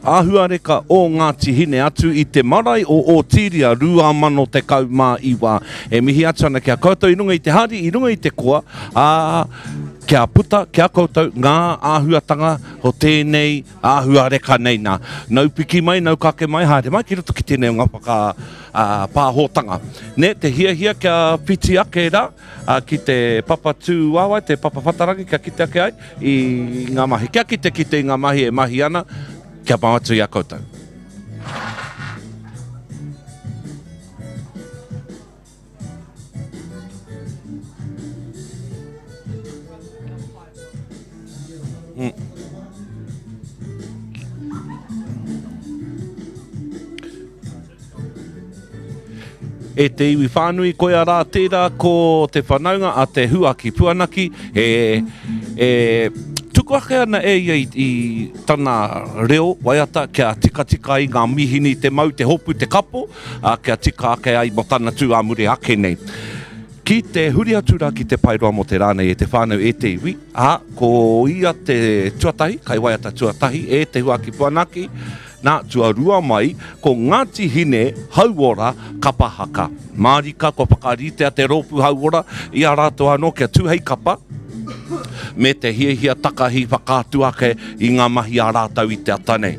Āhuareka o Ngāti Hine atu i te marae o Ōtīria 2019. E mihi atu ana ki a koutou i runga i te hari, i runga i te koa, ā, kia puta ki a koutou ngā āhuatanga o tēnei āhuareka nei nā. Nau piki mai, nau kake mai, haere mai ki roto ki tēnei o ngā whakapāhōtanga. Nē, te hiahia kia whiti ake rā, ki te papa tūāwae, te papa whatarangi kia kite ake ai i ngā mahi. Kia kite kite i ngā mahi e mahi ana, kia mau atu i a koutou. Mm. E te iwi whānui, koia rā tērā ko te whanaunga a Te Huaki Puanaki e, e tuku ake ana e ia i, i tana reo waiata kia tikatika ai ngā mīhini te mau, te hopu, te kapo, ā, kia tika ake ai mō tana tū ā muri ake nei. Ki te huri atu rā ki te paeroa mō te rā nei e te whānau e te iwi, ā, ko ia te tuatahi, kaiwaiata tuatahi e Te Huaki Puanaki, Nā, tuarua mai, ko Ngāti Hine Hauora Kapa Haka. Mārika kua whakaritea te rōpū hauora i a rātou anō kia tū hei kapa, me te hiahia takahi whakaatu ake i ngā mahi a rātou i te ata nei.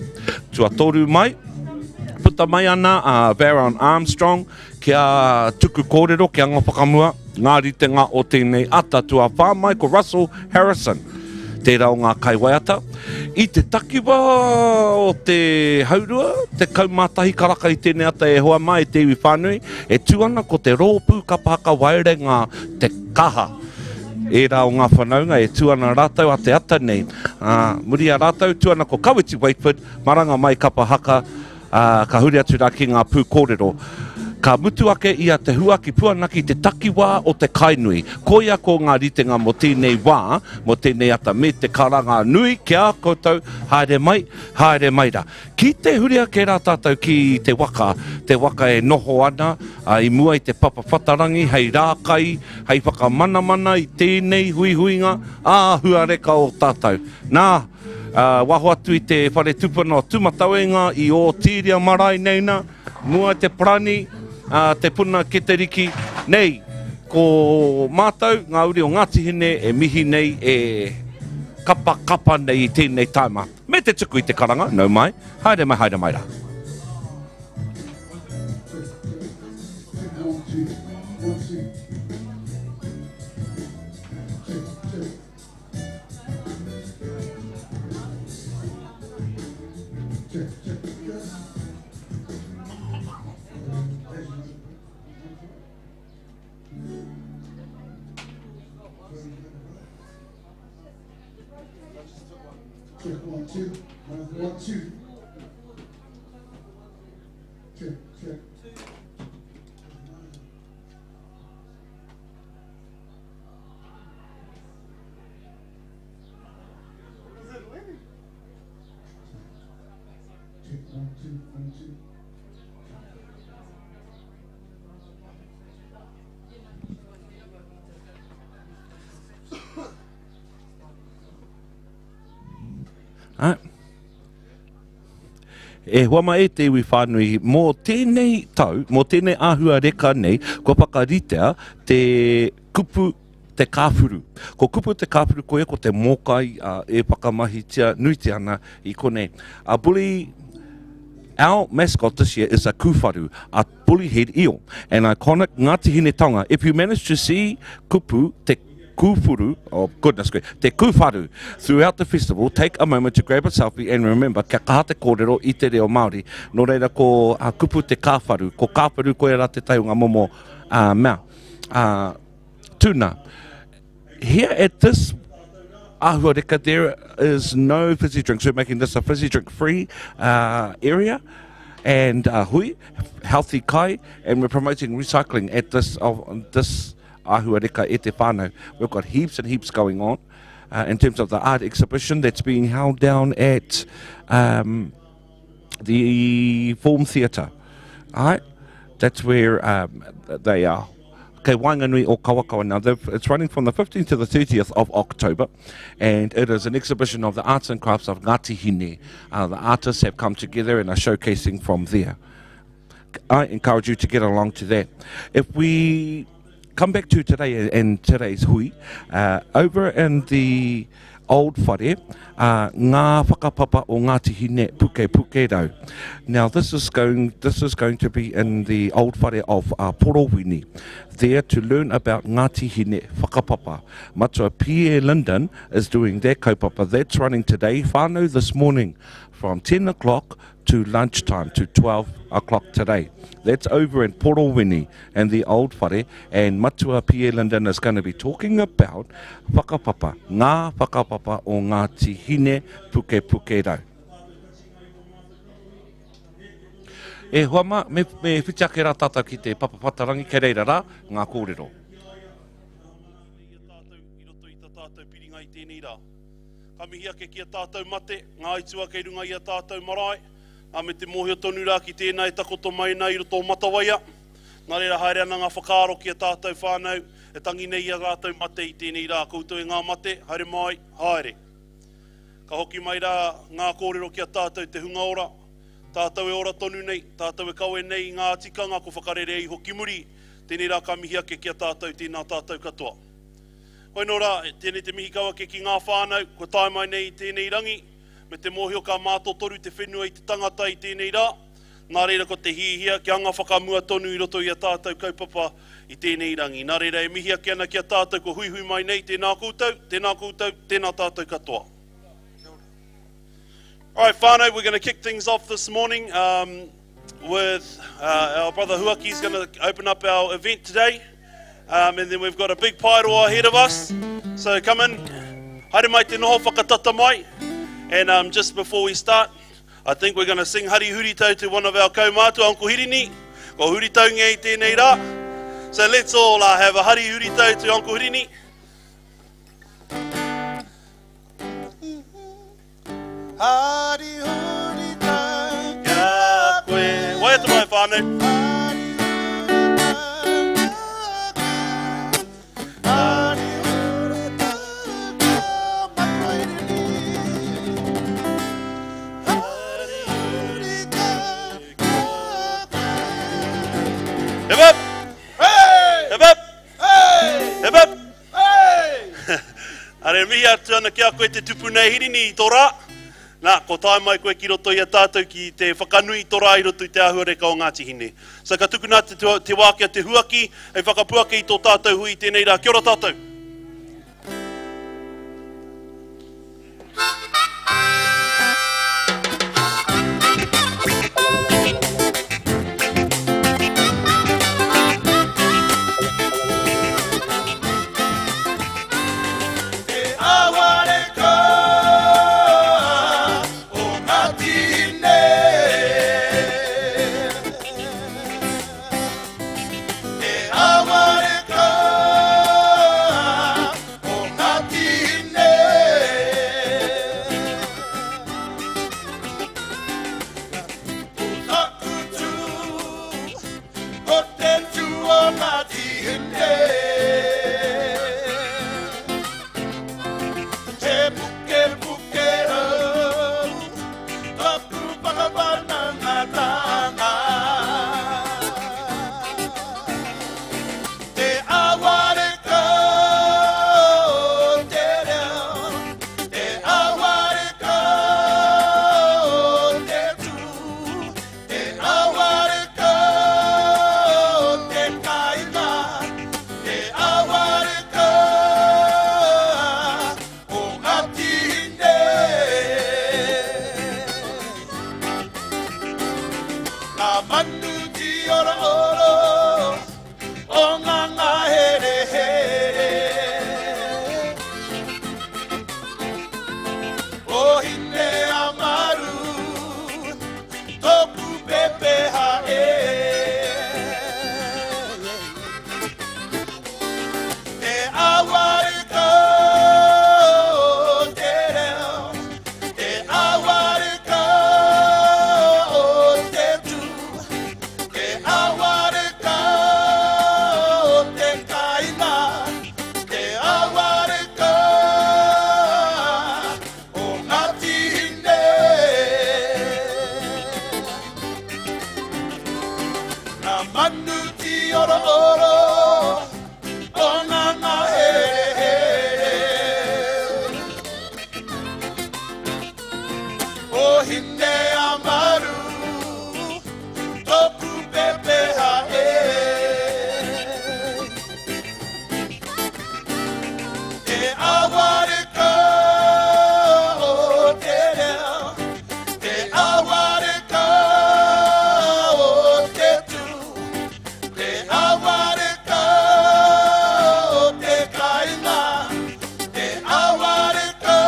Tuatoru mai, puta mai ana a Baron Armstrong Kia tuku kōrero, kia anga whakamua ngā ritenga o tēnei ata. Tuawhā mai ko Russell Harrison, tērā o ngā kaiwaiata. I te takiwā o te haurua, 11 karaka i tēnei ata e hoa mā e te iwi whānui, e tū ana ko te rōpū kapa haka waerenga Te Kaha. Ērā o ngā whanaunga e tū ana rātou a te ata nei. Ā, muri a rātou, tū ana ko Kawiti Waetford, maranga mai kapa haka, ā, ka huri atu rā ki ngā pūkōrero. Ka mutu ake i a Te Huaki Puanaki te takiwā o te Kainui. Koia ko ngā ritenga mō tēnei wā, mō tēnei ata, me te karanga nui ki a koutou, haere mai, haere mai rā. Ki te huri ake rā tātou ki te waka, te waka e noho ana i mua i te papa whatarangi hei rākai, hei whakamanamana i tēnei huihuinga āhuareka o tātou. Nā, Waho atu i te whare tupuna o Tumatauenga i Ōtīria marae nei na, mua te parani, te puna keteriki nei. Ko mātou, ngā uri o Ngāti Hine e mihi nei, e kapakapa nei i tēnei taima. Me te tuku i te karanga, nau mai, haere mai, haere mai rā. Check one, two, one, two. Check, check. E hoa mai e te iwi whānui, mō tēnei tau, mō tēnei āhua reka nei, kua whakaritea te kupu te kāwhuru. Ko kupu te kāwhuru koia ko te mōkai e whakamahitia nuitia ana i konei. A bully, our mascot this year is a kūwharu, a bully head eel, an iconic Ngāti Hine taonga. If you manage to see kupu te kūwhuru, oh goodness gracious, te kūwharu throughout the festival, take a moment to grab a selfie and remember kia kaha te kōrero i te reo Māori. Nō reira ko a kupu te kāwharu, ko kāwharu koia rā tētahi o ngā momo uh, mea. Uh, tuna. Here at this Ahuareka, there is no fizzy drinks. We're making this a fizzy drink free uh, area and uh, hui, healthy kai, and we're promoting recycling at this, of this Ahuareka e te whānau. We've got heaps and heaps going on uh, in terms of the art exhibition that's being held down at um, the Form Theatre. All right? That's where um, they are. kei waenganui o Kawakawa. Now, it's running from the 15th to the 30th of October, and it is an exhibition of the arts and crafts of Ngāti Hine. The artists have come together and are showcasing from there. I encourage you to get along to that. If we come back to today and today's hui, over in the old whare, ngā whakapapa o Ngāti Hine Puke Puke Rau. Now this is going this is going to be in the old whare of Porowini, there to learn about Ngāti Hine whakapapa. Matua P.A. Linden is doing their kaupapa. That's running today, whānau this morning, from 10 o'clock to lunchtime, to 12 o'clock today. That's over in Porowini and the old whare, and Matua P.A. Linden is going to be talking about whakapapa, ngā whakapapa o Ngāti Hine Puke Puke Rau. E hoa mā, me, me whiti ake rā tātou ki te papa patarangi, kei reira rā ngā kōrero. I a tātou i roto i ta tātou piringa i tēnei rā. Ka mihi ake ki a tātou mate, ngā aitua kei runga i a tātou marae, ā, me te mōhio tonu rā ki tēnā e takoto mai ana i roto o Matawaia. Nā reira haere ana ngā whakaaro ki a tātou whānau e tangi nei i a rātou mate i tēnei rā. Koutou e ngā mate, haere mai, haere. Ka hoki mai rā ngā kōrero ki a tātou te hunga ora, tātou e ora tonu nei, tātou e kawe nei i ngā tikanga ko whakarere iho ki muri, tēnei rā ka mihi ake ki a tātou, tēnā tātou katoa. Hoi nō rā, tēnei te mihi kau ake ki ngā whānau kua tae mai nei i tēnei rangi, me te mōhio ka mātotoru te whenua i te tangata i tēnei rā, nā reira ko te hihia kia anga whakamua tonu i roto i a tātou kaupapa i tēnei rangi. Nā reira e mihi ake ana ki a tātou kua huihui mai nei, tēnā koutou, tēnā koutou, tēnā tātou katoa. All right, whānau, we're going to kick things off this morning with our brother Huaki is going to open up our event today. And then we've got a big paeroa ahead of us. So come in, haere mai te noho whakatata mai. And just before we start, I think we're going to sing Hari Huritau to one of our kaumātua, Uncle Hirini. Ko Huritau ngei tēnei rā. So let's all have a Hari Huritau to Uncle Hirini. Hari Huritau Kia koe. Waiata mai whānau. Hari Huritau kia koe. Hari Huritau kia matua Hirini. Hari Huritau kia koe. Hip up! Hey! Hip up! Hey! Hip up! Hey! Are mihi atu ana ki a koe te tupu nei Hirini i tō rā. Nā, ko tae mai koe ki roto i a tātou ki te whakanui i tō rā i roto i te āhuareka o Ngāti Hine. So ka tukuna te, te wā ki a Te Huaki hei whakapuaki i tō tātou hui i tēnei rā. Kia ora tātou! Te awareka o Ngāti Hine. Te awareka manu tīorooro o ngā ngaherehere. O hine amaru, tōku pepeha e. Te awareka o te reo, te awareka o te tū, te awareka o te kāinga, te awareka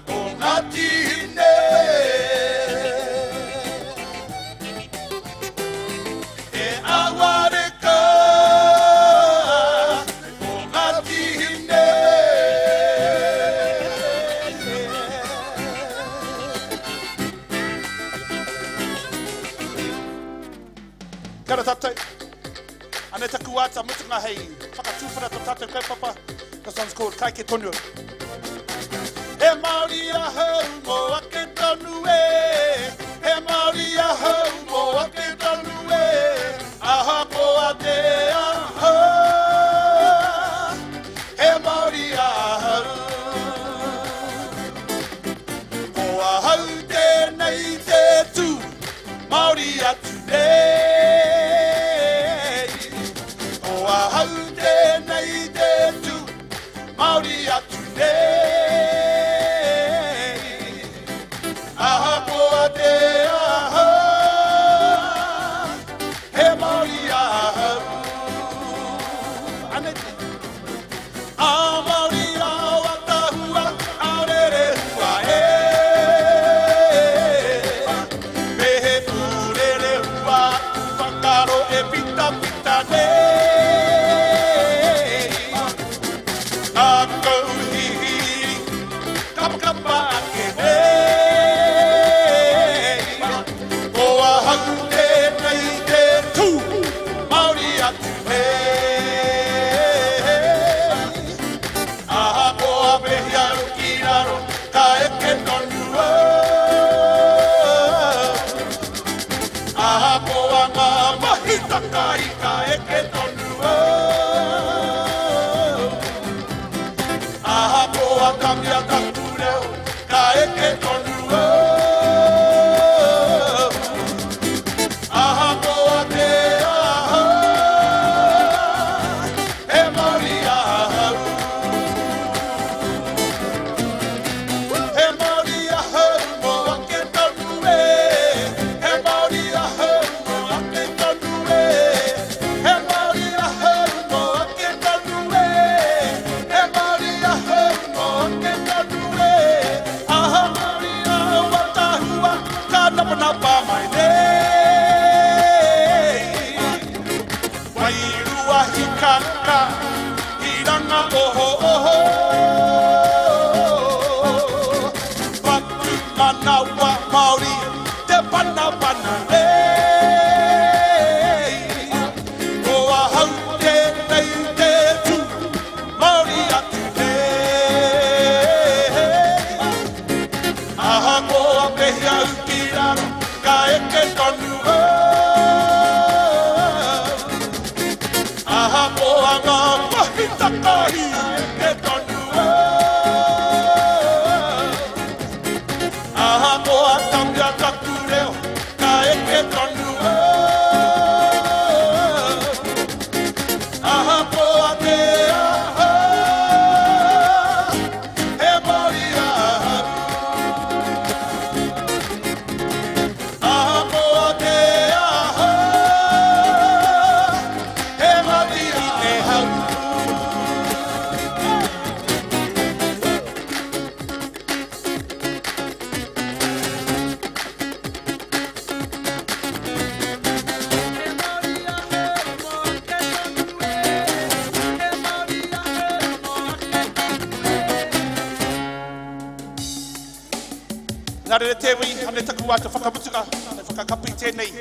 o Ngāti Hine. Te awareka o Ngāti Hine. Kia ora tātou. Anei taku āta mutunga hei whakatūwhera tō tātou kaupapa. This one's called Kaike Tonu. He Māori ahau mō ake tonu e. He Māori ahau mō ake tonu e. Ahakoa te aha. He Māori ahau. Ko ahau tēnei te tū, Māori atu nei. Ko ahau tēnei te tū, Māori atu nei. Ahakoa te aha, he Māori ahau. Anei te. A Māori ao atahua, a rerehua e. Me he pūrerehua, whakaro e pita pita nei. Ngākau hihiri, kapakapa ake nei. Ko ahau tēnei te tū, Māori atu nei. Ahakoa pehi aro ki raro, ka eke tonu au. Ahakoa ngā mahi takai, ka eke tonu au. Ahakoa kamia taku reo, ka eke tonu au. Ahakoa te aha, he Māori ahau. He Māori ahau mō ake tonu e. He Māori ahau mō ake tonu e. He Māori ahau mō ake tonu e. He Māori ahau mō ake tonu e. Aha Māori au atahua, ka napanapa mai nei. Wairua hikaka, hiranga oho oho. Whatu manawa Māori, te pana pana nei. Ko ahau tēnei te tū, Māori atu nei. Ahakoa pehi au ki raro, ka eke tonu au. Ahakoa ngā mahi takahi, eke tonu au. Ahakoa tamia taku reo, ka eke tonu au. Ahakoa te aha, he Māori ahau. Ahakoa te aha, he Māori ahau. Ngā rere te wi, ane taku wā te whakamutunga, te whakakapi tēnei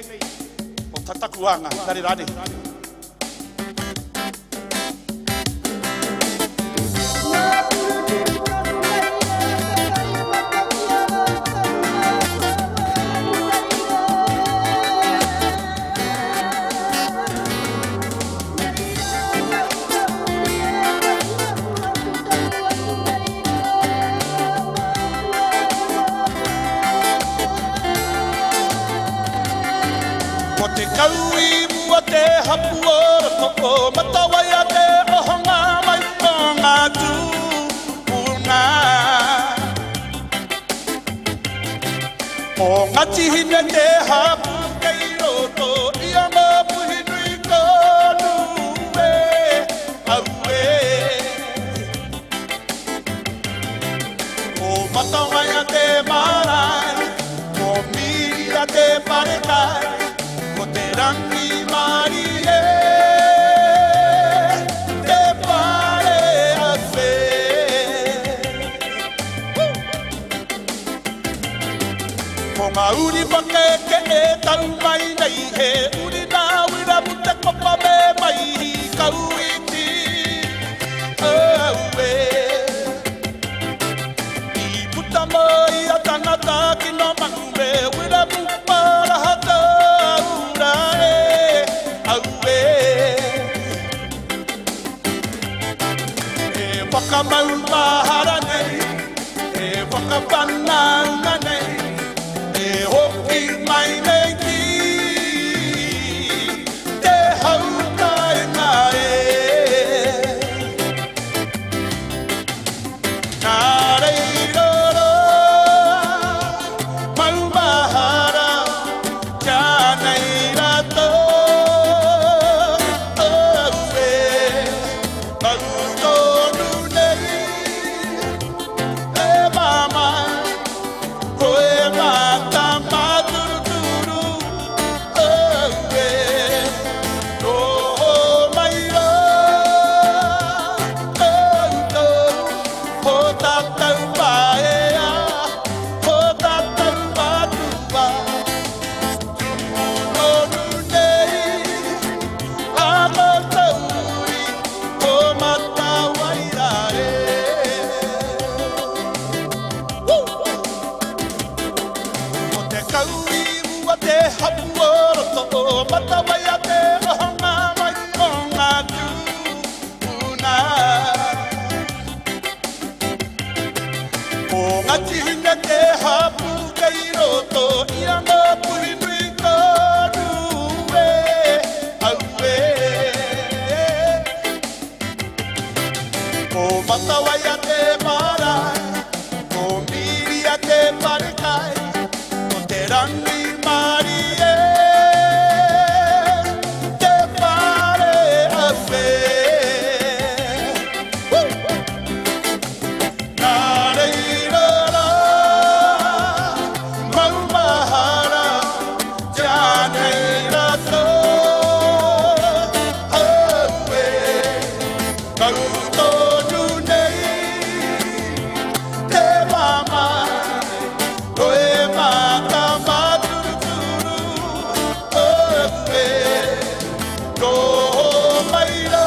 o tataku anga, ngā rere ane. kau i mua te hapu o roto o Matawaia te ohonga mai o ngā tūpuna. Ko Ngāti Hine te hapū kei roto i a Ngāpuhi nui tonu e, aue. Ko Matawaia te marae, ko Miria te wharekai, ko te Rangimarie te whare aue. Ko ngā uri pakeke e tau mai nei, he uri nā Wiremu Te Kopa me Maihi Kauiti, aue. I puta mai a tangata kino mangu me Wiremu Paraha taura e, aue. E whakamaumahara nei, e whakawhanaunga nei, e hoki mai nei ki te haukainga e. Nā reira rā, maumahara, kia nei rātou, aue, mau tonu nei, e mama, koe mata māturuturu, aue, noho mai rā, koutou, ko tātou paea, ko tātou matua, tupu tonu nei, a koutou uri, ko Matawaia e. Woo! Ko te kauri ua te hapu o roto o Matawaia te ohonga mai o ngā tūpuna. Ko Ngāti Hine te hapu kei roto i a Ngāpuhi nui tonu e, aue. Ko Matawaia te marae, ko Miria te wharekai, ko te Rangimarie te whare aue. Woo! Nā reira rā, maumahara, kia nei rātou, aue, mau tonu nei, te mama, koe mata māturuturu, aue, noho mai rā,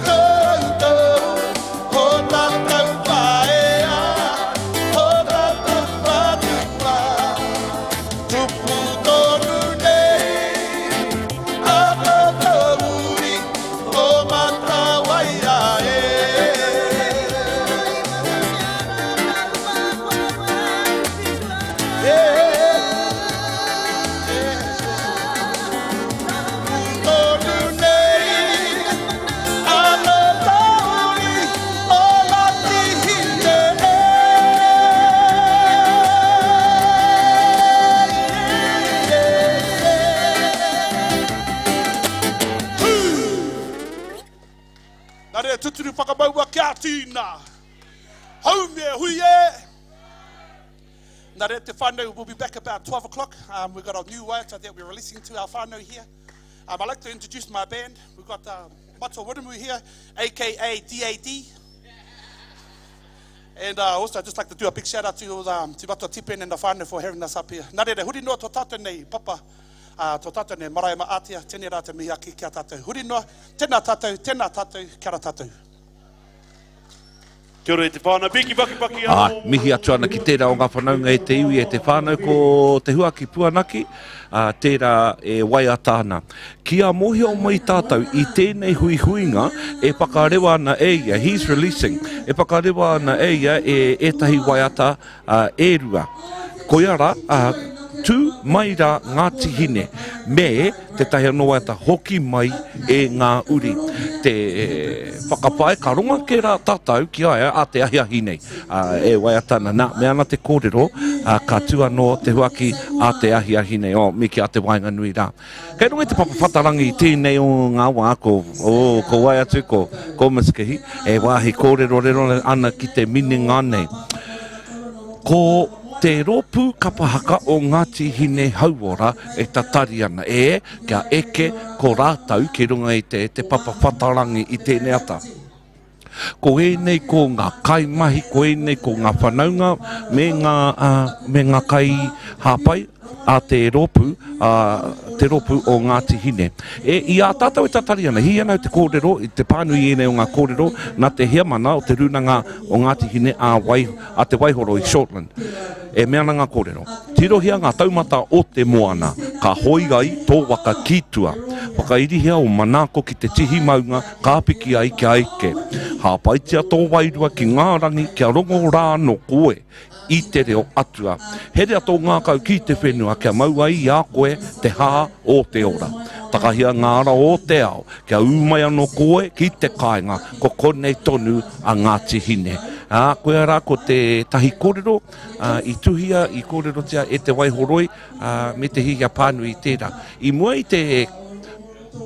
koutou, ko tātou paea, ko tātou matua, tupu tonu nei, a koutou uri, ko Matawaia e. Tonu nei, a koutou uri, o Ngāti Hine e. Nā reira tuturu whakamaua kia tīna. Haumia hui e! Nā reira te whānau, we'll be back about 12 o'clock. We've got a new waiata that we're releasing to our whānau here. I'd like to introduce my band. We've got Matua Wiremu here, aka DAD. And also I'd just like to do a big shout out to Matua Tipen and the whānau for having us up here. Nā reira, huri noa tō tātou nei papa, tō tātou nei marae ma ātea, tēnei rā te mihi ake kia tātou. Huri noa, tēnā tātou, tēnā tātou, kia ora tātou. Kia ora e te whānau, piki paki paki Ā, anō. mihi atu ana ki tērā o ngā whanaunga e te iwi e te whānau ko Te Huaki Puanaki, ā, tērā e waiata ana. Kia mōhio mai tātou i tēnei huihuinga e whakarewa ana e ia, he's releasing, e whakarewa ana e ia e ētahi waiata, ā, e rua. Koia rā, ā, Tū mai rā Ngāti Hine me tētahi anō waiata Hoki mai e ngā uri. Te whakapae ka rongo ake rā tātou ki a ia a te ahiahi nei e waiata ana. Nā, me ana te kōrero ka tū anō te huaki a te ahiahi nei, oh, me ki a te waenganui rā. Kei runga i te papa whatarangi i tēnei o ngā wā ko, oh, ko wai atu, ko, ko Miss Kihi, e wāhi kōrerorero ana ki te minenga nei. Ko te rōpū kapa haka o Ngāti Hine Hauora e tatari ana, e, kia eke ko rātou ki runga i te, te papa whatarangi i tēnei ata. Ko ēnei ko ngā kaimahi, ko ēnei ko ngā whanaunga me ngā, me ngā kaihāpai a te rōpū, a te rōpū o Ngāti Hine. E, i a tātou e tatari ana, hī ana au te kōrero, i te pānui i ēnei o ngā kōrero, nā te heamana o te Rūnanga o Ngāti Hine a, Wai, a Te Waihoro i Shortland. E mea ana ngā kōrero. Tirohia ngā taumata o te moana, ka hoi ai tō waka ki tua. Whakairihia ō manako ki te tihi maunga ka piki ai kia eke. Hāpaitia tō wairua ki ngā rangi kia rongo rā anō koe i te reo atua. Herea tō ngākau ki te whenua kia mau ai i a koe te hā o te ora. Takahia ngā ara o te ao kia ū mai anō koe ki te kāinga, ko konei tonu a Ngāti Hine. Ā, koia rā ko tētahi kōrero i tuhia, i kōrerotia e Te Waihoroi, ā, me te hiahia pānui i tērā. I mua i te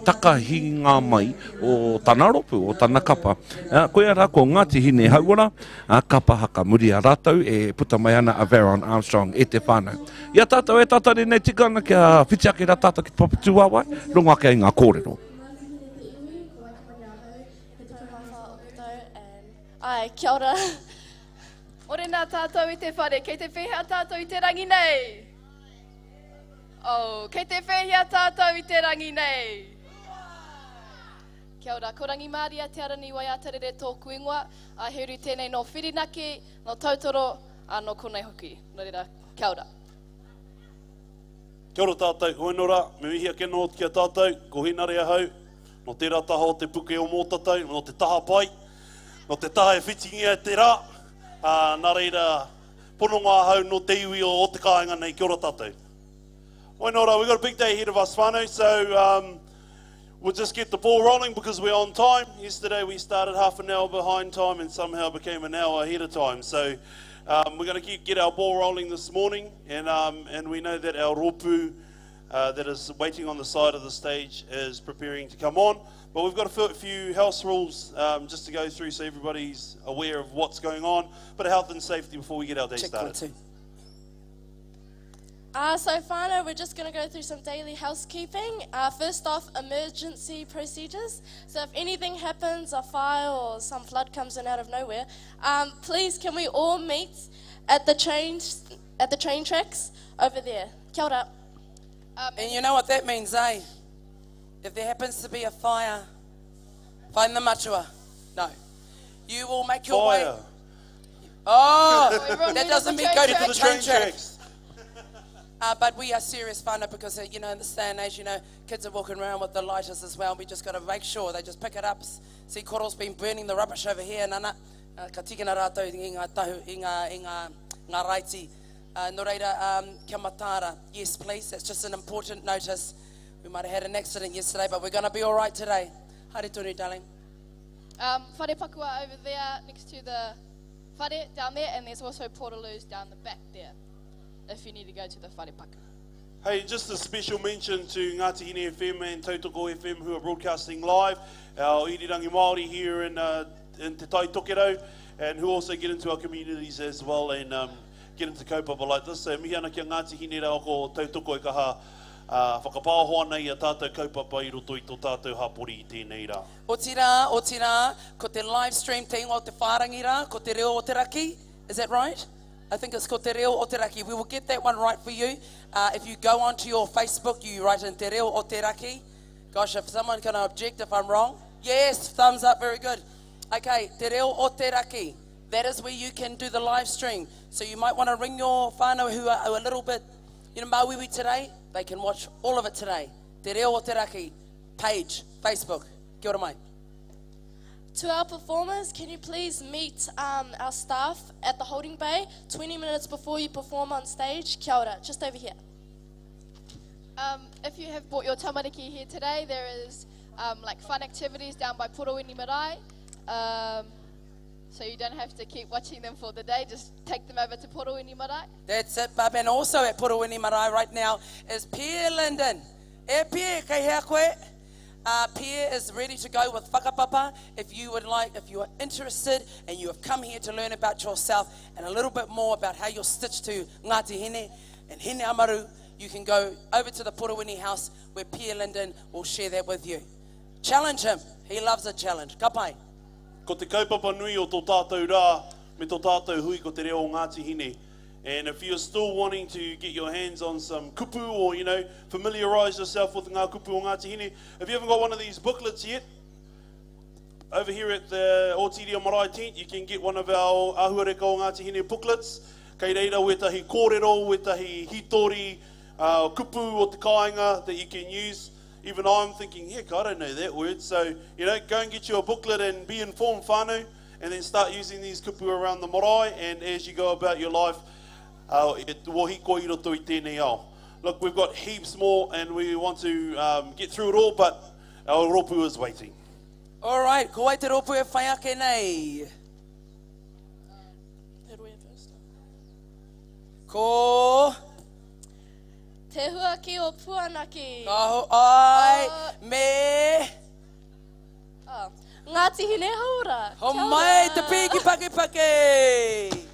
takahinga mai o tana ropu, o tana kapa. Ā, koia rā ko Ngāti Hine Hauora, ā, kapa haka muri a rātou e puta mai ana a Veron Armstrong e te whānau. I a tātou e tatari nei tika ana kia whiti ake rā tātou ki te papa tūāwae, rongo ake ai ngā kōrero. Ai, kia ora. Orena tātou i te whare, kei te whēhea tātou i te rangi nei? Oh, kei te whēhea tātou i te rangi nei? Kia ora, ko Rangimāria Te Arani Waiatarere tōku ingoa, a he uri tēnei nō Whirinaki, nō Tautoro, ā, nō konei hoki. Nō reira, kia ora. Kia ora tātou, hoeno rā, me mihi ake nō ki a tātou, ko Hinare ahau, nō tērā taha o te puke o Mōtatau, nō te taha pai, nō te taha e whitingia e te rā, ā, nā reira, pononga ahau nō te iwi o, o te kāinga nei, kia ora tātou. Hoeno rā, we got a big day ahead of us whānau, so um, We'll just get the ball rolling because we're on time. Yesterday we started half an hour behind time and somehow became an hour ahead of time. So um, we're going to keep get our ball rolling this morning, and um, and we know that our ropu uh, that is waiting on the side of the stage is preparing to come on. But we've got a few house rules um, just to go through so everybody's aware of what's going on. Bit of health and safety before we get our day Check started. Uh, so, whānau, we're just going to go through some daily housekeeping. Uh, first off, emergency procedures. So, if anything happens, a fire or some flood comes in out of nowhere, um, please can we all meet at the train at the train tracks over there? Kia ora. Um, and you know what that means, eh? If there happens to be a fire, find the matua. No. You will make your fire. way. Oh, that doesn't mean go to the train tracks. Uh, but we are serious whānau because, uh, you know, in this day and age, you know, kids are walking around with the lighters as well. We just got to make sure they just pick it up. See, Koro's been burning the rubbish over here. Nana, uh, ka tikina rātou i ngā tahu, i ngā, i ngā, ngā raiti. Uh, nō reira, um, kia mataara. Yes, please. That's just an important notice. We might have had an accident yesterday, but we're going to be all right today. Haere tonu, darling. Um, whare pakua over there next to the whare down there, and there's also portaloos down the back there if you need to go to the whare paku. Hey, just a special mention to Ngāti Hine FM and Tautoko FM who are broadcasting live, our Irirangi Māori here in, uh, in Te Tai Tokerau, and who also get into our communities as well and um, get into kaupapa like this. So mihi ana ki a Ngāti Hine rā ko Tautoko e kaha uh, whakapāho ana i a tātou kaupapa i roto i tō tātou hapori i tēnei rā. Otirā, otirā, ko te live stream te ingoa o te whārangi rā, ko Te Reo o Te Raki, is that right? I think it's called Te Reo o Te Raki. We will get that one right for you. Uh, if you go onto your Facebook, you write in Te Reo o Te Raki. Gosh, if someone can object if I'm wrong. Yes, thumbs up, very good. Okay, Te Reo o Te Raki. That is where you can do the live stream. So you might want to ring your whānau who are, a little bit, you know, māuiui today. They can watch all of it today. Te Reo o Te Raki page, Facebook. Kia ora mai. To our performers, can you please meet um, our staff at the holding bay 20 minutes before you perform on stage? Kia ora, just over here. Um, if you have brought your tamariki here today, there is um, like fun activities down by Porowini Marae. Um, so you don't have to keep watching them for the day. Just take them over to Porowini Marae. That's it, bub. And also at Porowini Marae right now is Pierre Linden. E Pierre, kei hea koe? Uh, Pierre is ready to go with whakapapa. If you would like, if you are interested and you have come here to learn about yourself and a little bit more about how you're stitched to Ngāti Hine and Hine Amaru, you can go over to the Porowini house where Pierre Linden will share that with you. Challenge him. He loves a challenge. Ka pai. Ko te kaupapa nui o tō tātou rā me tō tātou hui ko te reo o Ngāti Hine. And if you're still wanting to get your hands on some kupu or, you know, familiarise yourself with ngā kupu o Ngāti Hine, if you haven't got one of these booklets yet, over here at the Ōtiria Marae tent, you can get one of our Ahuareka o Ngāti Hine booklets. Kei reira wētahi kōrero, wētahi hitori, uh, kupu o te kāinga that you can use. Even I'm thinking, heck, I don't know that word. So, you know, go and get you a booklet and be informed, whānau, and then start using these kupu around the marae and as you go about your life, uh, e wohi koe i roto i tēnei ao. Look, we've got heaps more and we want to um, get through it all, but our rōpū is waiting. All right, ko wai te rōpū e whai ake nei? Ko... Te Huaki o Puanaki. Ka ho ai, oh. me... Oh. Ngāti Hine Haora. Ho mai te piki pake pake.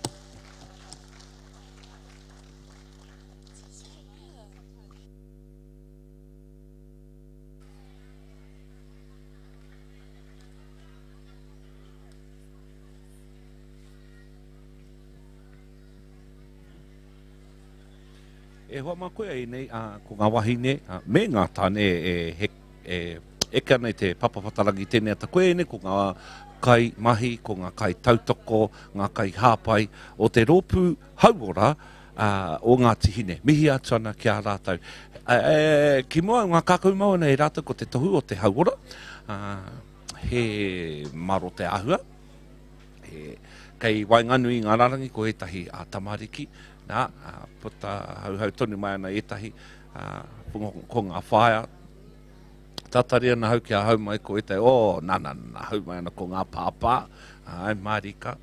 E hoa mā koe ēnei, ā, ko ngā wahine, ā, me ngā tāne e, he, e eke ana i te papa whatarangi tēnei ata koe ēnei, ko ngā kai mahi, ko ngā kai tautoko, ngā kai hāpai o te rōpū hauora ā, o Ngāti Hine. Mihi atu ana ki a rātou. E, e, ki mua, ngā kākau mau ana e rātou ko te tohu o te hauora, ā, he maro te āhua, he, kei waenganui i ngā rarangi ko ētahi ā, tamariki, Nā, puta hauhau tonu mai ana ētahi, ko ngā whaea, tatari ana hau kia hau mai ko ētahi, oh, nā, nā, nā, hau mai ana ko ngā pāpā, ai, mārika,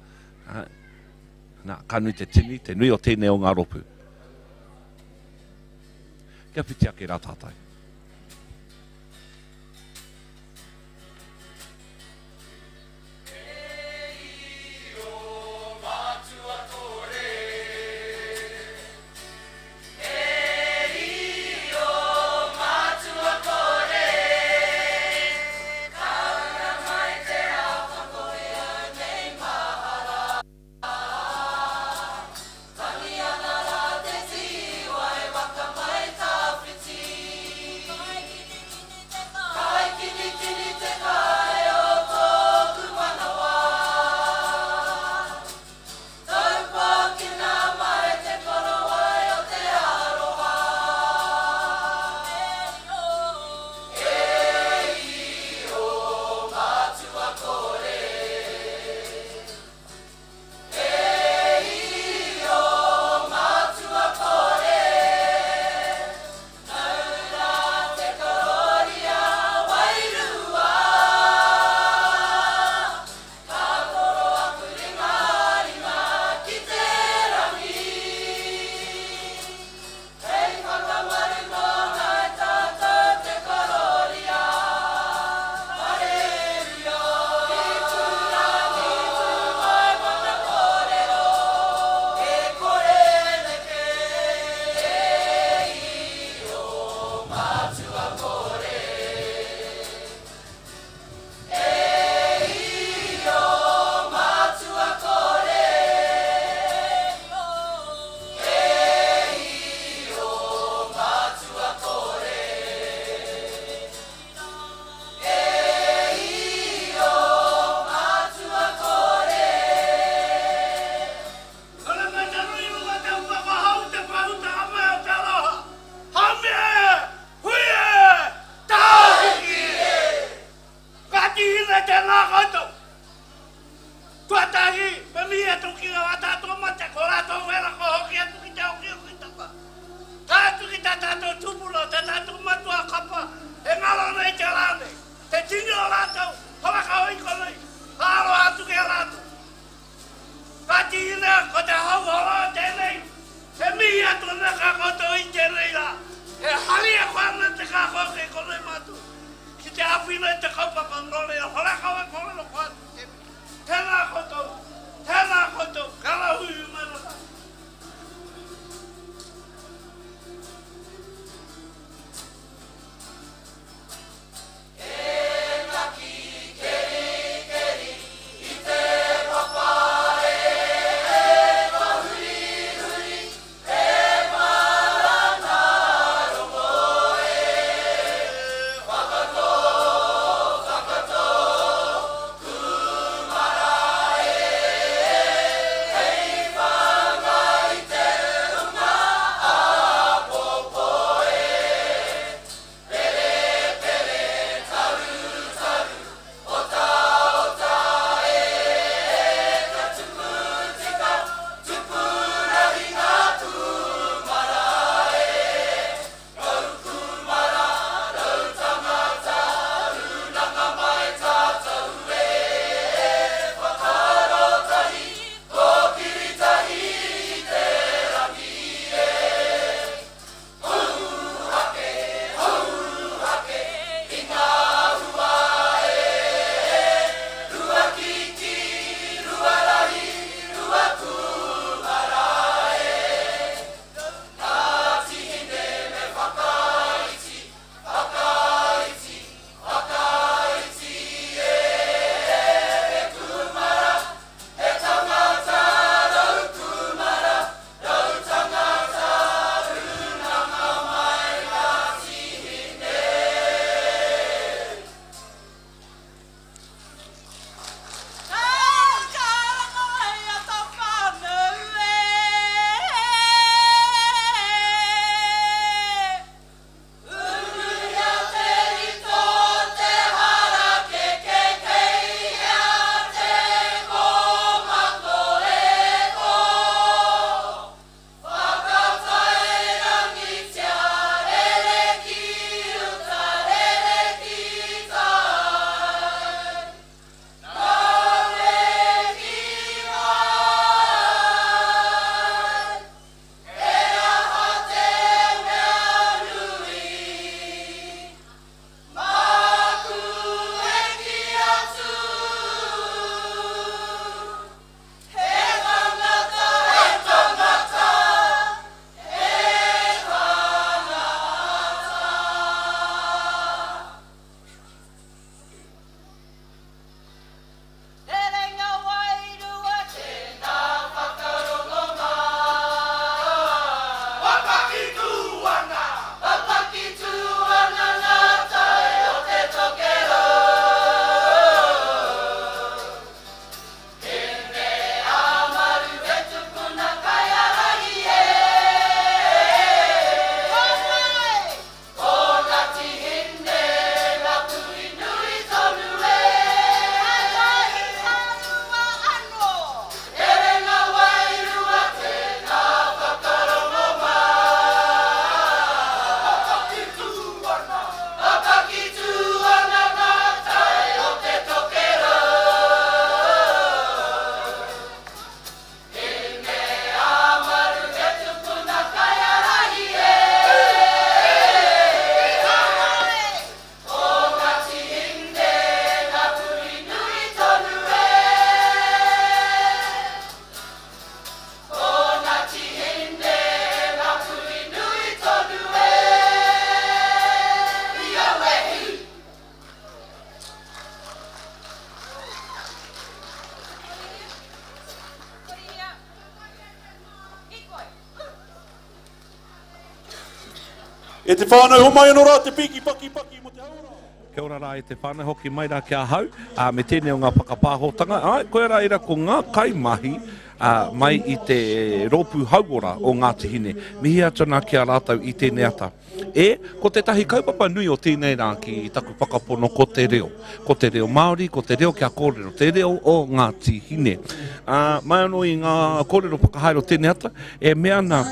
ai, nā, ka nui te tini, te nui o tēnei o ngā rōpū. Kia whiti ake rā tātou. Nō reira, wharekau e kōrero koe atu ki tēnei. Tēnā koutou, tēnā koutou, kia ora huihui mai rā tātou. E te whānau, homai anō rā te pīki paki paki mō te hauora. Kia ora rā e te whānau, hoki mai rā ki ahau, ā, me tēnei o ngā whakapāhotanga, āe, koia rā ērā ko ngā kaimahi, ā, mai i te rōpū hauora o Ngāti Hine. Mihi atu ana ki a rātou i tēnei ata. E, ko tētahi kaupapa nui o tēnei rā ki taku whakapono ko te reo. Ko te reo Māori, ko te reo kia kōrero, te reo o Ngāti Hine. Ā, mai anō i ngā kōrero whakahaere o tēnei ata, e mea ana,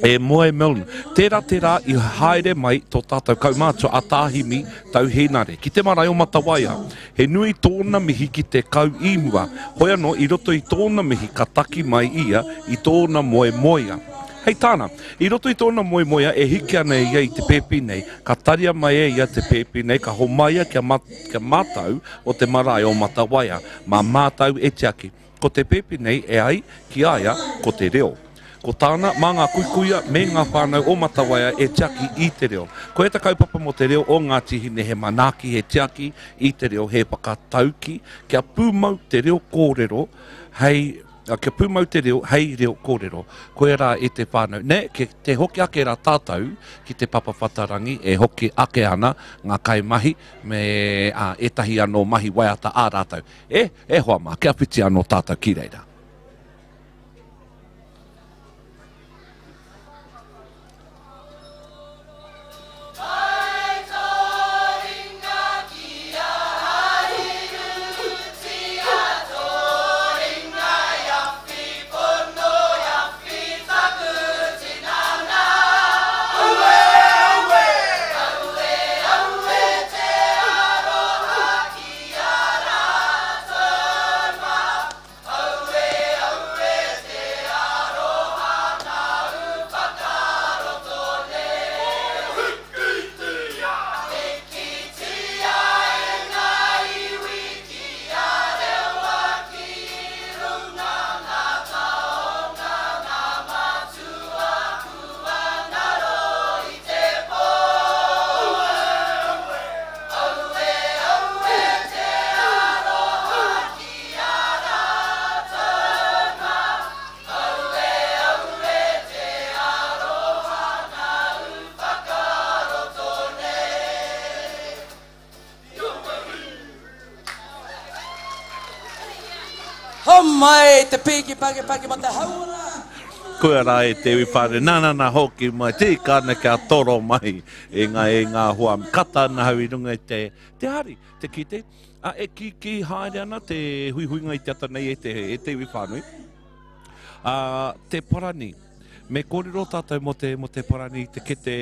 E Moe Milne, tērā te rā i haere mai tō tātou kaumātua a Tā Himi Tau Hēnare ki te marae o Matawaia. He nui tōna mihi ki te kau i mua, hoi anō i roto i tōna mihi ka taki mai ia i tōna moemoea. Hei tāna, i roto i tōna moemoea e hiki ana ia i te pēpi nei, ka taria mai e ia te pēpi nei, ka homaia kia, ma, kia mātau o te marae o Matawaia, mā mātau e tiaki. Ko te pēpi nei e ai ki a ia, ko te reo. Ko tāna, mā ngā kuikuia me ngā whānau o Matawaia e tiaki i te reo. Koia te kaupapa mō te reo o Ngāti Hine, he manaaki, he tiaki i te reo, he whakatauki kia pūmau te reo kōrero hei kia pūmau te reo hei reo kōrero. Koia rā e te whānau. Nē, ke te hoki ake rā tātou ki te papa whatarangi e hoki ake ana ngā kaimahi me ā, ētahi anō mahi waiata ā rātou. E, e hoa mā, kia whiti anō tātou ki reira. Homai te pīki pakepake ma te hauora. Koia rā e te iwi whare, nā nā nā hoki mai, tika ana kia toro mai e ngā, e ngā hoa kata ana hau i runga i te, te hari, te kite, a, e kīkī haere ana te huihuinga i te ata nei e te, e te iwi whānui. A, te parani, me kōrero tātou mō te, mō te parani, te kete,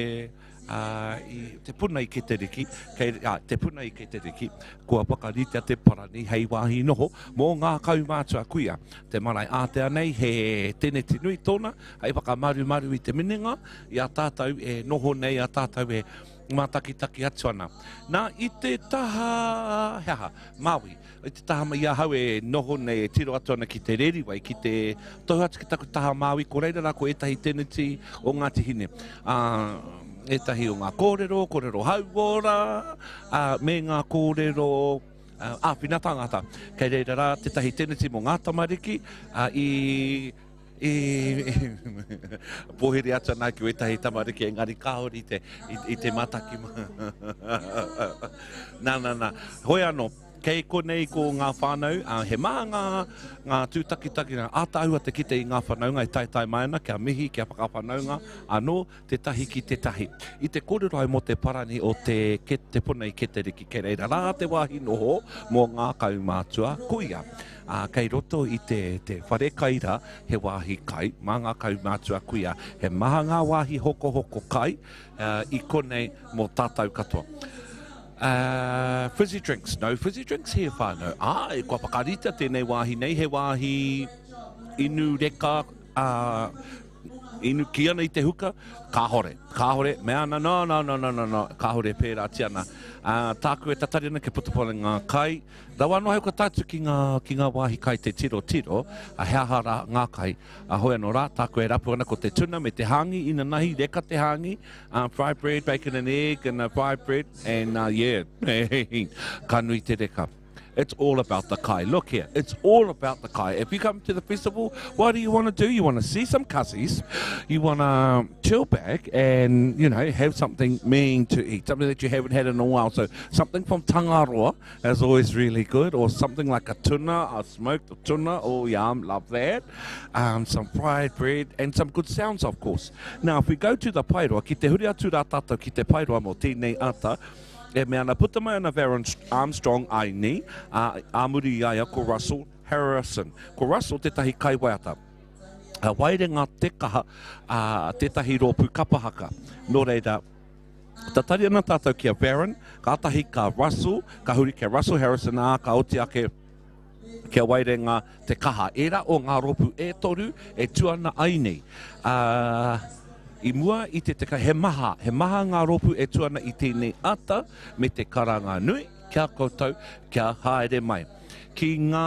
ā, i te puna i Keteriki, kei, ā, te puna i Keteriki, kua whakaritea te parani hei wāhi noho mō ngā kaumātua kuia. Te marae ātea nei, he teneti nui tōna hei whakamarumaru i te minenga i a tātou e noho nei, a tātou e mātakitaki atu ana. Nā, i te taha, he aha, Māui, i te taha i ahau e noho nei, e tiro atu ana ki te reriwai, ki te tohu atu ki taku taha Māui, ko reira rā ko ētahi teneti o Ngāti Hine. Ā, ētahi o ngā kōrero, kōrero hauora, ā, me ngā kōrero āwhina tāngata. Kei reira rā tētahi teneti mō ngā tamariki, ā, i i pōhiri atu ana ki wētahi tamariki, engari kāore i te, i, i te mātaki. Nā, nā, nā. Hoi anō, kei konei ko ngā whānau, ā, he maha ngā, ngā tūtakitaki, ngā ātaahua te kite i ngā whanaunga e taetae mai ana, kia mihi, kia whakawhanaunga anō tētahi ki tētahi. I te kōrero ai mō te parani o te, ke, te puna i Keteriki, kei reira rā te wāhi noho mō ngā kaumātua kuia. Ā, kei roto i te, te whare kai rā, he wāhi kai mā ngā kaumātua kuia. He maha ngā wāhi hokohoko kai, ā, i konei mō tātou katoa. Ā, fizzy drinks, no fizzy drinks here whānau. Āe, kua whakaritea tēnei wāhi nei, he wāhi inu reka, ā, inu kī ana i te huka, kāhore, kāhore, mea ana, no, no, no, no, no, no, kāhore pērātia ana. Ā, tāku e tatari ana kia puta pora ngā kai, Rawa anō hei kua tae atu ki ngā, ki ngā wāhi kai te tirotiro, a he aha rā ngā kai. A hoi anō rā, tāku e rapu ana ko te tuna me te hāngi, inanahi, reka te hāngi, uh, fried bread, bacon and egg, and uh, fried bread, and uh, yeah, ka nui te reka. It's all about the kai. Look here, it's all about the kai. If you come to the festival, what do you want to do? You want to see some cussies, you want to chill back and, you know, have something mean to eat, something that you haven't had in a while. So something from Tangaroa, is always really good, or something like a tuna, a smoked tuna, oh yum, love that. Um, some fried bread and some good sounds, of course. Now, if we go to the Paeroa, ki te huri atu rā tātou ki te Paeroa mō tēnei ata, e mea ana, puta mai ana Varon Armstrong ai ni, a, a muri i a ia ko Russell Harrison. Ko Russell tētahi kaiwaiata. A Waerenga Te Kaha, a, tētahi rōpū kapa haka. Nō reira, Tatari ana tātou ki a Baron, kātahi ka Russell, ka huri ki a Russell Harrison, ā, ka oti ake Kia Waerenga Te Kaha. Ērā o ngā rōpū e toru e tū ana ai nei. Ā, i mua i te teka, he maha, he maha ngā rōpū e tū ana i tēnei ata me te karanga nui ki a koutou kia haere mai. Ki ngā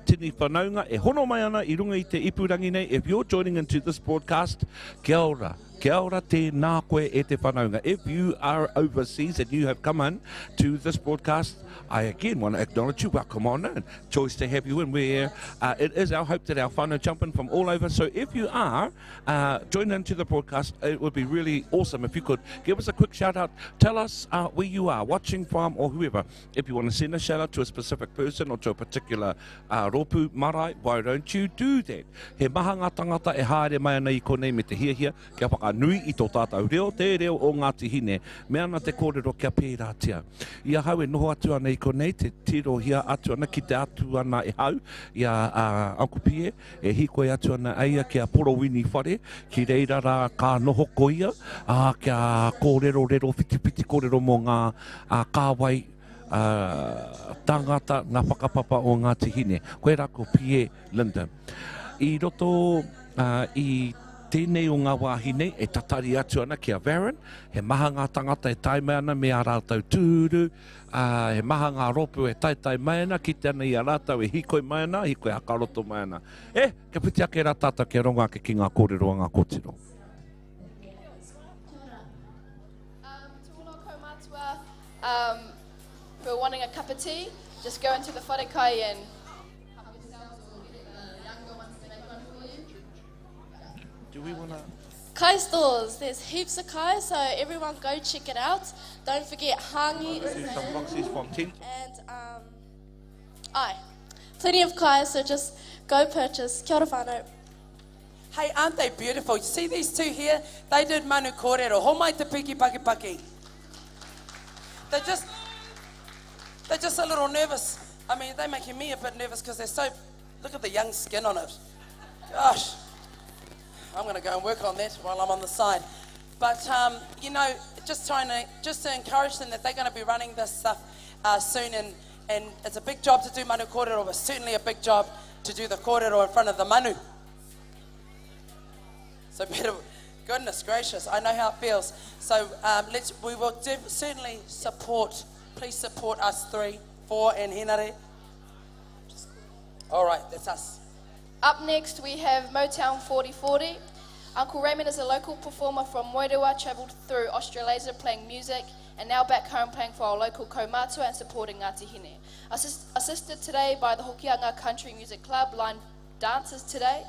tini whanaunga e hono mai ana i runga i te ipurangi nei, if you're joining into this broadcast, kia ora. Kia ora tēnā koe e te whanaunga. If you are overseas and you have come in to this broadcast, I again want to acknowledge you. Welcome on in. Choice to have you in. Where uh, it is our hope that our whānau jump in from all over. So if you are, uh, join into the broadcast. It would be really awesome if you could give us a quick shout out. Tell us uh, where you are watching from or whoever. If you want to send a shout out to a specific person or to a particular uh, rōpū marae, why don't you do that? He maha ngā tangata e haere mai ana i konei me te hiahia kia whakanui i tō tātou reo, te reo o Ngāti Hine. Me ana te kōrero kia pērātia. I ahau e noho atu ana i konei, te tirohia atu ana, kite atu ana e hau i a uh, Uncle Pie, e hīkoi atu ana a ia ki a Porowini whare, ki reira rā ka noho ko ia, ā, kia kōrerorero, whitiwhiti kōrero mō ngā ā, kāwai ā, tāngata, ngā whakapapa o Ngāti Hine. Koirā ko Pie Linda. I roto ā, i tēnei o ngā wāhi nei e tatari atu ana ki a Varyn, he maha ngā tangata e tae mai ana me ā rātou tūru, ā, he maha ngā rōpū e taetae mai ana, kite ana i a rātou e hīkoi mai ana, hīkoi hakaroto mai ana. E, kia whiti ake rā tātou kia rongo ake ki ngā kōrero a ngā kōtiro. To all our kaumātua um, who are wanting a cup of tea, just go into the wharekai and help yourselves or get the younger ones to make one for you. Do we want to... Kai stores, there's heaps of kai, so everyone go check it out. Don't forget hangi is Some boxes from 10. And um, aye, plenty of kai, so just go purchase. Kia ora whānau. Hey, aren't they beautiful? You see these two here? They did manu kōrero. Homai te piki paki paki. They're just, they're just a little nervous. I mean, they're making me a bit nervous because they're so, look at the young skin on it. Gosh, I'm going to go and work on that while I'm on the side. But, um, you know, just trying to, just to encourage them that they're going to be running this stuff uh, soon. And, and it's a big job to do manu kōrero, but certainly a big job to do the kōrero in front of the manu. So better, goodness gracious, I know how it feels. So um, let's, we will certainly support, please support us three, four, and Henare. All right, that's us. Up next, we have Motown 4040. Uncle Raymond is a local performer from Moerewa, travelled through Australasia playing music, and now back home playing for our local kaumātua and supporting Ngāti Hine. Assisted today by the Hokianga Country Music Club line dancers today.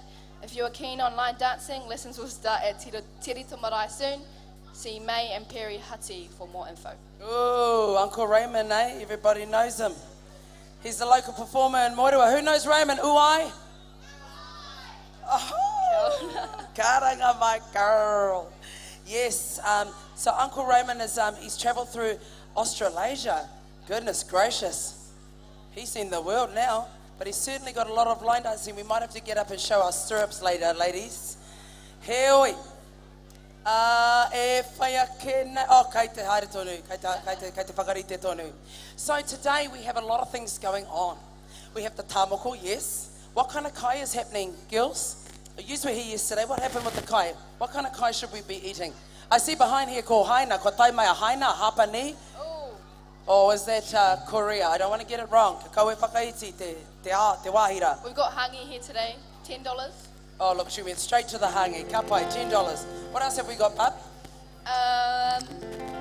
If you are keen on line dancing, lessons will start at Te Rito Marae soon. See May and Perry Hutty for more info. Oh, Uncle Raymond, eh? Everybody knows him. He's the local performer in Moerewa. Who knows Raymond? Uai? Oh, karanga, my girl. Yes, um, so Uncle Raymond is um, he's travelled through Australasia. Goodness gracious. He's seen the world now, but he's certainly got a lot of line dancing. We might have to get up and show our stirrups later, ladies. Heoi. Uh, e whai ake nei. Oh, kei te haere tonu, kei te, kei te, kei te whakarite tonu. So today we have a lot of things going on. We have the tāmoko, yes. What kind of kai is happening, girls? You were here yesterday. What happened with the kai? What kind of kai should we be eating? I see behind here ko haina, ko tai mai a haina, hapani. Or is that uh, Korea? I don't want to get it wrong. Ka kaue whakaiti te, te, a, te wahira. We've got hangi here today, $10. Oh, look, she went straight to the hangi. Ka pai, $10. What else have we got, bub? Um,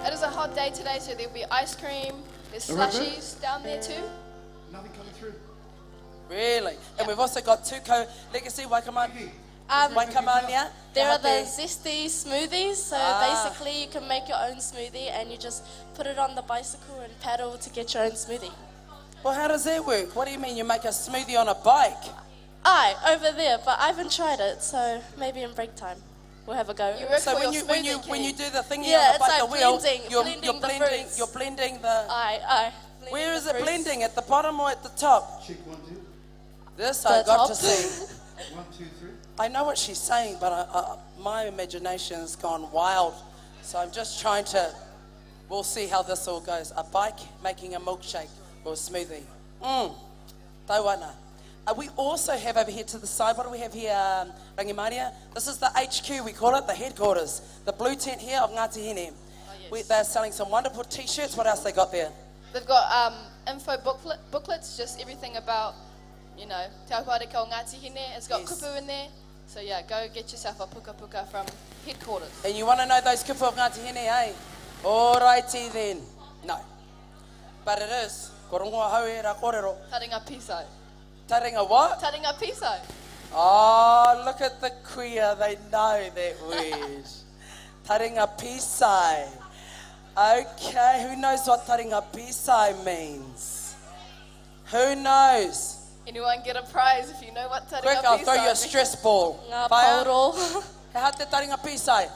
it is a hot day today, so there'll be ice cream. There's slushies down there too. Nothing coming through. Really? And we've also got Tuko Legacy, Waikamani. Um, Waikamania. There are the Te zesty smoothies. So Ah. basically, you can make your own smoothie and you just put it on the bicycle and paddle to get your own smoothie. Well, how does that work? What do you mean you make a smoothie on a bike? Aye, over there, but I haven't tried it, so maybe in break time we'll have a go. You work So for when your you when you smoothie, when you Kenny. do the thingy Yeah, on the it's bike, like the wheel, blending- you're, blending you're the blending fruits. you're blending the. Aye, aye. Blending Where the is it fruits. blending? At the bottom or at the top? Check one, two. This The I got top. to see. One, two, three. I know what she's saying, but I, I, my imagination's gone wild. So I'm just trying to. We'll see how this all goes. A bike making a milkshake or a smoothie. Mmm. Tauana. We also have over here to the side, what do we have here, Rangimaria? This is the HQ, we call it, the headquarters. The blue tent here of Ngāti Hine. Oh, yes. They're selling some wonderful T-shirts. What else they got there? They've got info booklets, just everything about, you know, Te Ahuareka o Ngāti Hine. It's got Yes. kupu in there. So yeah, go get yourself a puka puka from headquarters. And you want to know those kupu of Ngāti Hine, eh? Alrighty then. No. But it is. Ko rongo ahau e rā kōrero. Taringa piso. Taringa what? Taringa piso. Oh, look at the queer. They know that word. Taringa pisai. Okay, who knows what taringa pisai means? Who knows? Anyone get a prize if you know what taringa Quick, I'll throw you a pisai stress ball. Ngā Whaea? paoro. He aha te taringa pisai?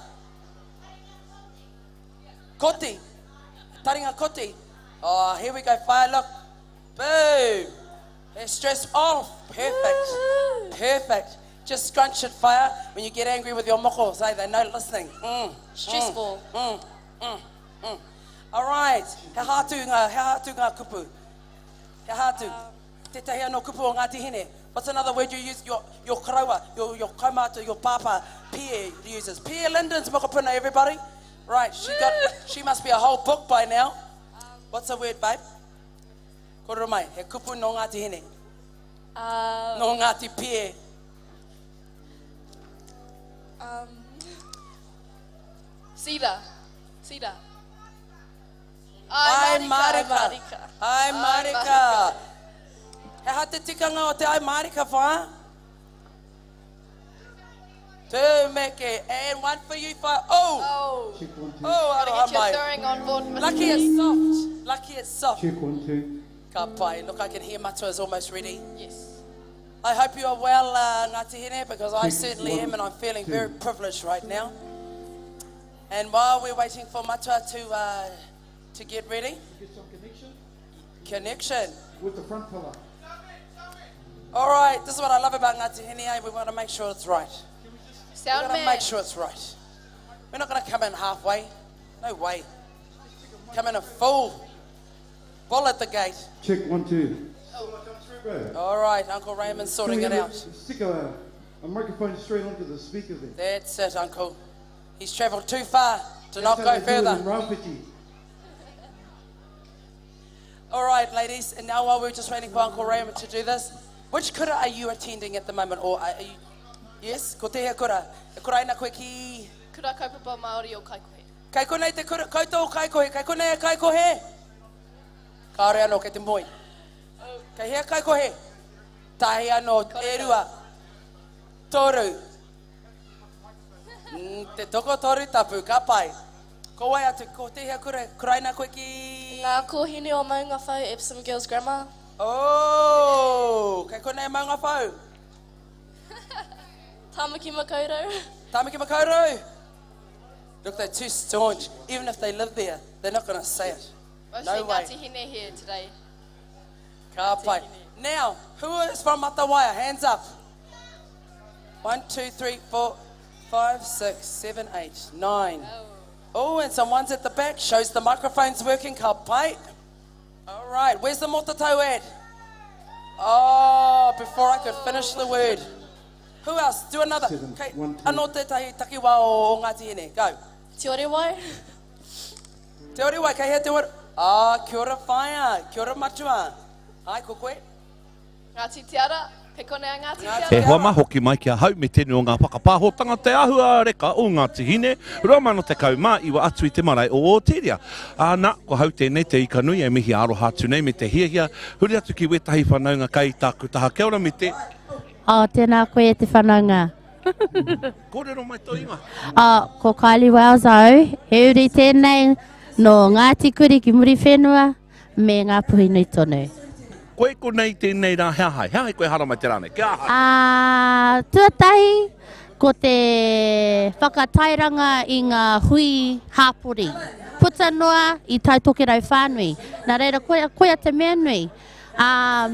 Koti. Taringa koti. Oh, here we go, fire, look. Boom. It's stress off. Perfect. Perfect. Just scrunch it, fire. When you get angry with your moko, say they're not listening. Stress ball. All right. He aha atu ngā, he aha atu ngā kupu. He aha atu. Tētahi anō kupu o Ngāti Hine. What's another word you use? Your karaua, your kaumātua, your pāpā, Pierre uses. Pierre Linden's mokopuna, everybody. Right, she must be a whole book by now. What's the word, babe? Kōrero mai, he kupu no Ngāti Hine. No Ngāti Pierre. Sida. Sida. Ai Ai marika. marika. Ai Ai marika. He aha te tikanga o te ai marika, whaea? Tūmeke, and one for you, whaea. Oh! Oh. Check 1, 2. Oh, Gotta aroha get your mai. throwing on board, Mr. Lucky it's soft. Lucky it's soft. Check 1, 2. Ka pai. Look, I can hear Matua is almost ready. Yes. I hope you are well, Ngāti Hine, because I Check certainly one, am, and I'm feeling two. very privileged right now. And while we're waiting for Matua to get ready. Get some connection. Connection. With the front pillar. All right, this is what I love about Ngāti Hine. We want to make sure it's right. Sound We're going to man. make sure it's right. We're not going to come in halfway. No way. Come in a full bull at the gate. Check 1, 2. All right, Uncle Raymond's sorting it out. Stick a microphone straight onto the speaker there. That's it, Uncle. He's travelled too far to not That's go how they do it further. in Rāwhiti. All right, ladies, and now while we're just waiting for Uncle Raymond to do this, which kura are you attending at the moment? Or are you, yes, ko tēhea kura? E kura aina koe ki... Kura kaupapa Māori o Kaikohe. Kei konei te kura, koutou o Kaikohe, kei konei e Kaikohe? Kāore anō, kei te moe. Kei hea Kaikohe? Tahi anō, e rua. Toru. Te toko toru tapu, ka pai. Ko wai atu, ko tēhea kura, kuraina koe ki... Ngā kōhine o Maungawhau, Epsom Girls Grammar. Oh, kei konei Maungawhau. Tāmaki Makaurau. Tāmaki Makaurau. Look, they're too staunch. Even if they live there, they're not going to say it. Mostly No way. Ngāti Hine here today. Ka pai. Now, who is from Matawaia? Hands up. 1, 2, 3, 4, 5, 6, 7, 8, 9. Oh, and someone's at the back. Shows the microphone's working. Ka pai. All right, where's the motatau at? Oh, before I could finish the word. Who else? Do another. Seven, Okay. one, two. Anō tētahi takiwā o Ngāti Hine. Go. Te Orewai. Te Orewai, kei hea te ore... Ah, kia ora whaea, kia ora matua. Ai, ko koe? Ngāti Te Ara, kei konei a Ngāti Te Ara. E hoa mā, hoki mai ki ahau me tēnei o ngā whakapāhotanga te āhua reka o Ngāti Hine, 2019 atu i te marae o Ōteria. Ā, nā, ko hau tēnei te ika nui e mihi aroha atu nei me te hiahia, huri atu ki wētahi whanaunga kai tāku taha. Kia ora me te... Oh, tēnā koe e te whanaunga. Kōrero mai tō ingoa. Oh, ko Kylie Wells au, he uri tēnei no Ngāti Kuri ki Muriwhenua me Ngā Puhi Nui tonu. Koe konei tēnei rā, he aha, he aha koe haramai te rā nei, kia aha? Tuatahi, ko te whakatairanga i ngā hui hāpori. Puta noa i Tai Tokerau whānui. Nā reira, koia te mea nui.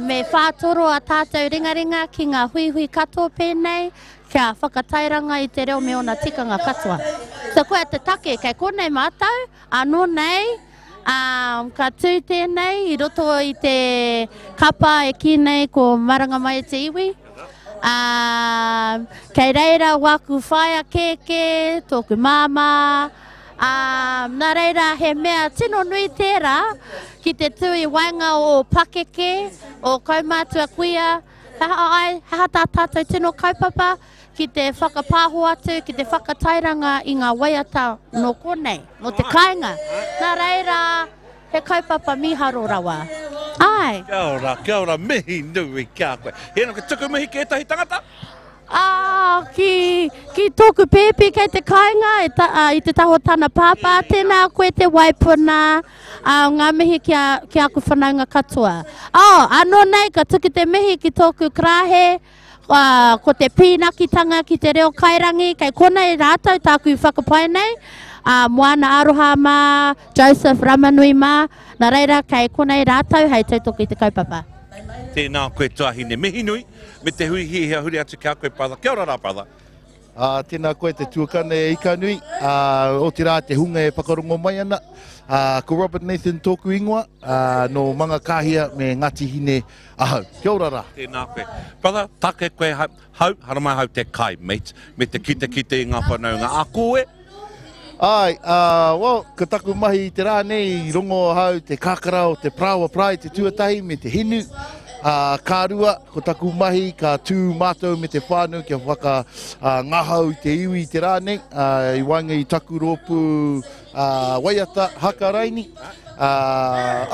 Me whātoro a tātou ringaringa ki ngā huihui katoa pēnei, kia whakatairanga i te reo me ōna tikanga katoa. So koia te take, kei konei mātou, anō nei, ka tū tēnei i roto i te kapa e kī nei ko Maranga Mai e te Iwi. Ā, kei reira wāku whaea kēkē, tōku māmā, ā, nā reira he mea tino nui tērā ki te tū i waenga o ō pakeke, ō kaumātua kuia, he aha ai, he aha tā tātou tino kaupapa ki te whakapāho atu, ki te whakatairanga i ngā waiata nō konei, nō te kāinga. Nā reira, He kaupapa miharo rawa. Ae. Kia ora, kia ora, mihi nui ki a koe. Hena, ka tuku mihi ki ētahi tangata? Ā, ki, ki tōku pēpi kei te kāinga, e ta, ā, i te taha o tana pāpā, tēnā koe te waipuna, ā, ngā mihi ki a, ki aku whanaunga katoa. Ā, anō nei, ka tuku te mihi ki tōku karāhe, ā, ko te pīnakitanga ki te reo kairangi, kei konei rātou tāku i whakapae nei, ā, Moana Aroha mā, Joseph Ramanui mā, nā reira kei konei rātou hei tautoko i te kaupapa. Tēnā koe tuahine mihi nui, me te hui hihia huri atu ki a koe brother. Kia ora rā brother. Ā, tēnā koe te tuakana e Ikanui, ā, otirā te hunga e whakarongo mai ana. Ā, ko Robert Nathan tōku ingoa, ā, nō Mangakāhia me Ngāti Hine ahau. Kia ora rā. Tēnā koe. Brother, take koe hau, haramai hau te kai, mate, me te kitekite i ngā whanaunga. A koe? Āe, ā, well, ko taku mahi i te rā nei, i rongo ahau te kakara o te parāoa parai te tuatahi me te hinu, ā, ka rua, ko taku mahi ka tū mātou me te whānau kia whaka, ā, ngahau i te iwi i te rā nei, ā, i waenga i taku rōpū, ā, waiata, haka raini, ā,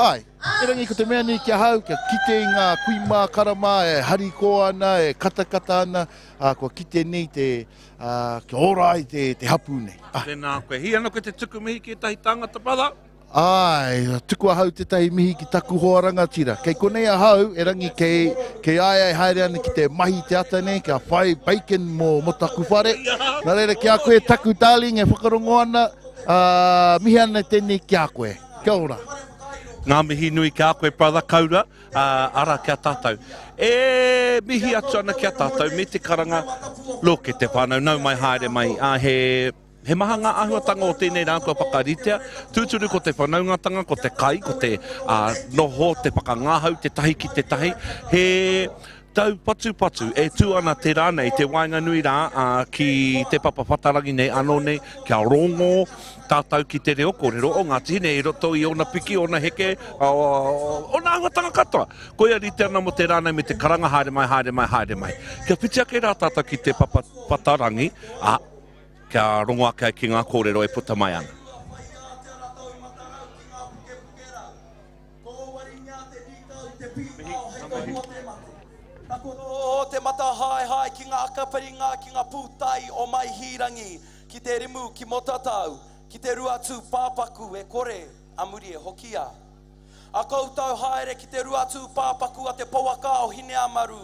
āe. Erangi ko te mea nei ki ahau, kia kite i ngā kui mā kara mā e harikoa ana, e katakata ana, ā, kua kite nei te, ā, kia ora ai te, te hapū nei. Ah. Tēnā koe. Hī ana koe te tuku mihi ki ētahi tāngata, brother? Āe, tuku ahau tētahi mihi ki taku hoa rangatira. Kei konei ahau, erangi kei, kei a ia e haere ana ki te mahi i te ata nei, kia whai bacon mō, mō taku whare. Nā reira, ki a koe taku darling e whakarongo ana, ā, mihi ana tēnei ki a koe. Kia ora. Ngā mihi nui ki a koe brother Kaura, ara ki a tātou. E mihi atu ana ki a tātou me te karanga look e te whānau nau mai haere mai a he He maha ngā āhuatanga o tēnei rā kua whakaritea, tūturu ko te whanaungatanga, ko te kai, ko te noho, te whakangahau te tahi ki te tahi. He taupatupatu e tū ana te rā nei, te waenganui rā ki te papa whatarangi nei anō nei kia rongō tātou ki te reo kōrero o Ngāti Hine i roto i ōna piki, ōna heke, ōna āhuatanga katoa. Koia rite ana mō te rā nei me te karanga haere mai, haere mai, haere mai. Kia whiti ake rā tātou ki te papa whatarangi, ā, kia rongo ake ai ki ngā kōrero e puta mai ana. Ko Waringa te rīkau te pīngao hei tohu o te mate. Takoto te mata haehae ki ngā akapiringa ki ngā pūtai o Maihīrangi, ki te rimu ki Motatau, ki te Ruatū pāpaku e kore a muri e hokia. A koutou haere ki te Ruatū pāpaku a te pouaka o Hineamaru,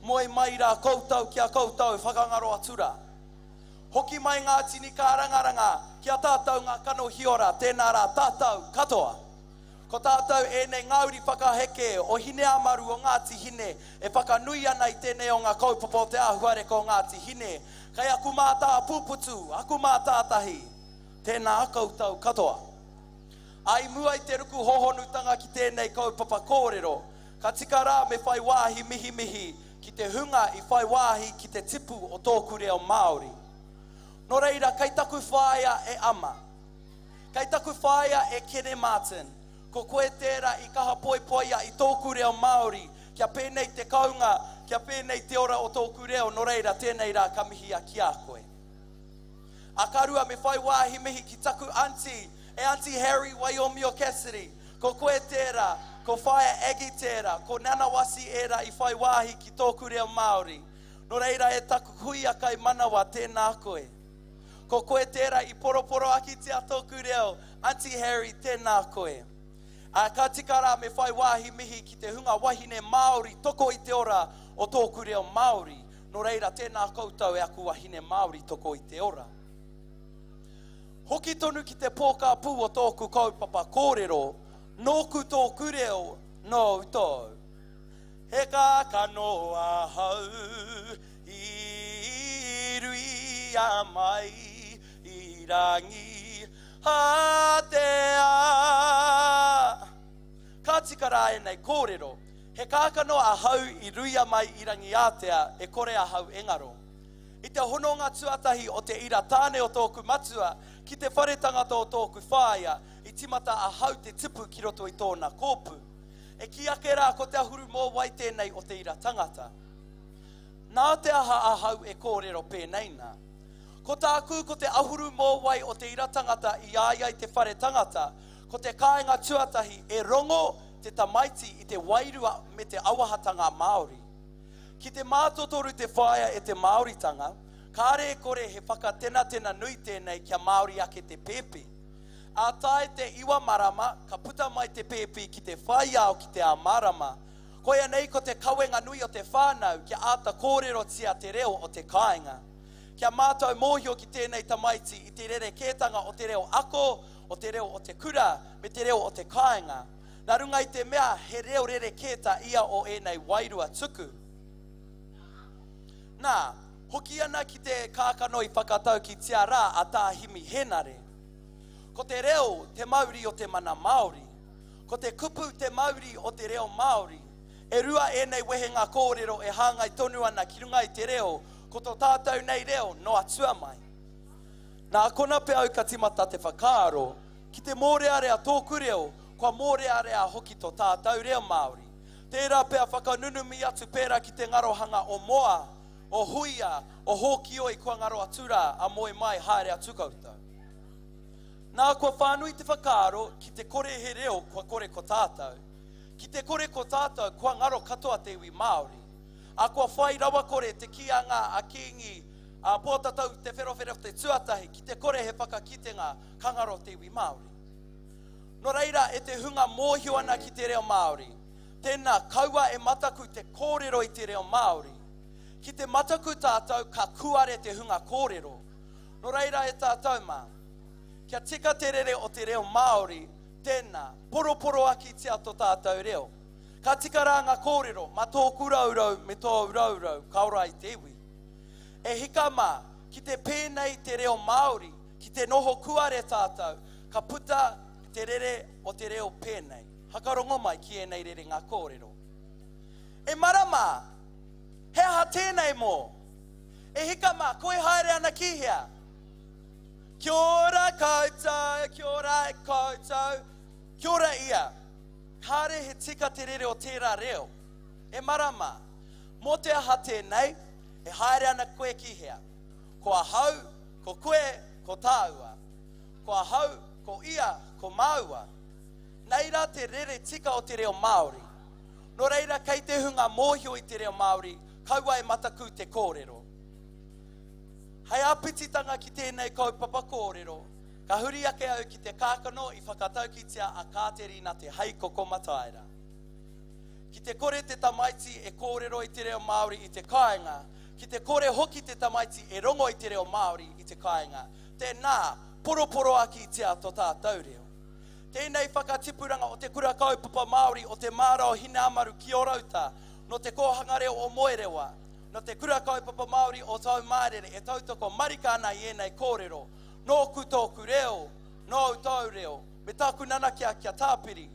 moe mai rā koutou ki a koutou whakangaro atu rā. Hoki mai ngā tini kārangaranga ki a tātou ngā kanohi ora, tēnā rā tātou katoa. Ko tātou ēnei ngā uri whakaheke o Hineamaru o Ngāti Hine e whakanui ana i tēnei o ngā kaupapa o te āhuareka o Ngāti Hine. Kei aku mātāpūputu, aku mātātahi, tēnā koutou katoa. Ā, i mua i te ruku hōhonutanga ki tēnei kaupapa kōrero, ka tika rā me whai wāhi mihimihi ki te hunga i whai wāhi ki te tipu o tōku reo Māori. Nō reira, kei taku whaea e Ama. Kei taku whaea e Kene Martin, ko koe tērā i kaha poipoia i tōku reo Māori, kia pēnei te kounga, kia pēnei te ora o tōku reo, nō reira tēnei rā ka mihia ki a koe. A ka rua me whai wāhi mihi ki taku aunty, e Aunty Harry Waiomio Cassidy, ko koe tērā, ko Whaea Aggie tērā, ko Nana Wasi ērā i whai wāhi ki tōku reo Māori. Nō reira e taku huia kaimanawa, tēnā koe. Ko koe tērā i poroporoakitia tōku reo, Aunty Harry, tēnā koe. Ā, ka tika rā me whai wāhi mihi ki te hunga wahine Māori toko i te ora o tōku reo Māori. Nō reira, tēnā koutou e aku wahine Māori toko i te ora. Hoki tonu ki te pōkā pū o tōku kaupapa kōrero, nōku tōku reo, nōu tōu. He kākano ahau i ruia mai i rangi hātea. Ka tika rā ēnei kōrero. He kākano ahau i ruia mai i Rangiātea e kore ahau e ngaro. I te hononga tuatahi o te ira tāne o tōku matua ki te whare tangata o tōku whāea i timata ahau te tipu ki roto i tōna kōpū. E kī ake rā ko te ahuru mōwai tēnei o te ira tangata. Nā te aha ahau e kōrero pēnei nā? Ko tāku ko te ahuru mōwai o te ira tangata i a ia i te whare tangata, ko te kāinga tuatahi e rongo te tamaiti i te wairua me te auahatanga Māori. Ki te mātotoru te whāia e te Māoritanga, kāre e kore he whakatenatena nui tēnei kia Māori ake te pēpi. Ā tae te iwa marama, ka puta mai te pēpi ki te whai ao ki te ao mārama. Koia nei ko te kawenga nui o te whānau kia āta kōrerotia te reo o te kāinga. Kia mātau mōhio ki tēnei tamaiti i te rerekētanga o te reo ako, o te reo o te kura, me te reo o te kāinga. Nā runga i te mea he reo rerekē tā ia o ēnei wairua tuku. Nā, hoki ana ki te kākano i whakataukitia rā a Tā Himi Henare. Ko te reo te mauri o te mana Māori. Ko te kupu te mauri o te reo Māori. E rua ēnei wehenga kōrero e hāngai tonu ana ki runga i te reo, ko tō tātou nei reo nō atua mai. Nā kona pea au ka timata te whakaaro, ki te mōrearea tōku reo, kua mōrearea hoki tō tātou reo Māori. Tērā pea whakanunumi atu pērā ki te ngarohanga o Moa, o Huia, o Hōkioi kua ngaro atu rā, a moe mai haere atu koutou. Nā kua whānui te whakaaro, ki te kore he reo kua kore ko tātou. Ki te kore ko tātou kua ngaro katoa te iwi Māori. A kua whai rawakore te kīanga a Kīngi a Pōtatau Te Wherowhero te tuatahi, ki te kore he whakakitenga ka ngaro te iwi Māori. Nō reira e te hunga mōhio ana ki te reo Māori, tēnā kaua e mataku te kōrero i te reo Māori. Ki te mataku tātou ka kuare te hunga kōrero. Nō reira e tātou mā, kia tika te rere o te reo Māori, tēnā, poroporoakitia to tātou reo. Ka tika rā ngā kōrero, mā tōku rourou me tōu rourou ka ora ai te iwi. E hika mā, ki te pēnei te reo Māori, ki te noho kuare tātou, ka puta te rere o te reo pēnei. Hakarongo mai ki ēnei rerenga kōrero. E mara mā, he aha tēnei mō? E hika mā, koe haere ana ki hea? Kia ora koutou, kia ora koutou, kia ora ia. Kāre he tika te rere o tērā reo. E mara mā, mō te aha tēnei, e haere ana koe ki hea? Ko ahau, ko koe, ko tāua. Ko ahau, ko ia, ko māua. Nei rā te rere tika o te reo Māori. Nō reira, kei te hunga mōhio i te reo Māori, kaua e matakū te kōrero. Hei āpititanga ki tēnei kaupapa kōrero, ka huri ake au ki te kākano i whakataukitia a Kāterina Te Heikoko Mataira. Ki te kore te tamaiti e kōrero i te reo Māori i te kāinga, ki te kore hoki te tamaiti e rongo i te reo Māori i te kāinga, tēnā, poroporoakitia to tātou reo. Tēnei whakatipuranga o Te Kura Kaupapa Māori o Te Māra o Hineamaru ki Orauta, nō Te Kōhanga Reo o Moerewa, nō Te Kura Kaupapa Māori o Taumārere e tautoko marika ana i ēnei kōrero, Nōku tōku reo, nōu tōu reo, me tāku nanakia kia tāpiri,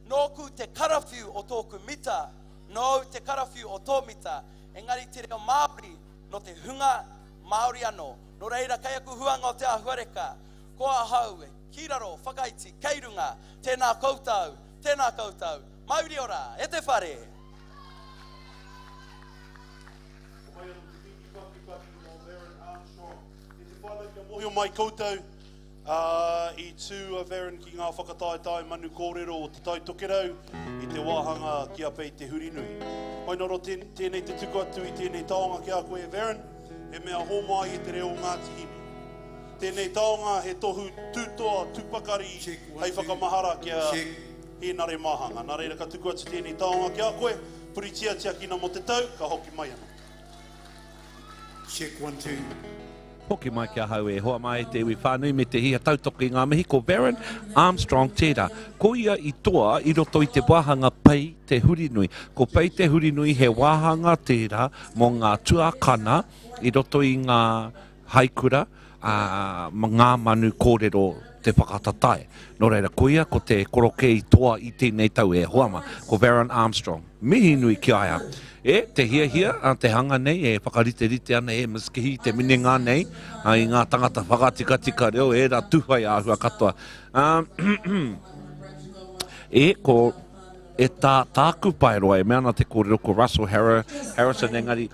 nōku te karawhiu o tōku mita, nōu te karawhiu o tō mita, engari te reo Māori nō te hunga Māori anō. Nō reira, kei aku huanga o te āhuareka, ko ahau e ki raro, whakaiti, kei runga, tēnā koutou, tēnā koutou, mauri ora, e te whare! Ko mai anō te piki pakipaki mō Verryn Armstrong. E te whānau kia mōhio mai koutou, ā, i tū a Verryn ki ngā whakataetae manu kōrero o Te Tai Tokerau i te wāhanga ki a Pei Te Hurinui. Mai nō tēnei te tuku atu i tēnei taonga ki a koe e Verryn, he mea hōmai e te reo o Ngāti Hine. Tēnei taonga he tohu tūtoa, tūpakari hei whakamahara ki a Hēnare Māhanga. Nā reira ka tuku atu tēnei taonga ki a koe, puritia tiakina mō te tau, ka hoki mai anō. Check one two. Hoki mai ki ahau e hoa mā e te iwi whānui me te hia tautoko i ngā mihi ko Baron Armstrong tērā. Ko ia i toa i roto i te wāhanga Pei Te Hurinui. Ko Pei Te Hurinui he wāhanga tērā mō ngā tuakana i roto i ngā haikura, ngā manu kōrero te whakatatae. Nō reira, koia ko te korokē i toa i tēnei tau e hoa ma, ko Baron Armstrong. Mihi nui ki a ia. E, te hiahia a te hanga nei e whakariterite ana e Miss Kihi te minenga nei i ngā tangata whakatikatika reo ērā tūwhai āhua katoa. E, ko, e tā, tāku paeroa e mea ana te kōrero ko Russell Harrison engari,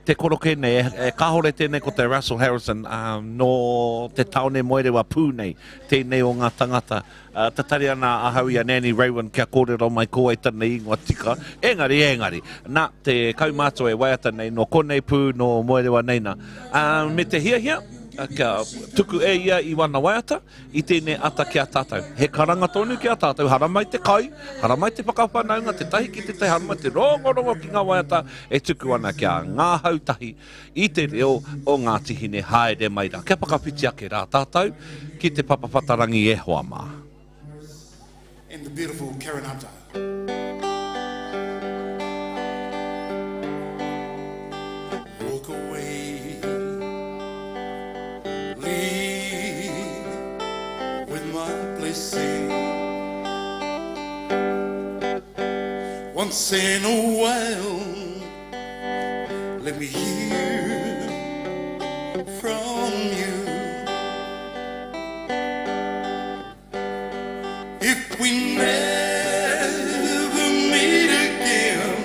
Te koroke nei, e, kāhore tēnei ko te Russell Harrison, ā, nō te tāone Moerewa pū nei, tēnei o ngā tangata. Ā, tatari ana ahau i a Nanny Raywin kia kōrero mai ko wai tana ingoa tika, engari, engari, nā, te kaumātua e waiata nei, nō konei pū, nō Moerewa nei nā. Ā, me te hiahia, kia tuku e ia i wana waiata, i tēnei ata ki a tātou. He karanga tonu ki a tātou, haramai te kai, haramai te whakawhanaunga, te tahi ki te tahi, haramai te rongorongo ki ngā waiata e tuku ana kia ngahau tahi i te reo o Ngāti Hine haere mai rā. Kia whakawhiti ake rā tātou ki te papa whatarangi e hoa mā. And the beautiful Karen Hunter. Walk away, leave with my blessing. Once in a while, let me hear from you. If we never meet again,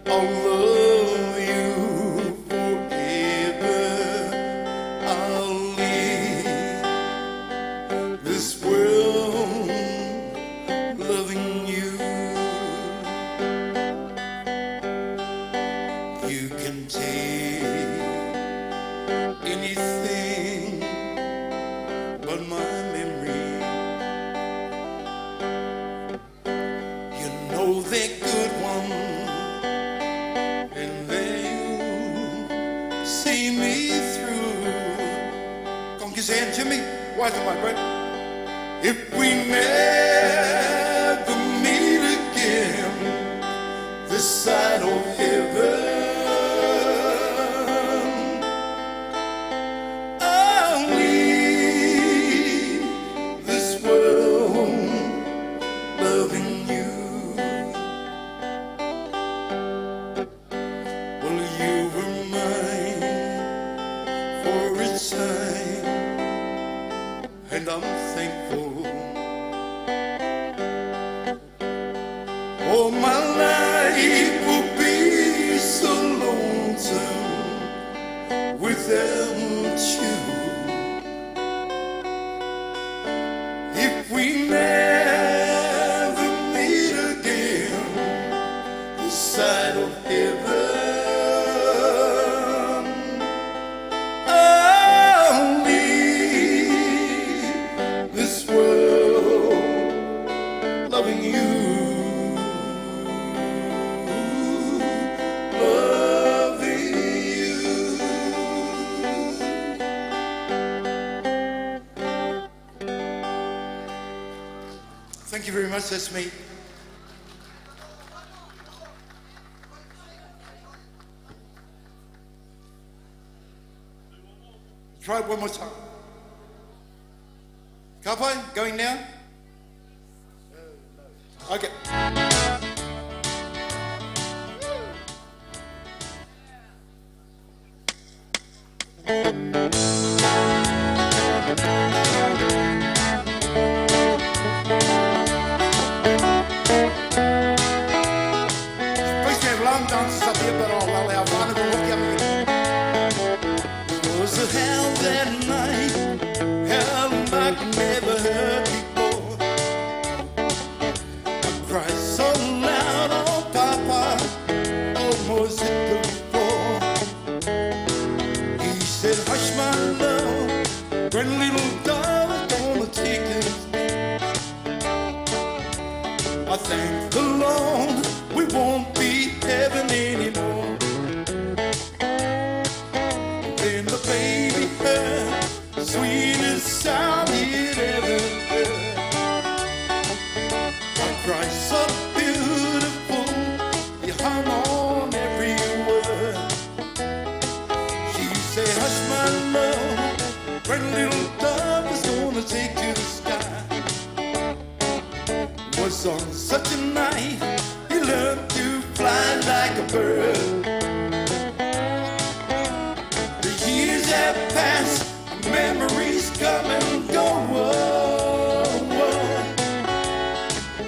I'll love you forever. I'll leave this world loving you. You can take anything but my memory. You know they're good ones, and they'll see me through. Go on, kiss your hand, Jimmy. Why the mic, right? If we never meet again, this side of heaven, I'll leave this world loving you. Well, you were mine for a time, and I'm thankful. Oh, my life will be so lonesome without you. If we never meet again, this side of heaven, I'll leave this world loving you. Loving you. Thank you very much. That's me. Try it one more time. Ka pai, going now? Okay. Supposed to have long dances up here, but I'll allow one to look at me. It was a hell that night, hell like never heard before. I cried so loud, oh Papa, almost hit the floor. He said, hush my love, when little darling gonna take us. I thank the Lord we won't be heaven anymore. Then the baby heard the sweetest sound he'd ever heard. I cried so beautiful, he hung on every word. She said, hush my love, Pretty little dove is gonna take to the sky. Was on such a night he learned to fly like a bird. The years have passed, memories come and go.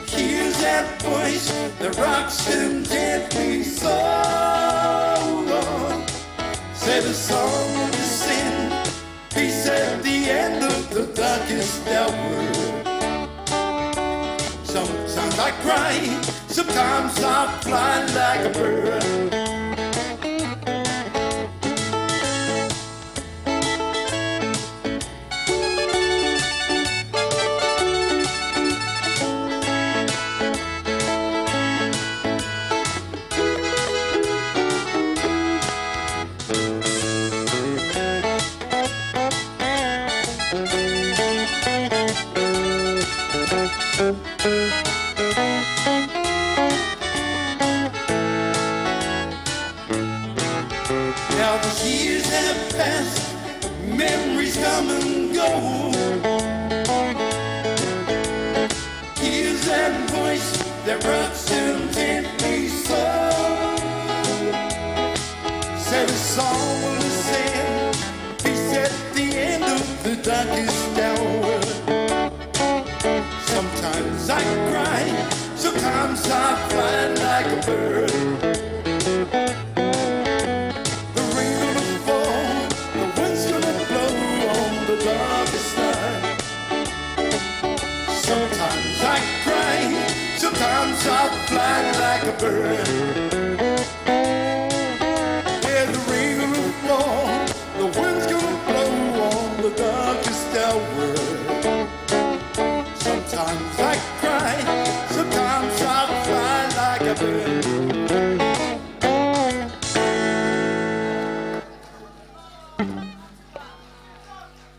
Hears that voice that rocks him gently so. Said a song of the sin, peace at the end of the darkest hour. Sometimes I cry, sometimes I fly like a bird. Now the years have passed, memories come and go. Hears that voice that rocks him gently so. Said a song will ascend, peace at the end of the darkest hour. Sometimes I cry, sometimes I fly like a bird. The rain's gonna fall, the wind's gonna blow on the darkest night. Sometimes I cry, sometimes I fly like a bird. Yeah, the rain's gonna fall, the wind's gonna blow on the darkest hour. Sometimes I cry, sometimes I fly like a bird.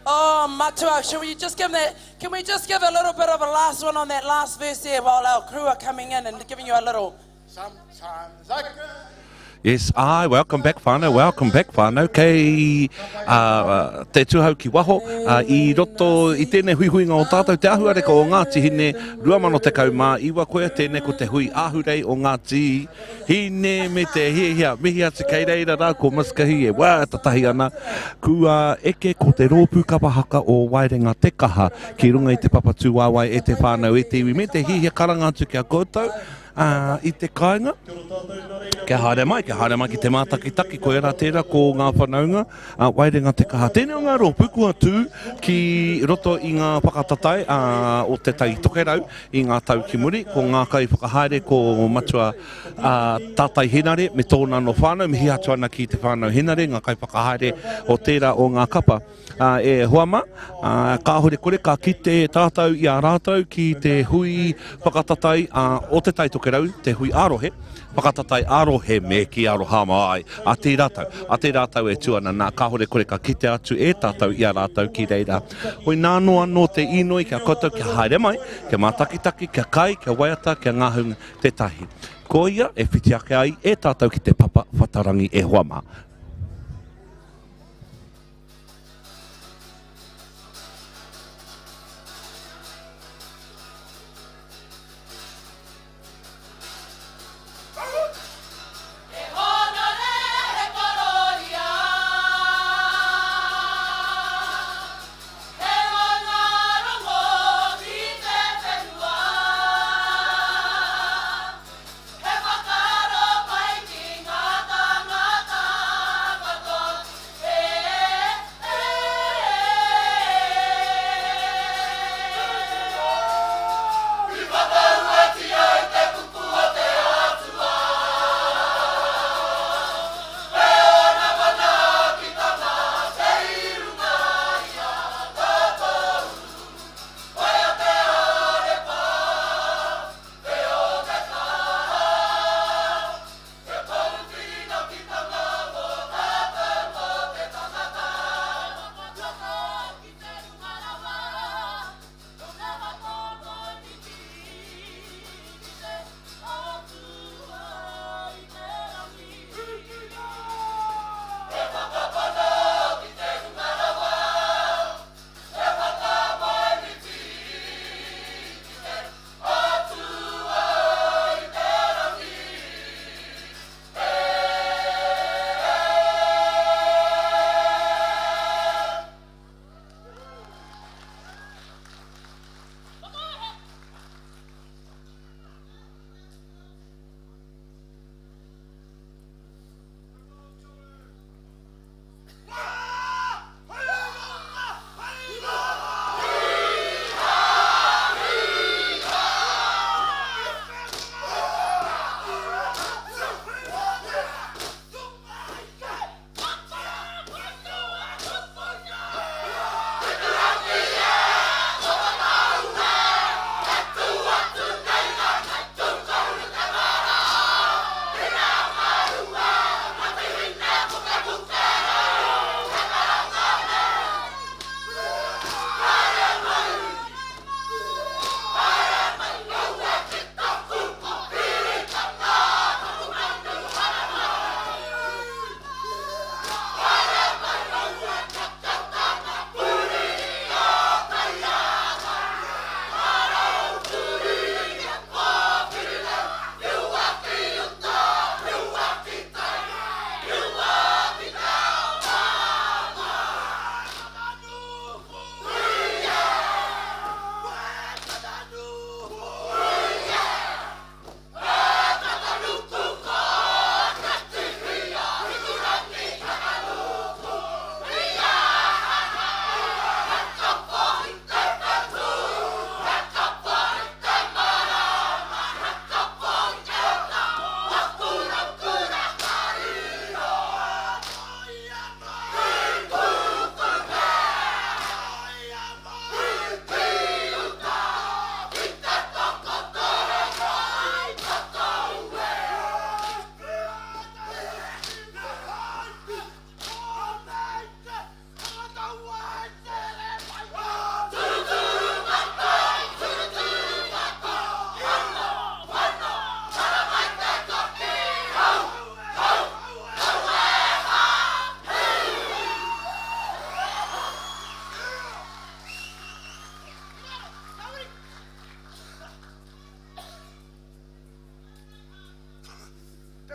Oh, Matua, shall we just give that? Can we just give a little bit of a last one on that last verse there while our crew are coming in and giving you a little? Sometimes I cry. Yes, ai, welcome back whānau, welcome back whānau. Kei te tuhau ki waho, i roto i tēnei huihuinga o tātou, te ahuareka o Ngāti Hine, 2019, koia tēnei ko te hui ahurei o Ngāti Hine me te hiahia. Mihi atu kei reira rā ko Miss Kahi e wā tatahi ana. Kua eke ko te rōpū kapa haka o Waerenga Te Kaha ki runga i te papa tūwaewae e te whānau e te iwi me te hiahia karanga atu ki a koutou i te kāinga. Kia haere mai, kia haere mai ki te mātakitaki, koia rā tērā ko ngā whanaunga, a Waerenga Te Kaha. Tēnei o ngā rōpū kua tū ki roto i ngā whakatatae o Te Tai Tokerau i ngā tau ki muri, ko ngā kaiwhakahaere ko Matua Tātai Henare me tōna anō whānau, mihi atu ana ki te whānau Henare, ngā kaiwhakahaere o tērā o ngā kapa. E hoa mā, kāhore kore ka kite tātou i a rātou ki te hui whakatatae o Te Tai Tokerau, te hui ā-rohe, whakatatae ā-rohe me kī aroha mai a tērā tau, a tērā tau e tū ana, nā, kāhore kore ka kite atu e tātou i a rātou ki reira. Hoi nā noa anō te īnoi ki a koutou kia haere mai, kia mātakitaki, kia kai, kia waiata, kia ngahau te tahi. Koia e whiti ake ai e tātou ki te papa whatarangi e hoa mā. He whakaaro pai ki ngā tāngata.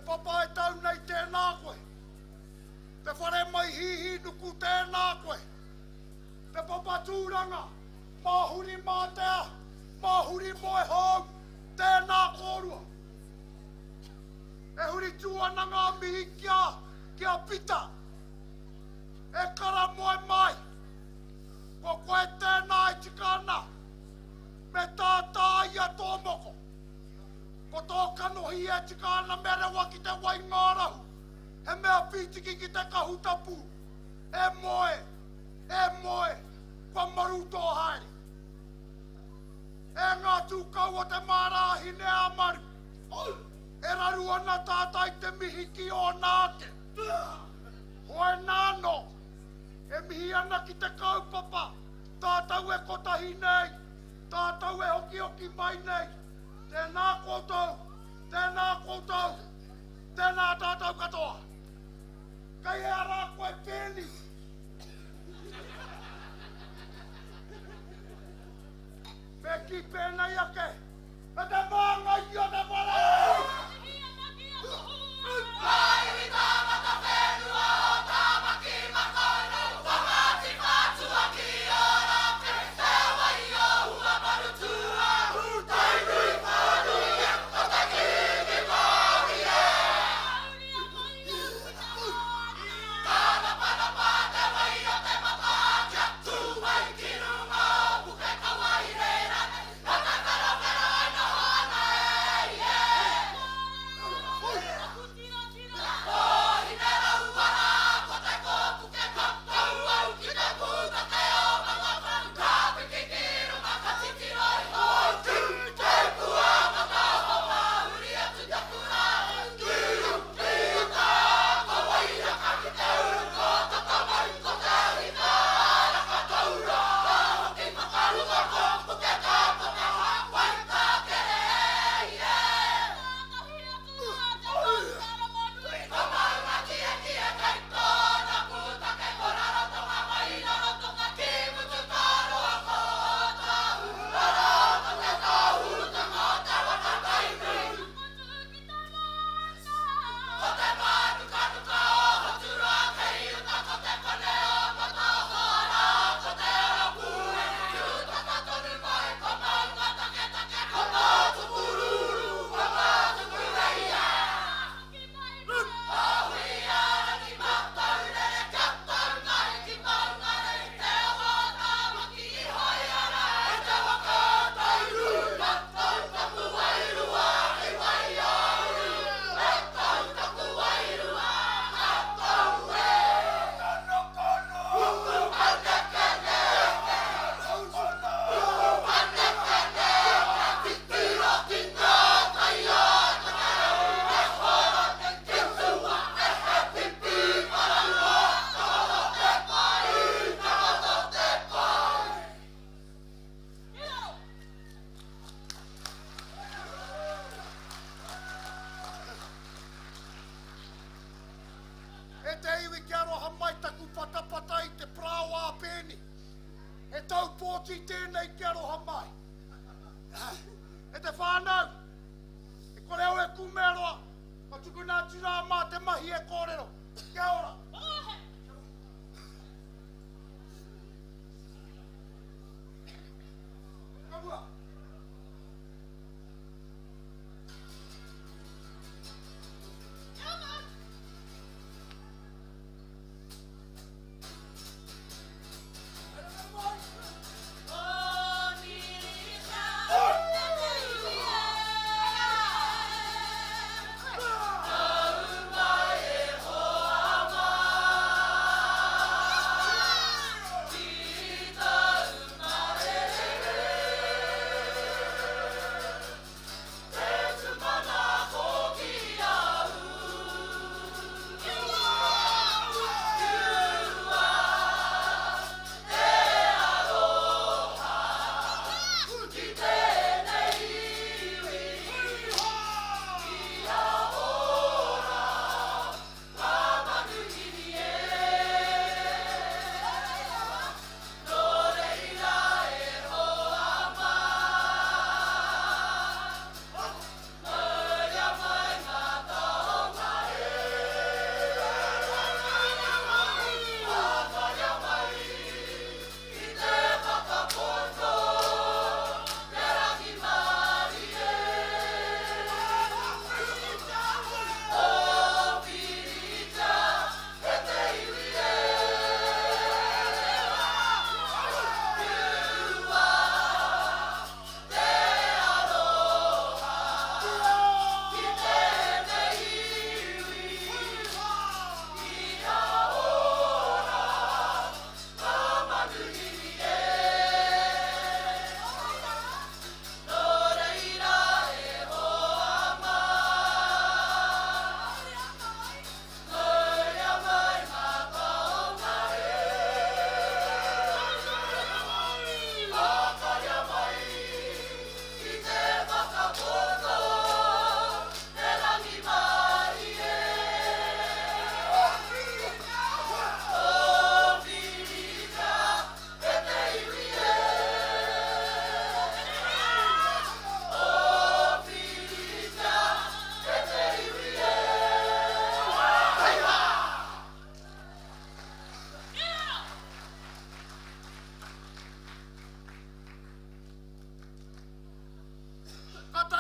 papa e tau nei tēnā koe. Te whare mai hihi nuku tēnā koe. Te papa tūranga, māhuri mātea, māhuri moe hou, tēnā kōrua. E huri tū ana ngā mihi ki a, ki a Pita. E kara moe mai. Ko koe tēnā e tika ana. Me tātā ia tō moko. Ko tō kanohi e tika ana me rewa ki te wai ngārahu. He mea whītiki ki te kahu tapu. E moe, e moe, kua maru tō haere. E ngā tūkau o te māra a Hine-ā-Maru. E raru ana tātai te mihi ki ōna ake. Hoi nā anō, e mihi ana ki te kaupapa, tātou e kotahi nei, tātou e hokihoki mai nei, tēnā koutou, tēnā koutou, tēnā tātou katoa. Kei hea rā koe Pēni? Me kī pēnei ake, Me te māngai o te whare! Ngā tāngata whenua o Tāmaki Makaurau, ko Ngāti Whātua ki Ōrākei, Te Wai-o-Huamaru tūāhu, Tainui whānui e, ko te Kīngi Māori e. Kānapanapa te wai o te matā, kia tū mai ki runga o Pukekawa i reira nei. E te iwi kia aroha mai taku patapata i te parāoa a Pēni. He tau pōti tēnei kia aroha mai. E te whānau, e kore au e kūmea roa, ka tukuna atu rā mā te mahi e kōrero. Kia ora! Ka mua.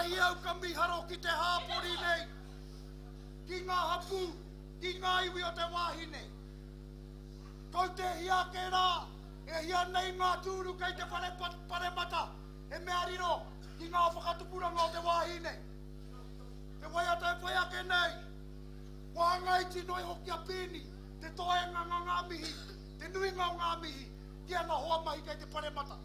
Kātahi au ka miharo ki te hāpori nei, ki ngā hapū, ki ngā iwi o te wāhi nei. Kau te hia ake rā, e hia nei ngā tūru kei te whare paremata, he mea riro ki ngā whakatupuranga o te wāhi nei. Te waiata e whai ake nei, kua hanga iti noa iho ki a Pēni, te toenga ngā ngā mihi, te nuinga o ngā mihi, ki ana hoa mahi kei te paremata.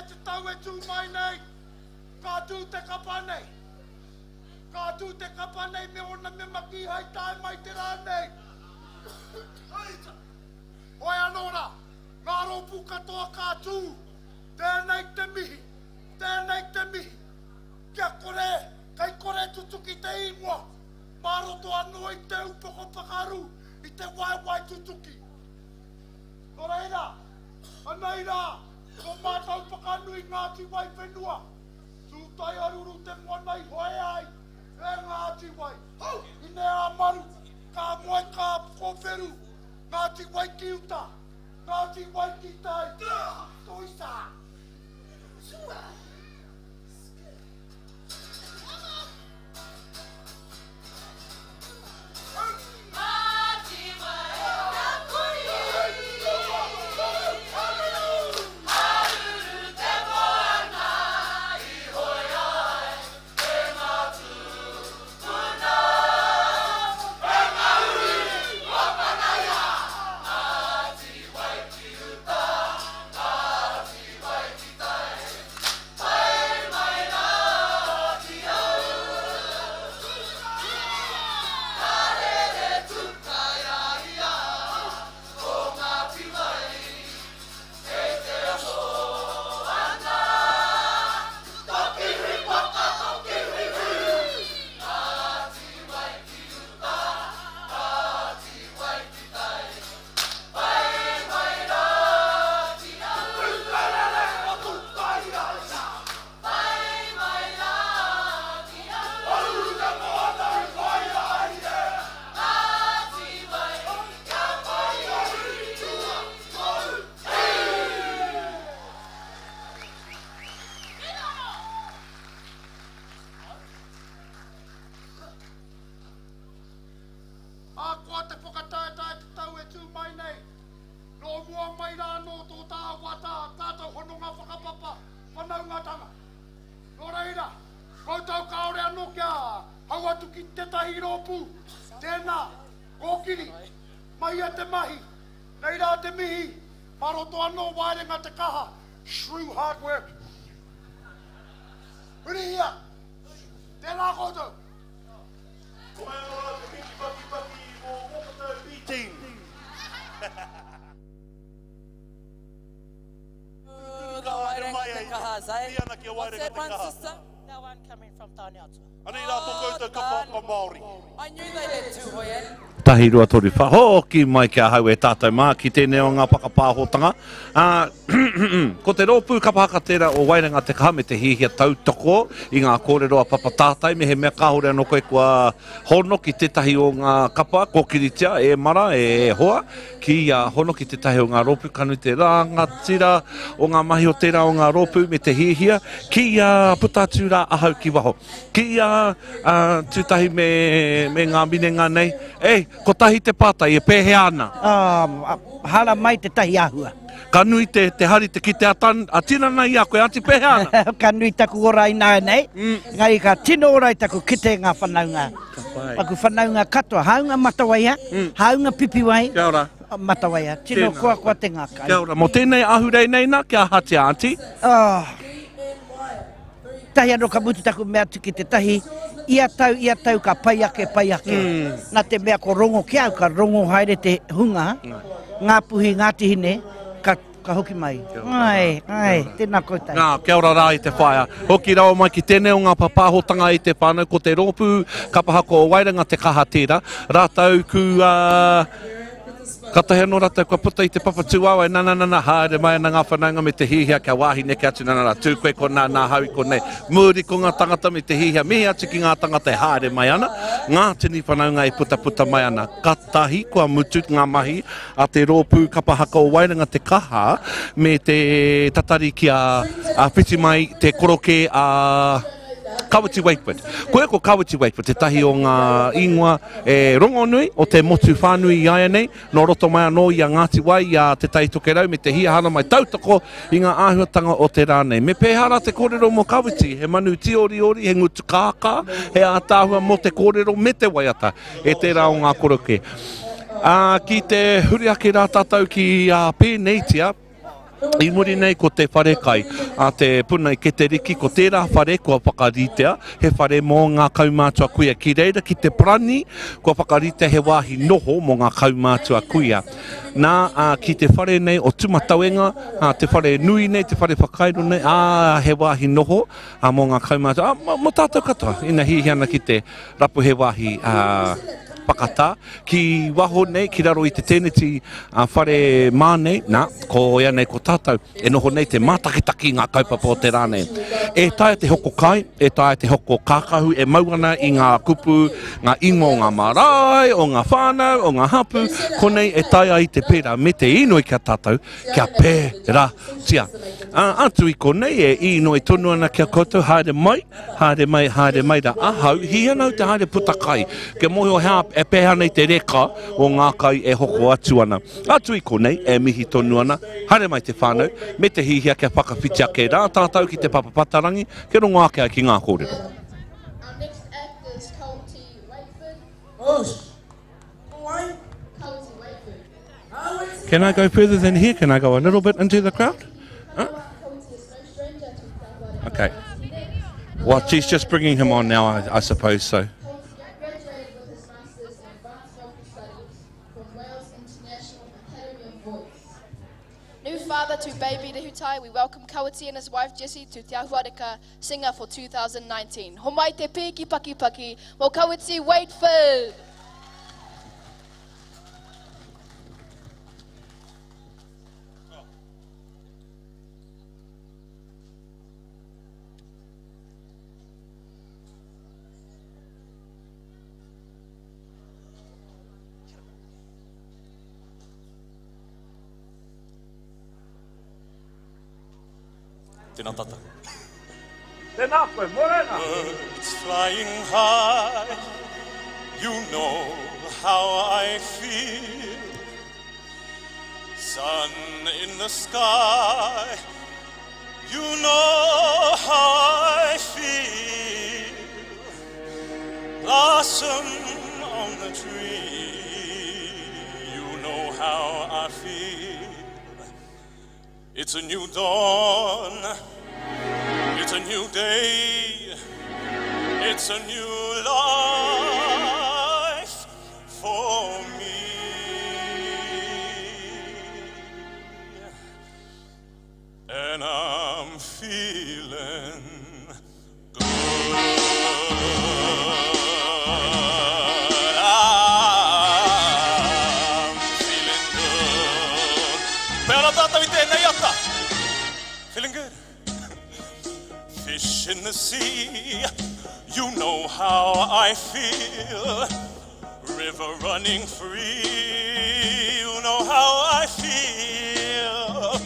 te tau e tū mai nei, ka tū te kapa nei. Ka tū te kapa nei me ōna mema kīhai tae mai te rā nei. Hoi anō rā, ngā rōpū katoa ka tū, tēnei te mihi, tēnei te mihi. Kia kore, kei kore tutuki te ingoa, mā roto anō i te upoko pakaru, i te waewae tutuki. Nō reira, anei rā, ko mātou whakanui Ngāti Wai whenua, Tūtaiaruru te moana i hoe ai e Ngāti Wai. Hine-ā-maru, ka moe ka kōwheru, Ngāti Wai ki uta, Ngāti Wai ki tai, Toisa! Ahakoa te whakataetae te tau e tū mai nei, nō mua mai rā anō tō tāwata tātou hononga whakapapa whanaungatanga. Nō reira, koutou kāore anō kia hau atu ki tētahi rōpū, tēnā, kōkiri, mahia te mahi, nei rā te mihi, mā roto anō waerenga te kaha, shrew hard work. Hurihia! Tēnā koutou! Ko mai anō rā te piki pakipaki mō Watertow B Team. Ka waerenga te kaha, Zay. What's that one, sister? That one coming from Tāneatua. Anei rā tō koutou kapa haka Māori. I knew they had Tūhoe, eh? Tahi, rua, toru, wha. Hoki mai ki ahau e tātou mā ki tēnei o ngā whakapāhotanga. Ā, ko te rōpū kapa haka tērā o Wairanga Te Kaha me te hiahia tautoko i ngā kōrero a Papa Tātai mehemea kāore anō koe kua hono ki tētahi o ngā kapa kōkiritia e mara, e hoa, ki a hono ki tētahi o ngā rōpū ka nui te rāngatira o ngā mahi o tērā o ngā rōpū me te hiahia ki a puta atu rā ahau ki waho. Ki a tūtahi me, me ngā minenga nei, e, kotahi te pātai, e pēhea ana? Hara mai tētahi āhua. Ka nui te, te hari te kite a, tan, a tinana i a koe, Aunty, pēhea ana? ka nui taku ora ināianei, mm. engari ka tino ora i taku kite ngā whanaunga. Ka pai. Aku whanaunga katoa, hāunga Matawaia, mm. hāunga Pipiwai, Kia ora. Matawaia, tino Tēnā. koa koa te ngākau. Kia ora, mō tēnei ahurei nei nā, kia ahatia, Aunty? Oh. Tahi anō ka mutu taku mea atu ki te tahi, ia tau, ia tau ka pai ake, pai ake. Mm. Nā te mea ko rongo ki au, ka rongo haere te hunga, Ngāpuhi, Ngāti Hine, ka, ka hoki mai. Ai, ai, tēnā koutou. Nā, kia ora rā i te whaea. Hoki rawa mai ki tēnei o ngā papāhotanga i te whānau, ko te rōpū kapa haka o Wairanga te kaha tērā. Rātou ku, uh, Katahi anō rātou kua puta i te papa tūāwae, nana, nana, haere mai ana ngā whanaunga me te hihia kia wāhi neke atu, nana, nana, tū koe konā, nā hau i konei. Muri ko ngā tangata me te hihia, mihi atu ki ngā tangata e haere mai ana, ngā tini whanaunga e putaputa mai ana. Katahi kua mutu ngā mahi a te rōpū kapa haka o Wairanga Te Kaha me te tatari kia whiti mai te korokē a Kawiti Waetford. Koia ko Kawiti Waetford tētahi o ngā ingoa e rongonui o te motu whānui i āianei, nō roto mai anō i a Ngāti Wai, i a Te Tai Tokerau me te hiahana mai tautoko i ngā āhuatanga o te rā nei. Me pēhea rā te kōrero mō Kawiti? He manu tīoriori, he ngutu kākā, he ātaahua mō te kōrero me te waiata e tērā o ngā koroke. Ā, ki te huri ake rā tātou ki a pēneitia, I muri nei ko te wharekai a te Puna i Keteriki, ko tērā whare kua whakaritea he whare mō ngā kaumātua kuia. Ki reira ki te parani kua whakaritea he wāhi noho mō ngā kaumātua kuia. Nā, ā, ki te whare nei o Tumatauenga, ā, te whare nui nei, te whare whakairo nei, ā, he wāhi noho, ā, mō ngā kaumātua, ā, mō, mō tātou katoa, ina hiahia ana ki te rapu he wāhi, ā, whakatā. Ki waho nei, ki raro i te tēneti a whare mā nei, nā, ko ia nei ko tātou, e noho nei te mātakitaki i ngā kaupapa o te rā nei. E taea te hoko kai, e taea te hoko kākahu e mau ana i ngā kupu, ngā ingoa o ngā marae, o ngā whānau, o ngā hapū, konei e taea ai te pērā me te inoi ki a tātou, kia pērātia. Ā, atu i konei e inoi tonu ana ki a koutou, haere mai, Haere mai, haere mai ra ahau, hī ana au te haere puta kai, kia mōhio hea e pēhea nei te reka o ngā kai e hoko atu ana. Atu i konei, e mihi tonu ana, haere mai te whānau, me te hihia kia whakawhiti ake rā tātou ki te papa patarangi, kia rongo ake ai ki ngā kōrero. Can I go further than here? Can I go a little bit into the crowd? Huh? Okay. Well, she's just bringing him on now, I, I suppose so. New father to baby Rehutai, we welcome Kawiti and his wife Jessie to Te Ahuareka Singer for 2019. Homai te piki paki paki, mo Kawiti Waitford! Tēnā tātou. Tēnā koe, morena! Birds flying high, you know how I feel. Sun in the sky, you know how I feel. Blossom on the tree, you know how I feel. It's a new dawn, it's a new day, it's a new life for me. And I'm feeling good. I'm feeling good. Pēra tātou i tēnei ata. Feeling good. Fish in the sea, you know how I feel. River running free, you know how I feel.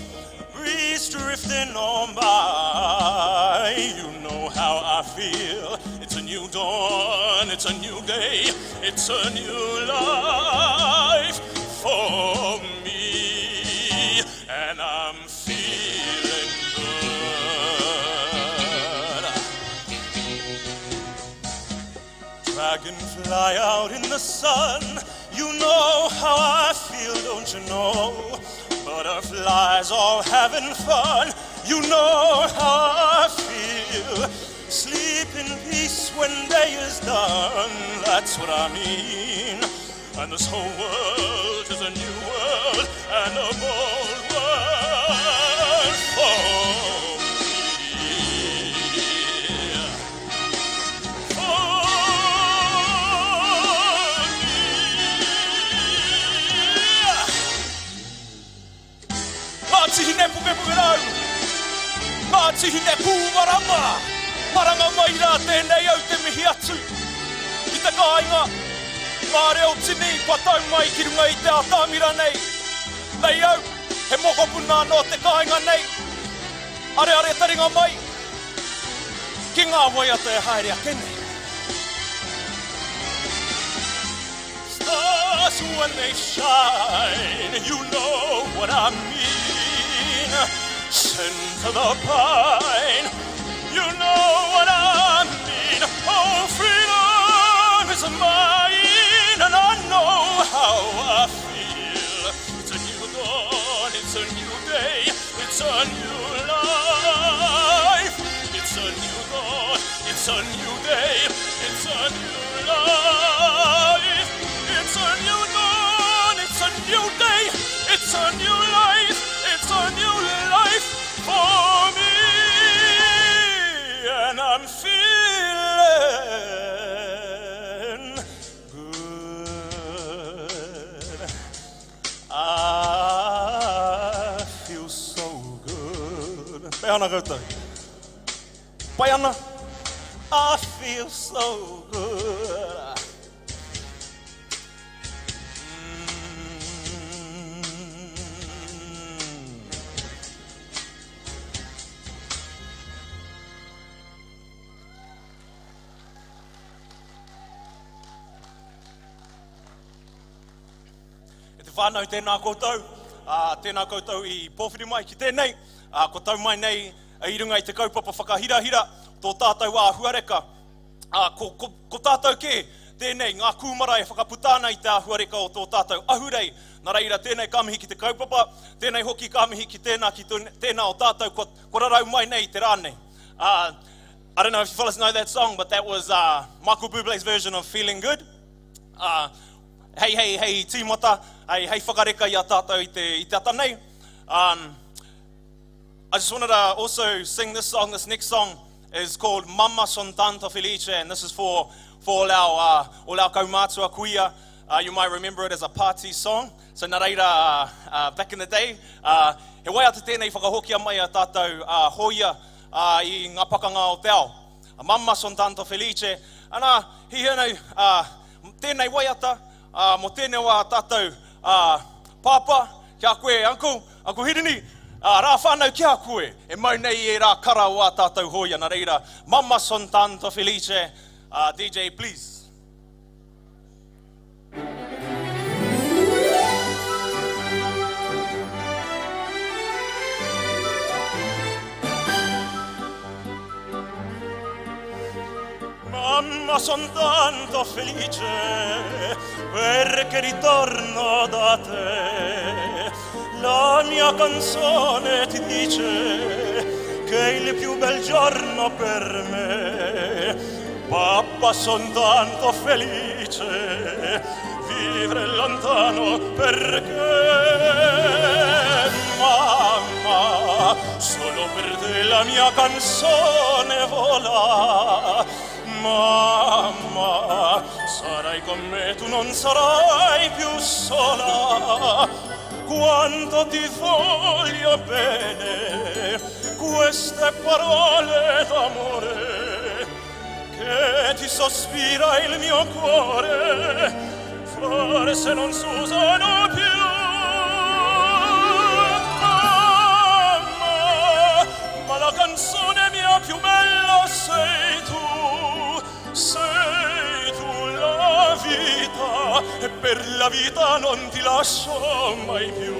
Breeze drifting on by, you know how I feel. It's a new dawn, it's a new day, it's a new life for me. And I'm feeling good. Dragonfly out in the sun, you know how I feel, don't you know? Butterflies all having fun, you know how I feel. Sleep in peace when day is done, that's what I mean. And this whole world is a new world and a bold world for me. For Ngā tihine pukepuke rau, ngā tihine pūmarama, maranga mai rā tēnei au te mihi atu ki te kāinga, ngā reo tini kua tau mai ki runga i te atamira nei. Nei au, he mokopuna nō te kāinga nei, areare taringa mai ki ngā waiata e haere ake nei. Stars when they shine, you know what I mean. Send to the pine, you know what I mean. Oh, freedom is mine, and I know how I feel. It's a new dawn, it's a new day, a new life. It's a new dawn, it's a new day, it's a new life. It's a new dawn, it's a new day, it's a new life, it's a new life for me. And I'm feeling good. I feel so good. Pai ana koutou. Pai ana. I feel so good. E te whānau, tēnā koutou. Ā, tēnā koutou i pōwhiri mai ki tēnei. Ā, ko tau mai nei i runga i te kaupapa whakahirahira, tō tātou āhuareka. Ā, ko, ko, ko tātou kē, tēnei, ngā kūmara e whakaputa ana i te āhuareka o tō tātou ahurei. Nā reira, tēnei ka mihi ki te kaupapa, tēnei hoki ka mihi ki tēnā, ki tēnā o tātou kua, kua rarau mai nei i te rā nei. Ā, I don't know if you fellas know that song, but that was uh, Michael Bublé's version of Feeling Good. Uh, hei, hei, hei tīmata, hei, hei whakareka i a tātou i te, i te ata nei. Um, I just wanted to also sing this song. This next song is called Mamma Son Tanto Felice, and this is for, for all our, uh, all our kaumātua kuia. Uh, you might remember it as a party song. So nā reira, uh, uh, back in the day, uh, he waiata tēnei whakahokia mai a tātou uh, hōia uh, i ngā pakanga o te ao. Mamma son tanto felice. Ana, hi nei, uh, tēnei waiata, uh, mō tēnei wā tātou uh, pāpā, ki a koe, uncle, uncle Hirini, uh, rā whānau ki a koe, e mau nei i ērā kara o ā tātou hōia. Nā reira, Mamma son tanto felice, uh, DJ, please. Mamma son tanto felice perché ritorno da te. La mia canzone ti dice che è il più bel giorno per me. Papà son tanto felice vivere lontano perché mamma solo per te la mia canzone vola mamma sarai con me tu non sarai più sola quanto ti voglio bene queste parole d'amore che ti sospira il mio cuore forse non s'usano più. Mamma, ma la canzone mia più bella sei tu, sei tu la vita e per la vita non ti lascio mai più.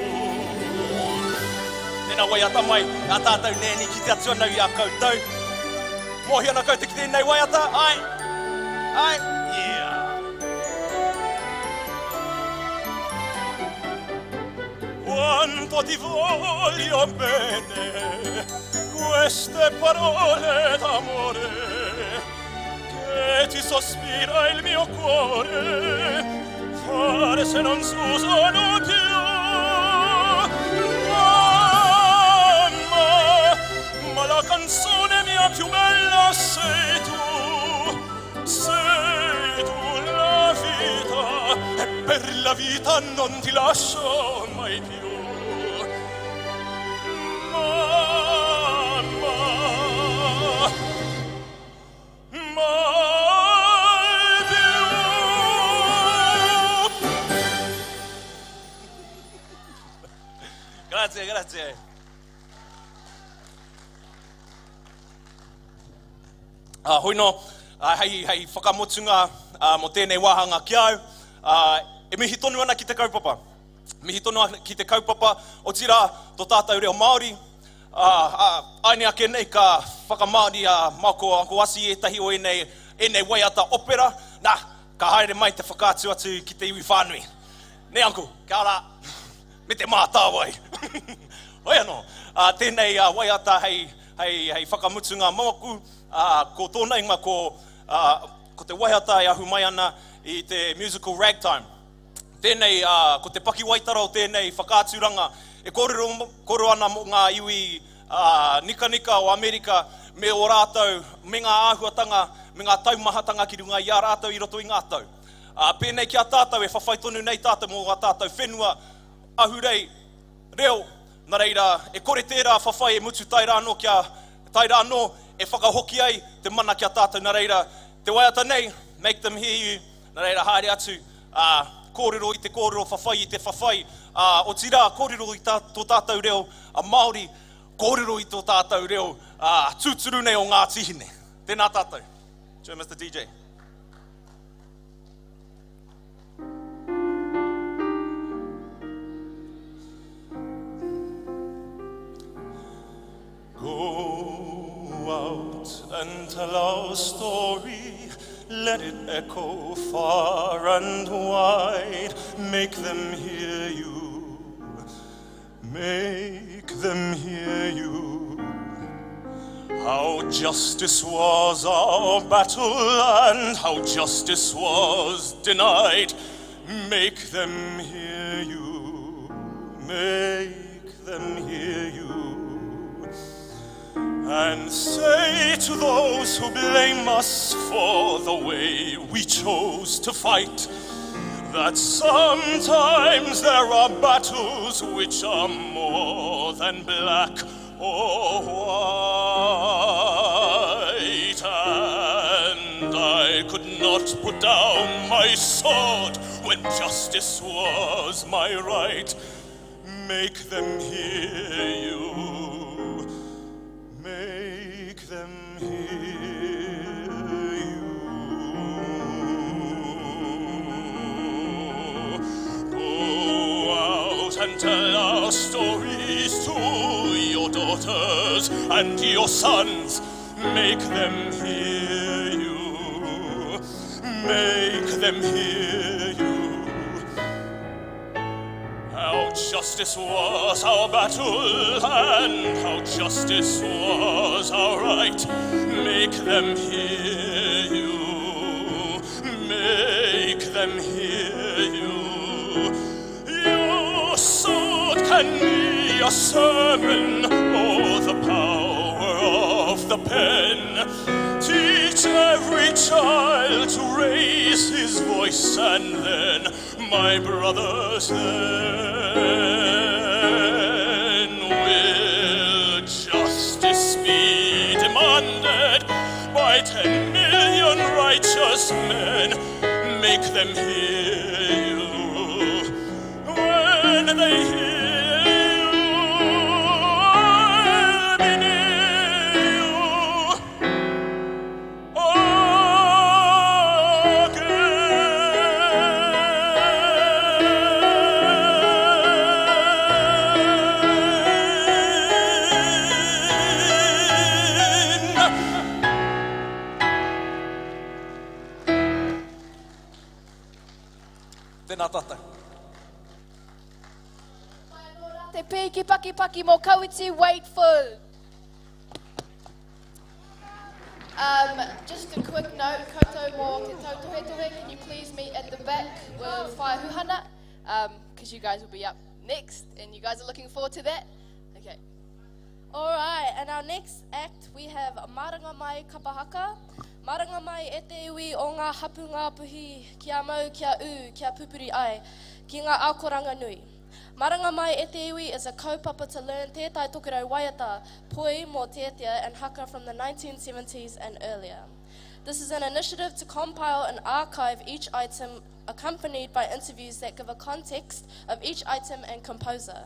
Tēnā waiata mai a tātou nēni ki te atu anau i a koutou. Mōhio ana koutou ki tēnei waiata? Ai? Ai? Yeah. Quanto ti voglio bene, queste parole d'amore che ti sospira il mio cuore, forse non s'usano più. Mamma, ma la canzone mia più bella sei tu, sei tu la vita, e per la vita non ti lascio mai più. Mamma, mai più. Grazie, grazie. Uh, hoi no, uh, hei, hei whakamotunga uh, mō tēnei wāhanga ki au, uh, e mihi tonu ana ki te kaupapa. Mihi tonu ana ki te kaupapa, otirā tō tātou reo Māori. Uh, uh, aine ake nei ka whakamāori a Mako Uncle Asi ētahi o ēnei, ēnei waiata opera. Nā, ka haere mai te whakaatu atu ki te iwi whānui. Nē, Uncle, kia ora, me te mātāwai. Hoi anō, ā, tēnei ā, waiata hei, hei, hei whakamutunga mōku, ā, ko tōna ingoa ko, ā, ko te waiata e ahu mai ana i te musical Ragtime. Tēnei, ā, ko te pakiwaitara o tēnei whakaaturanga e kōrero, kōrero ana mō ngā iwi, ā, nikanika o Amerika me ō rātou, me ngā āhuatanga, me ngā taumahatanga ki runga i a rātou i roto i ngā tau. Ā, pēnei ki a tātou e whawhai tonu nei tātou mō ā tātou whenua ahurei, reo, nā reira, e kore tērā whawhai e mutu tae rā anō kia, tae rā anō e whakahoki ai te mana ki a tātou, nā reira, te waiata nei, Make Them Hear You, nā reira, haere atu, ā, kōrero i te kōrero, whawhai i te whawhai, ā, otirā, kōrero i tā, tō tātou reo a Māori, kōrero i tō tātou reo, ā, tūturu nei o Ngāti Hine. Tēnā tātou. To Mr DJ. Go out and tell our story. Let it echo far and wide. Make them hear you. Make them hear you. How justice was our battle and how justice was denied. Make them hear you. Make them hear you. And say to those who blame us for the way we chose to fight that sometimes there are battles which are more than black or white. And I could not put down my sword when justice was my right. Make them hear you. Make them hear you. Go out and tell our stories to your daughters and your sons. Make them hear you. Make them hear you. How justice was our battle and how justice was our right. Make them hear you. Make them hear you. Your sword can be a sermon or the power of the pen. Teach every child to raise his voice and then, my brothers, then will justice be demanded by ten million righteous men. Make them hear you when they hear you. I'll be near you again. Tēnā tātou. Te pīki pakipaki mō Kawiti Waitful. Um, just a quick note, koutou mō te tautohetohe, can you please meet at the back with Whaea Huhana? Because um, you guys will be up next and you guys are looking forward to that. Okay. All right, and our next act we have Maranga Mai Kapahaka. Maranga mai e te iwi o ngā hapu Ngāpuhi kia mau, kia ū, kia pupuri ai, ki ngā akoranga nui. Maranga mai e te iwi is a kaupapa to learn Te Tai Tokerau waiata, poi, mōteatea and haka from the 1970s and earlier. This is an initiative to compile and archive each item accompanied by interviews that give a context of each item and composer.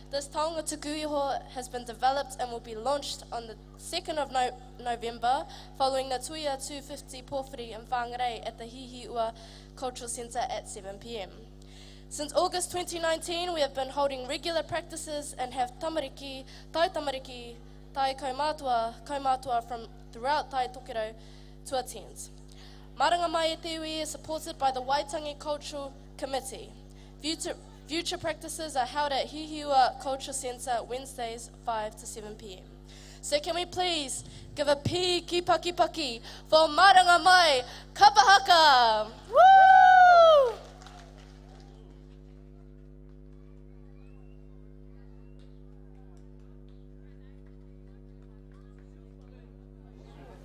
This taonga tuku iho has been developed and will be launched on the 2nd of no November following the Tuia 250 Pōwhiri in Whangarei at the Hihiua Cultural Centre at 7pm. Since August 2019, we have been holding regular practices and have tamariki, tai tamariki, tai kaumātua, kaumātua from throughout Tai Tokerau to attend. Maranga Mai e Te Iwi is supported by the Waitangi Cultural Committee. Future, Future practices are held at Hihiwa Culture Centre Wednesdays 5 to 7 p.m. So can we please give a piki paki paki for Maranga Mai Kapahaka. Woo!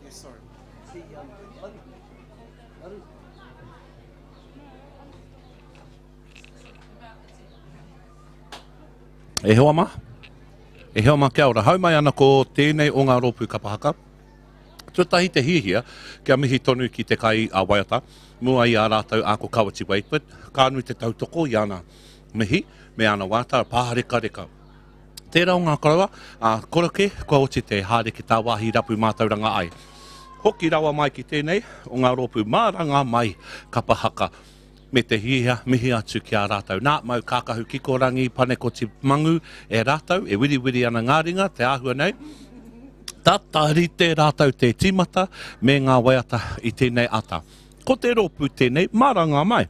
Yes, sorry. E hoa mā. E hoa mā, kia ora. Hau mai ana ko tēnei o ngā rōpū kapa haka. Tuatahi te hiahia kia mihi tonu ki te kai a waiata, mua i a rātou a ko Kawiti Wakeford, ka nui te tautoko i ana mihi me ana waiata pārekareka. Tērā o ngā koroua, a Koroke, kua oti te haere ki tāwāhi rapu mātauranga ai. Hoki rawa mai ki tēnei o ngā rōpū maranga mai kapa haka me te hiahia mihi atu ki a rātou. Nā, mau kākahu kikorangi, panekoti mangu e rātou, e wiriwiri ana ngā ringa, te āhua nei. Tata rite rātou te tīmata me ngā waiata i tēnei ata. Ko te rōpū tēnei, maranga mai.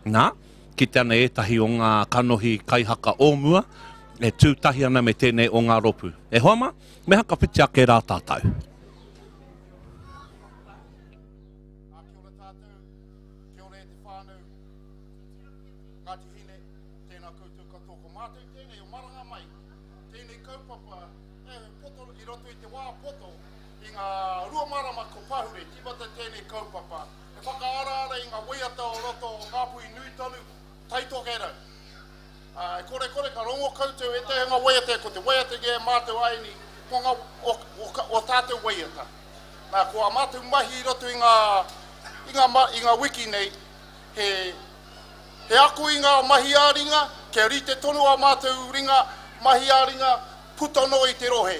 Nā, kite ana ētahi o ngā kanohi kaihaka o mua, e tū tahi ana me tēnei o ngā rōpū. E hoa mā, me hakawhiti ake rā tātou. Ngāti Hine, tēnā koutou katoa. Ko mātou tēnei o Maranga Mai, tēnei kaupapa e poto i roto i te wā poto, i ngā rua marama ko pahure, tīmata tēnei kaupapa, e whakaaraara i ngā waiata o roto o Ngāpuhi nui tonu, Tai Tokerau. Ā, e korekore ka rongo koutou ētahi o ngā waiata, ko te waiata ki a mātou āianei, ko ngā, o, o, o tātou waiata. Nā, ko ā mātou mahi i roto i ngā, i ngā, i ngā wiki nei, he, he ako i ngā mahi ā-ringa, kia rite tonu ā mātou ringa, mahi ā-ringa, puta noa i te rohe.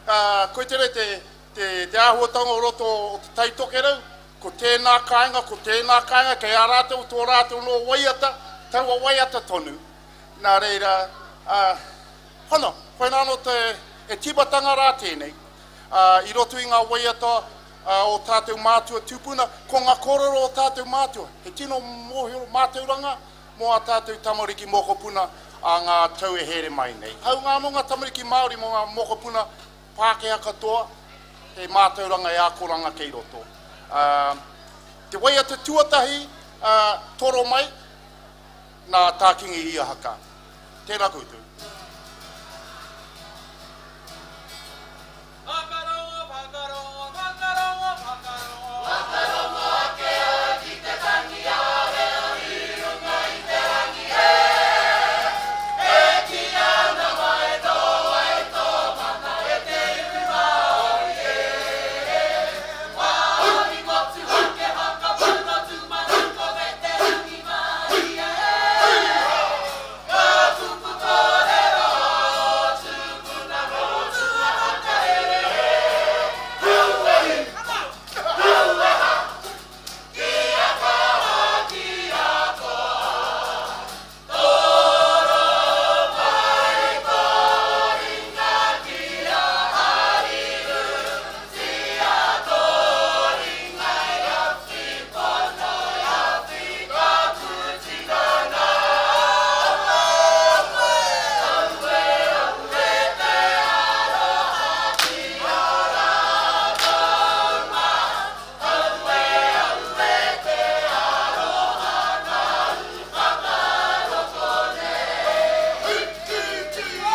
Ā, koe tere te, te, te āhuatanga o roto o Te Tai Tokerau, ko tēnā kāinga, ko tēnā kāinga, kei a rātou tō rātou nō waiata, taua waiata tonu. Nā reira, ā, hono, koinā anō te, he tīmatanga rā tēnei, ā, i roto i ngā waiata ā, o tātou mātua tūpuna, ko ngā kōrero o tātou mātua, he tino mōhio mātauranga mō ā tātou tamariki mokopuna ā ngā tau e here mai nei. Hāunga anō ngā tamariki Māori mō ngā mokopuna Pākehā katoa, he mātauranga e akoranga kei roto. Ā, te waiata tuatahi, ā, toro mai, nā Tā Kingi Iahaka. Tēnā koutou. Whakarongo, whakarongo, whakarongo, whakarongo. Whakarongo ake au ki te tangi a reo i runga i te rangi e. E kī ana mai tō wai tō mana e te iwi Māori e. Māori motuhake whakapono tūmanako me te rangimārie e. Ngā kupu kōrero tupuna motu whakahere e. Hauwehi, hauweha, kia kaha kia toa. Toro mai tō ringa kia harirutia tō ringa i awhi pono i awhi taku tinana. Aue, aue te aroha ki a rātou mā. Aue, aue te aroha nāu whakaroko nei. Hikitia,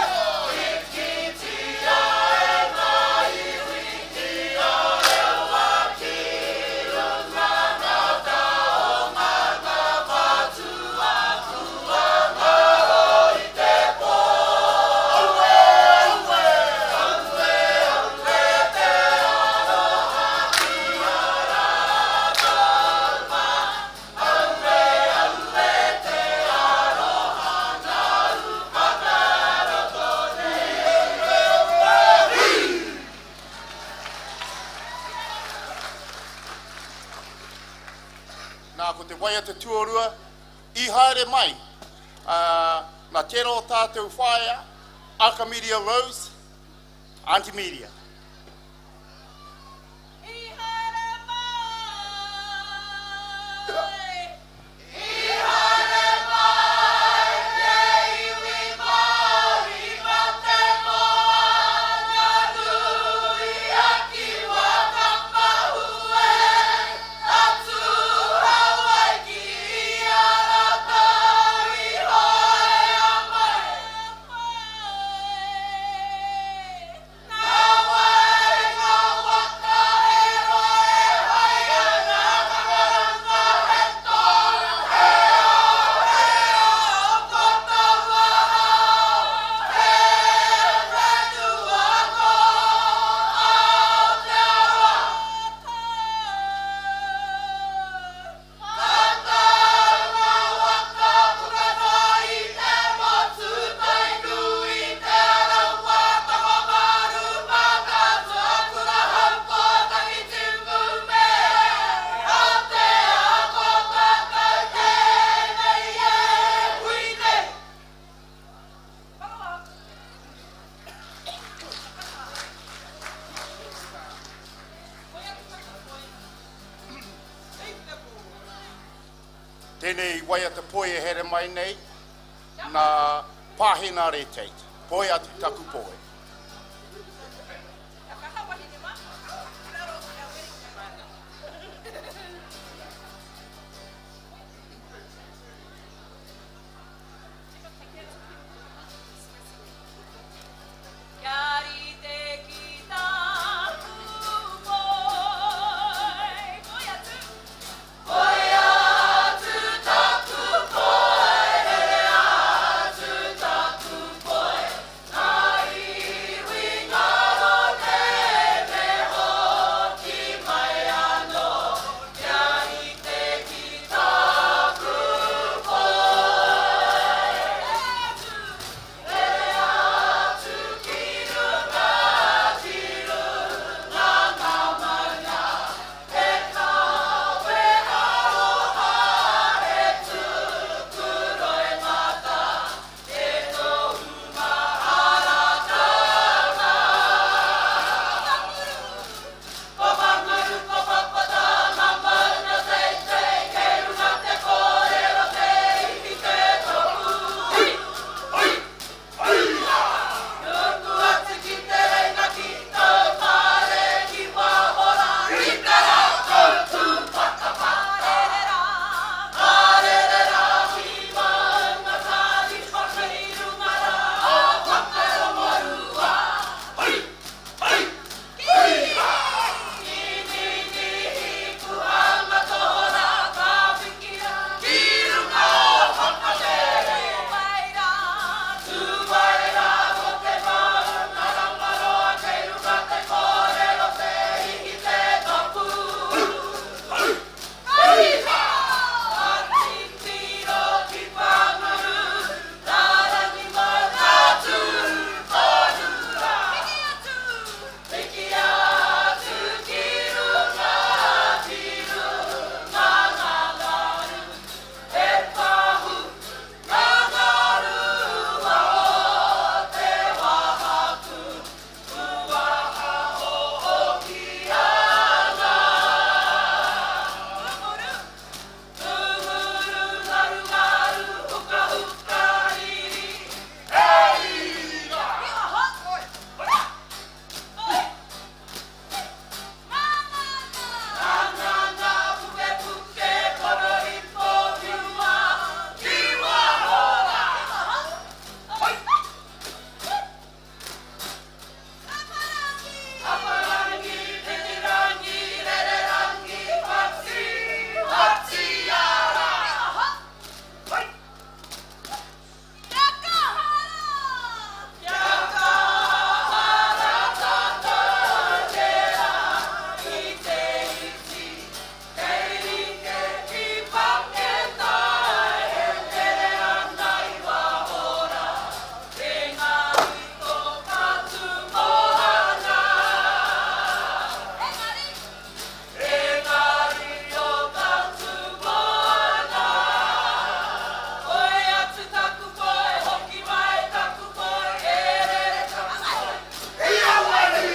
hikitia e ngā iwi ki a rewa ki runga ngā taonga ngā matua kua ngaro i te pō. Aue, aue, aue, aue te aroha ki a rātou mā. Aue, aue te aroha nāu whakaroko nei. Nā, ko te waiata tuarua i haere mai, ā, nā tērā o tātou whaea, Archimedia Rose, Aunty Media. I haere mai, i haere mai te Tēnei waiata poi e here mai nei, nā Pāhenare Tate. Poi atu taku poi. Kia rite ki tāku poi, poi atu. Poi atu taku poi, rere atu taku poi, ngā iwi ngaro nei me hoki mai anō, kia rite ki tāku poi. Rere atu ki runga, ki runga ngā maunga, e kawe aroha, e tuku roimata, e tohu maharatanga. Ko Panguru, ko Papata, ngā maunga teitei, kei runga te kōrero, te ihi, te tohu. Nuku atu ki te reinga, ki Taupare, ki Wahora, ki te rākau tūpatapa. Rere rā, ki maunga tāripa, kei runga rā, o Whakarongo-rua. Ki Ninihi, Puanga tōra, ka piki rā, ki runga o Whakatere. Tū mai rā, ko te maunga Rangaroa, kei runga te kōrero, te ihi, te tapu. Ka titiro ki Panguru, rārangi maunga tū tonu rā. Piki atu ki runga, ki runga ngā ngaru, e pāhu, ngā ngarua o te wāhaku, puaha o Hokianga. Tūmuru, ngaru ngaru, huka huka riri, e ira! Ngā puke puke, kororipo, whiua, ki wahora. Aparangi, titirangi, rererangi, pati, patiara. Kia kahara tātou tērā i te iti, kei rite ki Paketai, e tere ana i wahora, te ngā ito patu moana. Engari o patu moana. Oi atu taku poi, hoki mai taku poi, e rere taku poi. Ia wari!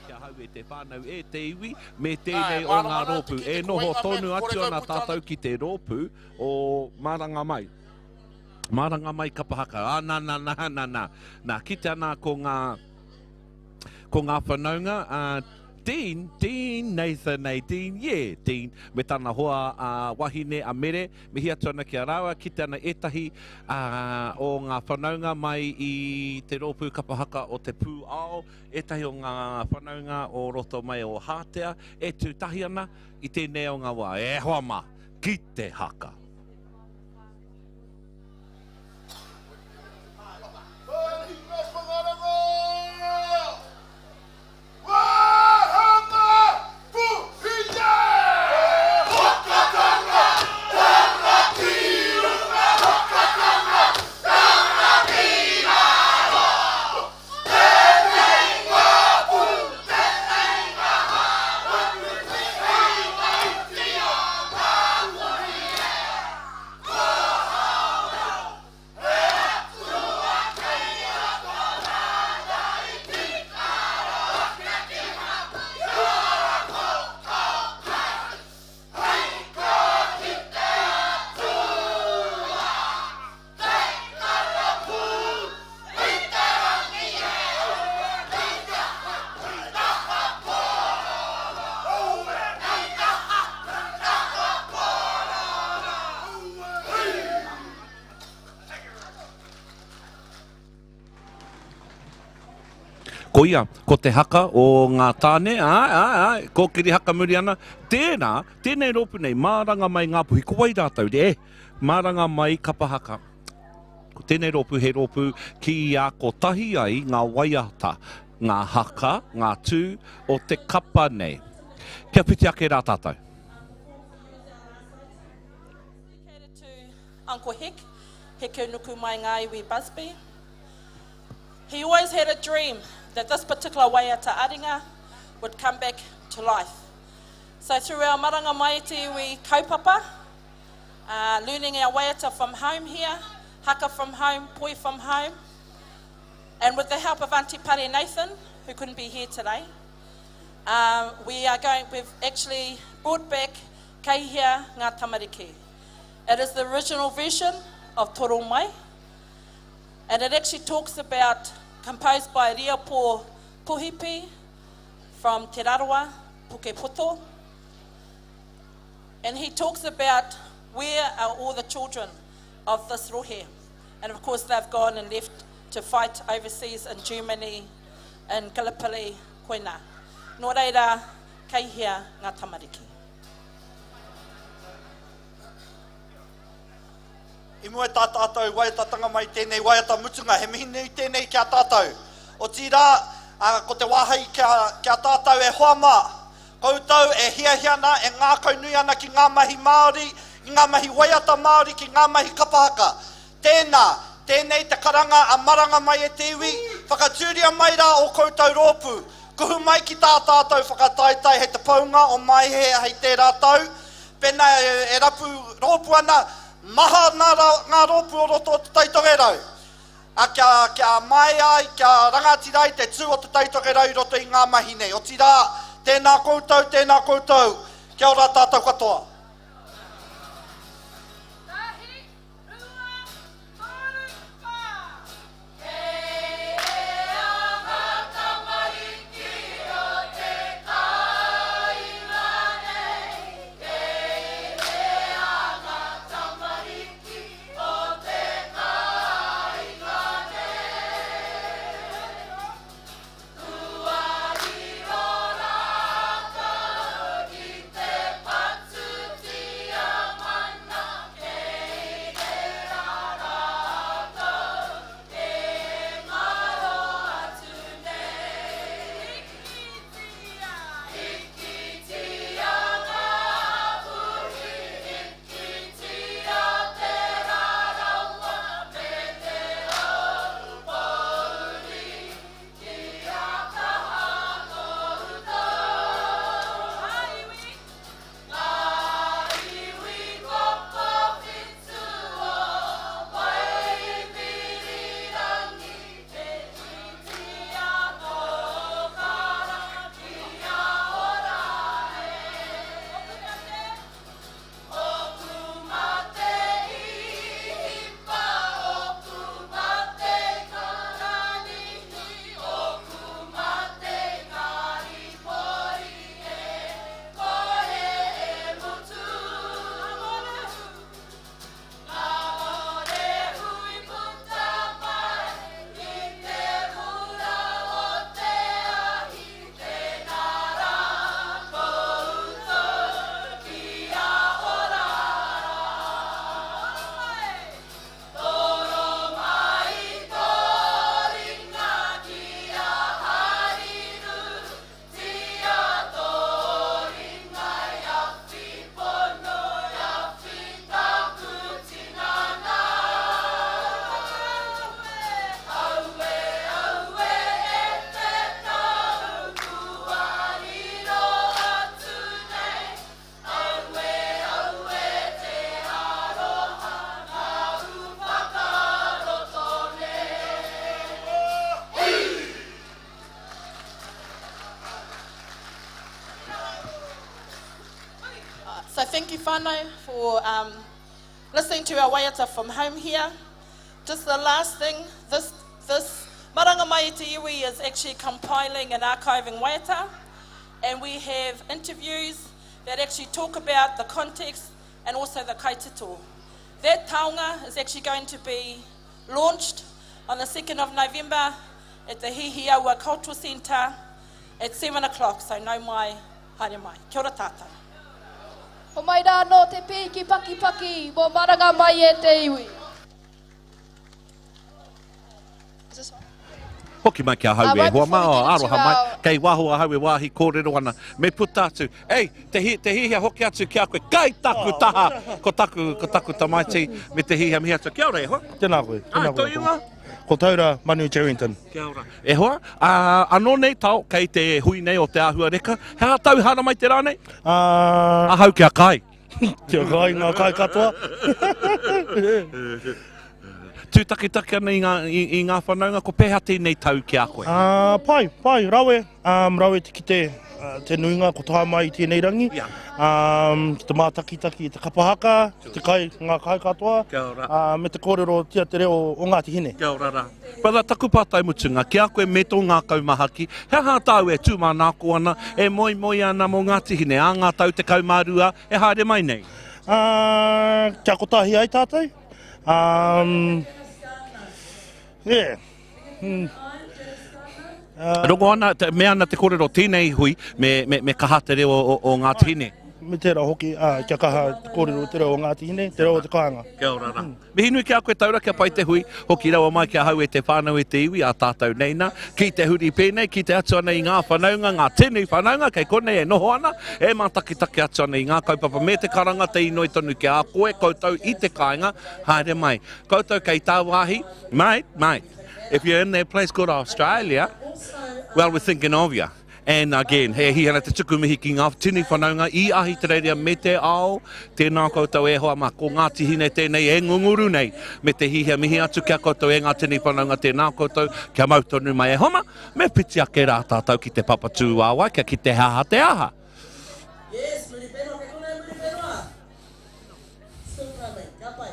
Ki ahau e te whānau, e te iwi, me tēnei o ngā rōpū. E noho tonu atu ana tātou ki te rōpū o Maranga Mai. Maranga Mai kapa haka. Ah, nā, nā, nā, nā, nā. Nā, kite ana ko ngā, ko ngā whanaunga, a Dean, Dean, Nathan, Nadine, yeah, Dean, me tana hoa a wahine a Mere, mihi atu ana ki a rāua, kite ana ētahi o ngā whanaunga mai i te rōpū kapa haka o Te Pū Ao, ētahi o ngā whanaunga o roto mai o Hātea e tū tahi ana i tēnei o ngā wā. E hoa mā, ki te haka! Koia, ko te haka o ngā tāne, āe, āe, āe, kōkiri haka muri ana. Tērā, tēnei rōpū nei, Māranga Mai Ngāpuhi, ko wai rātou? E, Māranga Mai Kapa Haka. Ko tēnei rōpū he rōpū kia kotahi ai ngā waiata, ngā haka, ngā tū o te kapa nei. Kia whiti ake rā tātou. Uncle Hek, Heke Nuku Mai Ngā Iwi Busby. He always had a dream that this particular waiata aringa would come back to life. So through our maranga mai te iwi kaupapa, uh, learning our waiata from home here, haka from home, poi from home, and with the help of Auntie Pare Nathan, who couldn't be here today, um, we are going, we've actually brought back Keihia Ngā Tamariki. It is the original version of Toro Mai, and it actually talks about, composed by Riapo Puhipi from Te Rarawa, Pukepoto, and he talks about where are all the children of this rohe. And of course they've gone and left to fight overseas in Germany, in Gallipoli, koina. Nō reira, kei hea ngā tamariki. I mua i tā tātou waiatatanga mai tēnei waiata mutunga, he mihi nui tēnei ki a tātou. Otirā, ko te wāhi ki a tātou e hoa mā, koutou e hiahia ana, e ngākaunui ana ki ngā mahi Māori, ki ngā mahi waiata Māori, ki ngā mahi kapa haka. Tēnā, tēnei te karanga a Maranga mai e te iwi, whakatūria mai rā ō koutou rōpū, kuhu mai ki tā tātou whakataetae hei te pounga o Maehe hei tērā tau, pēnā e rapu rōpū ana, maha ngā rōpū o roto o Te Tai Tokerau. Ā, kia, kia māia ai, kia rangatira ai te tū o Te Tai Tokerau i roto i ngā mahi nei. Otirā, tēnā koutou, tēnā koutou, kia ora tātou katoa. So thank you whānau for um, listening to our waiata from home here. Just the last thing, this, this Maranga Mai Te Iwi is actually compiling and archiving waiata, and we have interviews that actually talk about the context and also the kaitito. That taonga is actually going to be launched on the 2nd of November at the Hihiaua Cultural Centre at 7 o'clock, so no mai, haere mai. Kia ora tātou. Homai rā nō te pīki pakipaki mō maranga mai e te iwi. Hoki mai ki ahau e hoa mā, aroha mai, kei waho ahau e wāhi kōrero ana, me puta atu, ei, te, hi, te hihia hoki atu ki a koe, kai taku oh. taha, ko taku, ko taku tamaiti, me te hihia mihi atu, kia ora e hoa. Tēnā koe, tēnā koe. Ai, tō ingoa? Ko Taura Manu Cherrington. Kia ora. E hoa, ā, anō nei tao, kei te hui nei o Te Āhuareka, he aha tau haramai te rā nei? Ahau kia kai. Kia kai ngā kai katoa. Tūtakitaki ana i ngā, i, i ngā whanaunga, ko pēhea tēnei tau ki a koe? Uh, pai, pai, rawe. Um, rawe te kite uh, te nuinga ko tae mai i tēnei rangi. Yeah. Um, ki te mātakitaki i te kapa haka, ki te kai, ngā kai katoa, Kia ora. Uh, me te kōrero tia te reo o Ngāti Hine. Kia ora rā. Brother, taku pātai mutunga, ki a koe me tō ngākau mahaki, he aha tāu e tūmanako ana, e moemoe ana mō Ngāti Hine ā ngā tau 12 e haere mai nei? Uh, kia kotahi ai tātou. Um, yeah. Mm. Uh, Rongo ana, te, me ana te kōrero tēnei hui, me, me, me kaha te reo o, o Ngāti Hine. Me tērā hoki, ā, kia kaha te kōrero te reo o Ngāti Hine, te reo o te kāinga. Kia ora rā. Mm. Mihi nui ki a koe Taura, kia pai te hui, hoki rawa mai ki ahau e te whānau e te iwi, a tātou nei nā, ki te huri pēnei, ki te atu ana i ngā whanaunga, ngā tini whanaunga kei konei e noho ana, e mātakitaki atu ana i ngā kaupapa me te karanga te inoi tonu ki a koe koutou i te kāinga, haere mai. Koutou kei tāwāhi, mate, mate, if you're in that place called Australia, well we're thinking of you. And again, he hihi ana te tuku mihi ki ngā tini whanaunga i Ahitereiria me te ao. Tēnā koutou e hoa mā, ko Ngāti Hine tēnei e ngunguru nei. Me te hihia mihi atu ki a koutou e ngā tini whanaunga, tēnā koutou, kia mau tonu mai e hoa mā, me whiti ake rā tātou ki te papa tūāwae kia kite he aha te aha. Yes, Muriwhenua, kei konei Muriwhenua. Still coming, ka pai.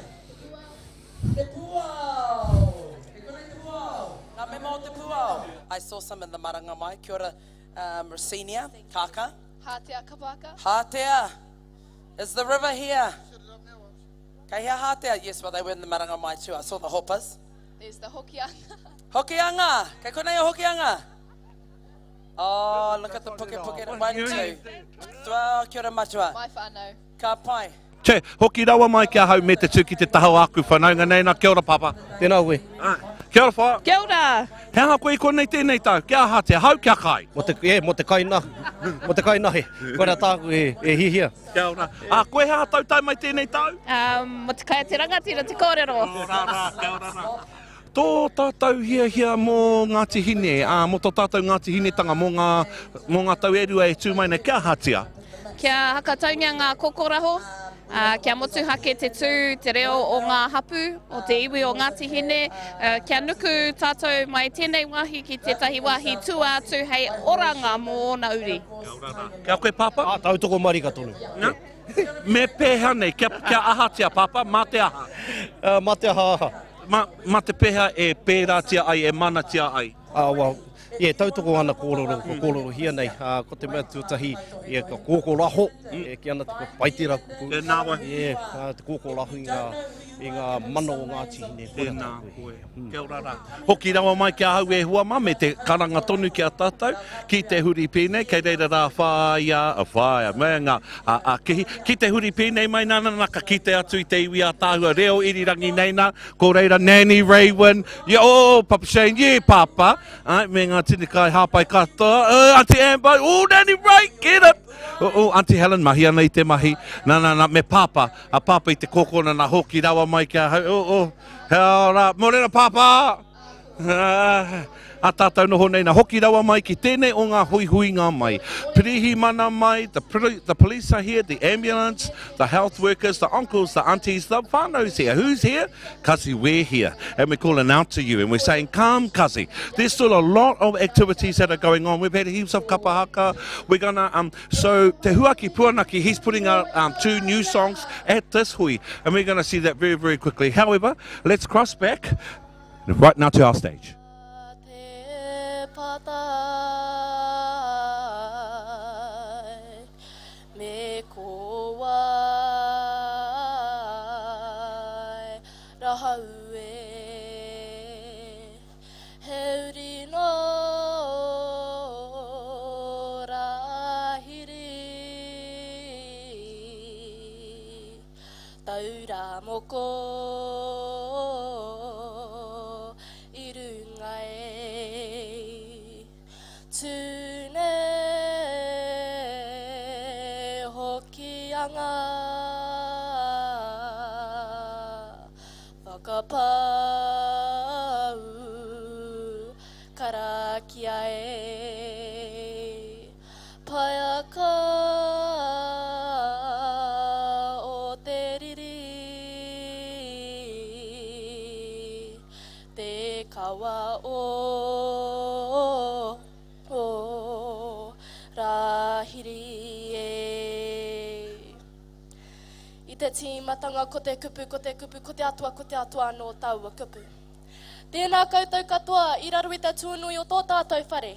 Te Puao! Kei konei te Puao. Ngā mema o te Puao. I saw some in the maranga mai. Kia ora, um, Rosenia, Kaka. Hātea Kapaka. Hātea! Is the river here? Kei hea Hātea? Yes, well they were in the maranga mai too. I saw the hoppers. There's the Hokianga. Hokianga! Kei konei o Hokianga? Oh, look at the puke puke. One, two. Tua, kia ora matua. My whānau. Ka pai. Che, hoki rawa mai ki ahau me te tū ki te taha o aku whanaunga nei na, kia ora papa. Tēnā koe. Kia ora whaea. Kia ora. He aha koe i konei tēnei tau? Kia aha te hau, kia kai? Mo te, e, mo te kai na, mo te kai nahe. Koira tāku e, e hihia. Kia ora. A, koe he aha tau tae mai tēnei tau? Um, mo te kai a te rangatira te kōrero. Ora rā, kia ora rā. Tō tātou hiahia mō Ngāti Hine, ā, mō tō tātou Ngāti Hinetanga mō ngā, mō ngā tau e rua e tū mai nei, kia ahatia? Kia hakataungia ngā kokoraho, ā, kia motuhake te tū, te reo o ngā hapū, o te iwi o Ngāti Hine, ā, kia nuku tātou mai tēnei wāhi ki tētahi wāhi tua atu hei oranga mō ōna uri. Kia ora rā. Kia koe, Pāpā? Ā, tautoko marika tonu. Nā? Me pēhea nei? Kia, kia ahatia, Pāpā? Mā te aha? Ā, mā te aha aha. Mā, mā te pēhea e pērātia ai, e manatia ai? Ā, well, yeah, tautoko ana kōrero, ko kōrerohia nei, ā, ko te mea tuatahi, yeah, ka kōkoraho, e kī ana te ko pai tērā kupu. Tēnā wai. Yeah, ā, te kōkoraho i ngā, i ngā mana o Ngāti Hine. Koira Tēnā tāku e. koe. Kia ora rā. Hoki rawa mai ki ahau e hua mā, me te karanga tonu ki a tātou, ki te huri pēnei, kei reira rā whāia, whāia, me ngā, a, a Kihi, ki te huri pēnei mai nā, nā, nā, ka kite atu i te iwi ātaahua reo irirangi nei nā, ko reira Nanny Raywin, yeah, oh, Papa Shane, yeah, Papa, ai, me ngā tini kai hāpai katoa, oh, Auntie Amber, oh, Nanny Ray, get it! Oh, oh, Auntie Helen, mahi ana i te mahi, nā, nā, nā, me Papa, a Papa i te kōkona nā hoki rawa mai ki ahau, oh, oh, Kia ora, morena Pāpā! A tātou noho nei, na hoki rawa mai ki tēnei o ngā huihuinga mai. Pirihimana mai, the, the police are here, the ambulance, the health workers, the uncles, the aunties, the whānau's here. Who's here? Kazi, we're here. And we're calling out to you and we're saying, come, Kazi. There's still a lot of activities that are going on. We've had heaps of kapahaka. We're gonna, um, so Te Huaki Puanaki, he's putting out um, two new songs at this hui. And we're gonna see that very, very quickly. However, let's cross back right now to our stage. Me ko wai rahau e. He uri nō i runga e. Tū nei Hokianga Whakapau Karakia e Paiaka o te riri Te kawa o o Rāhiri e. I te tīmatanga ko te kupu, ko te kupu, ko te Atua, ko te Atua anō taua kupu. Tēnā koutou katoa i raro i te tūnui o tō tātou whare.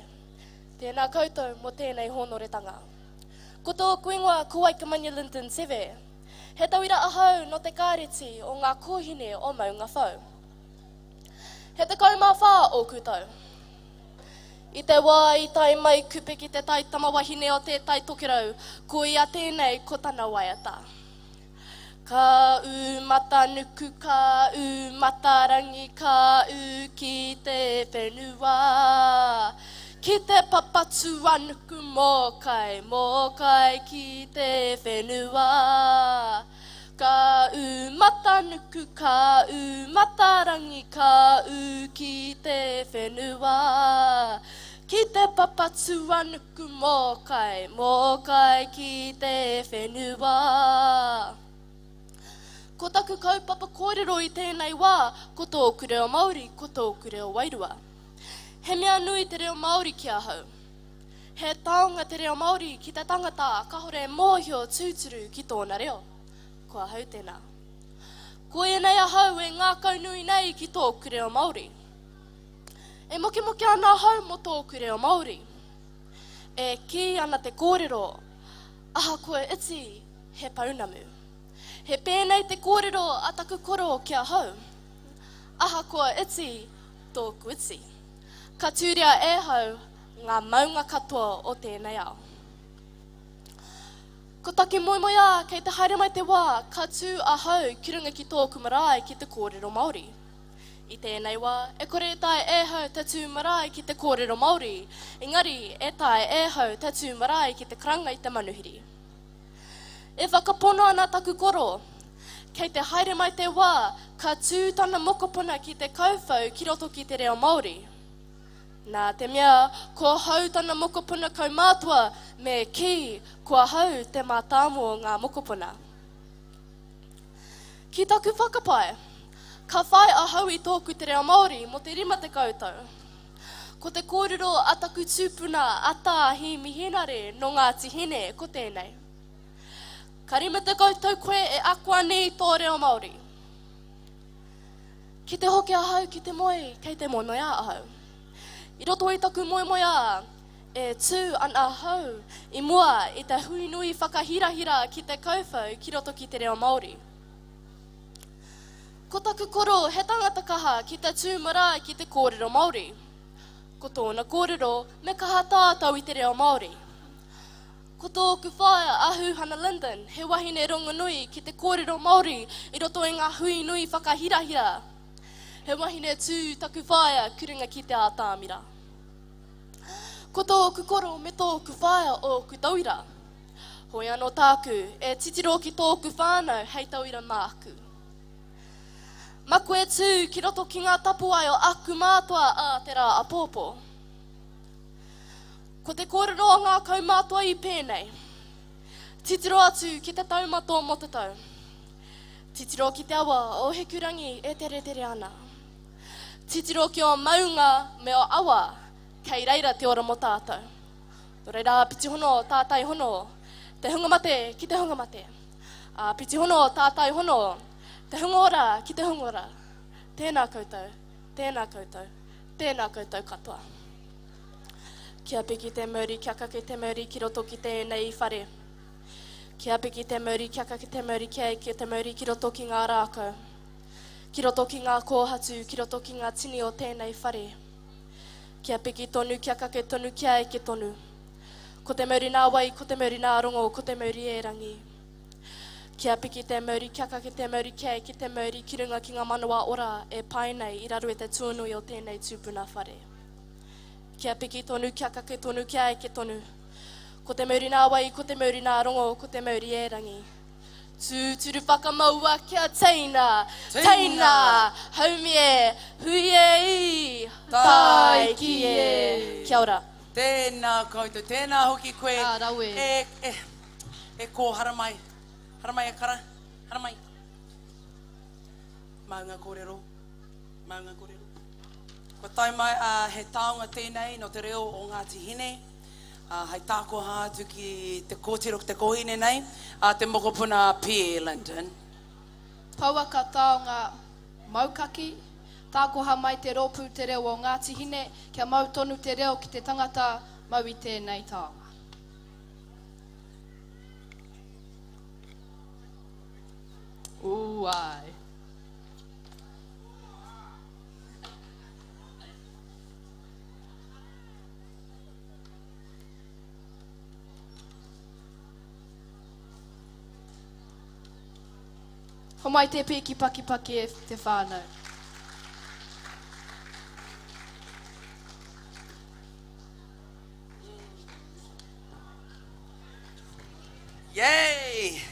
Tēnā koutou mō tēnei hōnoretanga. Ko tōku ingoa ko Waikamania Linton Seve. He tauira ahau nō te kāreti o ngā kōhine o Maungawhau. He 14 ōku tau. I te wā i tae mai Kupe ki te tai tamawahine o Te Tai Tokerau, ko ia tēnei ko tana waiata. Ka ū matanuku, ka ū matarangi, ka ū ki te whenua. Ki te Papatūānuku mōkai, mōkai ki te whenua. Ka ū matanuku, ka ū matarangi, ka ū ki te whenua. Ki te Papatūānuku mōkai, mōkai ki te whenua. Ko taku kaupapa kōrero i tēnei wā, ko tōku reo Māori, ko tōku reo wairua. He mea nui te reo Māori ki ahau. He taonga te reo Māori ki te tangata kahore e mōhio tūturu ki tōna reo. Ko ahau tēnā. Koia nei ahau e ngākaunui nei ki tōku reo Māori. E mokemoke ana ahau mō tōku reo Māori. E kī ana te kōrero, ahakoa iti, he pounamu. He pēnei te kōrero a taku koro ki ahau. Ahakoa iti, tōku iti. Ka tūria e ahau ngā maunga katoa o tēnei ao. Ko taku moemoeā kei te haere mai te wā ka tū ahau ki runga ki tōku marae ki te kōrero Māori. I tēnei wā, e kore e taea e ahau te tū marae ki te kōrero Māori, engari e taea e ahau te tū marae ki te karanga i te manuhiri. E whakapono ana taku koro, kei te haere mai te wā ka tū tana mokopuna ki te kauwhau ki roto ki te reo Māori. Nā te mea, ko ahau tana mokopuna kaumātua, me kī, ko ahau te mātāmua o ngā mokopuna. Ki taku whakapae, ka whai ahau i tōku te reo Māori mō te 50 tau. Ko te kōrero a taku tūpuna a Tā Hīmi Hēnare nō Ngāti Hine ko tēnei. Ka 50 tau koe e ako ana i tō reo Māori. Ki te hoki ahau ki te moe, kei te moemoeā ahau. I roto i taku moemoeā, e tū ana ahau i mua i te hui nui whakahirahira ki te kauwhau ki roto ki te reo Māori. Ko taku koro he tangata kaha ki te tū marae ki te kōrero Māori. Ko tōna kōrero me kaha tātou i te reo Māori. Ko tōku whaea a Huhana Lyndon he wahine rongonui ki te kōrero Māori i roto i ngā hui nui whakahirahira. He wahine tū taku whaea kuringa ki te ātamira. Ko tōku koro me tōku whaea ōku tauira. Hoi anō tāku e titiro ki tōku whānau hei tauira māku. Maku e tū ki roto ki ngā tapuwae o aku mātua ā te rā apōpō. Ko te kōrero a ngā kaumātua i pēnei. Titiro atu ki te taumata o Motatau. Titiro ki te awa o Hikurangi e teretere ana. Titiro ki ō maunga me ō awa, kei reira te ora mō tātou. Nō reira, āpiti hono, tātai hono, te hunga mate ki te hunga mate. Āpiti hono, tātai hono, te hunga ora ki te hunga ora. Tēnā koutou, tēnā koutou, tēnā koutou katoa. Kia piki te mauri, kia kake te mauri ki roto ki tēnei whare. Kia piki te mauri, kia kake te mauri, kia eke te mauri ki roto ki ngā rākau. Ki roto ki ngā kōhatu, ki roto ki ngā tini o tēnei whare. Kia piki tonu, kia kake tonu, kia eke tonu. Ko te mauri nā wai, ko te mauri nā rongo, ko te mauri e rangi. Kia piki te mauri, kia kake te mauri, kia eke te mauri ki runga ki ngā manawa ora e pae nei i raro i te tuanui o tēnei tūpuna whare. Kia piki tonu, kia kake tonu, kia eke tonu. Ko te mauri nā wai, ko te mauri nā rongo, ko te mauri e rangi. Tūturu whakamaua kia teina, teina, haumi e, hui e i, tāiki e. Kia ora. Tēnā koutou, tēnā hoki koe. Ka rawe. E, e, e kō, haramai. Haramai e kara, haramai. Maunga kōrero, maunga kōrero. Kua tae mai, ā, he taonga tēnei nō te reo o Ngāti Hine, ā, hei tākoha atu ki te kōtiro, ki te kōhine nei, ā, te mokopuna a Pierre Lyndon. Pouaka taonga maukaki, tākoha mai te rōpū Te Reo o Ngāti Hine kia mau tonu te reo ki te tangata mau i tēnei taonga. Ooh, ai. Homai te pīki pakipaki e te whānau. Yay!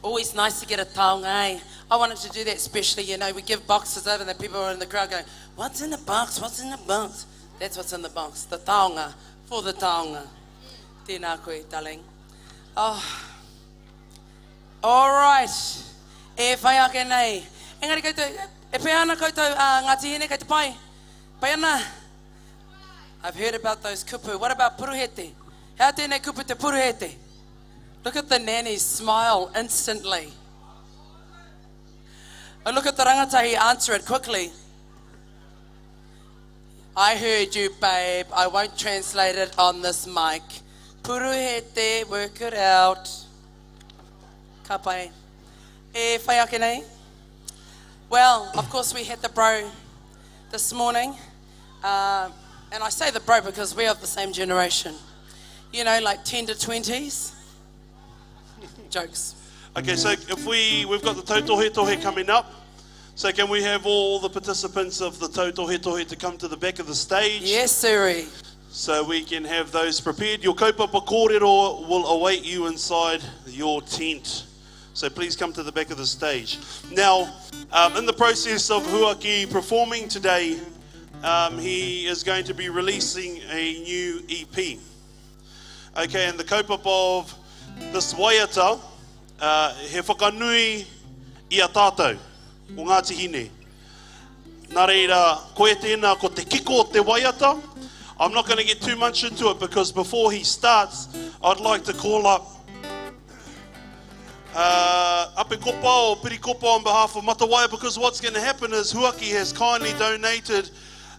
Always nice to get a taonga, eh? I wanted to do that especially, you know, we give boxes over and the people are in the crowd going, what's in the box? What's in the box? That's what's in the box, the taonga, for the taonga. Tēnā koe, darling. Oh. All right. E whai ake nei. Engari koutou, e pēhea ana koutou uh, Ngāti Hine kei te pai? Pai ana? I've heard about those kupu. What about puruhete? He aha tēnei kupu te puruhete? Look at the nannies smile instantly. Oh, look at the rangatahi answer it quickly. I heard you, babe. I won't translate it on this mic. Puruhete, work it out. Ka pai. E whai ake nei. Well, of course we had the bro this morning. Uh, and I say the bro because we're of the same generation. You know, like 10 to 20s. Jokes. Okay, so if we, we've got the tautohetohe coming up. So can we have all the participants of the tautohetohe to come to the back of the stage? Yes, sirree. So we can have those prepared. Your kaupapa kōrero will await you inside your tent. So please come to the back of the stage. Now, um, in the process of Huaki performing today, um, he is going to be releasing a new EP. Okay, and the kaupapa of this waiata, uh, he whakanui i a tātou, o Ngāti Hine. Nā reira, koe tēnā, ko te kiko o te waiata. I'm not going to get too much into it because before he starts, I'd like to call up uh, Ape Kopa or Piri Kopa on behalf of Matawaia because what's going to happen is Huaki has kindly donated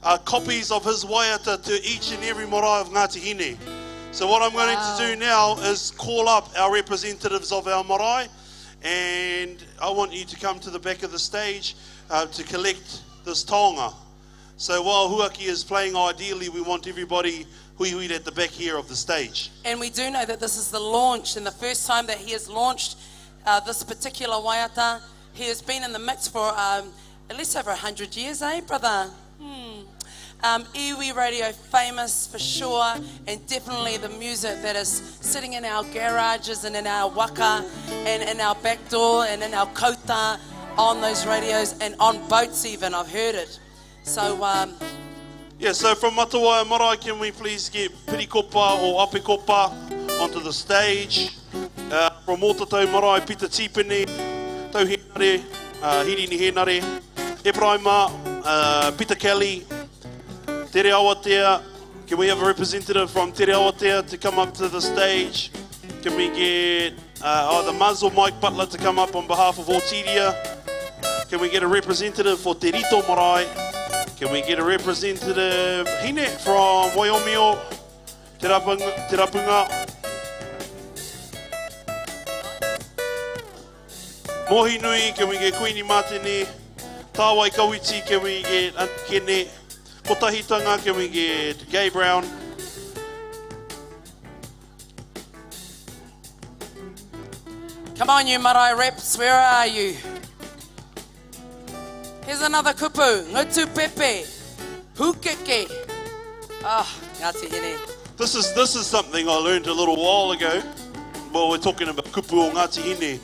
uh, copies of his waiata to each and every marae of Ngāti Hine. So what I'm going wow. to do now is call up our representatives of our marae and I want you to come to the back of the stage uh, to collect this taonga. So while Huaki is playing, ideally we want everybody hui hui at the back here of the stage. And we do know that this is the launch and the first time that he has launched uh, this particular waiata. He has been in the mix for um, at least over 100 years, eh, brother? Hmm. Um, iwi Radio famous for sure, and definitely the music that is sitting in our garages and in our waka and in our back door and in our kota on those radios and on boats even. I've heard it. So, um, Yeah, so from Matawaia Marae, can we please get Pirikopa or Apekopa onto the stage? Uh, from Ōtatau Marae, Peter Tipene, Tau Henare, uh, Hirini Henare, Ephraima, uh, Peter Kelly, Te Awatea. Can we have a representative from Te Awatea to come up to the stage? Can we get uh, either Muzz or Mike Butler to come up on behalf of Otiria? Can we get a representative for Te Rito Marae? Can we get a representative Hine from Waiomio, Te Rapunga, Te Rapunga? Mohi Nui, can we get Queenie Martini? Tāwai Kawiti, can we get Kene? Kotahitanga, can we get Gay Brown? Come on, you marae reps, where are you? Here's another kupu, ngutu pepe, pukeke. Ah, Ngāti Hine. This is, this is something I learned a little while ago. Well, we're talking about kupu o Ngāti Hine.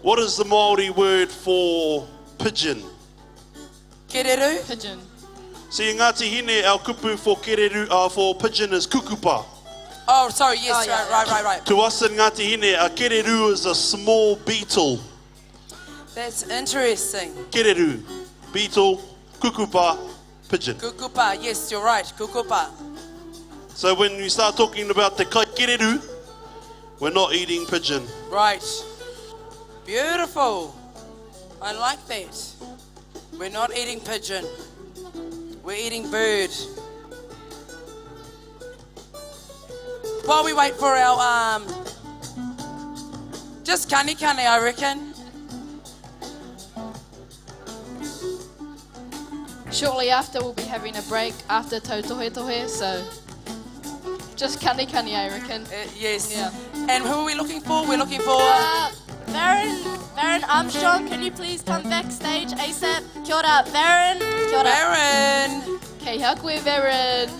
What is the Māori word for pigeon? Kereru? Pigeon. See, in Ngāti Hine, our kupu for kereru, for pigeon is kukupa. Oh, sorry, yes, right, right, right, right. To us in Ngāti Hine, a kereru is a small beetle. That's interesting. Kereru, beetle, kukupa, pigeon. Kukupa, yes, you're right, kukupa. So when you start talking about the kai kereru, we're not eating pigeon. Right. Beautiful. I like that. We're not eating pigeon. We're eating bird. While we wait for our um just kani kani, I reckon. Shortly after, we'll be having a break after Tautohe Tohe, so just kani kani, I reckon. yes. Yeah. And who are we looking for? We're looking for Baron, Baron Armstrong, can you please come backstage ASAP? Kia ora, Baron. Kia ora. Baron. Kei hea koe, Baron.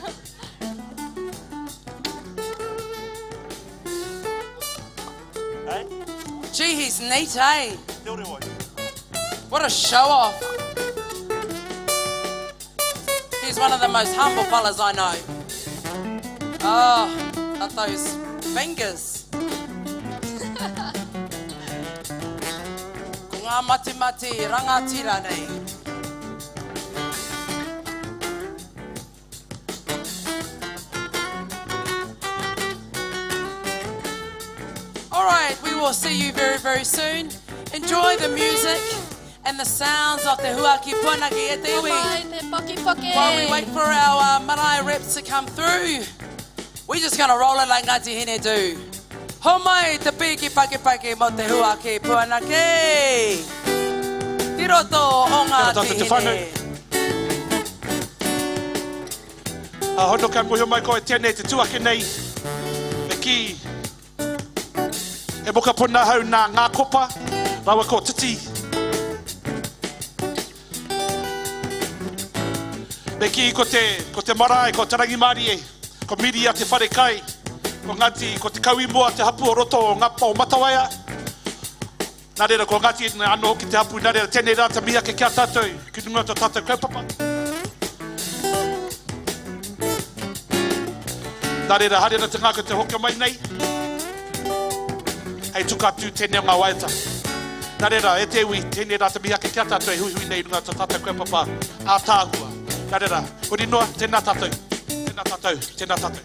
Gee, he's neat, eh? What a show off. He's one of the most humble fellas I know. Oh, got those fingers. Ko ngā matimati rangatira nei. All right, we will see you very, very soon. Enjoy the music and the sounds of the Huaki Puanaki e te iwi. Mai, te poki poki. While we wait for our marae reps to come through, we're just going to roll it like Ngāti Hine do. Ho mai te piki paki paki mo te Huaki Puanaki. Ki roto o Kia ora Ngāti tātou te whānau. Hine. A hono ka mohi mai koe tēnei te tuake nei. Me ki e mokapuna hau nā ngā kopa, rawa ko titi. Me ki ko te, ko te marae, ko te rangimārie, ko Miria te wharekai, ko Ngāti, ko te Kauimoa te hapu o roto o Ngapa o Matawaia. Nā reira, ko Ngāti anō hoki te hapu, nā reira, tēnei rā te mihi ake ki a tātou, ki runga o tō tātou kaupapa. Nā reira, haere ana te ngākau te hoki mai nei. Hei tuka atu tēnei o ngā waiata. Nā reira, e te iwi, tēnei rā te mihi ake ki a tātou e huihui nei i runga o tō tātou kaupapa ātaahua. Nā reira, huri noa, tēnā tātou, tēnā tātou, tēnā tātou.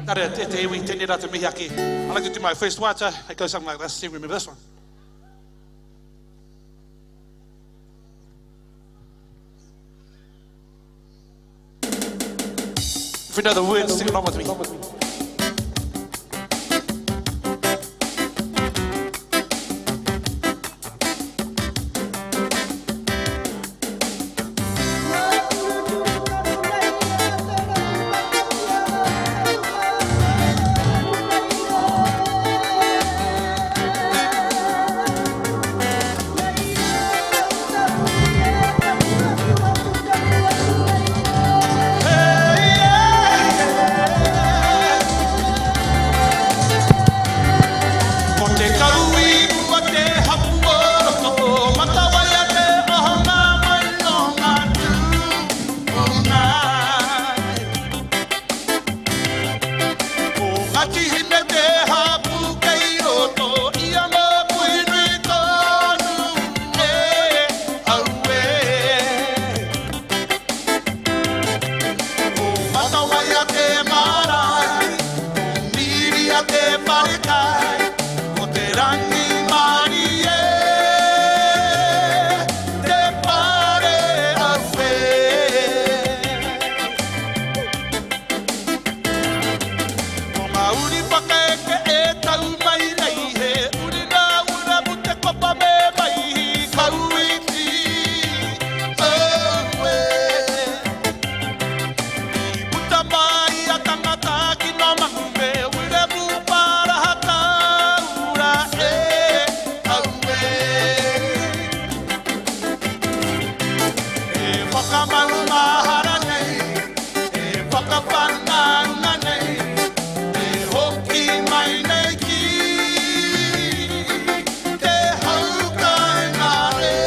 Nā reira, te, te iwi, tēnei rā te mihi ake. I like to do my first waiata. It goes something like this. See if you remember this one. If you know the words, sing along with me. Hey, yeah. whakamaumahara nei, e whakawhanaunga nei, e hoki mai nei ki te haukainga re.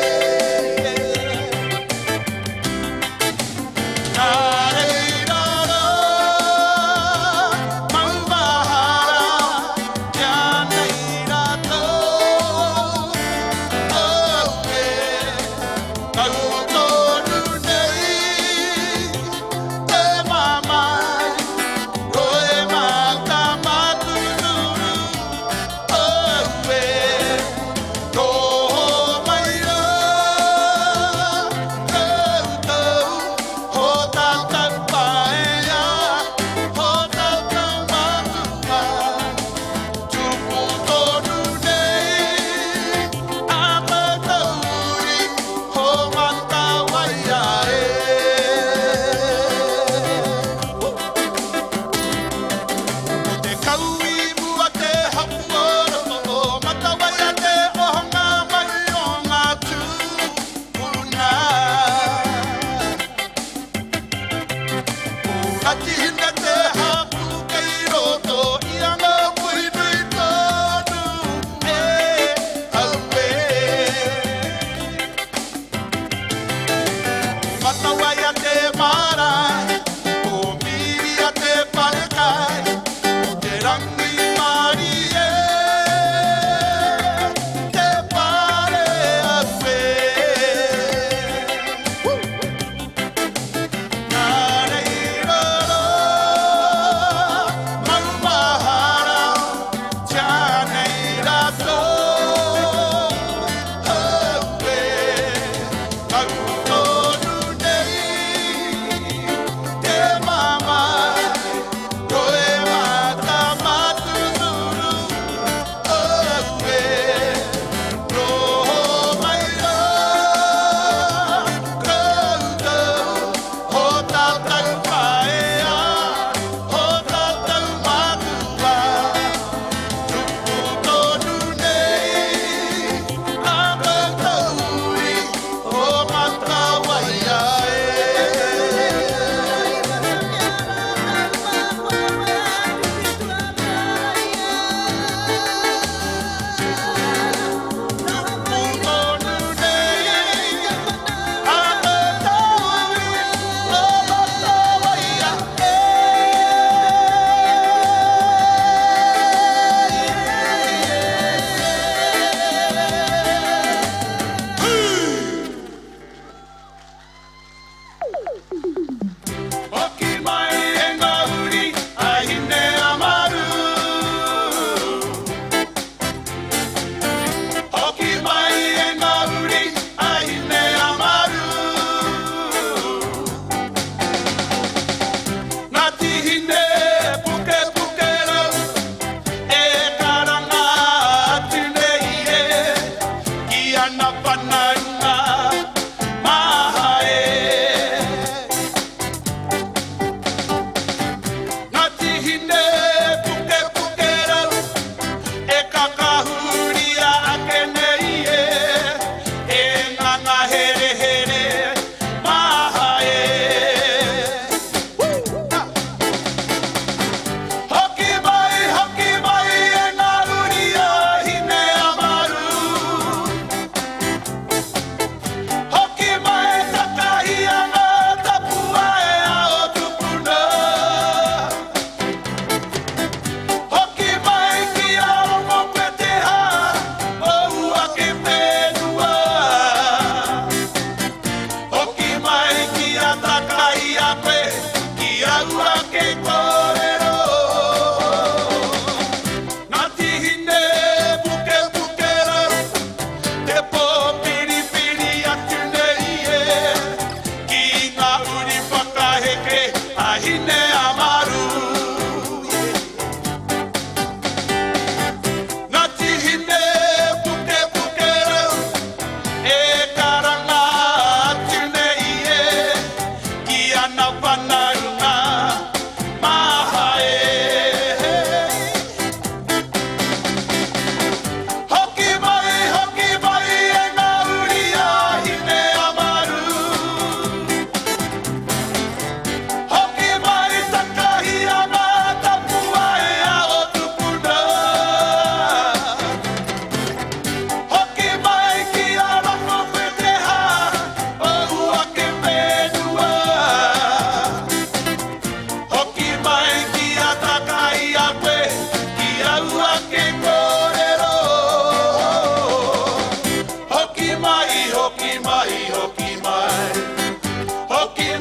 Nā reira rā, maumahara, kia nei rātou. Au e, tau tonu nei, te mamae, roe mata maturu. Au e, noho mai rā, koutou, ho tātou paea, ho tātou matua. Tupu tonu nei, a koutou uri, ho matawaia e. Ko te kaui mua te hapu o roto o Matawaia te ohanga mai o ngā tūpuna. Ko Ngāti Hine te hapu kei roto i a ngā pui nui tonu e au e. Matawaia te marae, ko Miria te wharekai, ko te Rangimarie te whare au e. Nā reira rā, maumahara, tia nei rātou, au e, tau tonu nei, te mamae, roe mata matuturu, au e, noho mai rā, koutou, ho tātou whaea, ho tātou matua, tupu tonu nei, a koutou uri, ho matawaia e. Hoki mai e ngā uri a Hine Amaru. Hoki mai e ngā uri a Hine Amaru. Ngāti Hine puke puke rau, e karanga atu nei e, ki ana whanaunga maha e.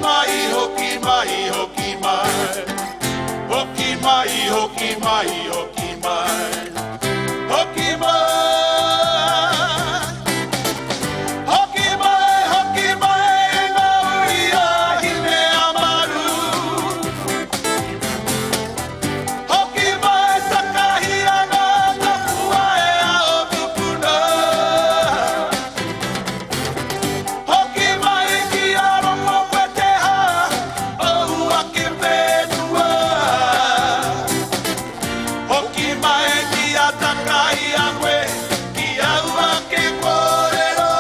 mai, hoki mai, hoki mai. Hoki mai, hoki mai, hoki mai. Hoki mai. Hoki mai, hoki mai, ngā uri a Hine Amaru. Hoki mai, takahia ngā tapuae a o tupuna. Hoki mai ki a rongo koe te hā, o ake whenua. Hoki mai ki a takahia koe, ki au ake kōrero.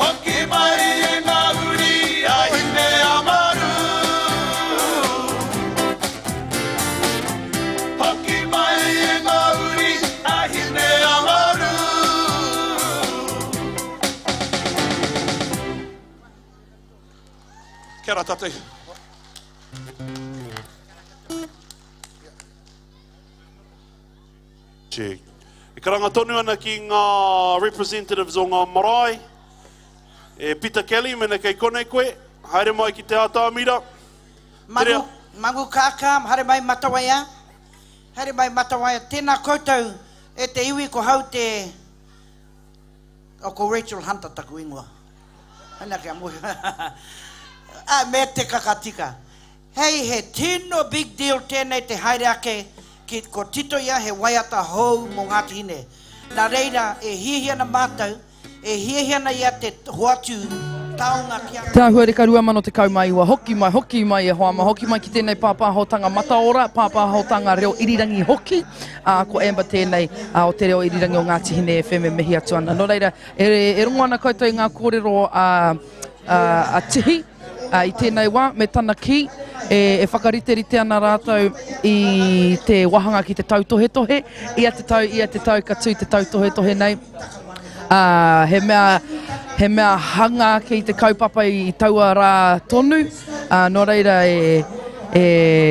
Hoki mai e ngā uri a Hine Amaru. Hoki mai e ngā uri a Hine Amaru. Kia ora tātou. Check. E karanga tonu ana ki ngā representatives o ngā marae. E Peter Kelly, mena kei konei koe, haere mai ki te ātamira. Mangu, mangu kākā, haere mai Matawaia. Haere mai Matawaia. Tēnā koutou e te iwi ko hau te... Oh, ko Rachel Hunter taku ingoa. Hana kia mohi. Ah, me te kakatika. Hei, he tino big deal tēnei te haere ake ki, ko tito ia he waiata hou mō Ngāti Hine. Nā reira, e hiahia ana mātou, e hiahia ana ia te hoatu taonga ki a. Te Āhuareka 2019, Hoki mai, hoki mai e hoa ma, hoki mai ki tēnei pāpāhotanga mataora, pāpāhotanga reo irirangi hoki, ā, ko Amber tēnei, ā, o Te Reo Irirangi o Ngāti Hine FM e mihi atu ana. Nō reira, e, e rongo ana koutou i ngā kōrero a, a, a Tihi, ā, i tēnei wā, me tana kī, e, e whakariterite ana rātou i te wāhanga ki te tautohetohe, ia te tau, ia te tau ka tū te tautohetohe nei. Ā, he mea, he mea hanga ake i te kaupapa i taua rā tonu, ā, nō reira e, e,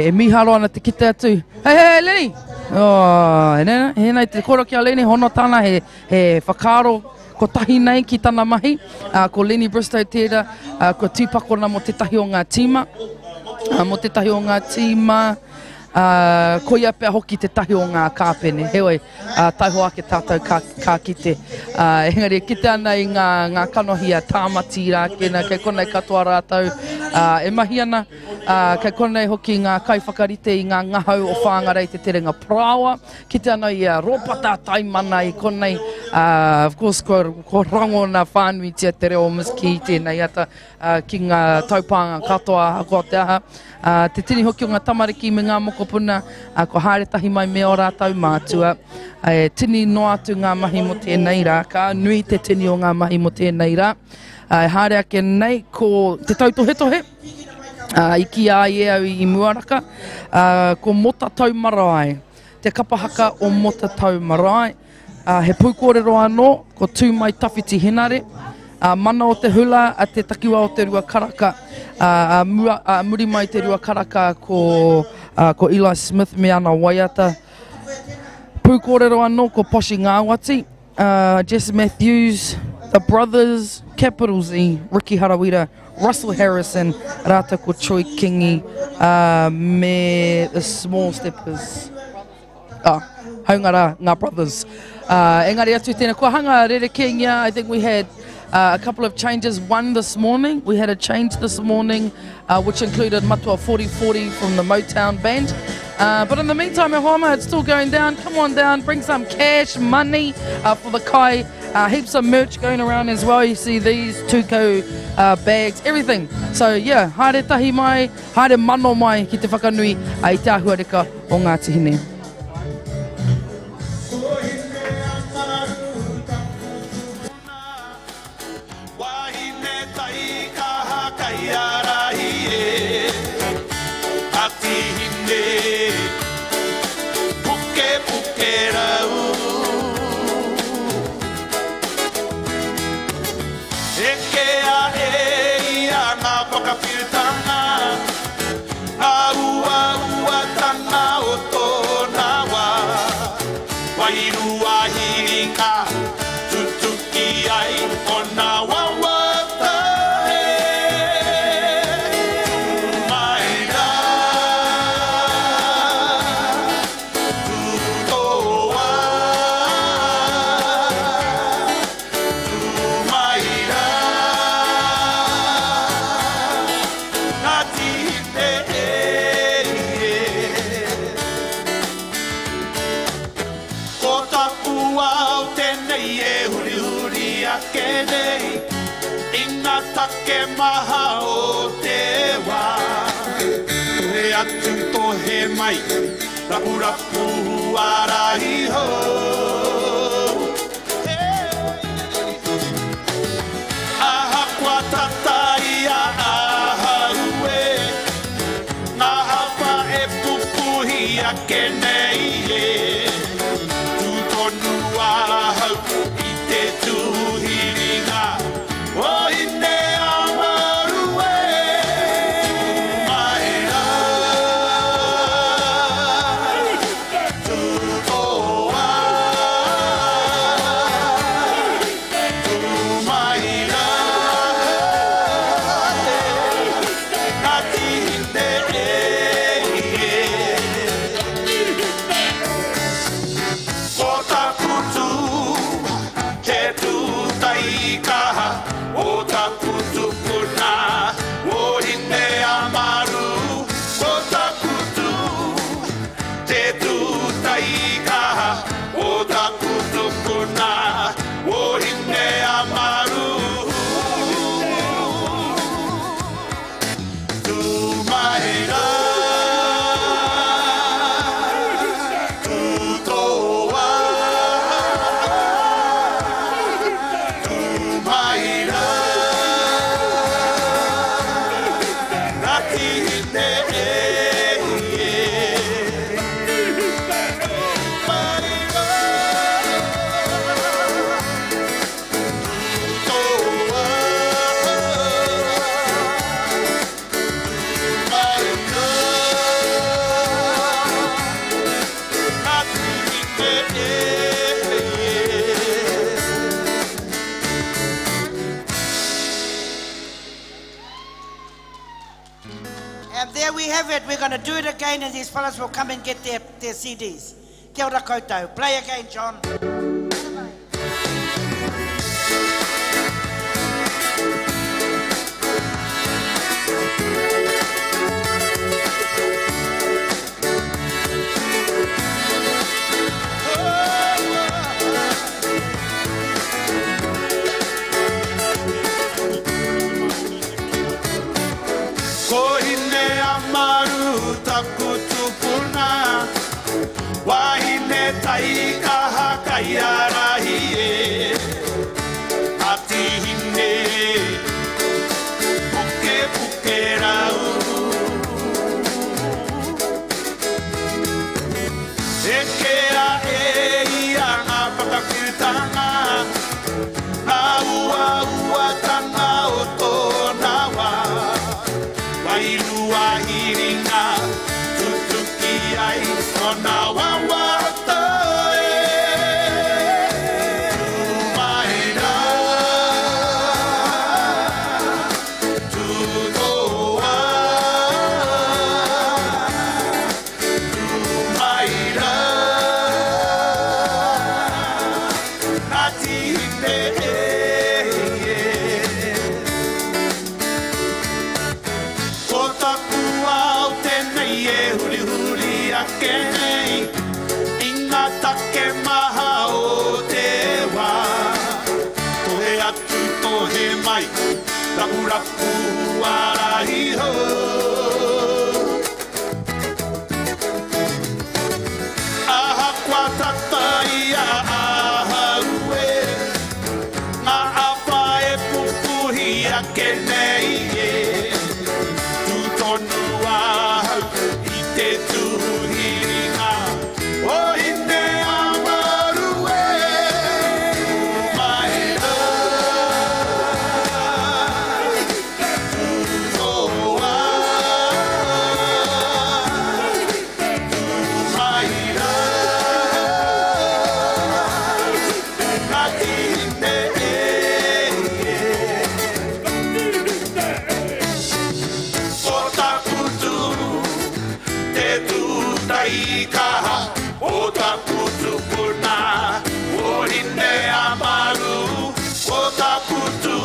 e mīharo ana te kite atu, Hei, hei, hei, Lenny! Oh, he nē, he nei te koro ki a Lenny, hono tāna, he, he whakaaro kotahi nei ki tana mahi. Ā, ko Lenny Bristow tērā, ā, kua tīpakona mō tētahi o ngā tīma, ā, mō tētahi o ngā tīma, ā, koia pea hoki tētahi o ngā kāpene. Heoi, ā, taihoa ake tātou ka, ka kite. Ā, engari e kite ana i ngā, ngā kanohi a Tāmati Rākena, kei konei katoa rātou, ā, e mahi ana, ā, kei konei hoki ngā kaiwhakarite i ngā ngahau o Whāngarei Te Terenga Parāoa, kite ana i a Rōpata Taimana i konei, ā, of course, kua, kua rangona whānuitia te reo o Miss Kī tēnei ata, ā, ki ngā taupānga katoa ahakoa te aha. Ā, te tini hoki o ngā tamariki me ngā mokopuna, ā, kua haere tahi mai me ō rātou mātua. Ā, e tini noa atu ngā mahi mō tēnei rā, ka nui te tini o ngā mahi mō tēnei rā. Ā, e haere ake nei ko te tautohetohe, ā, i kīia ai e au i Muaraka, ā, ko Motatau Marae, te kapa haka o Motatau Marae. Ā, he pūkōrero anō, ko Tū Mai Tawhiti Henare, ā, mana o te hula a te takiwā o te rua karaka, ā, ā, mua, ā, muri mai te rua karaka ko, ā, ko Eli Smith me ana waiata. Pūkōrero anō ko Poshi Ngāwati, ā, Jess Matthews, The Brothers, Capital Z, Ricky Harawira, Russell Harrison, rātou ko Troy Kingi, ā, me The Small Steppers. Oh, haunga rā, ngā brothers. Engari atu tēnā, kua hanga rerekēngia, I think we had a couple of changes, one this morning, we had a change this morning, which included Matua 4040 from the Motown band. But in the meantime, e hoa ma, it's still going down. Come on down, bring some cash money for the kai. Heaps of merch going around as well. You see these tuko bags, everything. So yeah, haere tahi mai, haere mano mai ki te whakanui i te āhuareka o Ngāti Hine. Wahine taikaha kaiārahi e, Ngāti Hine, pukepuke rau. Ekea e ia ngā whakawhiutanga, ngā uauatanga o tōna wā. Wairua hiringa, tutuki ai ōna wawata e. take maha o te wā. Tohe atu tohe mai, rapu rapu arahi ho. Ahakoa tata ia ahau e, ngā hapa e pupuhi ake nei e. Tū tonu ahau i te tūhiringa o Hine Amaru e. Mai rā, tū toa, tū mai rā, Ngāti Hine e. Ko taku tū, he tū taikaha, o taku tupuna, o Hine Amaru. Ko taku tū, te tū taikaha, o taku tupuna, o Hine Amaru. Tū mai rā, tū toa, tū mai rā, Ngāti Hine e. Mai rā, tū toa, mai rā, Ngāti Hine e. And there we have it. We're going to do it again, and these fellas will come and get their CDs. Kia ora koutou. Play again, John. Ko Hine Amaru taku tupuna, wahine taikaha kaiarahi e. Ngāti Hine, puke puke rau. Ekea e ia ngā whakawhiutanga, ngā uauatanga o tōna wā. Wairua hiringa, tutuki ai tōna wawata e. Tū mai rā, tū toa, tū mai rā, Ngāti Hine e. Ko taku ao tēnei e huri huri ake nei, i ngā take maha o te wā. Tohe atu, tohe mai, rapu rapu arahi ho. Ahakoa tata ia ahau e, ngā apa e pupuhi ake nei e. Tū tonu ahau i te tūhiringa o Hine Amaru e. Tū mai rā, tū toa, tū mai rā, Ngāti Hine e. Ko taku tū, te tū taikaha, o taku tupuna, o Hine Amaru. Ko taku tū,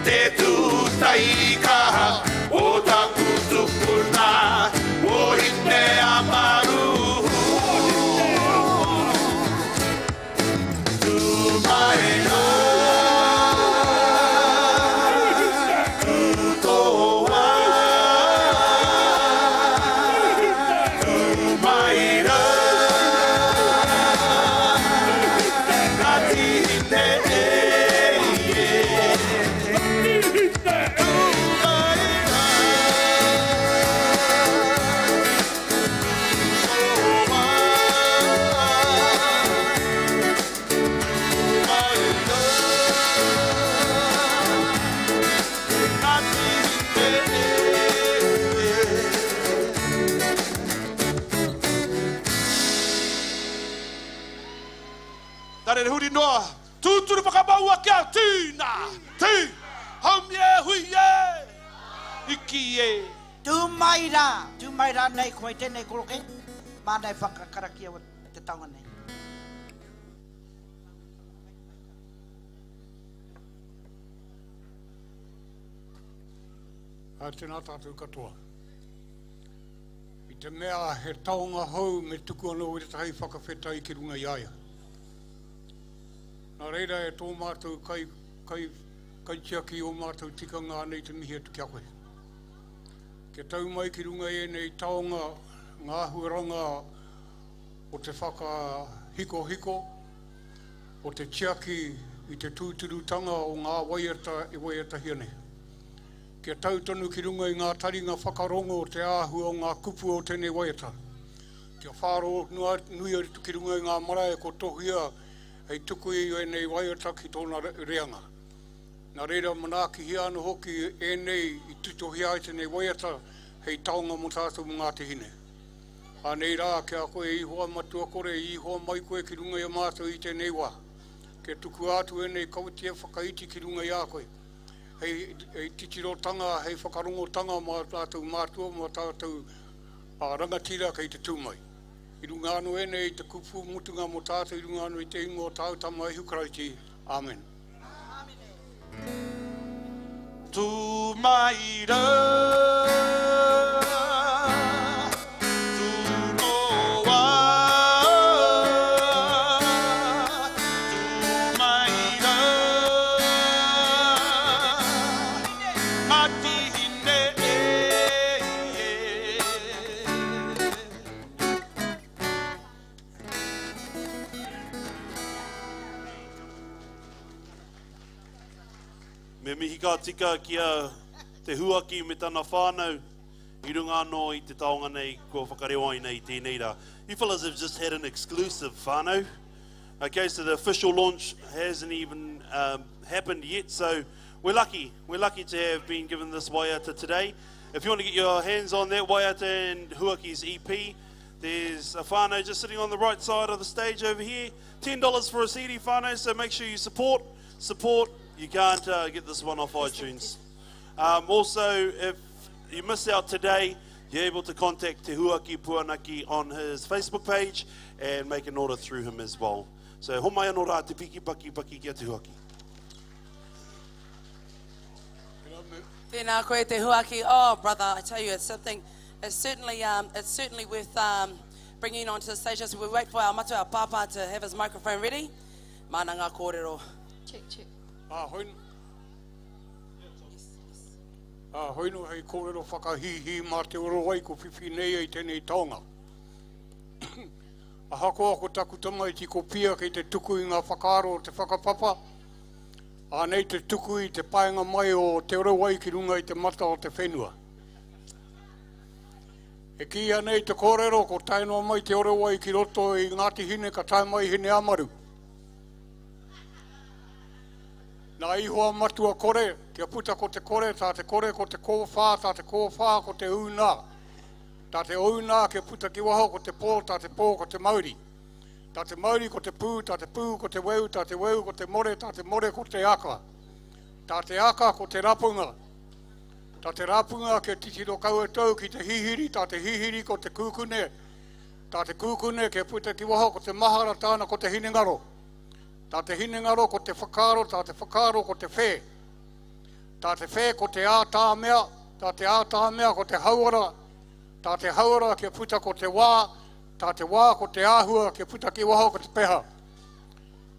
te tū taikaha, o taku tupuna, o Hine Amaru. Tū mai rā, noa, tūturu whakamaua kia tīna, tī, haumi e hui e, iki e. Tū mai rā, tū mai rā nei koe tēnei koroke, māna e whakakarakia te taonga nei. Ā, tēnā tātou katoa. I te mea he taonga hou me tuku anō i tētahi whakawhetai ki runga i a ia. Nā reira e tō mātou kai, kai, kaitiaki ō mātou tikanga anei te mihi atu ki a koe. Kia tau mai ki runga i ēnei taonga ngā āhuaranga o te whakahikohiko, o te tiaki i te tūturutanga o ngā waiata e waiatahia nei. Kia tau tonu ki runga i ngā taringa whakarongo te āhua o ngā kupu o tēnei waiata. Kia whāro nui atu ki runga i ngā marae ko tohia hei tuku i ēnei waiata ki tōna reanga. Nā reira manaakihia anō hoki ēnei i titohia ai tēnei waiata hei taonga mō tātou mō Ngāti Hine. Anei rā ki a koe Ihowa Matua Kore i ihoa mai koe ki runga i a mātou i tēnei wā. Kia tukua atu ēnei kawetia whakaiti ki runga i a koe. Hei, hei titirotanga, hei whakarongotanga mā tātou mātua, mā tātou rangatira kei te tū mai. I runga anō ēnei i te kupu mutunga mō tātou i runga anō i te ingoa o tāu Tama Ihu Karaiti. Āmen. Tū mai rā, tū noa, tū mai rā, Ngāti Hine e, e. Me mihi ka tika ki a Te Huaki me tana whānau i runga anō i te taonga nei kua whakarewaina i tēnei rā. You fellas have just had an exclusive whānau. Okay, so the official launch hasn't even um, happened yet, so we're lucky. We're lucky to have been given this waiata today. If you want to get your hands on that waiata and Huaki's EP, there's a whānau just sitting on the right side of the stage over here. $10 for a CD whānau, so make sure you support. Support. You can't uh, get this one off iTunes. Um, also, if you miss out today, you're able to contact Te Huaki Puanaki on his Facebook page and make an order through him as well. So, homai anō rā te piki paki paki ki a Te Huaki. Tēnā koe Te Huaki. Oh, brother, I tell you, it's something, it's certainly, um, it's certainly worth um, bringing onto the stage as we wait for our matua, our pāpā to have his microphone ready. Māna ngā kōrero. Check, check. Ā, hoi, ā, hoi no hei kōrero whakahīhī mā Te Orowai ko whiwhi nei ai tēnei taonga. Ahakoa ko taku tamaiti ko Pia kei te tuku i ngā whakaaro o te whakapapa, ānei te tuku i te paenga mai o Te Orowai ki runga i te mata o te whenua. E kīia nei te kōrero ko tae noa mai Te Orowai ki roto i Ngāti Hine ka tae mai Hineamaru. Nā Ihoa Matua Kore, kia puta ko te kore, tā te kore ko te kōwhā, tā te kōwhā ko te ūnā. Tā te ūnā kia puta ki waho ko te pō, tā te pō ko te mauri. Tā te mauri ko te pū, tā te pū ko te weu, tā te weu ko te more, tā te more ko te aka. Tā te aka ko te rapunga. Tā te rapunga kia titiro kau e tou ki te hihiri, tā te hihiri ko te kūkune, tā te kūkune kia puta ki waho ko te mahara tāna ko te hinengaro. Tā te hinengaro ko te whakaaro, tā te whakaaro ko te whē. Tā te whē ko te ātāmea, tā te ātāmea ko te hauora, tā te hauora kia puta ko te wā, tā te wā ko te āhua kia puta ki waho ko te peha.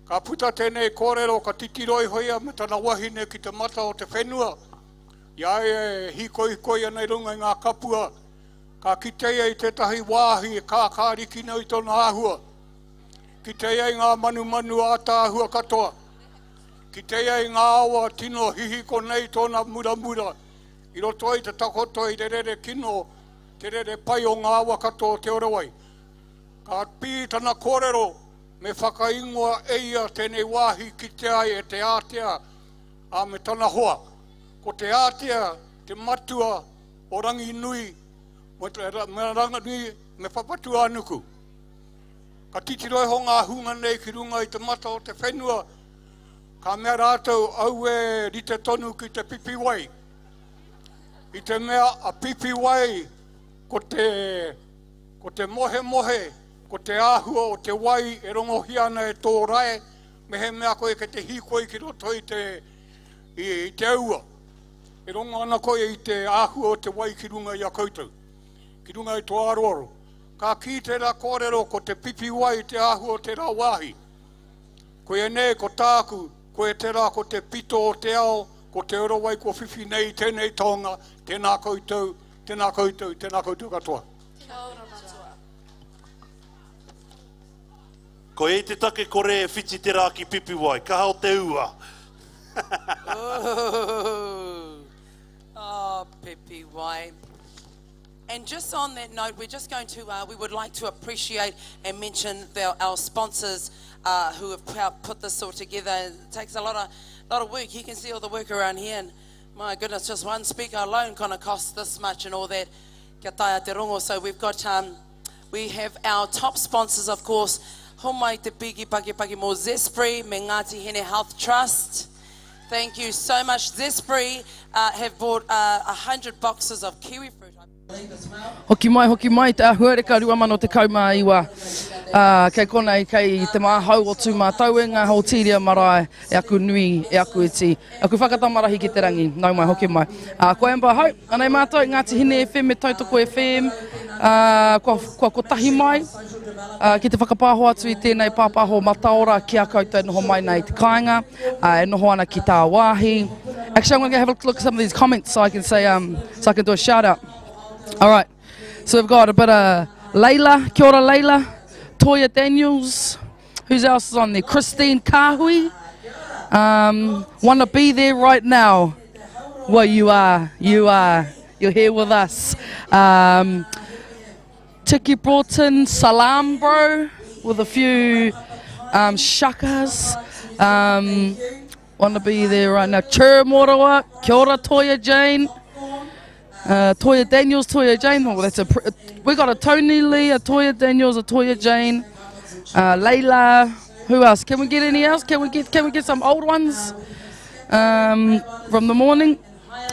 Ka puta tēnei kōrero ka titiro iho ia me tana wahine ki te mata o te whenua, i a ia e hīkoihikoi ana i runga i ngā kapua, ka kite ia i tētahi wāhi e kākāriki nei tōna āhua. Kite ai ngā manumanu ātaahua katoa. Kite ai ngā awa tino hihiko nei tōna muramura i roto ai te takoto i te rere kino, te rere pai o ngā awa katoa o Te Orewai. Ka pī tana kōrero me whakaingoa e ia tēnei wāhi kitea ai e te ātea a me tana hoa. Ko te ātea te matua o Ranginui, me Ranginui me Papatūānuku. Ka titiro iho ngā hunga nei ki runga i te mata o te whenua, ka mea rātou, Aue, rite tonu ki te pipiwai. I te mea a pipiwai ko te, ko te mohemohe, ko te āhua o te wai e rongohia ana e tō rae, mehemea koe kei te hīkoi ki roto i te, i, i te aua. E rongo ana koe i te āhua o te wai ki runga i a koutou, ki runga i tō aroaro. Ka kī tērā kōrero ko te pipiwai te āhua o tērā wāhi. Koia nei ko tāku, koia tērā ko te pito o te ao, ko Te Orawai kua whiwhi nei i tēnei taonga, tēnā koutou, tēnā koutou, tēnā koutou katoa. Kia ora matua. Koia i te take kore e whiti te rā ki Pipiwai, kaha o te ua. Ooh. Oh, Pipiwai. And just on that note, we're just going to, uh, we would like to appreciate and mention the, our sponsors uh, who have helped put this all together. It takes a lot of, lot of work. You can see all the work around here, and my goodness, just one speaker alone kind of costs this much and all that. Kia taea te rongo. So we've got, um, we have our top sponsors, of course, Homai Te Piki Paki Paki Mo Zespri, me Ngāti Hine Health Trust. Thank you so much. Zespri uh, have bought uh, 100 boxes of kiwi fruit. Hoki mai, hoki mai te āhuareka 2019. Uh, kei konei, kei te māhau o Tūmātauenga, Hōtīria marae, e aku nui, e aku iti, aku whakatamarahi ki te rangi, nau mai, hoki mai. Uh, ko Amber Hau, anei mātou, Ngāti Hine FM me Tautoko FM, uh, kua, kua kotahi mai uh, ki te whakapāho atu i tēnei pāpāho mataora ki a koutou noho mai nei i te kāinga, uh, e noho ana ki tāwāhi. Actually, I'm going to have a look at some of these comments so I can say, um, so I can do a shout out. All right. So we've got a bit of Layla, kia ora Layla, Toya Daniels, who's else is on there? Christine Kahui. Um, want to be there right now? Well, you are. You are. You're here with us. Um, Tiki Broughton, salam bro, with a few um, shakas. Um, want to be there right now. Chur Moroa, kia ora Toya Jane. Uh, Toya Daniels, Toya Jane. Oh, that's a we got a Tony Lee, a Toya Daniels, a Toya Jane, uh, Layla. Who else? Can we get any else? Can we get can we get some old ones um, from the morning?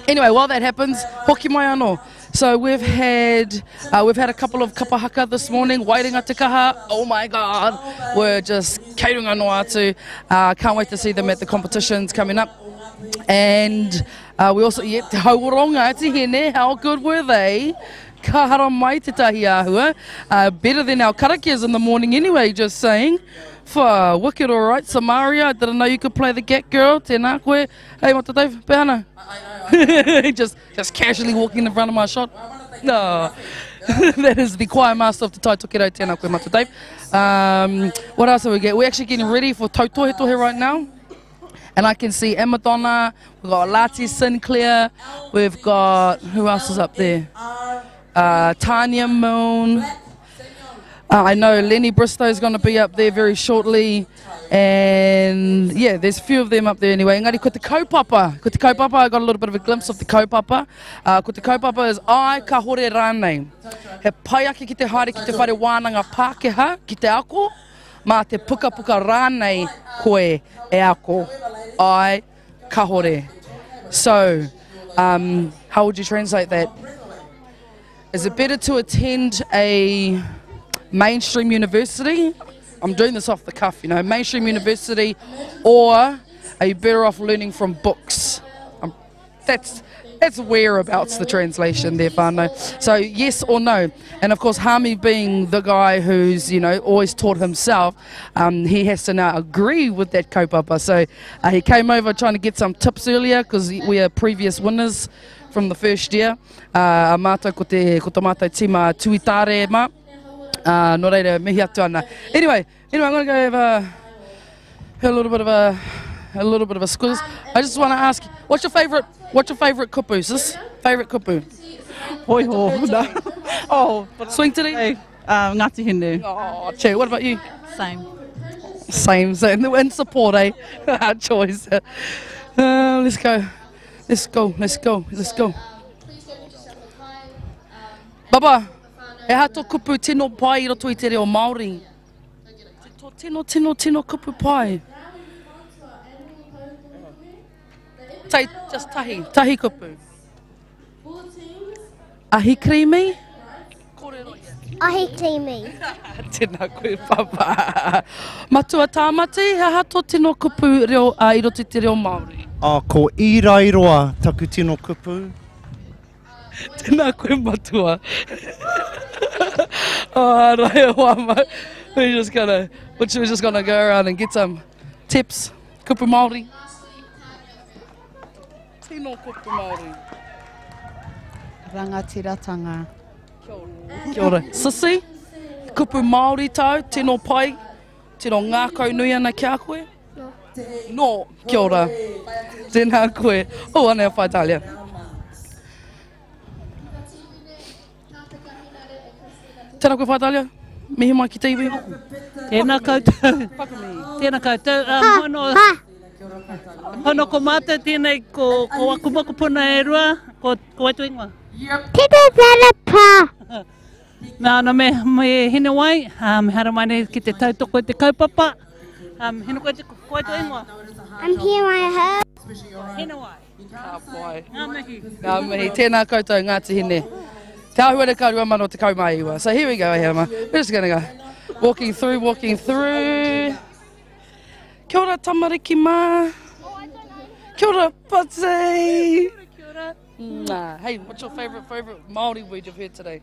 Anyway, while that happens, hoki mai anō. So we've had uh, we've had a couple of kapahaka this morning, Wairinga Te Kaha, oh my god, we're just kei runga noa atu. Uh, can't wait to see them at the competitions coming up. And uh, we also, yeah, Te Hauoronga, Te Hene, how good were they? Ka hara mai te tahi āhua. Uh, better than our karakias in the morning anyway, just saying. For wicked all right, Samaria, I didn't know you could play the get girl. Tēnā koe. Hey, Mata Dave, Pehana. just, just casually walking in front of my shot. No. that is the choir master of the Tai Tokerau, tēnā koe, Mata Dave. Um, what else have we get? We're actually getting ready for Tautohetohe right now. And I can see Amadonna, we've got Lati Sinclair, we've got, who else is up there? Uh, Tanya Moon. Uh, I know Lenny Bristow is going to be up there very shortly. And yeah, there's a few of them up there anyway. Engari ko te kaupapa. Ko te kaupapa, I got a little bit of a glimpse of the kaupapa. Uh, ko te kaupapa is ai ka hore rānei. He pai ake ki te haere ki te whare wānanga Pākehā, ki te ako, mā te pukapuka rānei koe e ako. Ai ka hore. So, um, how would you translate that? Is it better to attend a mainstream university? I'm doing this off the cuff, you know, mainstream university, or are you better off learning from books? Um, that's that's whereabouts the translation there, whānau. So yes or no. And of course, Hami being the guy who's, you know, always taught himself, um, he has to now agree with that kaupapa. So uh, he came over trying to get some tips earlier because we are previous winners from the first year. Uh, a mātou ko te, ko tō mātou tīma Tuitāre mā. Uh, nō reira, mihi atu ana. Anyway, anyway, I'm going to go have a, a little bit of a, a little bit of a squiz. I just want to ask, what's your favourite, what's your favourite kupu, sis? Favourite kupu? Hoi ho. No. Oh, Swing today? Um, Ngāti Hine. Oh, che, what about you? Same. Same, same. In support, eh? Our choice. Uh, let's go. Let's go, let's go, let's go. Baba, he aha tō kupu tino pai i roto i te reo Māori? Tō tino, tino, tino kupu pai. Say just tahi, tahi kupu. Ahi creamy? Ahi creamy. Tēnā koe, Papa. Matua Tāmati, he aha tō tino kupu reo uh, i roto i te reo Māori? Oh, ko Irairoa taku tino kupu. Tēnā koe, Matua. oh, rai, hoa, ma. We're just gonna, we're just gonna go around and get some tips. Kupu Māori. Tino kupu Māori. Rangatiratanga. Kia ora. Sissy, kupu Māori tāu, tino pai, tino ngākau nui ana ki a koe? No. Kia ora. Tēnā koe. Oh, anei a Whaitalia. Tēnā koe Whaitalia. Mihi mai ki te iwi. Tēnā koutou. Tēnā koutou. Um, hono, hono ko mātou tēnei ko, ko aku mokopuna e rua, ko, ko wai tō ingoa? Tito Tara Pa. Nā, nā me, me Hinewai, um, haere mai nei ki te tautoko i te kaupapa. Um, hina koe, ko wai tō ingoa? I'm here my her. Hinewai. Ka pai. Ngā mihi. Ngā mihi. Tēnā koutou, Ngāti Hine. Te Ahuareka 2019. So here we go, here ma. We're just gonna go. Walking through, walking through. Kia ora tamariki mā. Kia ora, Pati. Kia ora. Mwah. Hey, what's your favourite, favourite Māori word you've heard today?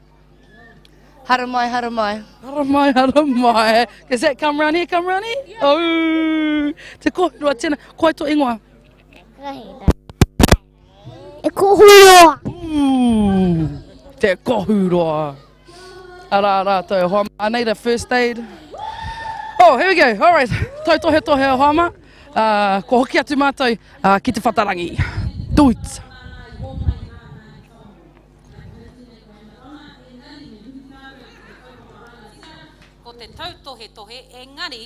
Haramai, haramai. Haramai, haramai. Does that come round here, come round here? Yeah. Oh, te kōhurua, tēnā. Ko ai tō ingoa? E kōhuroa. Ooh, te kōhuroa. Arā rātou, hoa mā. Anei the first aid. Oh, here we go. All right. Tautohetohe hoa mā. Uh, ko hoki atu mātou uh, ki te whatarangi. Do it. Ko te tautohetohe, engari,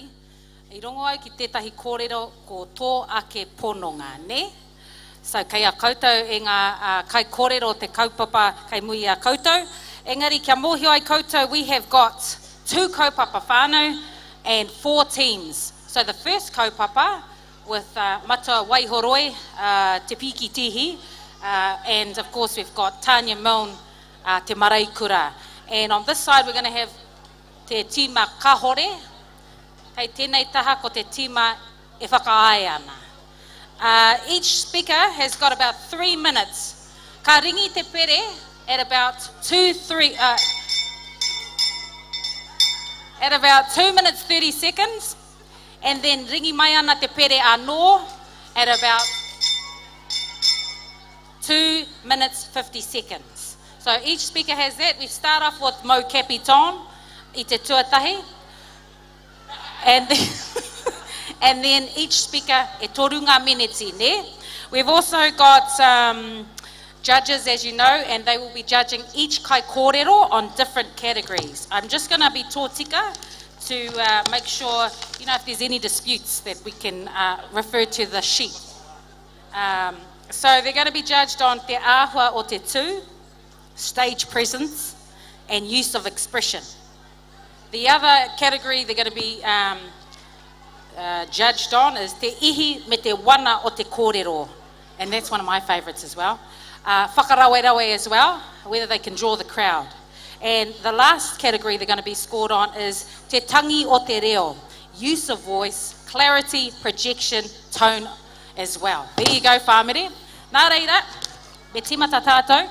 i rongo au ki tētahi kōrero ko tō ake pononga, nē? So, kei a koutou e ngā kaikōrero te kaupapa kei muri i a koutou. Engari, kia mōhio ai koutou, we have got two kaupapa whānau and four teams. So, the first kaupapa with Matua Waihoroi, Te Piki Tihi, and of course we've got Tanya Milne, Te Maraikura. And on this side we're going to have te tīma kahore, kei tēnei taha ko te tīma e whakaae ana. Uh, each speaker has got about three minutes. Ka ringi te pere at about two, three, uh, at about 2 minutes 30 seconds. And then ringi mai ana te pere anō at about 2 minutes 50 seconds. So each speaker has that. We start off with Mo Capiton i te tuatahi. And then, and then each speaker e toru ngā meneti, ne? We've also got um, judges, as you know, and they will be judging each kaikōrero on different categories. I'm just going to be tōtika to uh, make sure, you know, if there's any disputes that we can uh, refer to the sheet. Um, so they're going to be judged on te āhua o te tū, stage presence, and use of expression. The other category they're going to be um, uh, judged on is te ihi me te wana o te kōrero. And that's one of my favourites as well. Uh, whakarawerawe as well, whether they can draw the crowd. And the last category they're going to be scored on is te tangi o te reo, use of voice, clarity, projection, tone as well. There you go, whāmere. Nā reira, me tīmata tātou.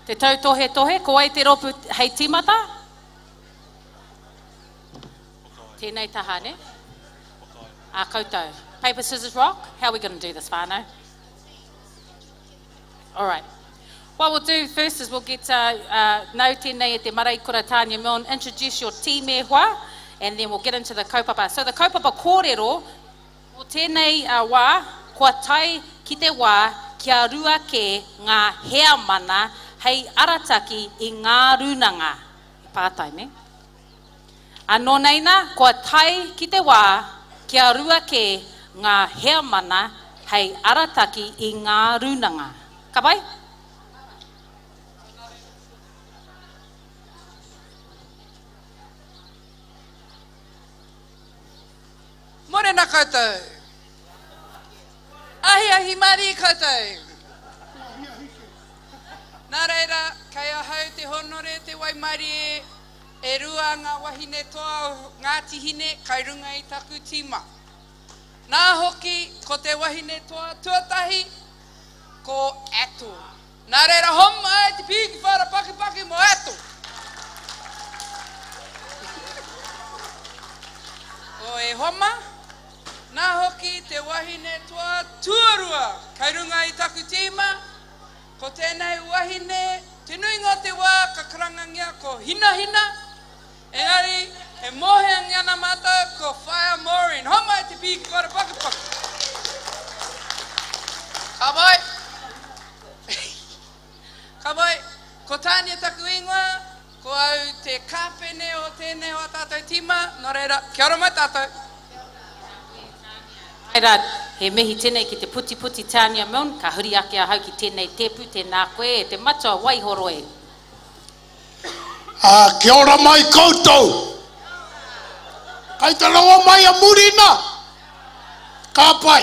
Te tautohetohe, ko wai te rōpū hei tīmata? Tēnei taha, ne? A koutou. Paper, scissors, rock? How are we going to do this, whānau? All right. What we'll do first is we'll get uh, uh, nau tēnei e te Mareikura Tanya Milne, introduce your team e hoa, and then we'll get into the kaupapa. So the kaupapa kōrero, mō tēnei uh, wā, kua tae ki te wā kia rua kē ngā heamana hei arataki i ngā rūnanga. He pātai, ne? Anō nei nā, kua tae ki te wā kia rua kē ngā heamana hei arataki i ngā rūnanga. Ka pai? Mōrena koutou. Ahiahi marie koutou. Nā reira, kei ahau te honore, te waimarie, e rua ngā wahine toa o Ngāti Hine kai runga i taku tīma. Nā hoki, ko te wahine toa tuatahi, ko Ato. Nā reira, homai te pīki whara pakipaki mō Ato. O e homa, nā hoki te wahine toa tuarua kai runga i taku tīma, ko tēnei wahine, te nuinga o te wā ka karangangia ko Hinahina, engari e mōhioangia ana mātou ko Whaea Maureen. Homai te pīki whara pakipaki. Ka pai. Ka pai. Ko Tania taku ingoa, Ko au te kāpene o tēnei o a tātou tīma, nō reira, kia ora mai tātou. Āe rā, he mihi tēnei ki te putiputi Tania Milne, ka huri ake ahau ki tēnei tēpu, tēnā koe e te matua Waihoroi. Ā, kia ora mai koutou. Kai te rongo mai a muri na? Ka pai.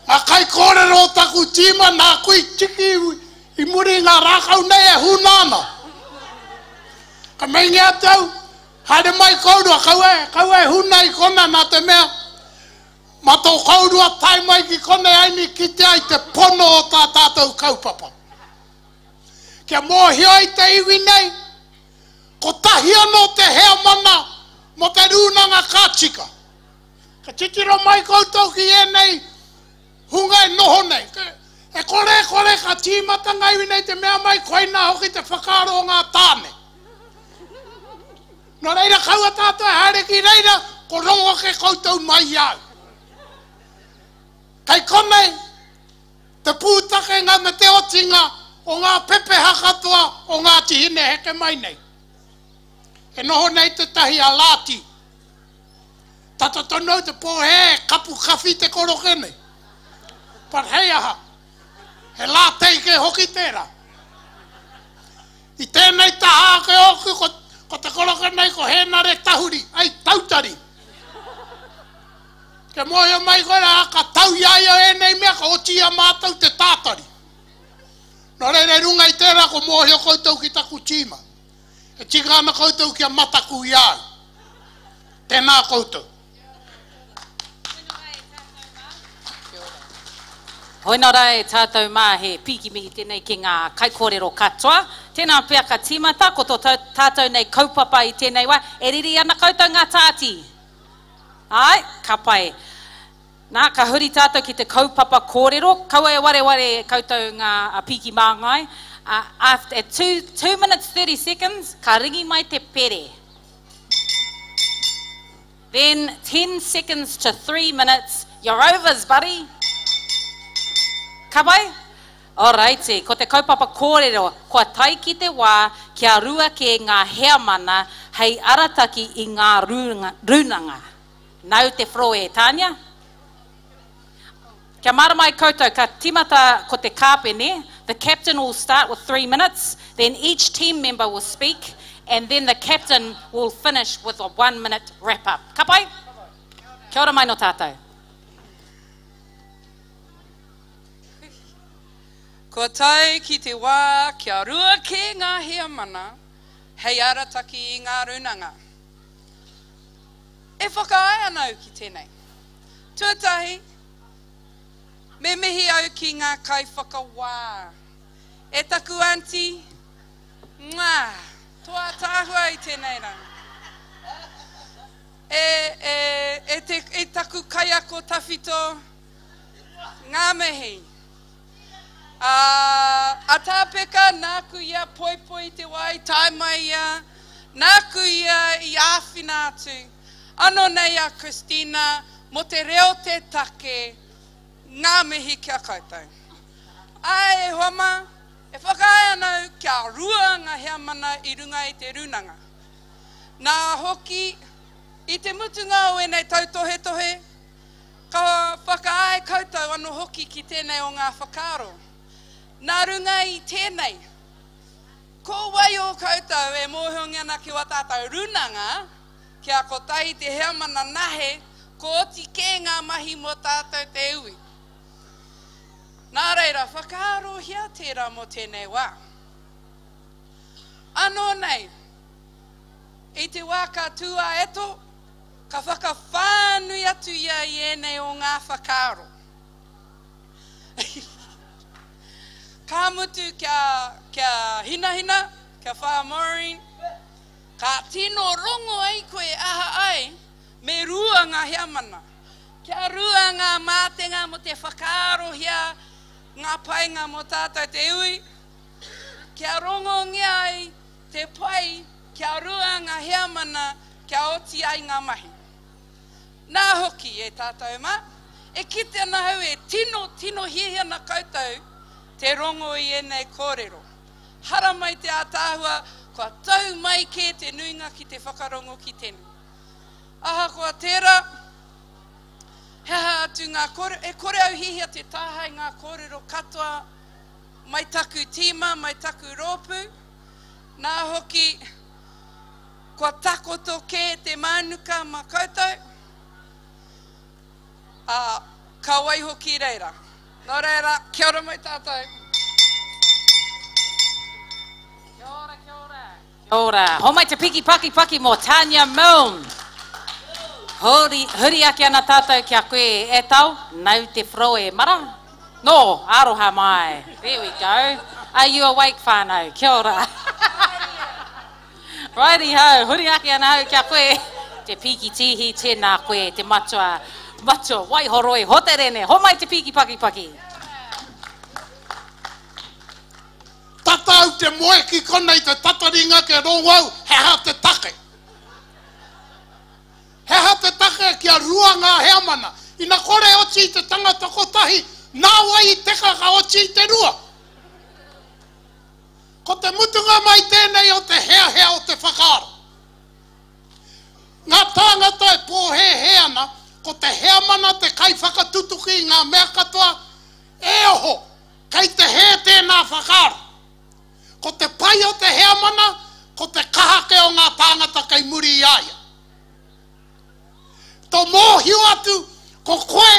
Ngā kaikōrero o taku tīma nāku i tiki i muri i ngā rākau nei e huna ana. Ka meingia atu au, haere mai kourua, kaua, kaua e huna i kona nā te mea, mā tō kourua tae mai ki konei aini kitea i te pono o tā tātou kaupapa. Kia mōhio ai te iwi nei, kotahi anō te heamana mō te rūnanga ka tika. Ka titiro mai koutou ki ēnei hunga e noho nei. E kore e kore ka tīmata ngā iwi nei te mea mai koinā hoki te whakaaro o ngā tāne. Nō reira kaua tātou e haere ki reira, ko rongo ake koutou mai i a au. Kei konei te pūtakenga me te otinga o ngā pepeha katoa o Ngāti Hine heke mai nei. E noho nei tētahi a Lāti. Tata tonu au te pōhē kapu kawhi te koroke nei. But hei aha, he latte kē hoki tērā. I tēnei taha ake ōku, ko, ko te koroke nei ko Hēnare Tahuri, ai Tautari. Kia mōhio mai koe rā, ka tau i a ia ēnei mea, ka oti i a mātou te tātari. Nō reira, i runga i tērā, ko mōhio koutou ki taku tīma. E tika ana koutou kia mataku i a au. Tēnā koutou. Hoi nō rā e tātou mā, he pīki mihi tēnei ki ngā kaikōrero katoa. Tēnā pea ka tīmata ko tō tātou nei kaupapa i tēnei wā. E riri ana koutou ngā tāti? Āe, ka pai. Nā, ka huri tātou ki te kaupapa kōrero. Kaua e wareware koutou ngā pīki māngai. After, at 2 minutes 30 seconds, ka ringi mai te pere. Then 10 seconds to 3 minutes, you're overs, buddy. Ka pai? Oraiti, ko te kaupapa kōrero, kua tae ki te wā kia rua kē ngā heamana hei arataki i ngā rūnanga. Nāu te whro e, Tania. Kia mārama ai koutou, ka tīmata ko te kāpene, the captain will start with 3 minutes, then each team member will speak, and then the captain will finish with a 1 minute wrap up. Ka pai? Kia ora mai no tātou. Kua tae ki te wā kia rua kē ngā heamana hei arataki i ngā rūnanga. E whakaae ana au ki tēnei. Tuatahi, me mihi au ki ngā kaiwhakawā. E taku aunty, mwah, tō ātaahua i tēnei rā. E, e, e, te, e taku kaiako tawhito, ngā mihi. Ā, a Tāpeka, nāku ia poipoi i te wā i tae mai ia, nāku ia i āwhina atu. Ano nei a Christina, mō te reo te take, ngā mihi ki a koutou. Āe e hoa mā, e whakaae ana au kia rua ngā heamana i runga i te rūnanga. Nā hoki, i te mutunga o ēnei tautohetohe, Ka whakaae koutou ano hoki ki tēnei o ngā whakaaro. Nā runga i tēnei, ko wai o koutou e mōhiongia ana ki wā tātou runanga, kia kotahi te heamana nahe Ko oti kē ngā mahi mō tātou te iwi. Nā reira, whakaarohia tērā mō tēnei wā. Anō nei, i te wā ka tū a Eto, ka whakawhānui atu ia i ēnei o ngā whakaaro. Ka mutu kia, kia hinahina, kia whā Maureen, ka tino rongo ai koe aha ai, me rua ngā heamana. Kia rua ngā mātenga mō te whakaarohia ngā painga mō tātou te iwi, kia rongongia ai te pai kia rua ngā heamana kia oti ai ngā mahi. Nā hoki, e tātou mā, e kite ana au e tino, tino hiahia ana koutou te rongo i ēnei kōrero. Haramai te ātaahua, kua tau mai kē te nuinga ki te whakarongo ki tēnei. Ahakoa tērā, he aha atu ngā kōrero, e kore au hiahia te tāhae ngā kōrero katoa mai taku tīma, mai taku rōpū, nā hoki, Kua takoto kē te mānuka mā koutou, ā, ka waiho ki reira. Nō reira, kia ora mai tātou. Kia ora, kia ora. Kia ora. Homai te piki paki paki mō Tania Milne. Huri, huri ake ana tātou ki a koe e tau, nau te whro e mara. No, aroha mai. There we go. Are you awake whānau? Kia ora. Righty ho, huri ake ana au ki a koe, te pīki tīhi, tēnā koe, te matua, matua waihoroi, hoterene, homai te pīki pakipaki. Tata au te moe ki konei te tataringa ke rongo au he aha te take. He aha te take kia rua ngā heamana? Ina kore oti i te tangata kotahi, nā wai i teka ka oti i te rua? Ko te mutunga mai tēnei o te heahea o te whakaaro. Ngā tāngata e pōhēhē ana, ko te heamana te kaiwhakatutuki i ngā mea katoa, e oho, kei te hē tēnā whakaaro. Ko te pai o te heamana, ko te kaha ake o ngā tāngata kei muri i a ia. Tō mōhio atu, ko koe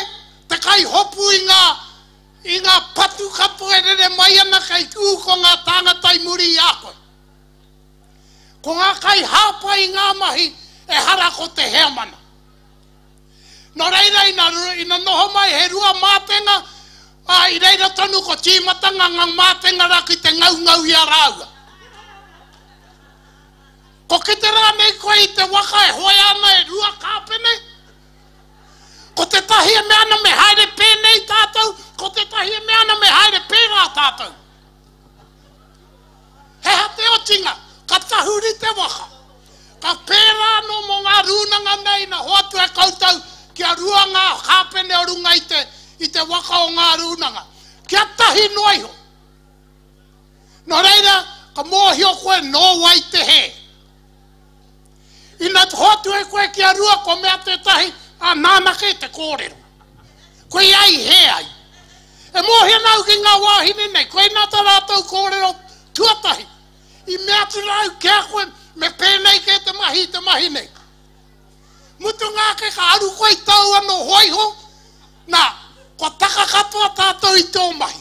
te kaihopu i ngā I ngā patu katoa e rere mai ana kei ū ko ngā tāngata i muri i a koe. Ko ngā kaihāpai i ngā mahi ehara ko te heamana. Nō reira ina, ina noho mai he rua mātenga, ā, i reira tonu ko tīmatanga ngā mātenga rā ki te ngaungau i a rāua. Ko kite rānei koe i te waka e hoea ana e rua kāpene? Ko tētahi e mea ana me haere pēnei tātou, ko tētahi e mea ana me haere pērā tātou. He aha te otinga? Ka tahuri te waka. Ka pērā anō mō ngā rūnanga nei ina hoatu e koutou kia rua ngā kāpene o runga i te, i te waka o ngā rūnanga. Kia tahi noa iho. Nō reira, ka mōhio koe nō wai te hē. Ina hoatu e koe ki a Rua, kua mea tētahi, ā, nāna kē te kōrero. Koia i hē ai. E mōhio ana au ki ngā wāhine nei, koinā tā rātou kōrero tuatahi. I mea atu rā au ki a koe, me pēnei kē te mahi i te mahi nei. Mutunga ake ka aru koe i tāu anō hōiho, nā, kua taka katoa tātou i tō mahi.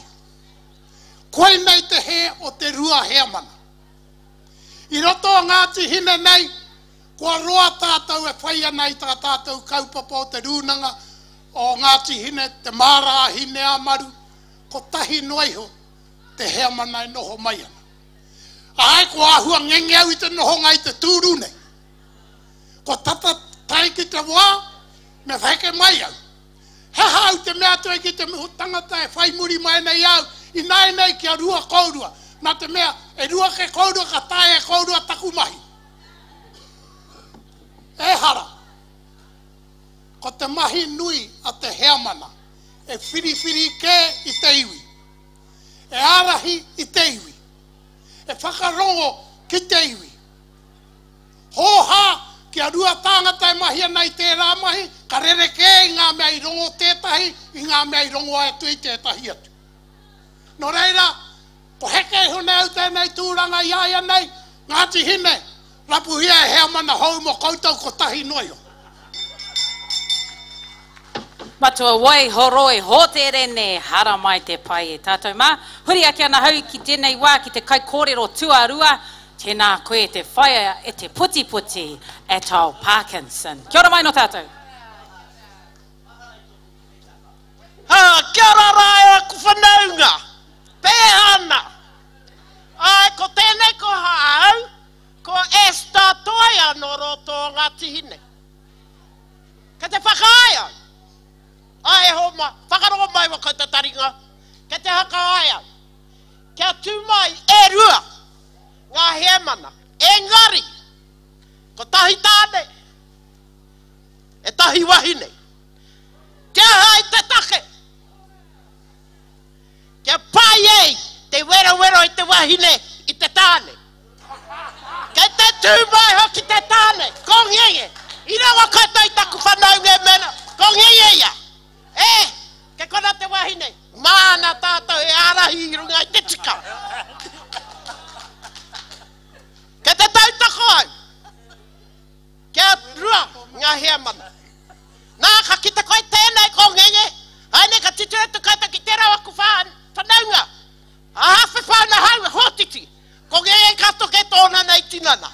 Koinei te hē o te rua heamana. I roto o Ngāti Hine nei, kua roa tātou e whai ana i tā tātou kaupapa o te Rūnanga o Ngāti Hine, Te Māra a Hineāmaru, kotahi noa iho te heamana e noho mai ana. Āe, kua āhua ngenge au i te nohonga i te tūru nei. Kua tata tae ki te wā, me wheke mai au. He aha au te mea atu ai ki te tangata e whai muri mai ana i a au, ināianei kia rua kōrua, nā te mea, e rua kē kōrua ka taea e kōrua taku mahi. Ehara! Ko te mahi nui a te heamana, e whiriwhiri kē i te iwi, e ārahi i te iwi, e whakarongo ki te iwi. Hōhā, kia rua tāngata e mahi ana i tērā mahi, ka rerekē i ngā mea i rongo tētahi, i ngā mea i rongo atu i tētahi atu. Nō reira, ko heke iho nei au tēnei tūranga i a ia nei, Ngāti Hine, rapuhia e heamana hou mō koutou kotahi noa iho. Matua wai horoi hoterene haramai te pai e tātou mā. Huri ake ana hau ki tēnei wā ki te kaikōrero tuarua, tēnā koe te whaea e te putiputi Atol Parkinson. Kia ora mai no tātou. Ha, kia ora rā e aku whanaunga. Pēhea ana? Āe, ko tēnei ko ahau, ko Esther Toia nō roto o Ngāti Hine. Kei te whakaae au. Āe e hoa ma, whakarongo mai wa koutou taringa, kei te whakaae au. Kia tū mai e rua ngā heamana, engari, kotahi tāne, etahi wahine. Kia aha ai te take? Kia pai ai te werowero i te wahine i te tāne. Kei te tū mai hoki te tāne, ko Ngenge. I rawa koutou i taku whanaunga e mea ana, ko Ngenge ia. E, kei kona te wahine, māna tātou e ārahi i runga i te tika. Kei te tautoko au. Kia rua ngā heamana. Nā, ka kite koe tēnei ko Ngenge, haere ka titiro atu koutou ki tērā o aku whanaunga. A hawhe whāna hau, hōtiti. Ko Ngenge ka toke tōna nei tinana.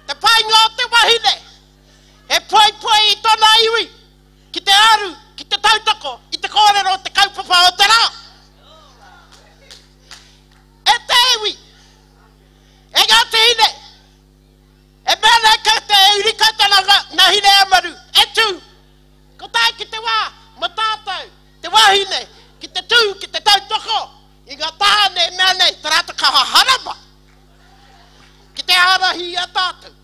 Te painga o te wahine, he poipoi i tōna iwi ki te aru, ki te tautoko i te kōrero o te kaupapa o te rā. E te iwi, e Ngāti Hine, E mea nei koutou e uri koutou na na Hineamaru, e tū! Ko tae ki te wā mo tātou, te wahine, ki te tū, ki te tautoko i ngā tāne e mea nei ta rātou kaha harama ki te ārahi i a tātou.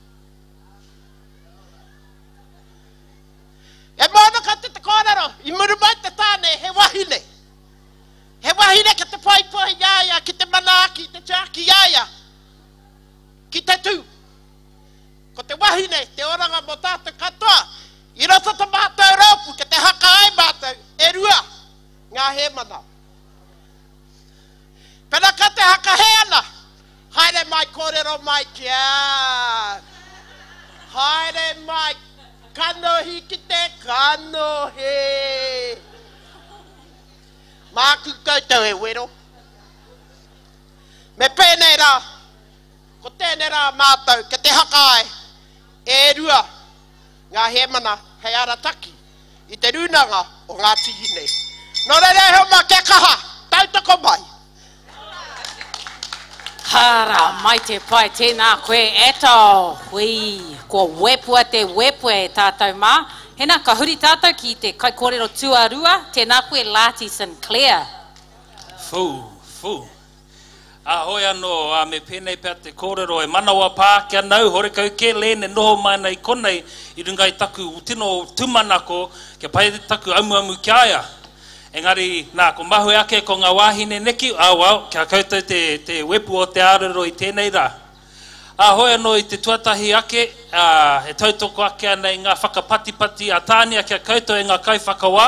E mōna koutou te kōrero, i muru mai te tāne he wahine. He wahine ki te poipoi i a ia, ki te manaaki, te tiaki i a ia. Ki te tū. Ko te wahine te oranga mō tātou katoa. I roto to mātou rōpū, ki te haka ai mātou, e rua ngā hēmana. Pena ka te haka hē ana, haere mai kōrero mai ki a. Haere mai, kanohi ki te kanohi. Māku koutou e wero. Me pēnei rā, ko tēnei rā mātou kei te haka ai e rua ngā hēmana hei arataki i te rūnanga o Ngāti Hine. Nō reira e hoa mā, kia kaha, tautoko mai! Hara mai te pai, tēnā koe e tau. Hui, kua wepua te wepua e tātou mā. Hena, ka huri tātou ki te kaikōrero tuarua, tēnā koe Lati Sinclair. Whū, whū. Ā, hoi anō, ā, me pēnei pea te kōrero, e manawa pā ake ana au, horekau kē Len e noho mai ana i konei i runga i taku tino tūmanako kia pai taku amuamu ki a ia. Engari, nā, ko mahue ake ko ngā wāhine neki, ā, well, ki a koutou te, te wepu o te ārero i tēnei rā. Ā, hoi anō i te tuatahi ake, ā, e tautoko ake ana i ngā whakapatipati a Tānia ki a koutou e ngā kaiwhakawā,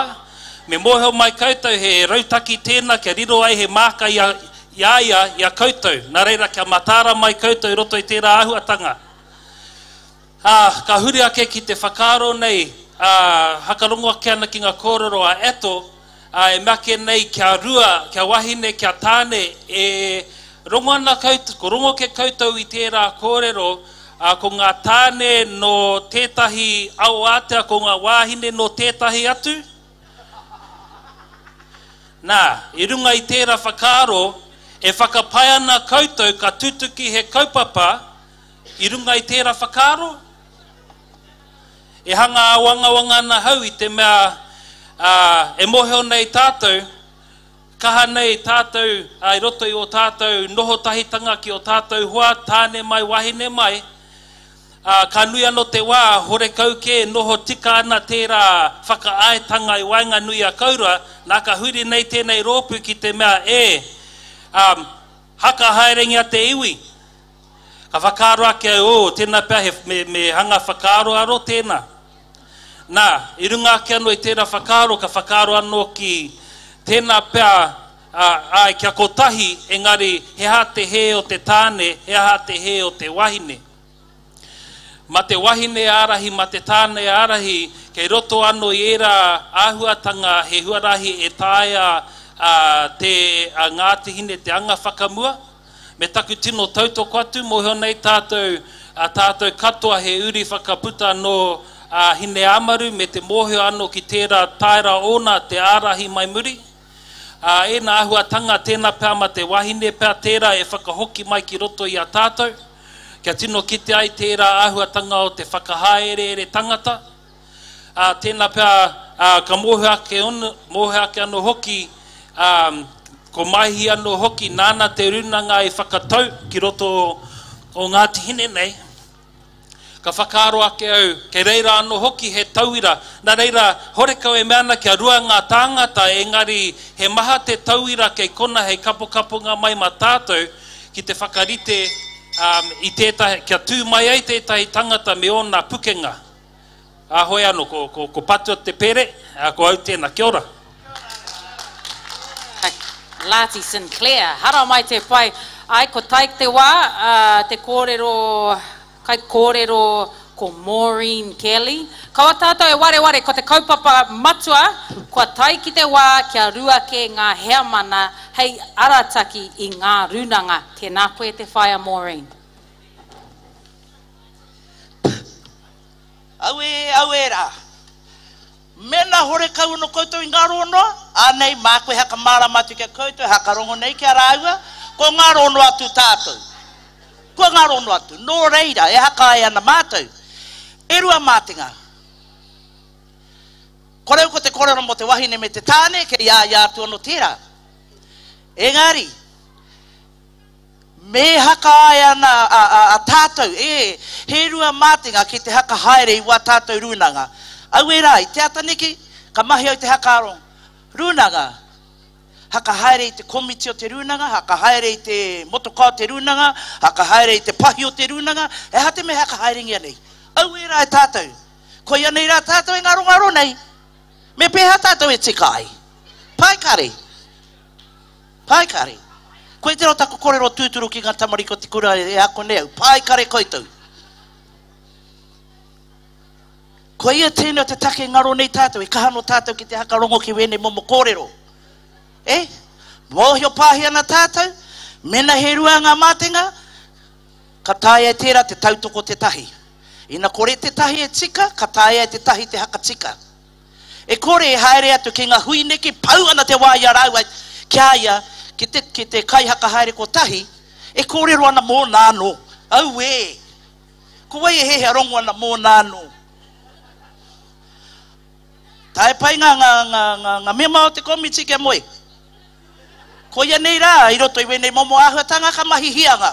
me mōhio mai koutou he rautaki tēnā kia riro ai he māka i a, i a ia, i a koutou, nā reira kia mataara mai koutou i roto i tērā āhuatanga. Ā, ka huri ake ki te whakaaro nei, ā, hakarongo ake ana ki ngā kōrero a Ato, Ā, e mea ake nei kia rua, kia wahine, kia tāne, e rongo ana koutou, ko rongo ke koutou i tērā kōrero, ā, ko ngā tāne nō tētahi ao ātea, ko ngā wāhine nō tētahi atu? Nā, i runga i tērā whakaaro, e whakapae ana koutou ka tutuki he kaupapa i runga i tērā whakaaro? E hanga āwangawanga ana ahau i te mea, ā, e mōhio nei tātou, kaha nei tātou ā, i roto i ō tātou noho tahitanga ki ō tātou hoa, tāne mai, wahine mai, ā, ka nui anō te wā, horekau kē noho tika ana tērā whakaaetanga i waenganui i a koura, nā ka huri nei tēnei rōpū ki te mea, e, ā, haka haerengia te iwi. Ka whakaaro ake au, oh, tēnā pea he, me, me hanga whakaaroaro tēnā. Nā, i runga ake anō i tērā whakaaro, ka whakaaro anō ki tēnā pea, ā, āe, kia kotahi, engari he aha te hē o te tāne, he aha te hē o te wahine. Ma te wahine ārahi, ma te tāne ārahi, kei roto ano i ērā āhuatanga he huarahi e taea te a Ngāti Hine te anga whakamua. Me taku tino tautoko atu, mōhio nei tātou, a tātou katoa he uri whakaputa nō a Hineāmaru me te mōhio ano ki tērā taera ōna te ārahi mai muri. Ā, ēnā āhuatanga tēnā pea ma te wahine pea tērā e whakahoki mai ki roto i a tātou. Kia tino kite ai tērā āhuatanga o te whakahaereere tangata, ā, tēnā pea, ā, ka mōhio ake ono, mōhio ake anō hoki, ā, ko Maihi anō hoki, nāna te rūnanga i whakatau ki roto o Ngāti Hine nei, ka whakaaro ake au, kei reira anō hoki he tauira. Nā reira, horekau e mea ana kia rua ngā tāngata, engari he maha te tauira kei kona hei kapokaponga mai mā tātou, ki te whakarite i tētahi, kia tū mai ai tētahi tangata me ōna pukenga. Ā, hoi anō, ko, ko, ko Patua te pere, ā, ko au tēnā. Kia ora. Lati Sinclair, haramai te pai. Ai, ko tae te wā, ā, te kōrero, Kaikōrero ko Maureen Kelly. Kaua tātou e wareware ko te kaupapa matua kua tae ki te wā kia ruake ngā heamana hei arataki i ngā rūnanga. Tēnā koe te whaea Maureen. Auē, auē rā. Mēnā horekau ano koutou i ngaro noa, ānei, māku e hakamārama atu ki a koutou, e hakarongo nei ki a rāua, kua ngaro noa atu tātou. Kua ngaro noa atu. Nō reira, e hakae ana mātou. E mātenga. Koreu ko te kōrero mō te wahine me te tāne, kei a ia atu anō tērā. Engari, Me hakahae ana a tātou, e, he mātenga ki te hakahaere i wā tātou rūnanga. Auē rā, i te ata neki, ka mahi au te hakaaro rūnanga. Hakahaere i te komiti o te rūnanga, hakahaere i te motoka o te rūnanga, hakahaere i te pahi o te rūnanga, he aha te mea hakahaerengia nei? Auē rā e tātou. Koia nei rā tātou e ngarongaro nei. Me pēhea tātou e tika ai? Pai kare. Pai kare. Koe tērā o taku kōrero tūturu ki ngā tamariki o te kura e ako nei au. Pai kare koutou. Koia tēnei o te take ngaro nei tātou, e kaha anō tātou ki te hakarongo ki wēnei momo kōrero. E? Mōhio pāhi ana tātou, mena he rua ngā mātenga, ka taea e tērā te tautoko te tahi. Ina kore te tahi e tika, ka taea e te tahi te hakatika. E kore e haere atu ki ngā hui neki, pau ana te wā i a rāua ki a ia, ki te, ki te kaihakahaere kotahi, e kōrero ana mōna anō. Auē! Ko wai e hehea rongo ana mōna anō? Tae pai ngā, ngā, ngā, ngā, ngā mema o te komiti kia moe. Koia nei rā, i roto i wēnei momo āhuatanga ka mahi hianga.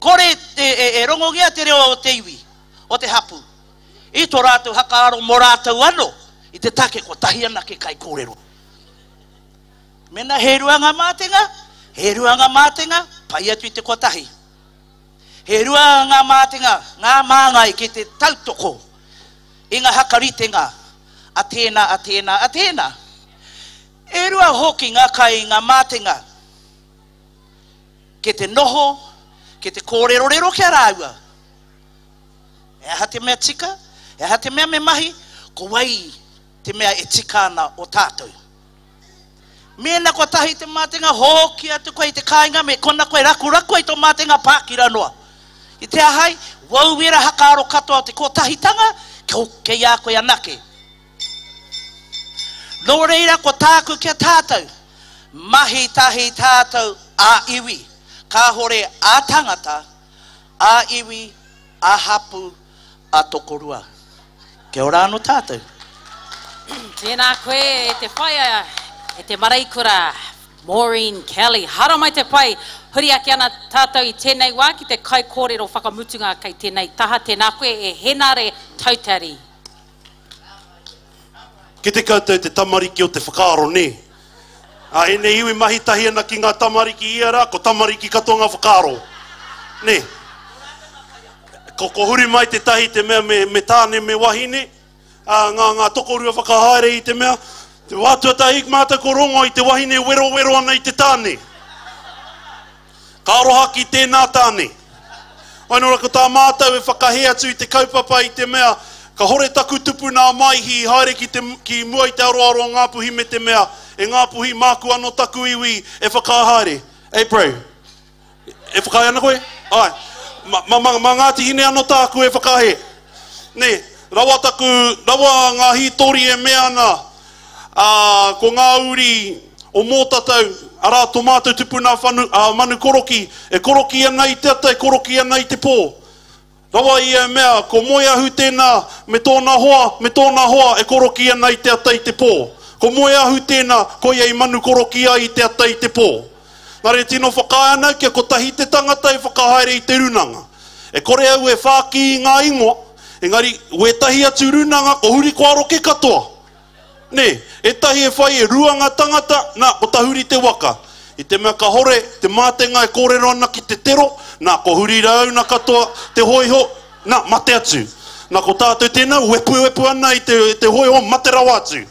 Kore e, e, e rongongia te reo o te iwi, o te hapū. I to rātou hakaaro mō rātou anō, i te take kotahi anake kaikōrero. Mena he rua ngā mātenga, he rua ngā mātenga, pai atu i te kotahi. He rua ngā mātenga, ngā māngai ki te tautoko i ngā hakaritenga a tēnā, a tēnā, a tēnā. E rua hoki ngā kai ngā mātenga ki te noho, ki te kōrerorero ki a rāua. He aha te mea tika? He aha te mea me mahi? Ko wai te mea e tika ana o tātou? Mēnā kotahi te mātenga, hoki atu koe i te kāinga me kona koe rakuraku ai tō mātenga pākira noa. I te ahai, wau wera hakaaro katoa o te kotahitanga, kei a koe anake. Nō reira ko tāku ki a tātou, mahi tahi tātou ā-iwi, kāhore ā-tangata, ā-iwi, ā-hapū, ā-tokorua. Kia ora anō tātou. Tēnā koe e te whaea, e te mareikura, Maureen Kelly. Haramai te pai, huri ake ana tātou i tēnei wā ki te kaikōrero whakamutunga kei tēnei taha. Tēnā koe e Henare Tautari. Kite koutou te tamariki o te whakaaro, nē? Ā, ēnei iwi mahi tahi ana ki ngā tamariki ia rā, ko tamariki katoa ngā whakaaro. Nē? Ko, ko huri mai tētahi te mea me, me tāne me wahine, ā, ngā, ngā tokorua whakahaere i te mea, te wā tuatahi mātou ko rongo i te wahine werowero ana i te tāne. Ka aroha ki tēnā tāne. Āe nō reira ko tā mātou e whakahē atu i te kaupapa i te mea ka hore taku tupuna a Maihi i haere ki te ki mua i te aroaro o Ngāpuhi me te mea e Ngāpuhi māku anō taku iwi e whakahaere. April. E whakaae ana koe? Āe. Ma, ma, ma, ma Ngāti Hine anō tāku e whakahē. Nē, rawa taku, rawa ngā hītori e mea ana, ā, ko ngā uri o Mōtatau, arā, tō mātou tupuna whanu, a Manu Koroki, e koroki ana i te ata, e koroki ana i te pō. Rawa ia e mea, ko Moeahu tēnā, me tōna hoa, me tōna hoa e koroki ana i te ata i te pō. Ko Moeahu tēnā, koia i manu koroki ai i te ata i te pō. Nā reira tino whakaae ana au kia kotahi te tangata e whakahaere i te runanga. E kore au e whāki i ngā ingoa, engari wētahi atu runanga ko huri ko aroke katoa. Nē, ētahi e whai e rua ngā tangata, nā, ko tahuri te waka. I te mea kahore te mātenga e kōrero ana ki te tero, nā, ko huri rāuna katoa te hōiho, nā, mate atu. Nā, ko tātou tēnā, wepuwepu ana i te, te hōiho, mate rawa atu.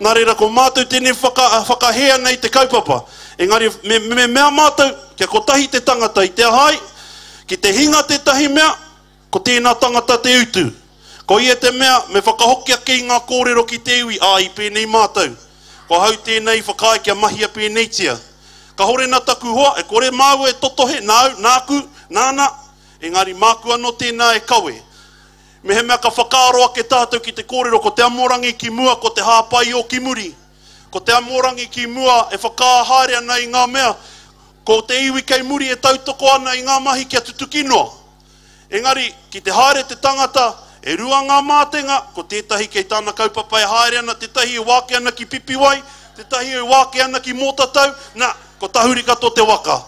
Nā reira, ko mātou tēnei whaka, whakahē ana i te kaupapa. Engari, me, me mea mātou, kia kotahi te tangata i te aha ai, ki te hinga tētahi mea, Ko tēnā tangata te utu. Ko ia te mea me whakahoki ake i ngā kōrero ki te iwi, ā, i pēnei mātou. Ko ahau tēnei i whakaae kia mahia pēneitia. Kahore nā taku hoa, e kore māua e totohe, nāu, nāku, nāna, engari māku anō tēnā e kawe. Mehemea ka whakaaro ake tātou ki te kōrero ko te amorangi ki mua, ko te hāpai-o ki muri. Ko te amorangi ki mua e whakaahaere ana i ngā mea, ko te iwi kei muri e tautoko ana i ngā mahi kia tutuki noa. Engari, ki te haere te tangata, e rua ngā mātenga, ko tētahi kei tāna kaupapa e haere ana, tētahi e wāke ana ki Pipiwai, tētahi e wāke ana ki Mōtatau, nā, ko tahuri katoa te waka.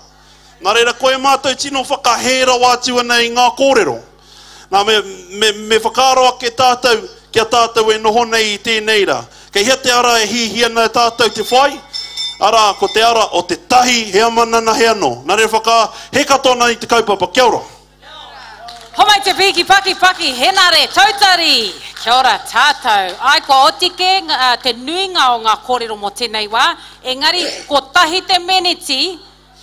Nā reira, koia mātou tino whakahē rawa atu ana i ngā kōrero. Nā, me, me, me whakaaro ake tātou ki a tātou e noho nei i tēnei rā. Kei hea te ara e hihi ana e tātou te whai? Arā, ko te ara o te tahi, he amanana, he anō. Nā reira whakahē katoa ana i te kaupapa. Kia ora. Homai te piki paki paki Henare Tautari! Kia ora tātou. Ai kua oti kē te nuinga o ngā kōrero mō tēnei wā, engari kotahi te meneti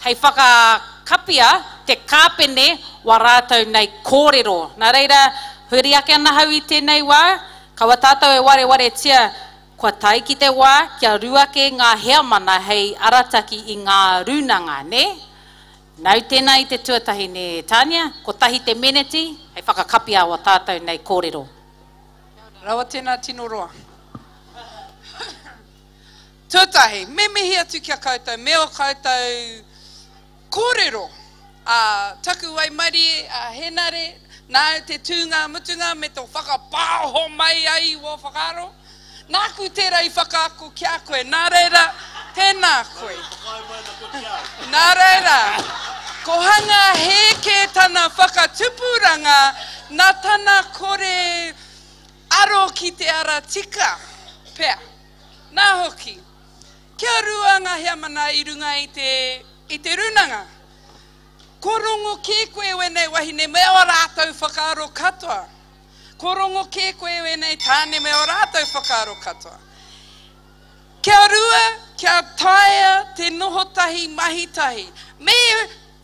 hei whakakapia te kāpene wā rātou nei kōrero. Nā reira, huri ake ana hau i tēnei wā, kaua tātou e warewaretia, kua tae ki te wā kia ruake ngā heamana hei arataki i ngā rūnanga, nē? Nāu tēnā i te tuatahi, nē, Tania? Kotahi te meneti hei whakakapia wā tātou nei kōrero. Rawa tēnā tino roa. Tuatahi, me mihi atu ki a koutou me ō koutou kōrero. Ā, taku waimarie, a Henare, nāu te tūnga mutunga me tō whakapāoho mai ai i wō whakaaro. Nāku tērā i whakaako ki a koe, nā reira, tēnā koe. Nā reira, ko hanga hē kē tana whakatupuranga nā tana kore aro ki te ara tika pea. Nā hoki, kia rua ngā heamana i runga i te, i te rūnanga. Ko rongo kē koe wēnei wahine me ō rātou whakaaro katoa. Ko rongo kē koe wēnei tāne me ō rātou whakaaro katoa. Kia rua, kia taea te noho tahi, mahi tahi. Me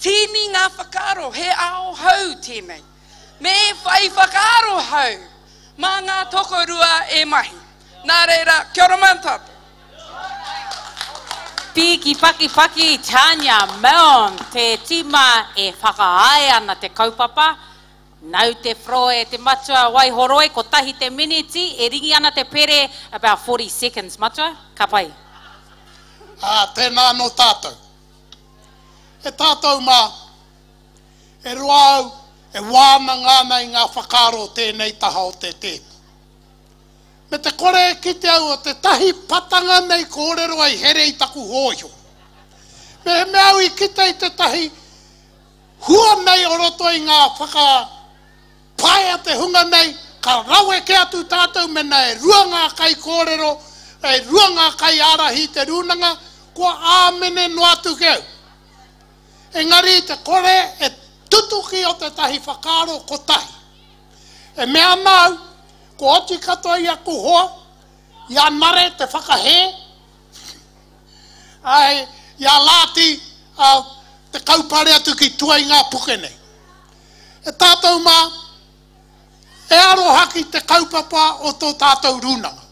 tīni ngā whakaaro, he ao hou tēnei. Me whai whakaaro hou mā ngā tokorua e mahi. Nā reira, kia ora mai tātou. Piki paki paki Tanya Milne te tīma e whakaae ana te kaupapa. Nau te froe te matua Waihoroi kotahi te miniti e ringi ana te pere about 40 seconds matua ka pai. Ā, tēnā anō tātou. E tātou mā, e roa au e wānanga ana i ngā whakaaro o tēnei taha o te tēpu. Me te kore e kite au o tētahi patanga nei kōrero ai here i taku hōiho. Mehemea au i kite i tētahi hua nei o roto i ngā whakapae a te hunga nei, ka raweke atu tātou mena e rua ngā kaikōrero, e rua ngā kaiārahi i te rūnanga, kua āmene noa atu ki au. Engari i te kore e tutuki o tētahi whakaaro kotahi. E mea ana au, kua oti katoa i aku hoa, i a Nare te whakahē, ai, i a Lāti a, te kaupare atu ki tua i ngā puke nei. E tātou mā, e aroha ki te kaupapa o tō tātou rūnanga.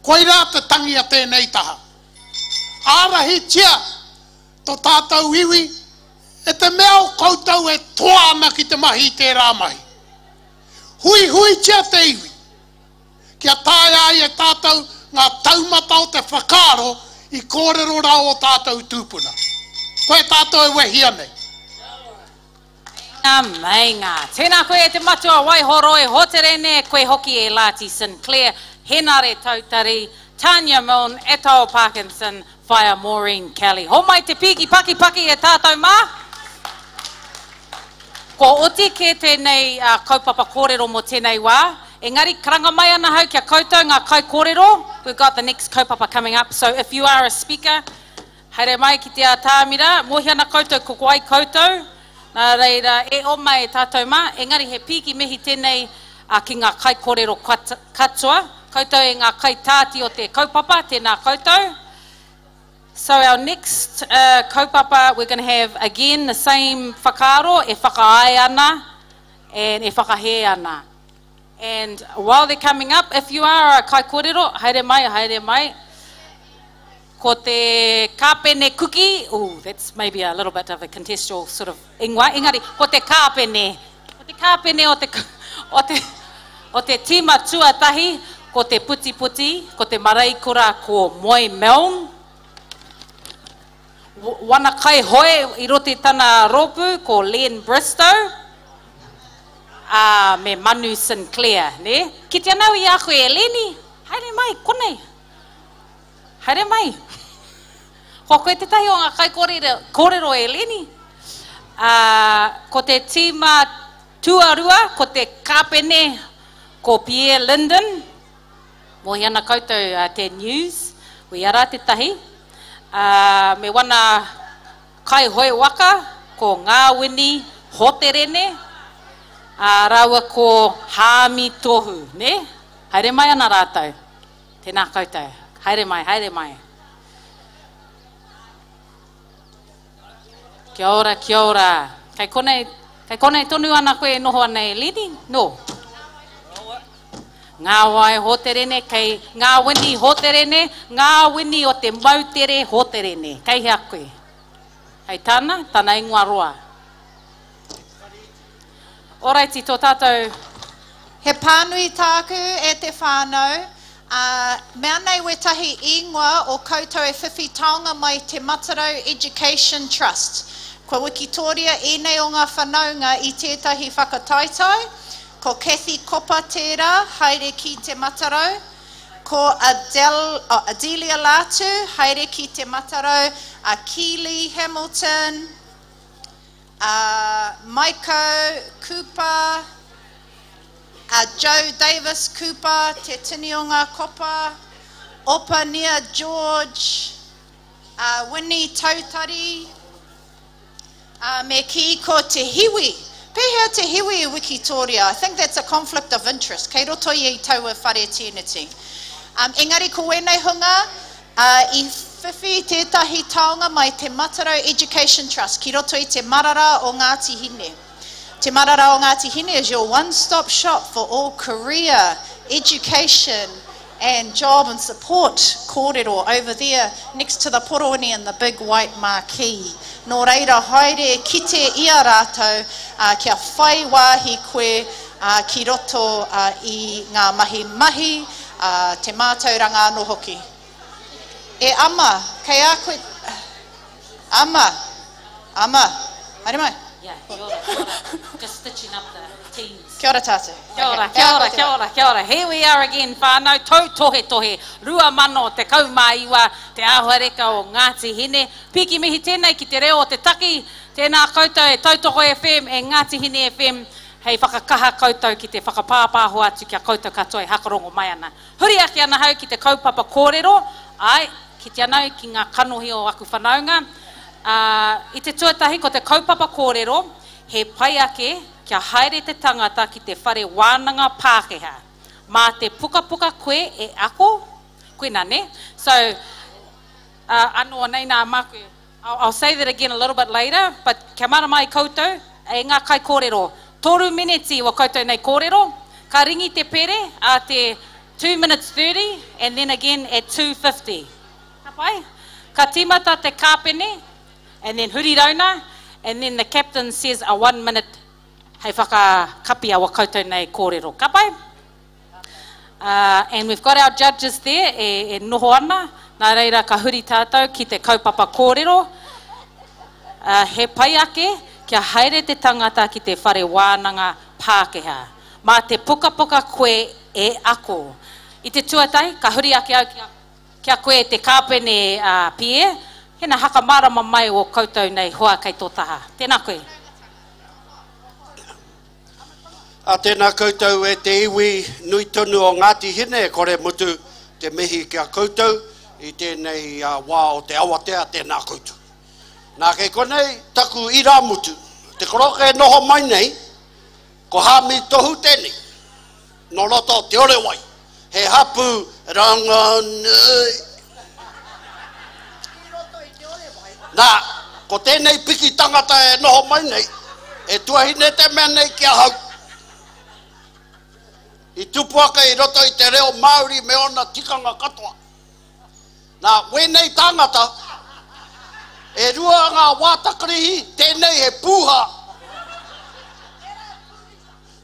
Koirā te tangi a tēnei taha. Ārahitia tō tātou iwi e te mea o koutou e toa ana ki te mahi i tērā mahi. Huihuitia te iwi kia taea ai e tātou ngā taumata o te whakaaro i kōrero rā ō tātou tūpuna. Koe tātou e wehia nei. Meinga, meinga. Tēnā koe e te matua Waihoroi Hoterene, koe hoki e Lati Sinclair, Henare Tautari, Tania Milne, Etao Parkinson, Whaea Maureen Kelly. Homai te pīki pakipaki e tātou mā! Kua oti kē tēnei kaupapa kōrero mō tēnei wā, engari karanga mai ana hau ki a koutou ngā kaikōrero, we've got the next kaupapa coming up, so if you are a speaker, haere mai ki te atāmira, mōhio ana koutou ko wai koutou, nā reira e oma e tātou mā, engari he pīki mihi tēnei ki ngā kaikōrero katoa, koutou e ngā kaitāti o te kaupapa, tēnā koutou. So our next uh, kaupapa, we're going to have again the same whakaaro, e whakaae ana and e whakahē ana. And while they're coming up, if you are a kaikōrero, haere mai, haere mai. Ko te kāpene kuki, ooh, that's maybe a little bit of a contextual sort of ingoa, engari, ko te kāpene, ko te kāpene o te, o te, o te tīma tuatahi, ko te putiputi, ko te mareikura, ko Moe Milne, Wana kaihoe i roto i tana rōpū, ko Len Bristow, ā, me Manu Sinclair, nē? Kite ana au i a koe e Leni, haere mai, konei. Haere mai. Ko koe tētahi o ngā kaikōrero kōrero e Leni. Ā, ko te tīma tuarua, ko te kāpene, ko Pierre Linden. Mohi ana koutou te news, we ara tētahi. Ā, me wana kaihoe waka, ko Ngāwini Hoterene, ā, rāua ko Hāmi Tohu, nē? Haere mai ana rātou. Tēnā koutou. Haere mai, haere mai. Kia ora, kia ora. Kei konei, kei konei tonu ana koe e noho ana e Leni? No. Ngā wai hōterene, kei ngā wini hōterene, ngā wini o te moutere hōterene. Kei hea koe? Hei tāna, tana ingoa roa. Oraiti, tō tātou. He pānui tāku e te whānau, ā, mea nei wētahi īngoa o koutou e whiwhi taonga mai Te Matarau Education Trust. Kua wikitōria ēnei o ngā whanaunga i tētahi whakataetae, ko Cathy Kopa tērā, haere ki Te Matarau, ko Adele, oh, Adelia Latu, haere ki Te Matarau, a Keely Hamilton, a Maiko Cooper, a Joe Davis Cooper, Te Tini o Ngā Kopa, Opania George, a Winnie Tautari, a me kī ko Te Hiwi. Pēhea Te Hiwi i Wikitoria? I think that's a conflict of interest. Kei roto ia i taua whare tīniti. Um, engari ko wēnei hunga, Ā, i whiwhi tētahi taonga mai Te Matarau Education Trust ki roto i te marara o Ngāti Hine. Te Marara o Ngāti Hine is your one-stop shop for all career, education and job and support kōrero over there next to the porowini and the big white marquee. Nō reira, haere kite i a rātou, ā, kia whai wāhi koe, ā, ki roto, ā, i ngā mahi mahi, ā, te mātauranga anō hoki. E Ama, kei a koe, Ama, Ama, haere mai. Yeah, kia ora, kia ora. Just stitching up the teams. Kia ora tātou. Kia ora, kia ora, kia ora, kia ora. Here we are again, whānau, tautohetohe, 2019, te āhuareka o Ngāti Hine. Piki mihi tēnei ki te reo o te taki. Tēnā koutou e Tautoko FM, e Ngāti Hine FM. Hei whakakaha koutou ki te whakapāpāho atu ki a koutou katoa e hakarongo mai ana. Huri ake ana hau ki te kaupapa kōrero, āe, kite ana au ki ngā kanohi o aku whanaunga, ā, i te tuatahi ko te kaupapa kōrero, he pai ake kia haere te tangata ki te whare wānanga Pākehā. Mā te pukapuka koe e ako, koina, nē? So, ā, anō nei nā māku. I'll, I'll say that again a little bit later, but kia mārama ai koutou, e ngā kaikōrero, Toru mineti wa koutou nei kōrero, ka ringi te pere a te 2 minutes 30 and then again at 2.50. Ka pai? Ka tīmata te kāpene and then huri rauna and then the captain says a one minute hei whakakapi a wa koutou nei kōrero. Ka pai? Uh, and we've got our judges there e, e noho ana, nā reira ka huri tātou ki te kaupapa kōrero. Uh, he pai ake kia haere te tangata ki te whare wānanga Pākehā. Mā te pukapuka koe e ako. I te tuatahi, ka huri ake au ki a, ki a koe te kāpene a Pierre, hena hakamārama mai o koutou nei hoa kei tō taha. Tēnā koe. A tēnā koutou e te iwi nui tonu o Ngāti Hine, e kore mutu te mihi ki a koutou i tēnei wā o te awatea, tēnā koutou. Nā, kei konei taku irāmutu, te koroka e noho mai nei, ko Hāmi Tohu tēnei, nō roto o Te Orewai, he hapū ranganui. Nā, ko tēnei piki tangata e noho mai nei, he tuahine te mea nei ki ahau. I tupu ake i roto i te reo Māori me ōna tikanga katoa. Nā, wēnei tāngata, e rua ngā wātakarihi, tēnei he pūha.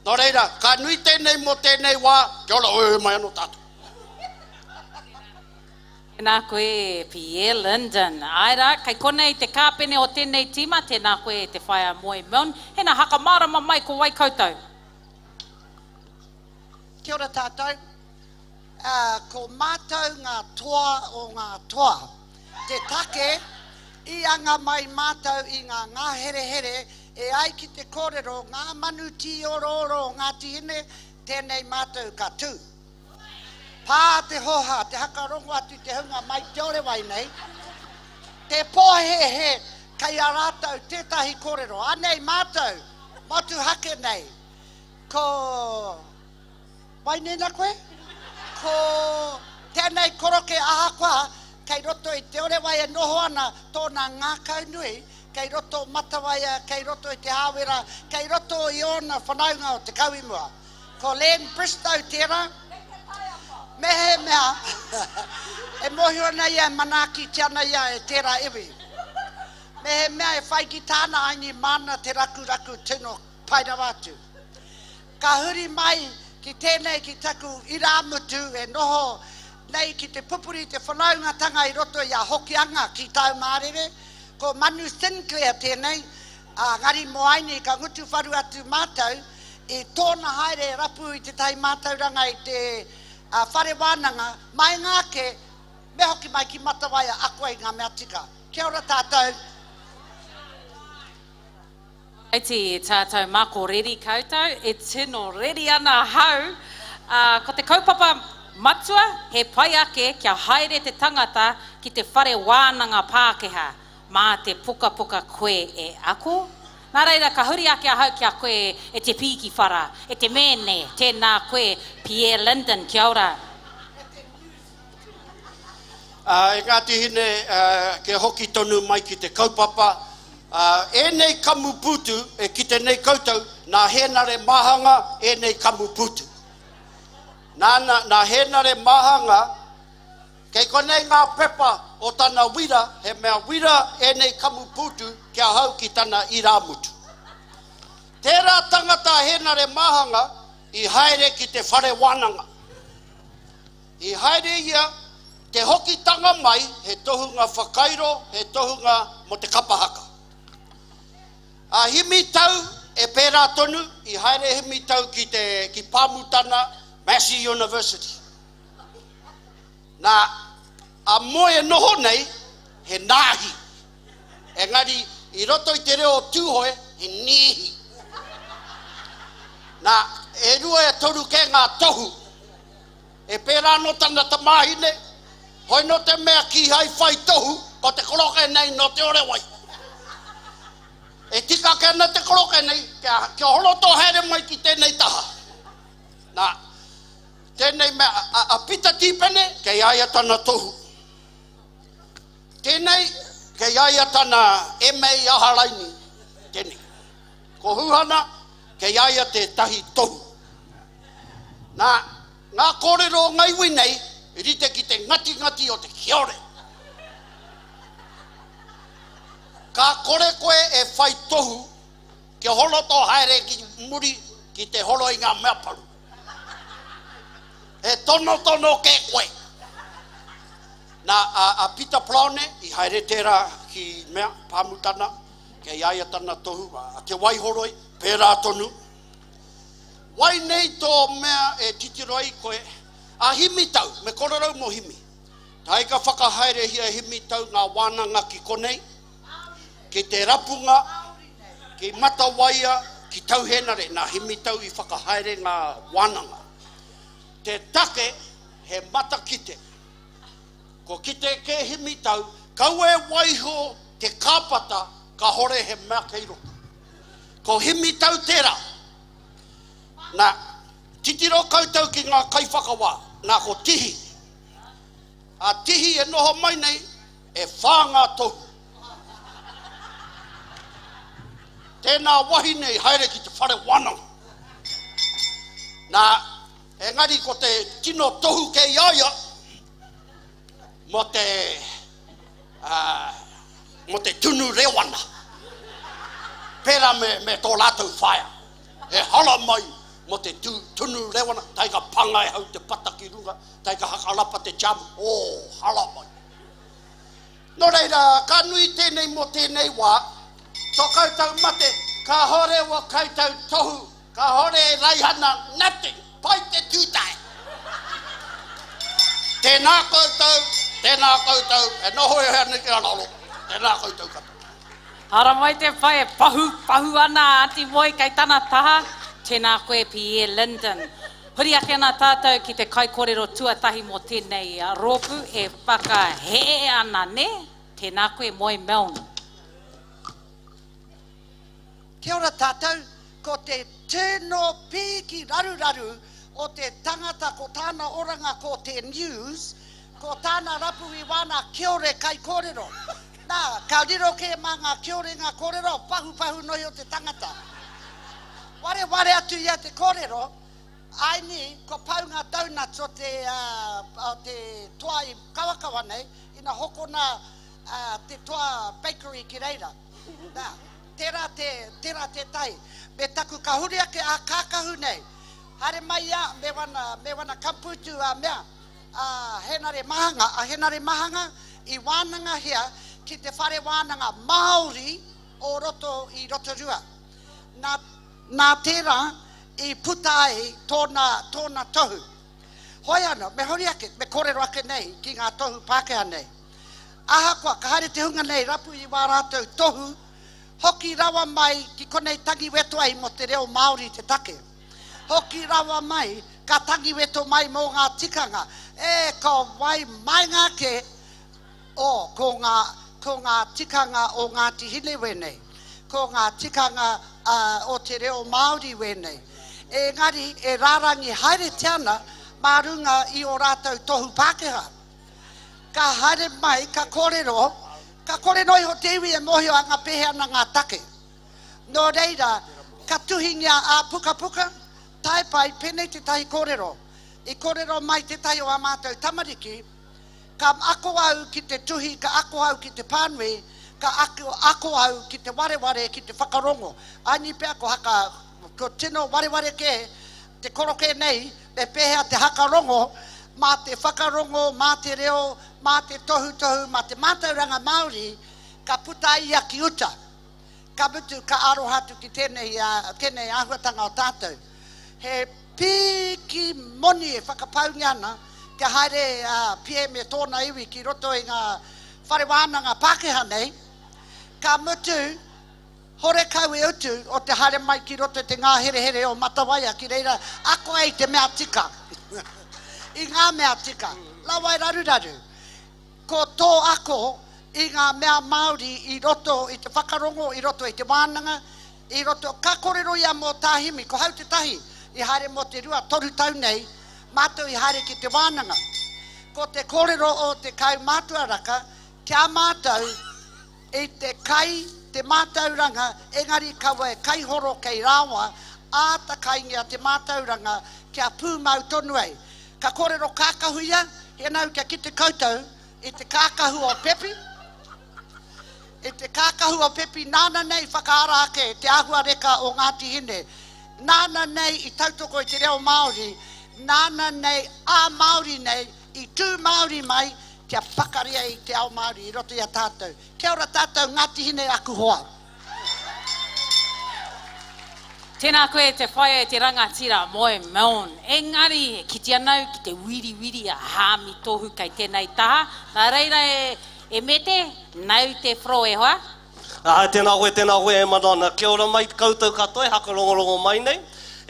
Nō reira, ka nui tēnei mō tēnei wā, kia ora, oi, mai anō tātou. Tēnā koe, Pierre Linden. Āe rā, kei konei te kāpene o tēnei tīma, tēnā koe te whaea Moe Milne. Hena, hakamārama mai ko wai koutou? Kia ora tātou. Ko mātou ngā toa o ngā toa. Te take, i anga mai mātou i ngā ngāherehere e ai ki te kōrero ngā manu tīorooro o Ngāti Hine, tēnei mātou ka tū. Pā te hoha, te hakarongo atu te hunga mai Te Orewai nei, te pōhēhē kei a rātou tētahi kōrero. Anei mātou, motuhake nei, ko Wainena koe? Ko tēnei koroke ahakoa kei roto i Te Orewai e noho ana tōna ngākau nui, kei roto Matawaia, kei roto i Te Hāwera, kei roto i ōna whanaunga o Te Kauimua. Ko Len Bristow tērā. Mehemea e mōhio ana ia e manaakitia ana ia e tērā iwi. Mehemea e whai ki tāna aini māna te rakuraku tino pai rawa atu. Ka huri mai ki tēnei ki taku irāmutu e noho nei ki te pupuri i te whanaungatanga i roto i a Hokianga ki Taumārere. Ko Manu Sinclair tēnei, ā, ngari moaini ka ngutu wharu atu mātou i tōna haere rapu i tētahi mātauranga i te whare wānanga, maenga ake, me hoki mai ki Matawaia ako ai ngā mea tika. Kia ora tātou. Iti e tātou mā ko reri koutou, e tino reri ana ahau. Ā, ko te kaupapa matua, he pai ake kia haere te tangata ki te whare wānanga Pākehā. Mā te pukapuka koe e ako. Nā reira, ka huri ake ahau ki a koe e te Pīkiwhara, e te Mēne, tēnā koe, Pierre Linden, kia ora. Ā, e Ngāti Hine, kia hoki tonu mai ki te kaupapa, ā, ēnei kamupūtu e kite nei koutou, nā Hēnare Māhanga ēnei kamupūtu. Nāna, nā Hēnare Māhanga, Kei konei ngā pepa o tana wira, he mea wira ēnei kamupūtu ki ahau ki tana irāmutu. Tērā tangata a Hēnare Māhanga i haere ki te whare wānanga. I haere ia, te hokitanga mai he tohunga whakairo, he tohunga mō te kapa haka. A Himi Tau e pērā tonu, i haere Himi Tau ki te, ki Pāmutana, Massey University. Nā, a Moe e noho nei, he nāhi. Engari, i roto i te reo o Tūhoe, he nēhi. Nā, e rua e toru kē ngā tohu. E pērā anō tana tamāhine, hoi nō te mea kīhai whai tohu, ko te koroke nei nō Te Orewai. E tika ake ana te koroke nei, kia, kia horo tō haere mai ki tēnei taha. Nā, Tēnei mea, a, a Pita Tīpene, kei a ia tana tohu. Tēnei, kei a ia tana MA Aharaini. Tēnei. Ko Huhana, Kei a ia tētahi tohu. Nā, ngā kōrero o ngā iwi nei, rite ki te ngatingati o te kiore. Ka kore koe e whai tohu kia holo tō haere ki muri ki te horo i ngā mea paru. He tonotono kē koe. Nā, a, a Pita Paraone, i haere tērā ki mea, Pāmutana, kei a ia tana tohu, a Te Waihoroi, pērā tonu. Wai nei tō mea e titiro ai koe, a Himitau, me kororau mō Himi. Tae ka whakahaerehia e Himitau ngā wānanga ki konei, ki te rapunga, ki Matawaia, ki Tauhenare, nā Himitau i whakahaere ngā wānanga. Te take, he matakite. Ko kite kē Himitau, kaua e waiho te kāpata kahore he mea kei roto. Ko Himitau tērā. Nā, titiro koutou ki ngā kaiwhakawā, nā ko Tihi. A Tihi e noho mai nei, e whā ngā tohu. Tēnā wahine i haere ki te whare wānanga. Nā, engari ko te tino tohu kei a ia, mō te, uh, mō te tunu rewana. Pērā me, me tō rātou whaea. E hara mai mō te tu, tunu rewana, tae ka panga e hau te pata ki runga, tae ka hakarapa te jam, oh, hara mai. Nō reira, ka nui tēnei mō tēnei wā, tō koutou mate, kāhore wō koutou tohu, kāhore e raihana, nothing, pai te tūtae. Tēnā koutou, tēnā koutou, e noho ana ki raro, tēnā koutou katoa. Haramai te pai e pahu, pahu ana a Aunty Moe kei tana taha. Tēnā koe Pierre Linden. Huri ake ana tātou ki te kaikorero tuatahi mō tēnei rōpū e whakahē ana, nē? Tēnā koe Moe Milne. Kia ora tātou, ko te tino pīki raruraru o te tangata ko tāna oranga ko te news, ko tāna rapu i wāna kiore kaikōrero. Nā, ka riro kē mā ngā kiore ngā kōrero, pahupahu noa iho te tangata. Wareware atu ia te kōrero, aini, kua pau ngā donuts o te, o te toa i kawakawa nei, ina hokona te toa bakery ki reira. Nā, tērā te, tērā tētahi. Me taku ka huri ake a kākahu nei, haere mai ia me wana, me wana kampūtu a mea, a Henare Mahanga, a Henare Mahanga i wānangahia ki te whare wānanga Māori o roto i Rotorua. Nā, nā tērā i puta ai tōna, tōna tohu. Hoi anō, me huri ake, me kōrero ake nei ki ngā tohu Pākehā nei. Ahakoa, ka haere te hunga nei rapu i wā rātou tohu, hoki rawa mai ki konei tangi weto ai mō te reo Māori te take. Hoki rawa mai, ka tangi weto mai mō ngā tikanga. E, ko wai maenga ake, o, ko ngā, ko ngā tikanga o Ngāti Hine wēnei. Ko ngā tikanga o te reo Māori wēnei. Engari, e rārangi haeretia ana mā runga i ō rātou tohu Pākehā. Ka haere mai, ka kōrero, ka kore noa iho te iwi e mōhio anga pēhea ana ngā take. Nō reira, ka tuhingia ā-pukapuka, tae pai, pēnei tētahi kōrero. I kōrero mai tētahi o ā mātou tamariki, ka ako au ki te tuhi, ka ako au ki te pānui, ka ako, ako au ki te wareware, ki te whakarongo. Aini pea ko haka, ko tino wareware kē te korokē nei, me pēhea te hakarongo, mā te whakarongo, mā te reo, mā te tohutohu, mā te mātauranga Māori, ka puta ai ia ki uta. Ka mutu, ka aroha atu ki tēnei, tēnei āhuatanga o tātou. He pīki moni e whakapaungia ana kia haere a Pierre me tōna iwi ki roto i ngā whare wānanga Pākehā nei, ka mutu, horekau e utu o te haere mai ki roto i te ngāherehere o Matawaia ki reira ako ai i te mea tika, i ngā mea tika, rawa e raruraru. Ko tō ako i ngā mea Māori i roto i te whakarongo, i roto i te wānanga, i roto, ka kōrero ia mō Tā Himi, ko hau tētahi i haere mō te rua, toru tau nei, mātou i haere ki te wānanga. Ko te kōrero o te kaumātua raka, ki a mātou, i te kai, te mātauranga, engari kaua e kaihoro kei rāwa, Āta kaingia te mātauranga kia pūmau tonu ai. Ka kōrero kākahu ia, he ana au kia kite koutou i te kākahu o Pepi, i te kākahu o Pepi nāna nei i whakaara ake te āhuareka o Ngāti Hine, nāna nei i tautoko i te reo Māori, nāna nei ā-Māori nei i tū Māori mai kia pakari ai te ao Māori i roto i a tātou. Kia ora tātou Ngāti Hine aku hoa. Tēnā koe te whaea e te rangatira moe moan. Engari e kite ana au ki te wiriwiri a Haami Tohu kei tēnei taha. Nā reira e, e Mete, nau te whro e hoa. Āe, tēnā koe, tēnā koe e Madonna. Kia ora mai koutou katoa e hakarongorongo mai nei.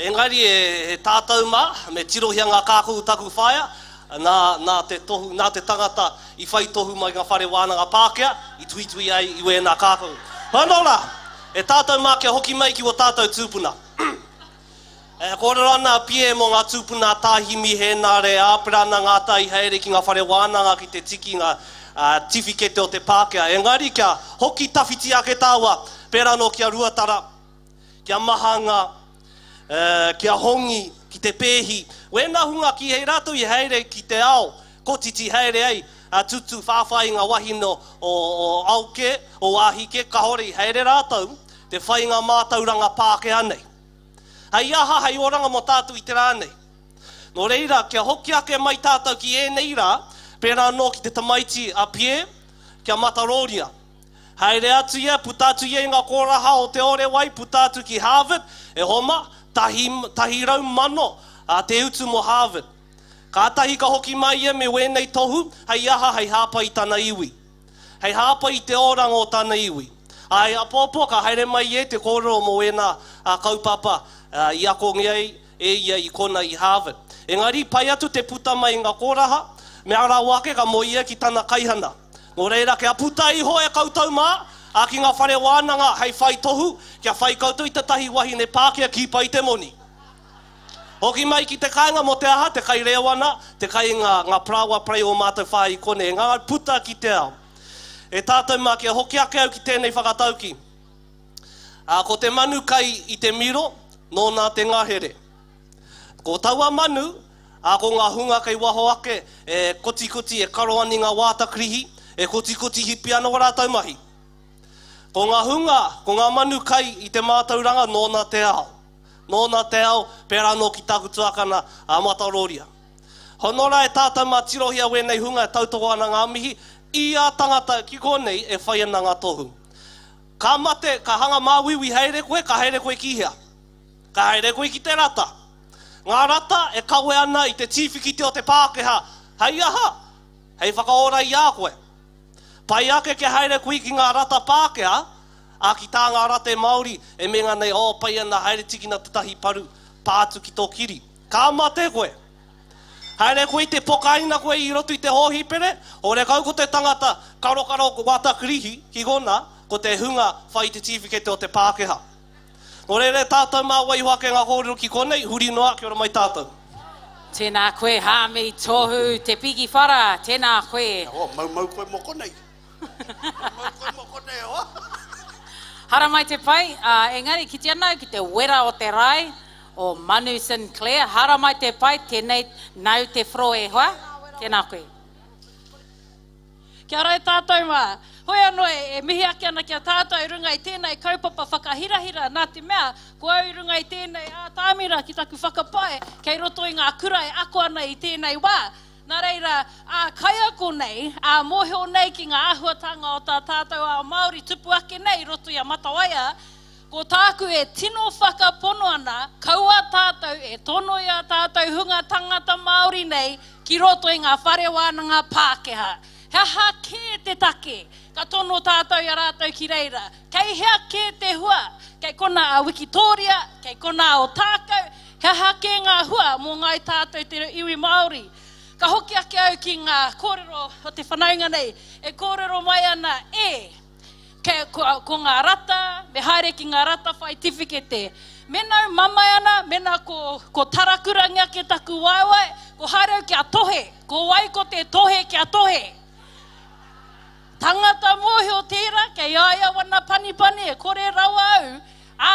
Engari e, e tātou mā, me tirohia ngā kākahu taku whaea, nā, nā te tohu, nā te tangata i whai tohu mai ngā whare wānanga Pākehā, i tuitui ai i wēnā kākahu. Anō rā, e tātou mā kia hoki mai ki wō tātou tūpuna. E kōrero ana a Pie mō ngā tūpuna a Tā Himi Hēnare, Āperana Ngāta i haere ki ngā whare wānanga ki te tiki ngā tiwhikete o te Pākehā. Engari kia hoki tawhiti ake tāua, pērā anō ki a Ruatara, ki a Mahanga, ki a Hongi, ki Te Pēhi. Wēnā hunga kīhei rātou i haere ki te ao, kotiti haere ai, a tutu whāwhā i ngā wahine o ao kē, o wāhi kē, kāore i haere rātou te whai ngā mātauranga Pākehā nei. Hei aha, hei oranga mō tātou i te rā nei. Nō reira, kia hoki ake mai tātou ki ēnei rā, pērā anō ki te tamaiti a Pierre, kia matarōria. Haere atu ia, puta atu ia i ngā kōraha o Te Orewai, puta atu ki Harvard, e homa, 100,000 te utu mō Harvard. Kātahi ka hoki mai ia me wēnei tohu, hei aha, hei hāpai i tana iwi. Hei hāpai i te oranga o tana iwi. Āe, apōpō ka haere mai ia te kōrero mō ēnā kaupapa i akongia ai e ia i kona i Harvard. Engari, pai atu te puta mai i ngā kōraha, mea rawa ake ka moe ia ki tana kaihana. Nō reira, kia puta iho e koutou mā, ā, ki ngā whare wānanga hei whai tohu, kia whai koutou i tētahi wahine Pākehā ki pai te moni. Hoki mai ki te kāinga mō te aha, te kai rēwana, te kai ngā, ngā parāoa parei o mātou whā i konei, engari puta ki te ao. E tātou mā, kia hoki ake au ki tēnei whakatauki. Ā, ko te manu kai i te miro, nōna te ngahere. Ko taua manu, ā, ko ngā hunga kei waho ake, e kotikoti, e karo ana i ngā wāta karihi, e kotikoti hipi ana wā rātou mahi. Ko ngā hunga, ko ngā manu kai i te mātauranga nōna te ao. Nōna te ao, pērā anō ki tāku tuakana, a Mataroria. Hono rā e tātou mā tirohia wēnei hunga e tautoko ana ngā mihi, ia tangata ki konei e whai ana ngā tohu. Ka mate, ka hanga māuiui haere koe, ka haere koe ki hea? Ka haere koe ki te rata. Ngā rata e kawe ana i te tīwhikite o te Pākehā, hei aha? Hei whakaora i a koe. Pai ake kia haere koe ki ngā rata Pākehā, ā, ki tā ngā rate Māori e menga nei, oh, pai ana, haere tikina tētahi paru, pā atu ki tō kiri. Ka mate koe. Haere koe i te pokaina koe i roto i te hōhipere, horekau ko te tangata karokaro wata karihi ki konā, ko te hunga whai te tīwhikete o te Pākehā. Nō reira e tātou mā waiho ake ngā kōrero ki konei, huri noa, kia ora mai tātou. Tēnā koe Haami Tohu Te Piki Whara, tēnā koe. Oh, maumau koe mō konei. Maumau koe mō konei, e hoa. Haramai te pai, ā, engari kite ana au ki te wera o te rae o Manu Sinclair, haramai te pai, tēnei nāu te whro e hoa, tēnā koe. Kia ora e tātou mā. Hoi anō e mihi ake ana ki a tātou i runga i tēnei kaupapa whakahirahira nā te mea ko au i runga i tēnei ātamira ki taku whakapae kei roto i ngā kura e ako ana i tēnei wā. Nā reira, ā kaiako nei, ā mōhio nei ki ngā āhuatanga o tā tātou ao Māori tupu ake nei i roto i a Matawaia, Ko tāku e tino whakapono ana, kaua tātou e tono i ā tātou hunga tangata Māori nei ki roto i ngā whare wānanga Pākehā. He aha kē te take ka tono tātou i a rātou ki reira? Kei hea kē te hua? Kei kona a Wikitōria, kei kona a Ōtākou, he aha kē ngā hua mō ngāi tātou te iwi Māori? Ka hoki ake au ki ngā kōrero o te whanaunga nei, e kōrero mai ana, e! Kei, ko, ko ngā rata, me haere ki ngā rata whai tiwhikete. Mēnā au mamae ana, mēnā ko, ko Tarakurangi ake taku waewae, ko haere au kia tohe. Ko wai ko te tohe kia tohe? Tangata mōhio tērā, kei a ia wana panipani, e kore rawa au, ā,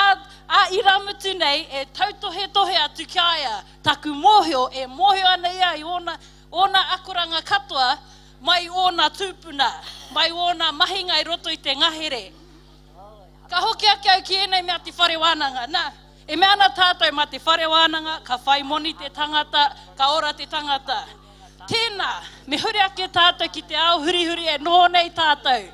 A irāmutu nei e tautohetohe atu ki a ia, taku mōhio, e mōhio ana ia i ōna, ōna akoranga katoa mai ōna tūpuna, mai ōna mahinga i roto i te ngahere. Ka hoki ake au ki ēnei mea te whare wānanga. Nā, e mea ana tātou mā te whare wānanga ka whai moni te tangata, ka ora te tangata. Tēnā, me huri ake tātou ki te ao hurihuri e noho nei tātou.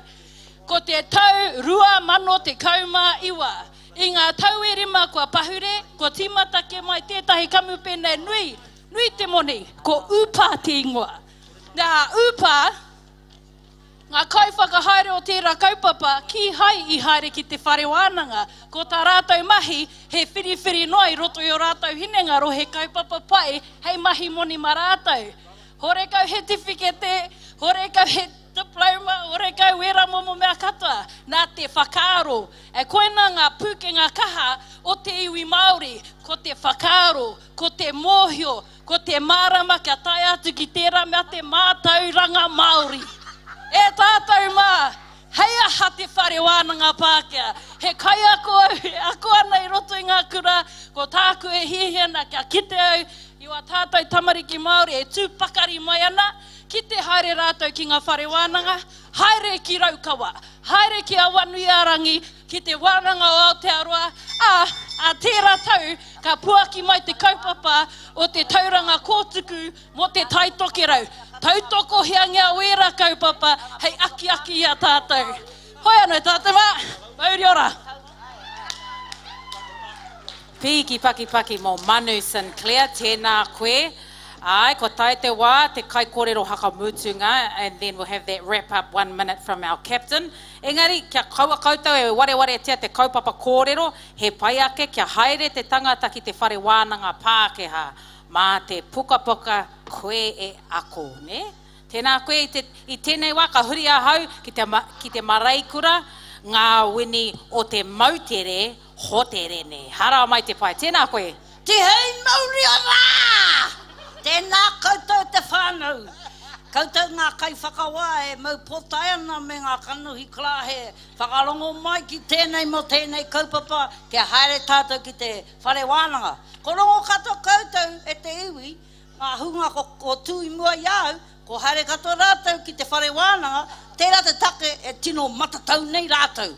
Ko te tau 2019, i ngā tau e rima kua pahure, kua tīmata kē mai tētahi kamupene nui, nui te moni, ko Upa te ingoa. Nā, Upa, ngā kaiwhakahaere o tērā kaupapa, kīhai i haere ki te whare wānanga. Ko tā rātou mahi, he whiriwhiri noa i roto i ō rātou hinengaro he kaupapa pai hei mahi moni mā rātou. Horekau he tiwhikete, horekau he diploma, horekau wērā momo mea katoa. Nā te whakaaro. E koina ngā pūkenga kaha o te iwi Māori, ko te whakaaro, ko te mōhio, ko te mārama kia tae atu ki tērā mea te mātauranga Māori. E tātou mā, hei aha te whare wānanga Pākehā? He kaiako au e ako ana i roto i ngā kura, ko tāku e hiahia ana kia kite au i wā tātou tamariki Māori e tū pakari mai ana, ki te haere rātou ki ngā whare wānanga, haere ki Raukawa, haere ki Awanuiārangi, ki Te Wānanga o Aotearoa, ā, ā tērā tau ka puaki mai te kaupapa o te tauranga kōtuku mō Te Tai Tokerau. Tautokohiangia wērā kaupapa hei akiaki i a tātou. Hoi anō tātou mā, mauri ora! Pīki pakipaki mō Manu Sinclair, tēnā koe. Āe, kua tae te wā, te kaikōrero hakamutunga, and then we'll have that wrap up one minute from our captain. Engari, kia kaua koutou e warewaretia te kaupapa kōrero, he pai ake kia haere te tangata ki te whare wānanga Pākehā, mā te pukapuka koe e ako, nē? Tēnā koe i te, i tēnei wā ka huri ahau ki te, ki te mareikura, ngā wini o te moutere, Hoterene. Hara mai te pai. Tēnā koe. Tihei mauri ora! Tēnā koutou te whānau. Koutou ngā kaiwhakawā e mau pōtae ana me ngā kanohi karāhe whakarongo mai ki tēnei mō tēnei kaupapa kia haere tātou ki te whare wānanga. Ko rongo katoa koutou e te iwi, ngā hunga ko tū i mua i a au, ko haere katoa rātou ki te whare wānanga, tērā te take e tino matatau nei rātou.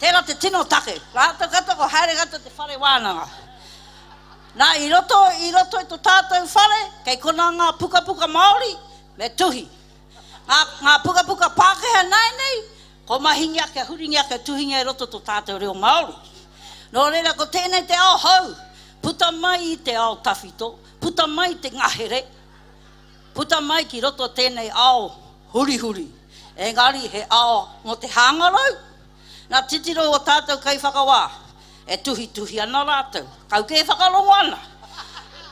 Tērā te tino take. Rātou katoa ko haere katoa te whare wānanga. Nā, i roto, i roto i to tātou whare, kei konā ngā pukapuka Māori, me tuhi. Ngā, ngā pukapuka Pākehā nāianei, ko mahingia kia huringia kia tuhingia i roto to tātou reo Māori. Nō reira, ko tēnei te ao hou, puta mai i te ao tawhito, puta mai i te ngahere, Puta mai ki roto tēnei ao hurihuri, engari he ao mō te hangarau. Nā titiro o tātou kaiwhakawā, e tuhituhi ana rātou, kau kē whakarongo ana,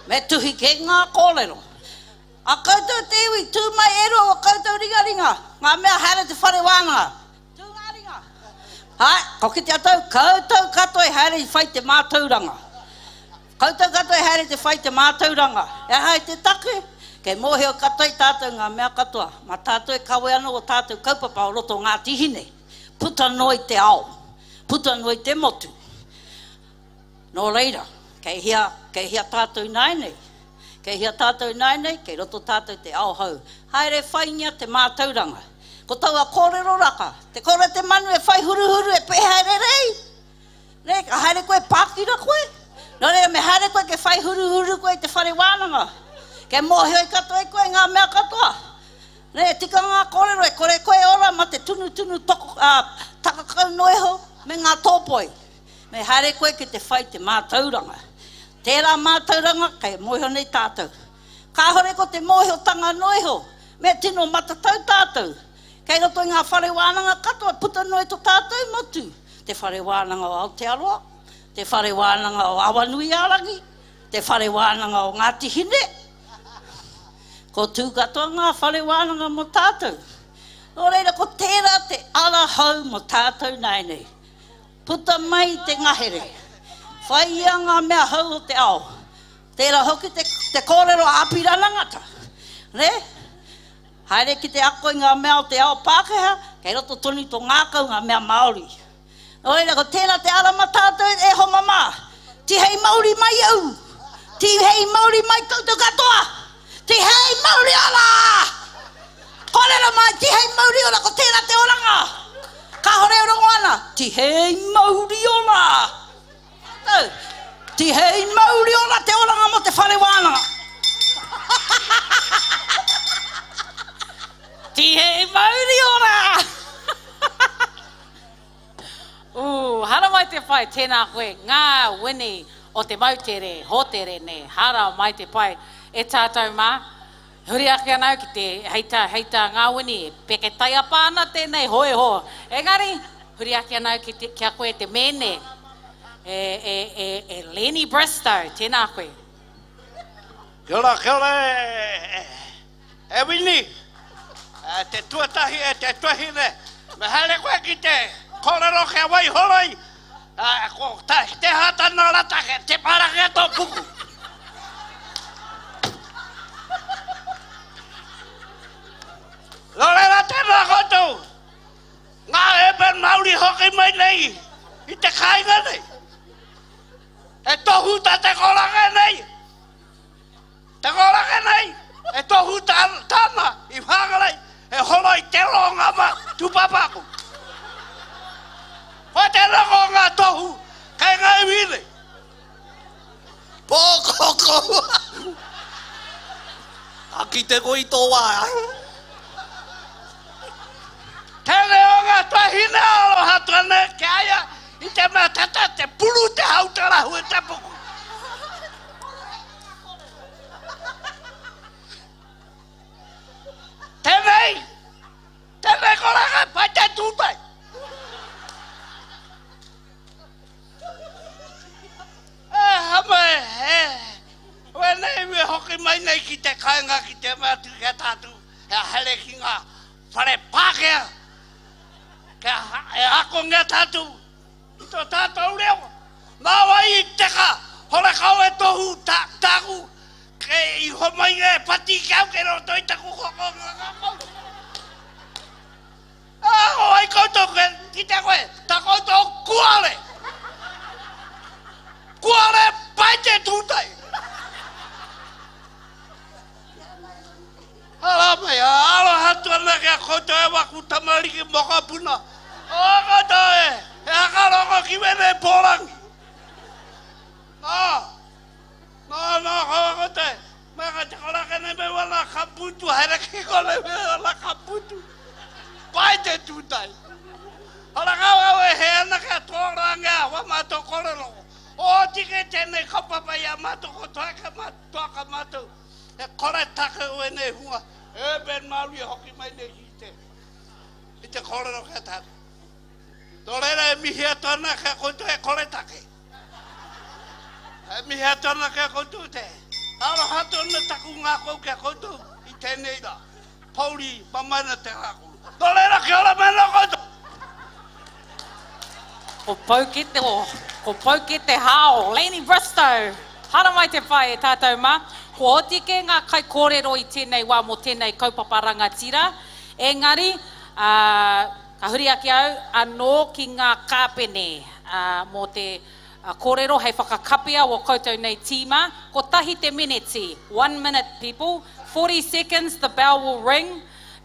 me tuhi kē ngā kōrero. A koutou te iwi, tū mai e rua o koutou ringaringa, ngā mea haere te whare wānanga. Tū ngā ringa. Hai, ko kite a tau, koutou katoa i haere i whai te mātauranga. Koutou katoa e haere te whai te mātauranga. He aha i te take? Kei mōhio katoa i tātou ngā mea katoa. Mā tātou e kawe ana o tātou kaupapa o roto o Ngāti Hine, puta noa i te ao, puta noa i te motu. Nō reira, kei hea, kei hea tātou ināianei? Kei hea tātou ināianei? Kei roto tātou te ao hou. Haere whaingia te mātauranga. Ko taua kōrero raka, te kore te manu e whai huruhuru e pēhea e rere ai? Nē, ka haere koe, pākira koe? Nō reira, me haere koe ke whai huruhuru koe i te whare wānanga. Kei mōhio i katoa i koe ngā mea katoa. Nē, tika ngā kōrero, e kore koe ora ma te tunutunu toko, ā, takakau noa iho me ngā tōpoi. Me haere koe ki te whai te mātauranga. Tērā mātauranga kei mōhio nei tātou. Kāhore ko te mōhiotanga noa iho, me tino matatau tātou. Kei roto i ngā whare wānanga katoa puta noa i to tātou motu, te Whare Wānanga o Aotearoa, te Whare Wānanga o Awanuiārangi, te Whare Wānanga o Ngāti Hine. Ko tū katoa ngā whare wānanga mō tātou. Nō reira ko tērā te ara hou mō tātou nāianei. Puta mai i te ngahere. Whaiia ngā mea hou o te ao. Tērā hoki te, te kōrero a Apirana Ngata. Nē? Haere ki te ako i ngā mea o te ao Pākehā, kei roto tonu i tō ngākau ngā mea Māori. Nō reira, ko tēnā te ara ma tātou e homa mā. Tihei mauri mai au! Tihei mauri mai koutou katoa! Tihei mauri ora! Kōrero mai, tihei mauri ora, ko tērā te oranga! Kāhore e rongo ana, tihei mauri ora! Tātou, tihei mauri ora te oranga mō te whare wānanga! Tihei mauri ora! Ooh, haramai te pai, tēnā koe, ngā wini o te moutere, hōtere nē, haramai te pai, e tātou mā, huri ake ana au ki te, hei tā, hei tā ngā wini, e peke taiapa ana tēnei hōiho, engari, huri ake ana au ki te, ki a koe te mēne, e, e, e, e Lenny Bristow, tēnā koe. Kia ora, kia ora e, e, E Wini, te tuatahi e te tuahine, me haere koe ki te kōrero kia waihoroi, ko te hata nō rata ke te parake tō puku. Nō reira tēnā koutou, ngā urban Māori hoki mai nei i te kāinga nei. He tohu tā te koranga nei. Te koranga nei, e tohu tāna i whāngarei, e horo i te ronga ma tūpāpāku. Ko te rongo o ngā tohu kei ngā iwi nei. Pōkoko! Ka kite koe i tō wā. Te reo ngā tuahine aroha tone ki a ia i te mea tata te puru te hau te rahu e te puku. Tēnei, tēnei koranga, pai te tūtai. E, hama e, e, wēnei me hoki mai nei ki te kāinga ki te mea atu ki a tātou, e haere ki ngā whare Pākehā, kia e akongia tātou i tō tātou reo. Nā wai i teka, horekau e tohu tā, tāku, ke i homai e pati ki au ke roto i taku koko ngā ngākau. Ā, ko wai koutou ke kite koe, tā koutou kuare. Kuare pai te tūtai. Ara mai, aroha atu ana ki a koutou e waku tamariki mokopuna. O koutou e, he hakarongo ki wēnei pōrangi. Nā, nā, nā, kaua koutou e, me ka te korake nei me wana kaputu, haere ki konei me wana kaputu. Pai te tūtai. Ara kau au e he ana kia tōrangia wa mātou kōrero. O tike tēnei kaupapa i a mātou ko toaka, toaka mātou. He koretake o ēnei hunga urban Māori e hoki mai nei ki te, ki te kōrero ki a tātou. Nō reira e mihi atu ana ki a koutou he koretake. E mihi atu ana ki a koutou te aroha tonu taku ngākau ki a koutou i tēnei rā. Pouri mamae ana te ngākau. Nō reira kia ora mai anō koutou! Ko Pouke te, ko Pouke te Hao, Laney Bristow. Haramai te whai e tātou mā. Kua oti kē ngā kaikōrero i tēnei wā mō tēnei kaupapa rangatira. Engari, ā, ka huri ake au anō ki ngā kāpene, ā, mō te kōrero hei whakakapia wō koutou nei tīma. Kotahi te meneti, one minute people, 40 seconds the bell will ring.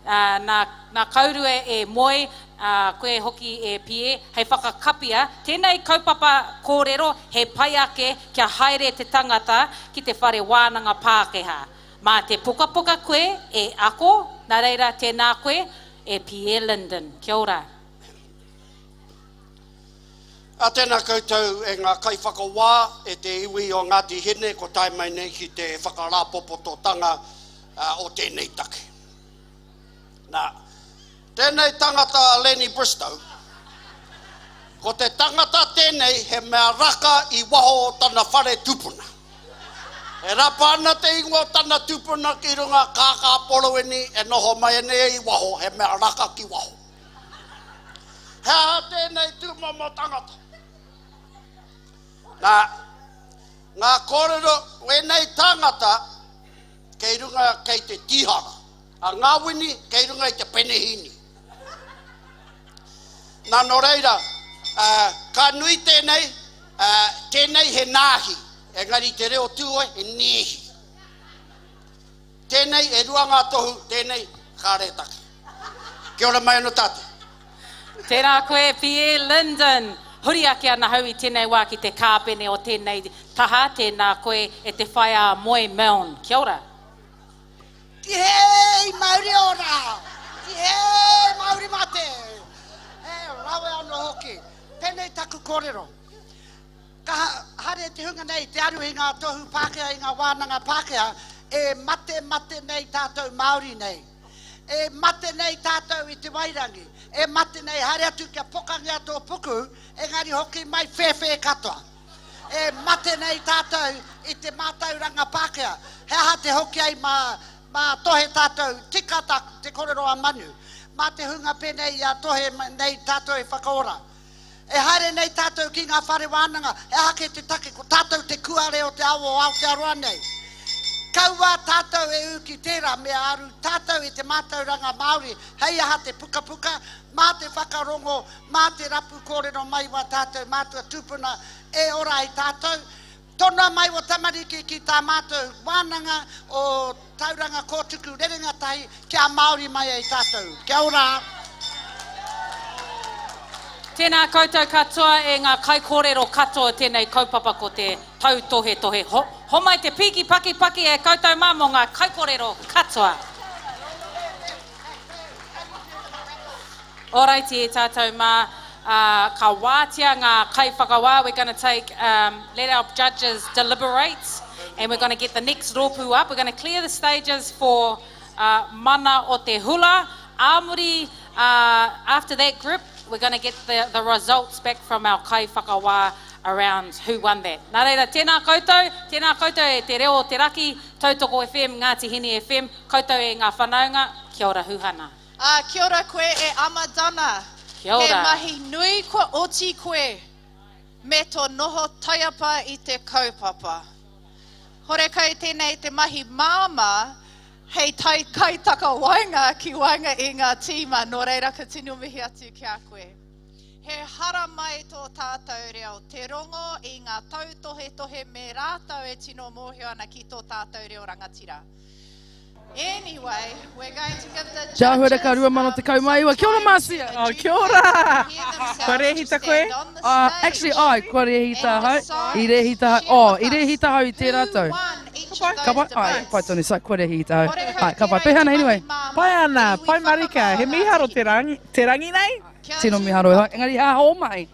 Ā, nā, nā Kaurue e moe, ā, koe hoki e Pie, hei whakakapia, tēnei kaupapa kōrero he pai ake kia haere te tangata ki te whare wānanga Pākehā. Mā te pukapuka koe e ako, nā reira tēnā koe, e Pie Linden. Kia ora. Ā, tēnā koutou e ngā kaiwhakawā, e te iwi o Ngāti Hine ko tae mai nei ki te whakarāpopototanga o tēnei take. Nā, tēnei tangata a Lenny Bristow, ko te tangata tēnei he mea raka i waho o tana whare tupuna. E rapa ana te ingoa o tana tupuna ki runga kākā porowini e noho mai nei i waho, he mea raka ki waho. He aha tēnei tūmomo tangata? Nā, ngā kōrero, wēnei tāngata, kei runga kei te tīhara, a Ngāwini kei runga i te penehīni. Nā, nō reira, Ka nui tēnei, tēnei he nāhi, engari te reo Tūhoe he nēhi. Tēnei e rua ngā tohu, tēnei kāre e take. Kia ora mai anō tātou. Tēnā koe Pierre Lyndon. Huri ake ana hau i tēnei wā ki te kāpene o tēnei taha, tēnā koe e te whaea Moe Milne. Kia ora. Tihei mauri ora! Tihei mauri mate! He rawe anō hoki. Pēnei taku kōrero. Ka haere te hunga nei te aru i ngā tohu Pākehā i ngā wānanga Pākehā, e mate mate nei tātou Māori nei. E mate nei tātou i te wairangi. E mate nei, haere atu kia pokangia tō puku, engari hoki mai whēwhē katoa. E mate nei tātou i te mātauranga Pākehā. He aha te hoki ai mā, mā tohe tātou, tika tā te korero a Manu. Mā te hunga pēnei i a Tohe nei tātou e whakaora. E haere nei tātou ki ngā whare wānanga, he aha kē te take, ko tātou te kuare o te ao o Aotearoa nei. Kaua tātou e ū ki tērā, me aru tātou i te mātauranga Māori, hei aha te pukapuka, mā te whakarongo, mā te rapu kōrero mai wā tātou mātua tūpuna e ora ai tātou. Tonoa mai wō tamariki ki tā mātou wānanga o Tauranga Kōtuku Rerenga Tahi kia Māori mai ai tātou. Kia ora! Tēnā koutou katoa e ngā kaikōrero katoa o tēnei kaupapa ko te tautohetohe. Ho, homai te pīki pakipaki e koutou mā mō ngā kaikōrero katoa. Oraiti e tātou mā, ā, ka wātea ngā kaiwhakawā, we're gonna take, um, let our judges deliberate and we're gonna get the next rōpū up, we're gonna clear the stages for uh, Mana o te Hula, ā muri, uh, after that group, we're gonna get the, the results back from our kaiwhakawā around who won that. Nā reira, tēnā koutou, tēnā koutou e Te Reo o Te Raki, Tautoko FM, Ngāti Hine FM, koutou e ngā whanaunga, kia ora huhana. Ā, kia ora koe e Amadana. Kia ora. He mahi nui kua oti koe me to noho taiapa i te kaupapa. Horekau tēnei te mahi māmā hei tai kaitakawaenga ki waenga i ngā tīma, nō reira ka tino mihi atu ki a koe. He haramai tō tātou reo, te rongo i ngā tautohetohe me rātou e tino mōhio ana ki tō tātou reo rangatira. Anyway, we're going to give the Te Ahuareka 2019. Kia ora, Marcia. Oh, kia ora. Kua rēhita koe? Uh, actually, ai, kua rēhita ahau. I rēhita ahau. Oh, i rēhita ahau i tērā tau. Ka pai? Ai, pai tonu, so, kua rēhita ahau. Ai, ka pai. Pēhea ana, anyway? Pai ana, pai marika. He mīharo te rangi, te rangi nei? Tino mīharo e hoa. Engari, he aha ō mahi?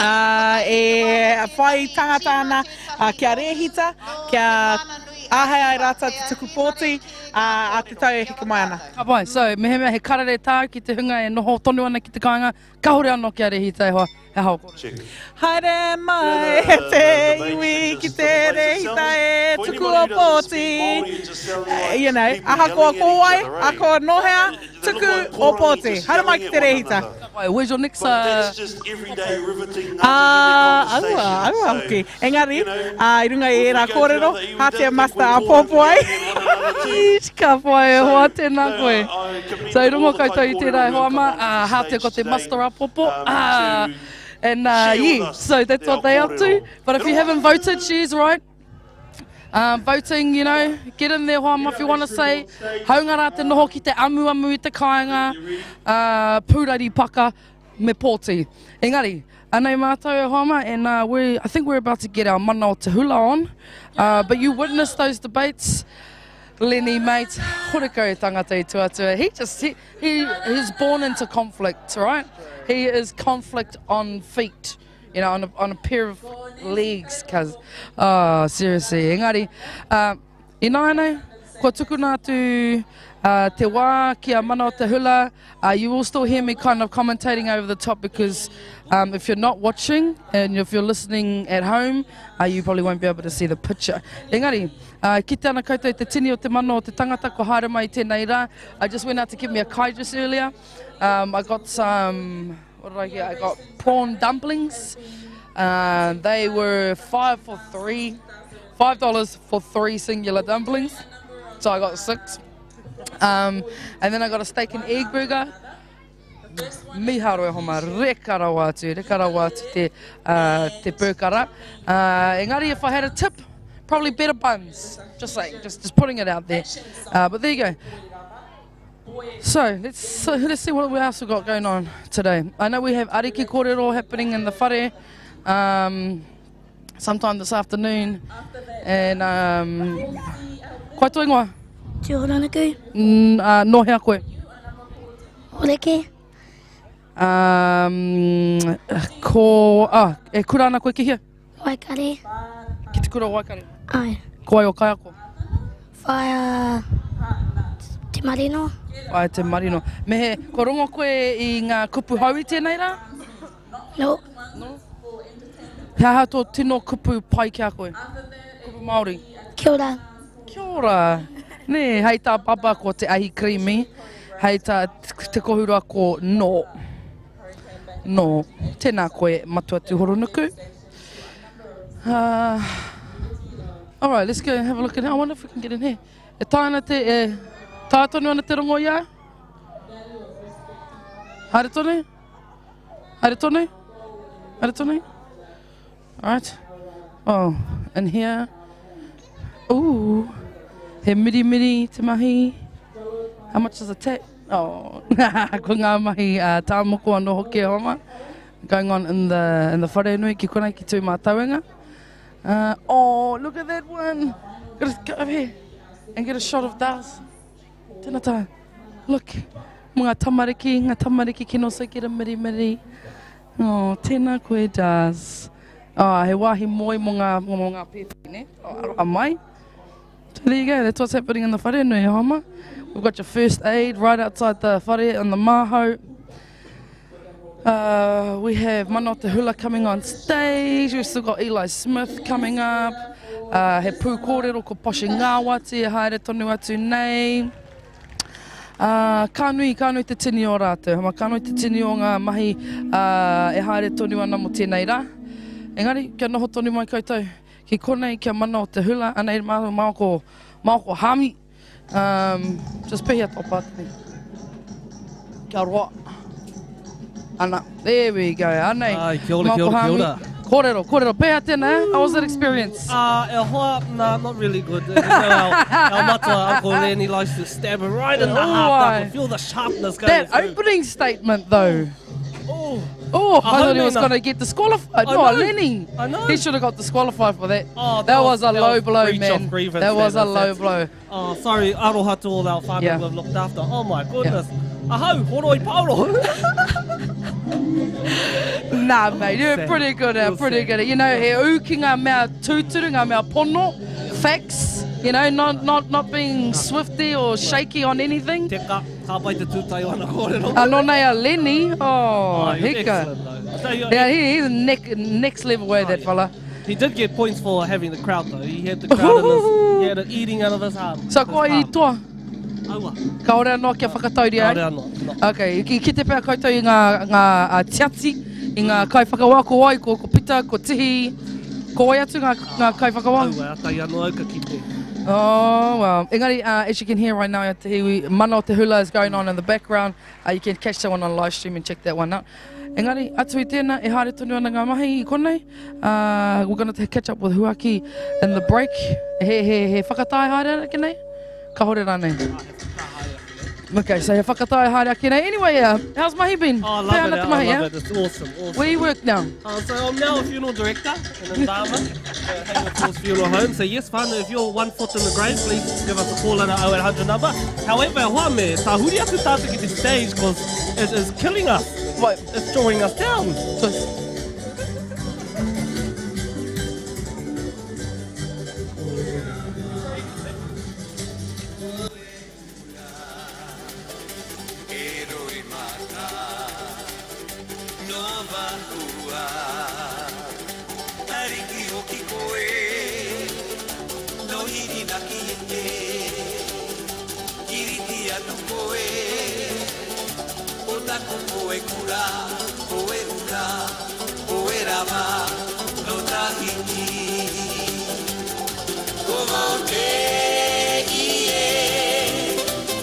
Ā, e whai tangata ana kia rēhita, kia āhei ai rātou te tuku pōti, ā, ā te tau e heke mai ana. Ka pai. So, mehemea he karere tāu ki te hunga e noho tonu ana ki te kāinga, kāore anō kia rēhita e hoa, he aha ō kōrero? Haere mai e te iwi ki te rēhita e tuku ō pōti, you know, ahakoa ko wai, ahakoa nō hea, Tuku ō pōti. Haere mai ki te rēhita. Where's your next uh... Ah, aua, aua hoki. Engari, ah, i runga i ērā kōrero, hātea muster āpōpō ai. Eesh, ka whai e hoa, tēnā koe. So, i rongo koutou i tērā e hoa mā, ah, hātea ko te muster āpōpō. Ah, and uh, yeah, so that's what they up to. But if you haven't voted, she's right. Um, voting, you know, get in there hoa if you want to say, haunga rā te noho ki te amuamu i te kāinga, uh, pūrari paka, me pōti. Engari, anei mātou e hoa ma, and uh, we, I think we're about to get our mana o te hula on, uh, but you witnessed those debates, Lenny, mate, horekau e tangata i tuatua. He just, he, he, he's born into conflict, right? He is conflict on feet. You know, on a, on a pair of legs, cuz, oh, seriously. Engari, uh, ināianei, kua tukuna atu uh, te wā ki a Mana o Te Hula. Uh, you will still hear me kind of commentating over the top because um, if you're not watching and if you're listening at home, uh, you probably won't be able to see the picture. Engari, uh, kite ana koutou te tini o te mana o te tangata kua haere mai tēnei rā. I just went out to get me a kai just earlier. Um, I got some... What did I get? I got prawn dumplings. Uh, they were five for three, $5 for three singular dumplings. So I got six. Um, and then I got a steak and egg burger. Miharo e homa, reka rawa atu, reka rawa atu te, uh, te pūkara. Uh, engari, if I had a tip, probably better buns. Just saying, just, just putting it out there. Uh, but there you go. So let's, so let's see what we else we've got going on today. I know we have Ariki Kōrero happening in the whare um, sometime this afternoon. And um, koe tō ingoa? Tūhoronuku. Mm, uh, nō hea koe? Horeke. Um, ko, ah, e kura ana koe ki hea? Waikare. Ki te kura o Waikare? Ai. Ko wai o kaiako? Whaea Te Marino. Whaea Te Marino. Me he, kua rongo koe i ngā kupu hou i tēnei rā? No. No. He aha tō tino kupu pai ki a koe? Kupu Māori? Kia ora. Kia ora. Nē, hei tā Baba ko te ahi krīmi, hei tā Te Kohurua ko no. No. Tēnā koe, Matua Tūhoronuku. Uh, all right, let's go and have a look in here. I wonder if we can get in here. E tae ana te, e, tae tonu ana te rongo i a? Haere tonu? Haere tonu? Haere tonu? All right. Oh, in here. Ooh, he mirimiri te mahi. How much is a tat? Oh, ko ngā mahi uh, tāmoko anō hoki e homa. Going on in the, in the wharenui ki konei ki Tūmātauenga. Uh, oh, look at that one. Gotta go over here and get a shot of Daz. Tēnā tā. Look, mo ngā tamariki, ngā tamariki can also get a mirimiri. Oh, tēnā koe, Daz. Oh, he wāhi moe mo ngā, mo ngā pēpi, ne? Oh, aroha mai. So there you go, that's what's happening in the wharenui, homa. We've got your first aid right outside the whare in the māhau. Uh, we have Mana Te Hula coming on stage. We've still got Eli Smith coming up. Uh, he pū kōrero ko Poshi Ngāwati e haere tonu atu nei. Uh, ka nui, ka nui te tini o rātou. Hama, ka nui te tini o ngā mahi uh, e haere tonu ana mo tēnei rā. Engari, kia noho tonu mai koutou ki konei, kia mana o te hula. Anei māo, māo ko, māo ko Hami. Um, just pehea tō pātene. Kia roa. Ana, there we go. Anei. Ai, kia ora, kia ora, kia ora. Kōrero, kōrero. Pehea tēnā, eh? How was that experience? Uh, e hoa, nah, not really good. You know, our, our matua, Uncle Lenny, likes to stab it right in the heart. I can feel the sharpness going That through. opening statement, though. Oh, Oh, I thought he was going to get disqualified. I No, know. Lenny. I know. He should have got disqualified for that. Oh, that was, a that low was blow, breach man. Of grievance, That was man. a low That's- blow. Oh, sorry, aroha to all our whānau Yeah. we've looked after. Oh my goodness. Ahau, horoi paoro. Nah, mate, you're Sad. pretty good at, Real pretty sad. good at. You know, he ū ki ngā mea tūturu, ngā mea pono, facts, you know, not, not, not being swifty or shaky on anything. Teka, ka pai te tūtai o ana kōrero. Anō nei a Lenny, oh, Oh, he was hika. excellent though. I tell you, Yeah, he's next level way, that fella. He did get points for having the crowd though. He had the crowd in his, he had it eating out of his arm. So ko ai i toa? Aua. Kaore anō kia whakatauria ai? Kaore anō, no. Okay, ki kite pea koutou i ngā, ngā uh, tiati, i ngā kaiwhakawā, ko wai, ko, ko Pita, ko Tihi, ko wai atu ngā, ngā kaiwhakawā? Aua, atai anō au ka kite. Oh, well. Engari, uh, as you can hear right now, te hiwi, Mana o Te Hula is going on in the background. Uh, you can catch that one on live stream and check that one out. Engari, atu i tēnā, e haere tonu ana ngā mahi i konei. Uh, we're going to catch up with Huaki in the break. He, he, he whakatae haere ake nei? Kahore rānei? Okay, so he whakatae haere ake nei. Anyway, uh, how's mahi been? Oh, I love Pēhea it. ana te I mahi, love eh? it. It's awesome. Awesome. Where you work now? So I'm now a funeral director in Ndama, uh, Hayward Falls Funeral Home. So yes, whānau, if you're one foot in the grave, please give us a call at our 0800 number. However, hoa me, tahuri atu tātou ki te stage because it is killing us. What? It's drawing us down.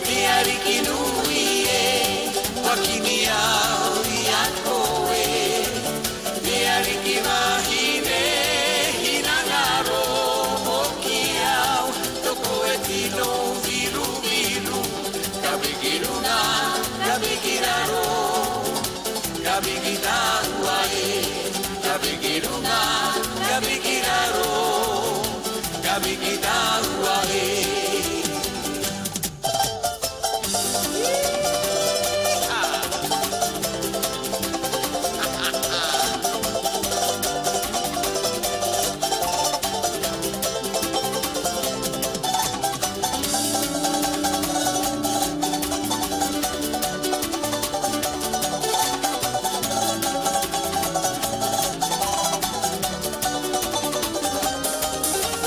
Te ariki nui e, wakinia. piki runga, ka piki raro, ka piki tāua e.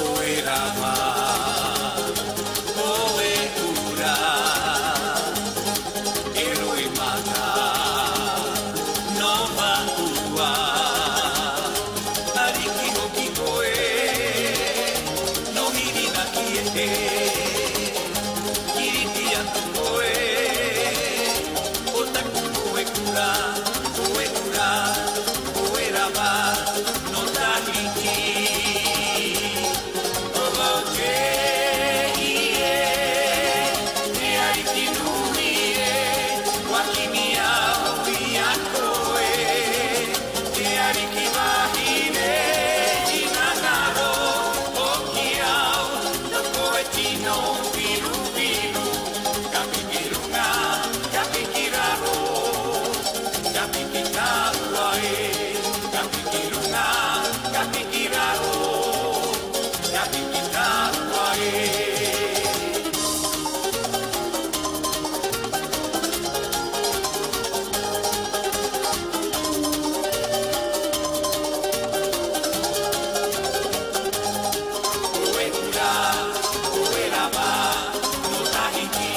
Koe rama, koe ura, e roi mata, no maua. Ariki hoki koe, no hirinaki e, kiriti atu koe, o taku koe kura, koe ura, koe rama, no Tahiti. Ka piki raro, ka piki tāua e. Koe kura, koe rama, no Tahiti.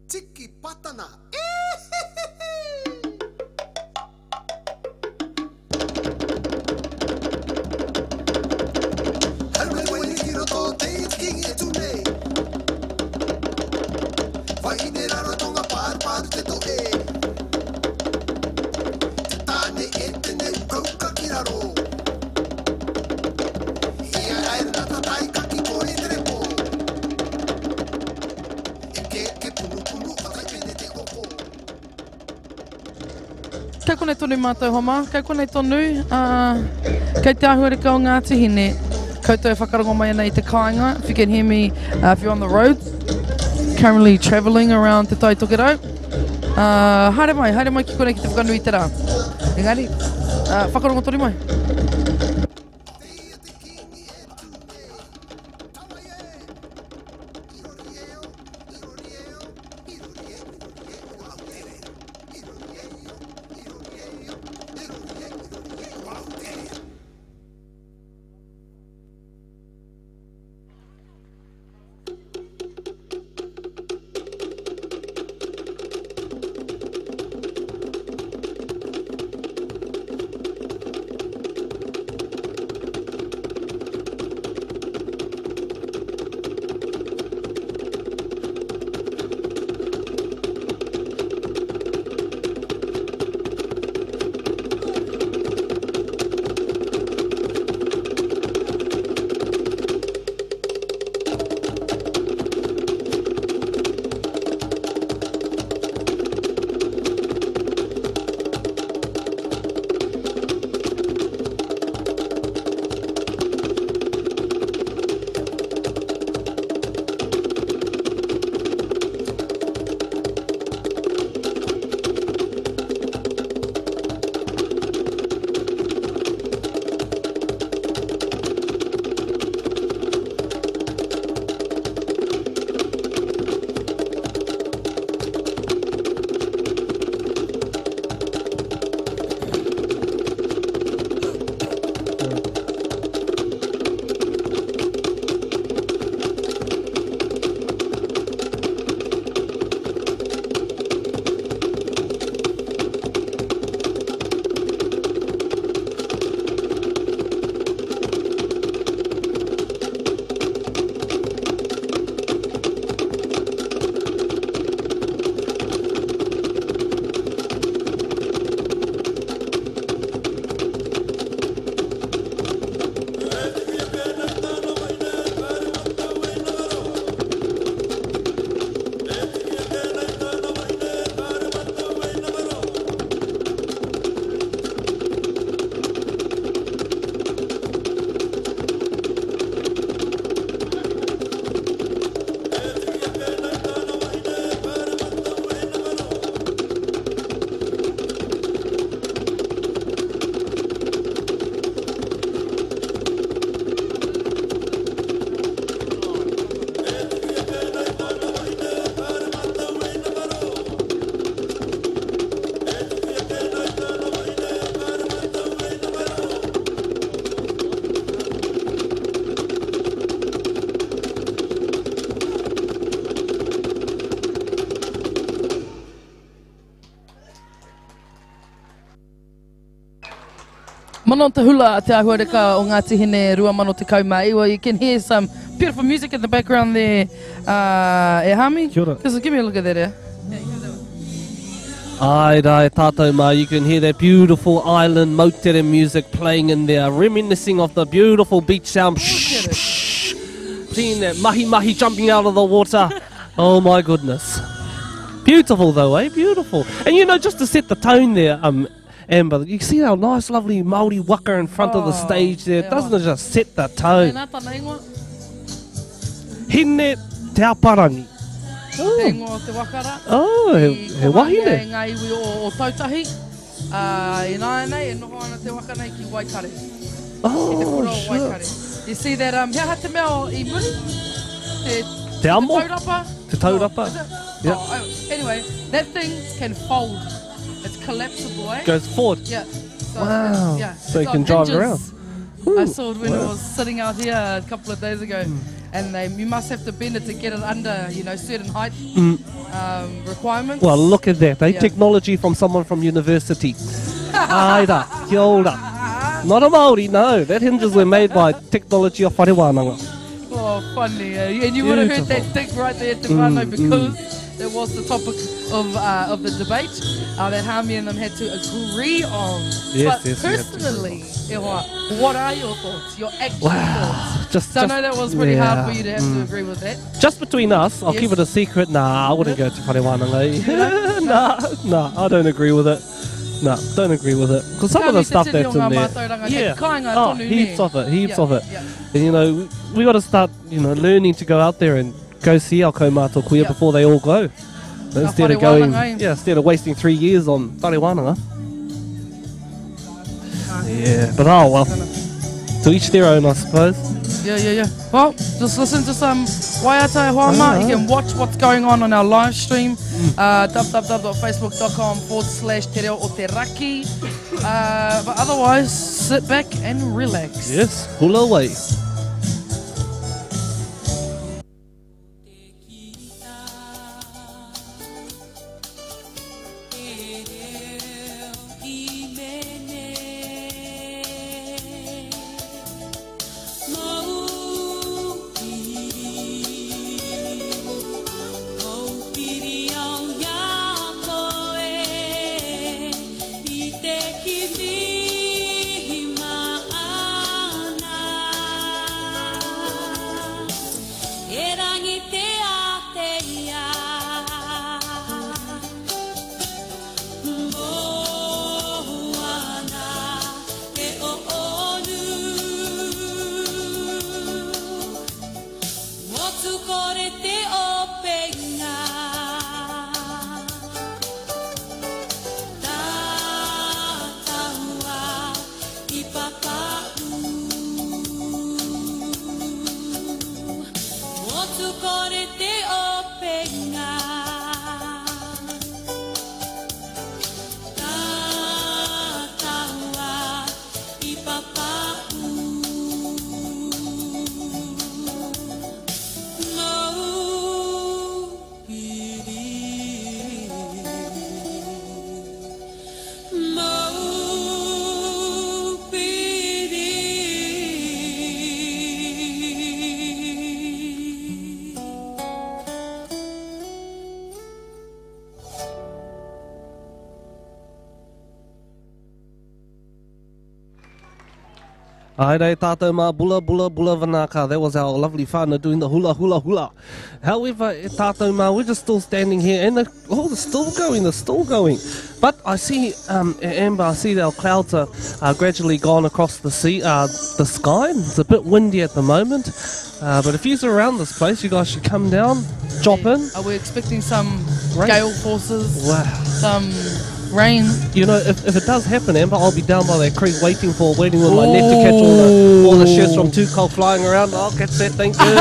Tiki Patana. Haere mai wai ki roto te kingi e tū nei. Wahine Rarotonga pārupāru te tohe. Te tāne e te nei ukauka ki raro. Ia ae rata tai kaki koe te repo. E keke punupunu o taipene te oko. Kei konei tonu mātou hoa mā, kei konei tonu, ā, kei te āhuareka o Ngāti Hine, koutou e whakarongo mai ana i te kāinga, if you can hear me, uh, if you're on the road, currently travelling around Te Tai Tokerau, uh, haere mai, haere mai ki konei ki te whakanui i te rā. Engari, uh, whakarongo tonu mai. Mana o te hula te āhuareka o Ngāti Hine 2019. You can hear some beautiful music in the background there. Uh, e Hami? Kia ora. Just give me a look at that, eh? Ai rā, e tātou mā, you can hear that beautiful island moutere music playing in there, reminiscing of the beautiful beach sound. Psh, psh, seeing that mahi mahi jumping out of the water. Oh my goodness. Beautiful though, eh? Beautiful. And you know, just to set the tone there, um, Amber, you see our nice, lovely Māori waka in front of the oh, stage there. Yeah. Doesn't it just set the tone? Hine Te Aparangi. Oh. Te ingoa o te waka rā. Oh, he, he wahine. I ngā iwi o, o Tautahi. Uh, I nāianei, e noho ana te waka nei ki Waikare. Oh, ki te kura o shit. Waikare. You see that, um, he aha te mea o i muri? Te, Te amo? Te taurapa? Te taurapa. Oh, is it? Yeah. Oh, oh, anyway, that thing can fold. It's collapsible, eh? Goes forward. Yeah. So Wow. Yeah. So It's you can on drive hinges. around. I Ooh, saw it when it wow. Hmm. was sitting out here a couple of days ago, and they you must have to bend it to get it under, you know, certain height um, requirements. Well, look at that, eh? Yeah. Technology from someone from university. Aira, kia ora. Not a Māori, no. That hinges were made by technology of whare wānanga. Oh, funny. Eh? And you would have heard that dig right there at Te Whānau because that was the topic of, uh, of the debate uh, that Hami and them had to agree on. Yes, but yes, we had to personally, Ewa, what are your thoughts? Your actual Wow. thoughts? Just, so I just, know that was pretty hard yeah, for you to have to mm. agree with that. Just between us, I'll keep Yes. it a secret. Nah, I wouldn't go to whare wānanga. Eh? nah, nah, I don't agree with it. Nah, don't agree with it. Because some of the Ka stuff mi te that's tini o in ngā there. mātauranga kei Yeah. te kāinga Oh, tonu, heaps nē. of it, heaps Yeah, of it. yeah. And you know, we, we got to start, you know, learning to go out there and go see our kaumātua kuia Yeah. before they all go. Instead whare of going, wānanga, eh? yeah, instead of wasting three years on whare wānanga. Yeah, but oh well. To each their own, I suppose. Yeah, yeah, yeah. Well, just listen to some waiata e hoa mā. You can watch what's going on on our live stream. Uh, www.facebook.com forward slash te reo o te raki. Uh, but otherwise, sit back and relax. Yes, hula away. Erangi te a te ia Moana e o onu Motu kore te openga Tātaua i papau Motu kore te openga Tātaua i papau Mau piri Mau piri Haere tātou mā, bula, bula, bula vanaka. That was our lovely whānau doing the hula, hula, hula. However, e tātou mā, we're just still standing here and the, oh, they're still going, they're still going. But I see, um, Amber, I see our clouds are, are gradually gone across the sea, uh, the sky. It's a bit windy at the moment. Uh, but if you're around this place, you guys should come down, drop in. Are we expecting some Rain. gale forces? Wow. Some rain? You know, if, if it does happen, Amber, I'll be down by that creek waiting for, waiting with my net to catch all the all the shirts from Tukol flying around. I'll catch that, thank you.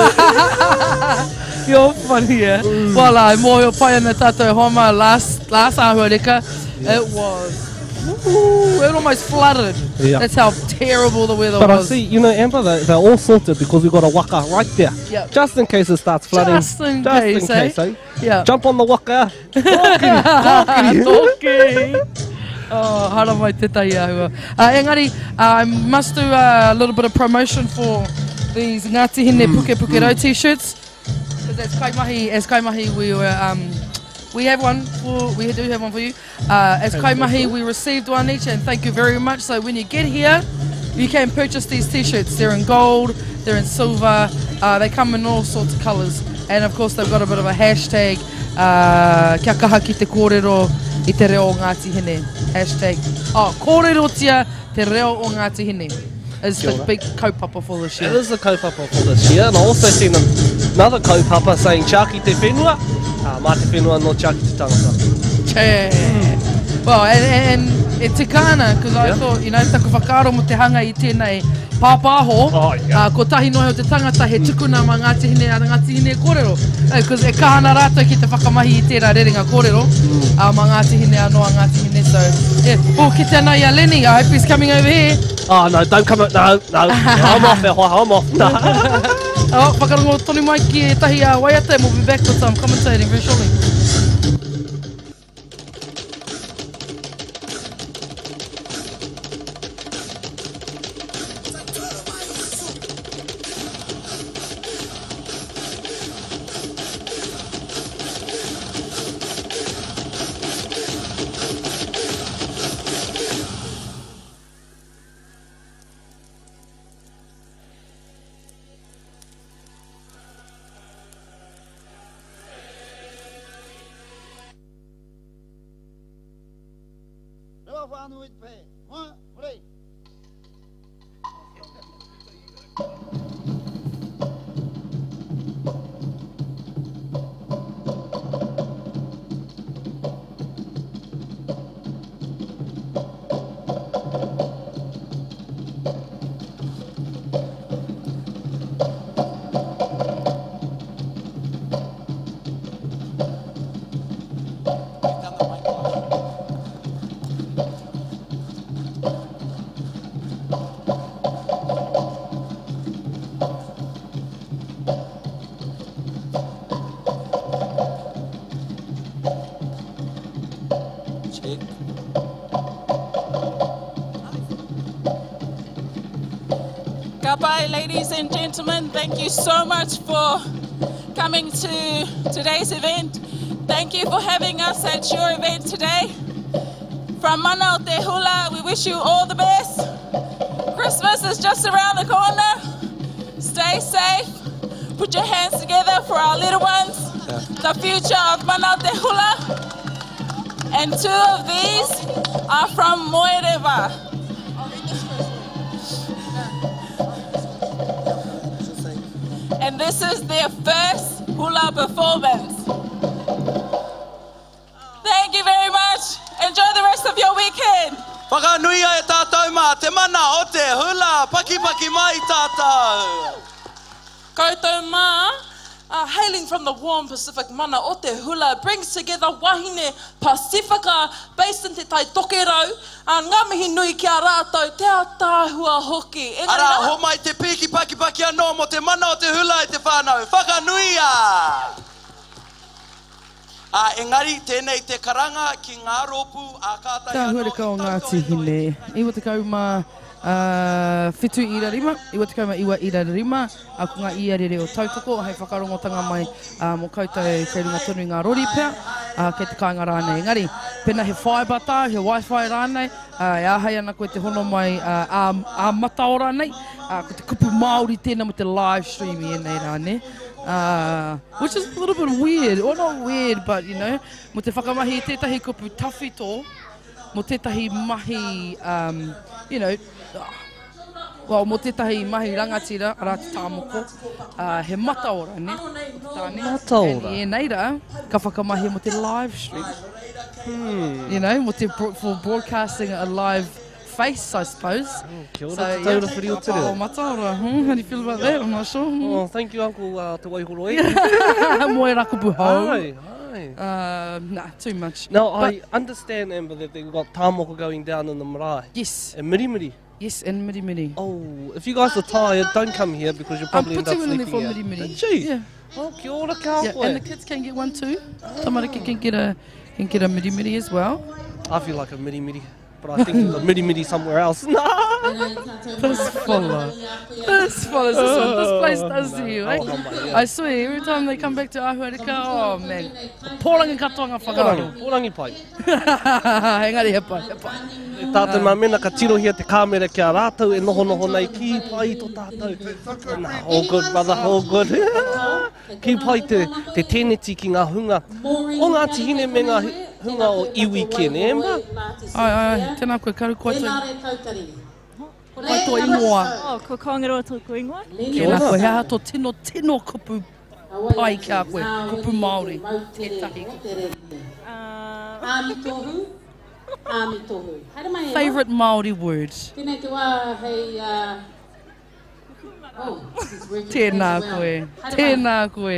You're funny, yeah. Mm. Well, uh, mōhio pai ana tātou homa last, last āhuareka, it was, ooh, it almost flooded. Yeah. That's how terrible the weather But I was. see, you know, Amber, they, they're all sorted because we've got a waka right there. Yep. Just in case it starts flooding. Just in Just case, in case, eh? eh? Yeah. Jump on the waka. Talking, Talking. Oh, haramai tētahi āhua. Uh, engari, uh, I must do a little bit of promotion for these Ngāti Hine mm. Puke Puke Rau mm. t-shirts. Because as kaimahi, as kaimahi, we were, um, we have one for, we do have one for you. Uh, as kaimahi, we received one each, and thank you very much. So when you get here, you can purchase these t-shirts. They're in gold, they're in silver, uh, they come in all sorts of colours. And of course, they've got a bit of a hashtag, uh, kia kaha ki te kōrero i te reo o Ngāti Hine. Hashtag, oh, kōrerotia te reo o Ngāti Hine is the big kaupapa for this year. It is the kaupapa for this year, and I also seen another kaupapa saying tiaki te whenua, uh, mā te whenua no tiaki te tangata. Che. Mm. Well, and, and e tika ana, because I thought, you know, taku whakaaro mo te hanga i tēnei pāpāho, oh, yeah. uh, kotahi noa o te tangata he tukuna mā Ngāti Hine, a Ngāti Hine kōrero. Because e kaha ana rātou ki te whakamahi i tērā rerenga kōrero, mm. uh, mā Ngāti Hine anō a Ngāti Hine. So, yeah. Oh, kite ana i a Lenny, I hope he's coming over here. Oh, no, don't come, no, no, I'm off, I'm off. No. oh, whakarongo tonu mai ki ētahi uh, waiata and we'll be back with some commentating very shortly. Check. Goodbye, ladies and gentlemen. Thank you so much for coming to today's event. Thank you for having us at your event today. From Mana o Te Hula, we wish you all the best. Christmas is just around the corner. Stay safe. Put your hands together for our little ones, the future of Mana o Te Hula. And two of these are from Moerewa. And this is their first hula performance. Thank you very much. Enjoy the rest of your weekend. Whakanuia e tātou mā te mana o te hula, pakipaki mai tātou. Koutou mā, uh, hailing from the warm Pacific mana o te hula, brings together wahine Pasifika based in Te Tai Tokerau, uh, ngā mihi nui ki a rātou, te ataahua hoki. Engari Arā, rā, homai te pīki pakipaki anō mō te mana o te hula e te whānau. Whakanuia! Ā, engari, tēnei te karanga ki ngā rōpū, ā, kātahi Te anō Huareka i o Ngāti tautohetohe Hine, 97 7 99 ira 5, ā, ko ngā iarere o Tautoko hei whakarongotanga mai mō koutou kei runga tonu i ngā rori pea, ā, kei te kāinga rānei. Engari, pēnā he fibre tāu, he wifi rānei, ā, e āhei ana koe te hono mai ā, ā mataora nei, ā, ko te kupu Māori tēnā mō te live stream i ēnei rā, nē? Uh, which is a little bit weird, or not weird, but you know, mō te whakamahi i tētahi kupu tawhito, mō tētahi mahi, um, you know, well, mō tētahi mahi rangatira, arā te tāmoko, uh, he mataora, ne? O te tāne. Mataora. And i ēnei rā, ka whakamahia mō te live stream. Hmm. You know, mō te, for broadcasting a live face, I suppose. Oh, kia ora so, te taura whiri o te reo. Oh, mataora. Hmm, how do you feel about that? I'm not sure. Hmm. Oh, thank you, Uncle uh, Te Waihoroi. Moe rakupu hou. Ai, ai. Uh, nah, too much. Now, But, I understand, Amber, that they've got tāmoko going down in the marae. Yes. And mirimiri. Yes, and mirimiri. Oh, if you guys are tired, don't come here because you'll probably I'm end up putting one in sleeping there for here. mirimiri. Gee. Yeah. Oh, kia ora ka Yeah, koe. and the kids can get one too. Tamariki can get a can get a mirimiri as well. I feel like a mirimiri, but I think there's a mirimiri somewhere else. This fella. This fella. This is what this place does to you, eh? Oh, yeah. I swear, every time they come back to Ahuareka, oh man. Pōrangi katoa ngā whakaaro. Pōrangi, pōrangi pai. Engari he pai, he pai. E tātou mā mena ka tirohia te kāmera ki a rātou e nohonoho nei ki pai tō tātou. Nā, all good brother, all good. Ki pai te, te tēneti ki ngā hunga o Ngāti Hine me ngā hunga o iwi kē, nē, Amber? Ai, ai, ai, tēnā koe, karu koe tō Koe tō ingoa. Oh, ko Kongaroa tōku ingoa. Tēnā koe, he aha tō tino, tino kupu pai ki a koe, kupu Māori, tētahi kupu. Āmi tohu, āmi tohu. Haere mai e hoa. Favourite Māori word? Tēnei te wā hei Oh, he's working Tēnā as well. koe, Haere mai. tēnā koe.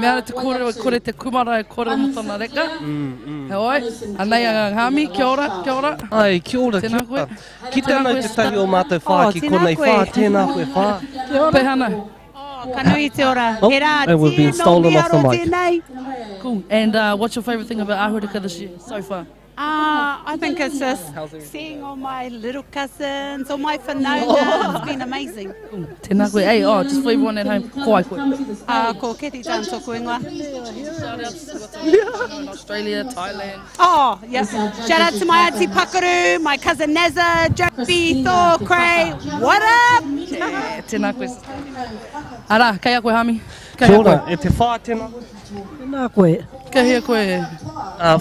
Mea ana te kōrero, kore te kumara e kore mō tana reka. Heoi, anei a Ngāmi, kia ora, kia ora. Ai, kia ora, Tēnā kia koe. ora. Kite ana i tētahi o mātou whā Oh, ki tēnā konei koe. whā, tēnā koe whā. Kia ora. Pehana. Ka nui te ora. Oh, He rā and we've been tino stolen off the miaro mic. tēnei. Cool. And what's your favourite thing about Ahuareka this year so far? I think it's just seeing all my little cousins, all my whanaunga. It's been amazing. Tēnā koe. Hey, oh, just for everyone at home, ko ai koe. Ko Kathy Dunn tōku ingoa. In Australia, Thailand. Oh, yeah. Shout out to my auntie Pakaru, my cousin Neza, Joby, Thor, Cray. What up? Yeah, tēnā koe. Ara, kei a koe, Hami. Kei Kia a ora, koe. e te whā tēnā. Tēnā koe. Kei hea koe.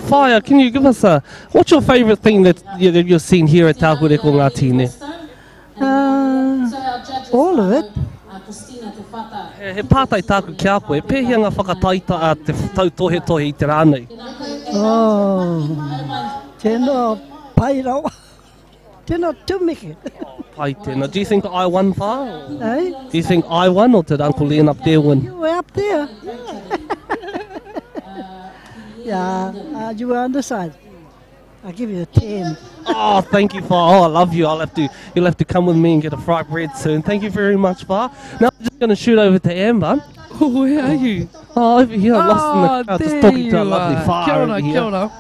Whaea, can you give us a, what's your favourite thing that, you, that you've seen here at Tāhure ko Ngāti Hine? All of it. He, he pātai tāku ki a koe, pēhea ngā whakataita a te tautohetohe i te rā nei? Oh, tēnā pai rawa. Tēnā tumeke. Pai tēnā. Do you think I won whā? Eh? Do you think I won or did Uncle Ian up there win? You were up there. yeah, you were on the side. I give you a 10. Oh, thank you, Fa. Oh, I love you. I'll have to, you'll have to come with me and get a fried bread soon. Thank you very much, Fa. Now I'm just going to shoot over to Amber. Oh, where are you? Oh, over here, lost in the crowd, just there talking to a you lovely are. Fa Kia ora, over here. kia ora.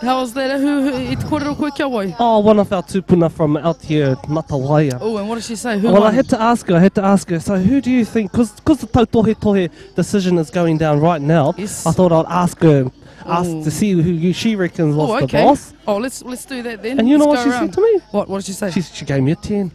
How was that? Who, who, i te kōrero koe kia wai? Oh, one of our tupuna from out here at Matawaia. Oh, and what did she say? Who well, won? I had to ask her. I had to ask her. So, who do you think? Because the tautohe decision is going down right now. Yes. I thought I'd ask her, ask Ooh. to see who you, she reckons was Oh, the okay. boss. Oh, let's let's do that then. And you know Let's what go she around. said to me? What What did she say? She gave me a 10.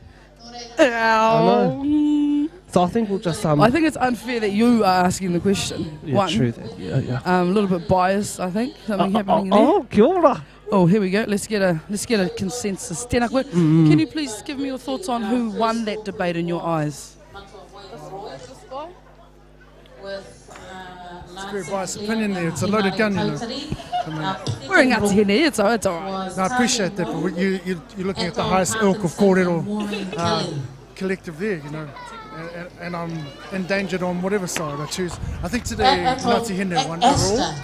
Ow. I know. So I think we'll just I think it's unfair that you are asking the question. Yeah, One. true that. Yeah, yeah. A little bit biased, I think. Something happening oh, there. oh, kia ora. Oh, here we go. Let's get a let's get a consensus. Tēnā koe. Mm. Can you please give me your thoughts on who won that debate in your eyes? It's a very biased opinion there. It's a loaded gun, you know. I mean, We're in Ngāti Hine, it's, it's all right. No, I appreciate that, but you, you, you're looking at the highest ilk of kōrero collective there, you know. And, and I'm endangered on whatever side I choose. I think today Ngāti Hine won overall.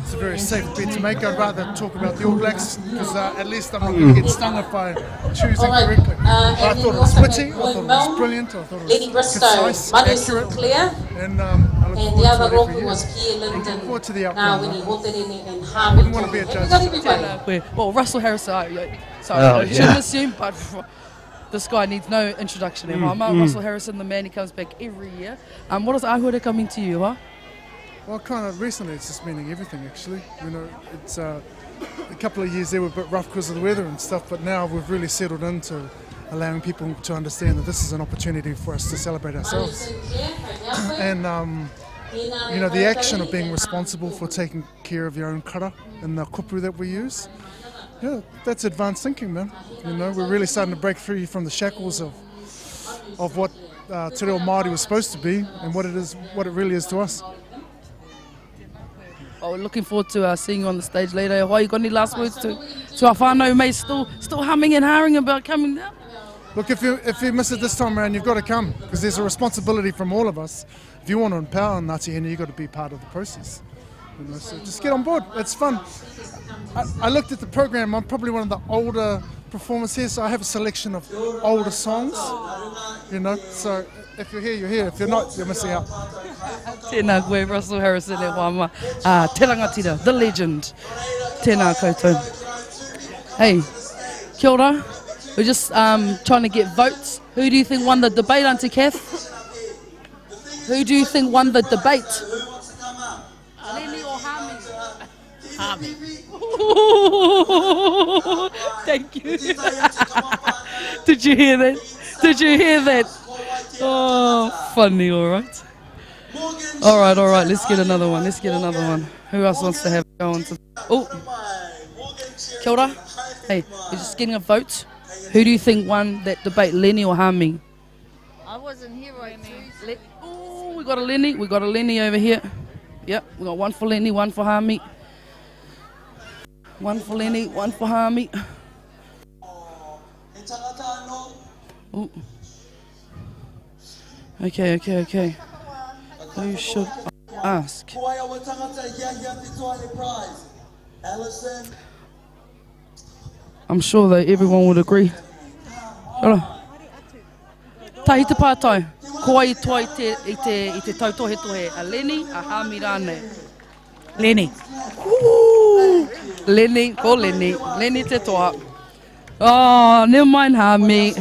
It's a very safe bet to make. I'd rather talk about the All Blacks because at least I'm not going to get stung if I choose All right, incorrectly. and But I then thought we it was also witty, had I thought it Boyd was Milne, brilliant, I thought it Lenny was Bristow, concise, Manu accurate. Sinclair, And I look and forward the other to it every rōpū year. was Pierre Linden, Looking forward to the Ngā outcome. Wini Hoterene and Hami Wouldn't want to be a Tohu. judge. Have we got everybody? Koe. Well, Russell Harris, yeah, sorry, Oh, I shouldn't yeah. assume, but this guy needs no introduction. Eh, mama? Russell Harrison, the man, he comes back every year. What does Ahuareka mean to you, huh? Well, kind of recently, it's just meaning everything, actually. You know, it's a couple of years there were a bit rough because of the weather and stuff, but now we've really settled into allowing people to understand that this is an opportunity for us to celebrate ourselves. And, you know, the action of being responsible for taking care of your own kara and the kupu that we use, yeah, that's advanced thinking, man. You know, we're really starting to break free from the shackles of what Te Reo Māori was supposed to be and what it is, what it really is to us. Oh, we're looking forward to seeing you on the stage later. Why you got any last words to our whānau who may still humming and hawing about coming down? Look, if you miss it this time around, you've got to come because there's a responsibility from all of us. If you want to empower Ngāti Hine, you've got to be part of the process. You know, so just get on board. It's fun. I looked at the program. I'm probably one of the older performers here, so I have a selection of older songs. You know, so if you're here, you're here. If you're not, you're missing out. Tēnā koe, Russell Harrison e wāma. Te rangatira, the legend. Tēnā koutou. Hey, kia ora. We're just um, trying to get votes. Who do you think won the debate, Auntie Kath? Who do you think won the debate? Lenny or Hami? Hami. Thank you. Did you hear that? Did you hear that? Oh, funny, all right. All right, all right. Let's get another one. Let's get another one. Who else wants to have a go on to... Oh. Kia ora. Hey, we're just getting a vote. Who do you think won that debate, Lenny or Hami? I wasn't here on Tuesday. Oh, we got a Lenny. We got a Lenny over here. Yep, we got one for Lenny, one for Hami. One for Lenny, one for Hami. Ooh. Okay, okay, okay. Who should I ask? I'm sure that everyone would agree. Ora. Tahi te pātai. Ko wai i toa i te, i te, i te tautohetohe? A Lenny, a Hami rānei? Lenny. Ooh. Lenny, ko Lenny. Lenny te toa. Oh, never mind Hami.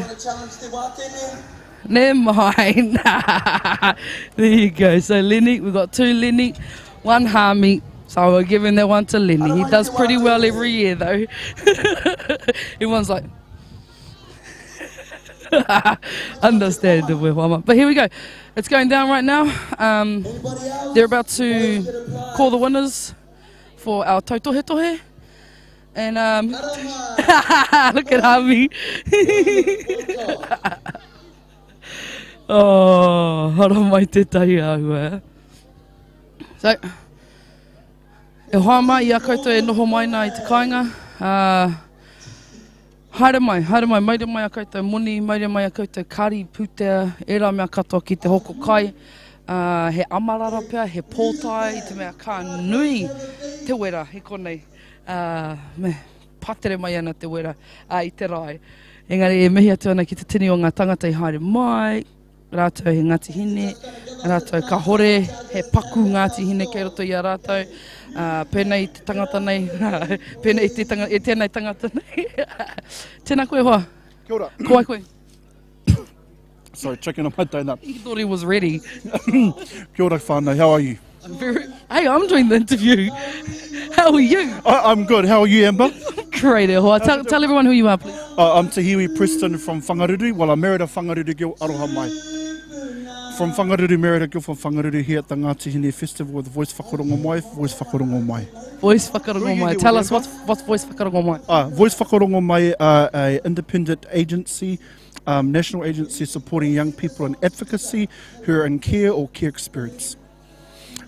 Never mind. there you go. So Lenny, we've got two Lenny, one Hami. So we're giving that one to Lenny. He does pretty well every year though. Everyone's like, Understandable. But here we go. It's going down right now. Um, they're about to call the winners for our tautohetohe. And um, look at Ami. oh, hara mai tētahi āhua. So, e hoa mai i a koutou e noho mai nā i te kāinga. Uh, haere mai, haere mai, maire mai a koutou moni, maire mai a koutou kari, pūtea, ērā mea katoa ki te hoko kai. Uh, he amarara pea, he pōtae, i te mea ka nui te wera i konei. Uh, me, patere mai ana te wera uh, i te rae. Engari e mihi atu ana ki te tini o ngā tangata i haere mai, rātou he Ngāti Hine, rātou kahore he paku Ngāti Hine kei roto i a rātou, uh, pēnei i te tangata nei, pēnei i te tanga, e tēnei tangata nei. Tēnā koe hoa. Kia ora. Ko wai koe? Sorry, chicken on my donut. He thought he was ready. Kia ora whānau, how are you? I'm very, hey, I'm doing the interview. How are you? I, I'm good. How are you, Amber? Great, e hoa. Tell, tell everyone who you are, please. Uh, I'm Tahiwi Preston from Whangaruru. Well, I married a Whangaruru girl, aroha mai. From Whangaruru, married a girl from Whangaruru here at the Ngāti Hine Festival with Voice Whakarongo Mai, Voice Whakarongo Mai. Voice Whakarongo Mai. Tell us, what's, what's Voice Whakarongo Mai? Uh, Voice Whakarongo Mai, uh, a independent agency, um, national agency supporting young people in advocacy who are in care or care experience.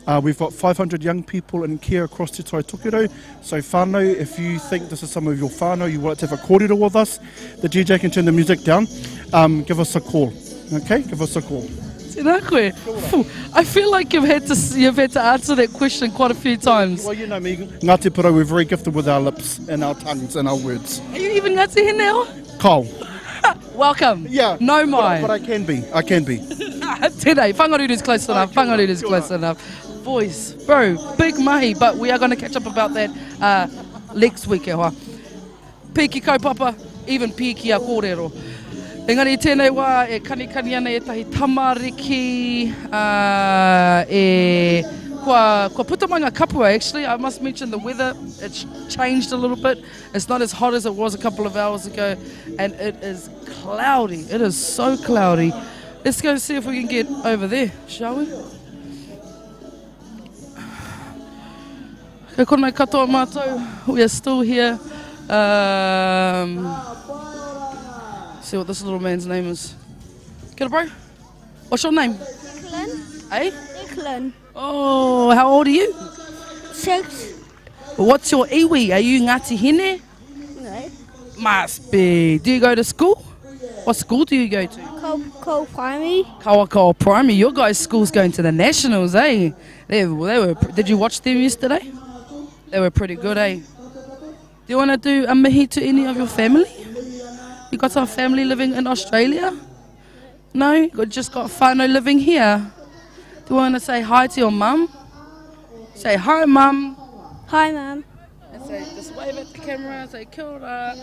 Uh, we've got 500 young people in care across Te Tai Tokerau. So whānau, if you think this is some of your whānau, you want to have a kōrero with us, the DJ can turn the music down, um, give us a call. Okay, give us a call. Tēnā koe. I feel like you've had to you've had to answer that question quite a few times. Well, you know me, Ngāti Porou, we're very gifted with our lips and our tongues and our words. Are you even Ngāti Hine? Cole. Welcome. Yeah. No mai. But, but I can be. I can be. Tēnei, Whangaruru's close enough. Whangaruru's close enough. Voice, bro, big mahi, but we are going to catch up about that uh, next week, e hoa. Piki kaupapa, even piki a kōrero. Engari i tēnei wā e kanikani ana ētahi tamariki uh, e kua, kua puta mai ngā kapua actually. I must mention the weather, it's changed a little bit. It's not as hot as it was a couple of hours ago and it is cloudy. It is so cloudy. Let's go see if we can get over there, shall we? Kei konei katoa mātou. We are still here. Um, see what this little man's name is. Kia ora, bro. What's your name? Declan. Eh? Declan. Oh, how old are you? Six. What's your iwi? Are you Ngāti Hine? No. Must be. Do you go to school? What school do you go to? Cole Primary. Kawakawa Primary. Your guys' school's going to the nationals, eh? They, they were. Did you watch them yesterday? They were pretty good, eh? Do you want to do a mihi to any of your family? You got some family living in Australia? No? You just got whānau living here? Do you want to say hi to your mum? Say hi, mum. Hi, mum. Say, just wave at the camera, say kia ora.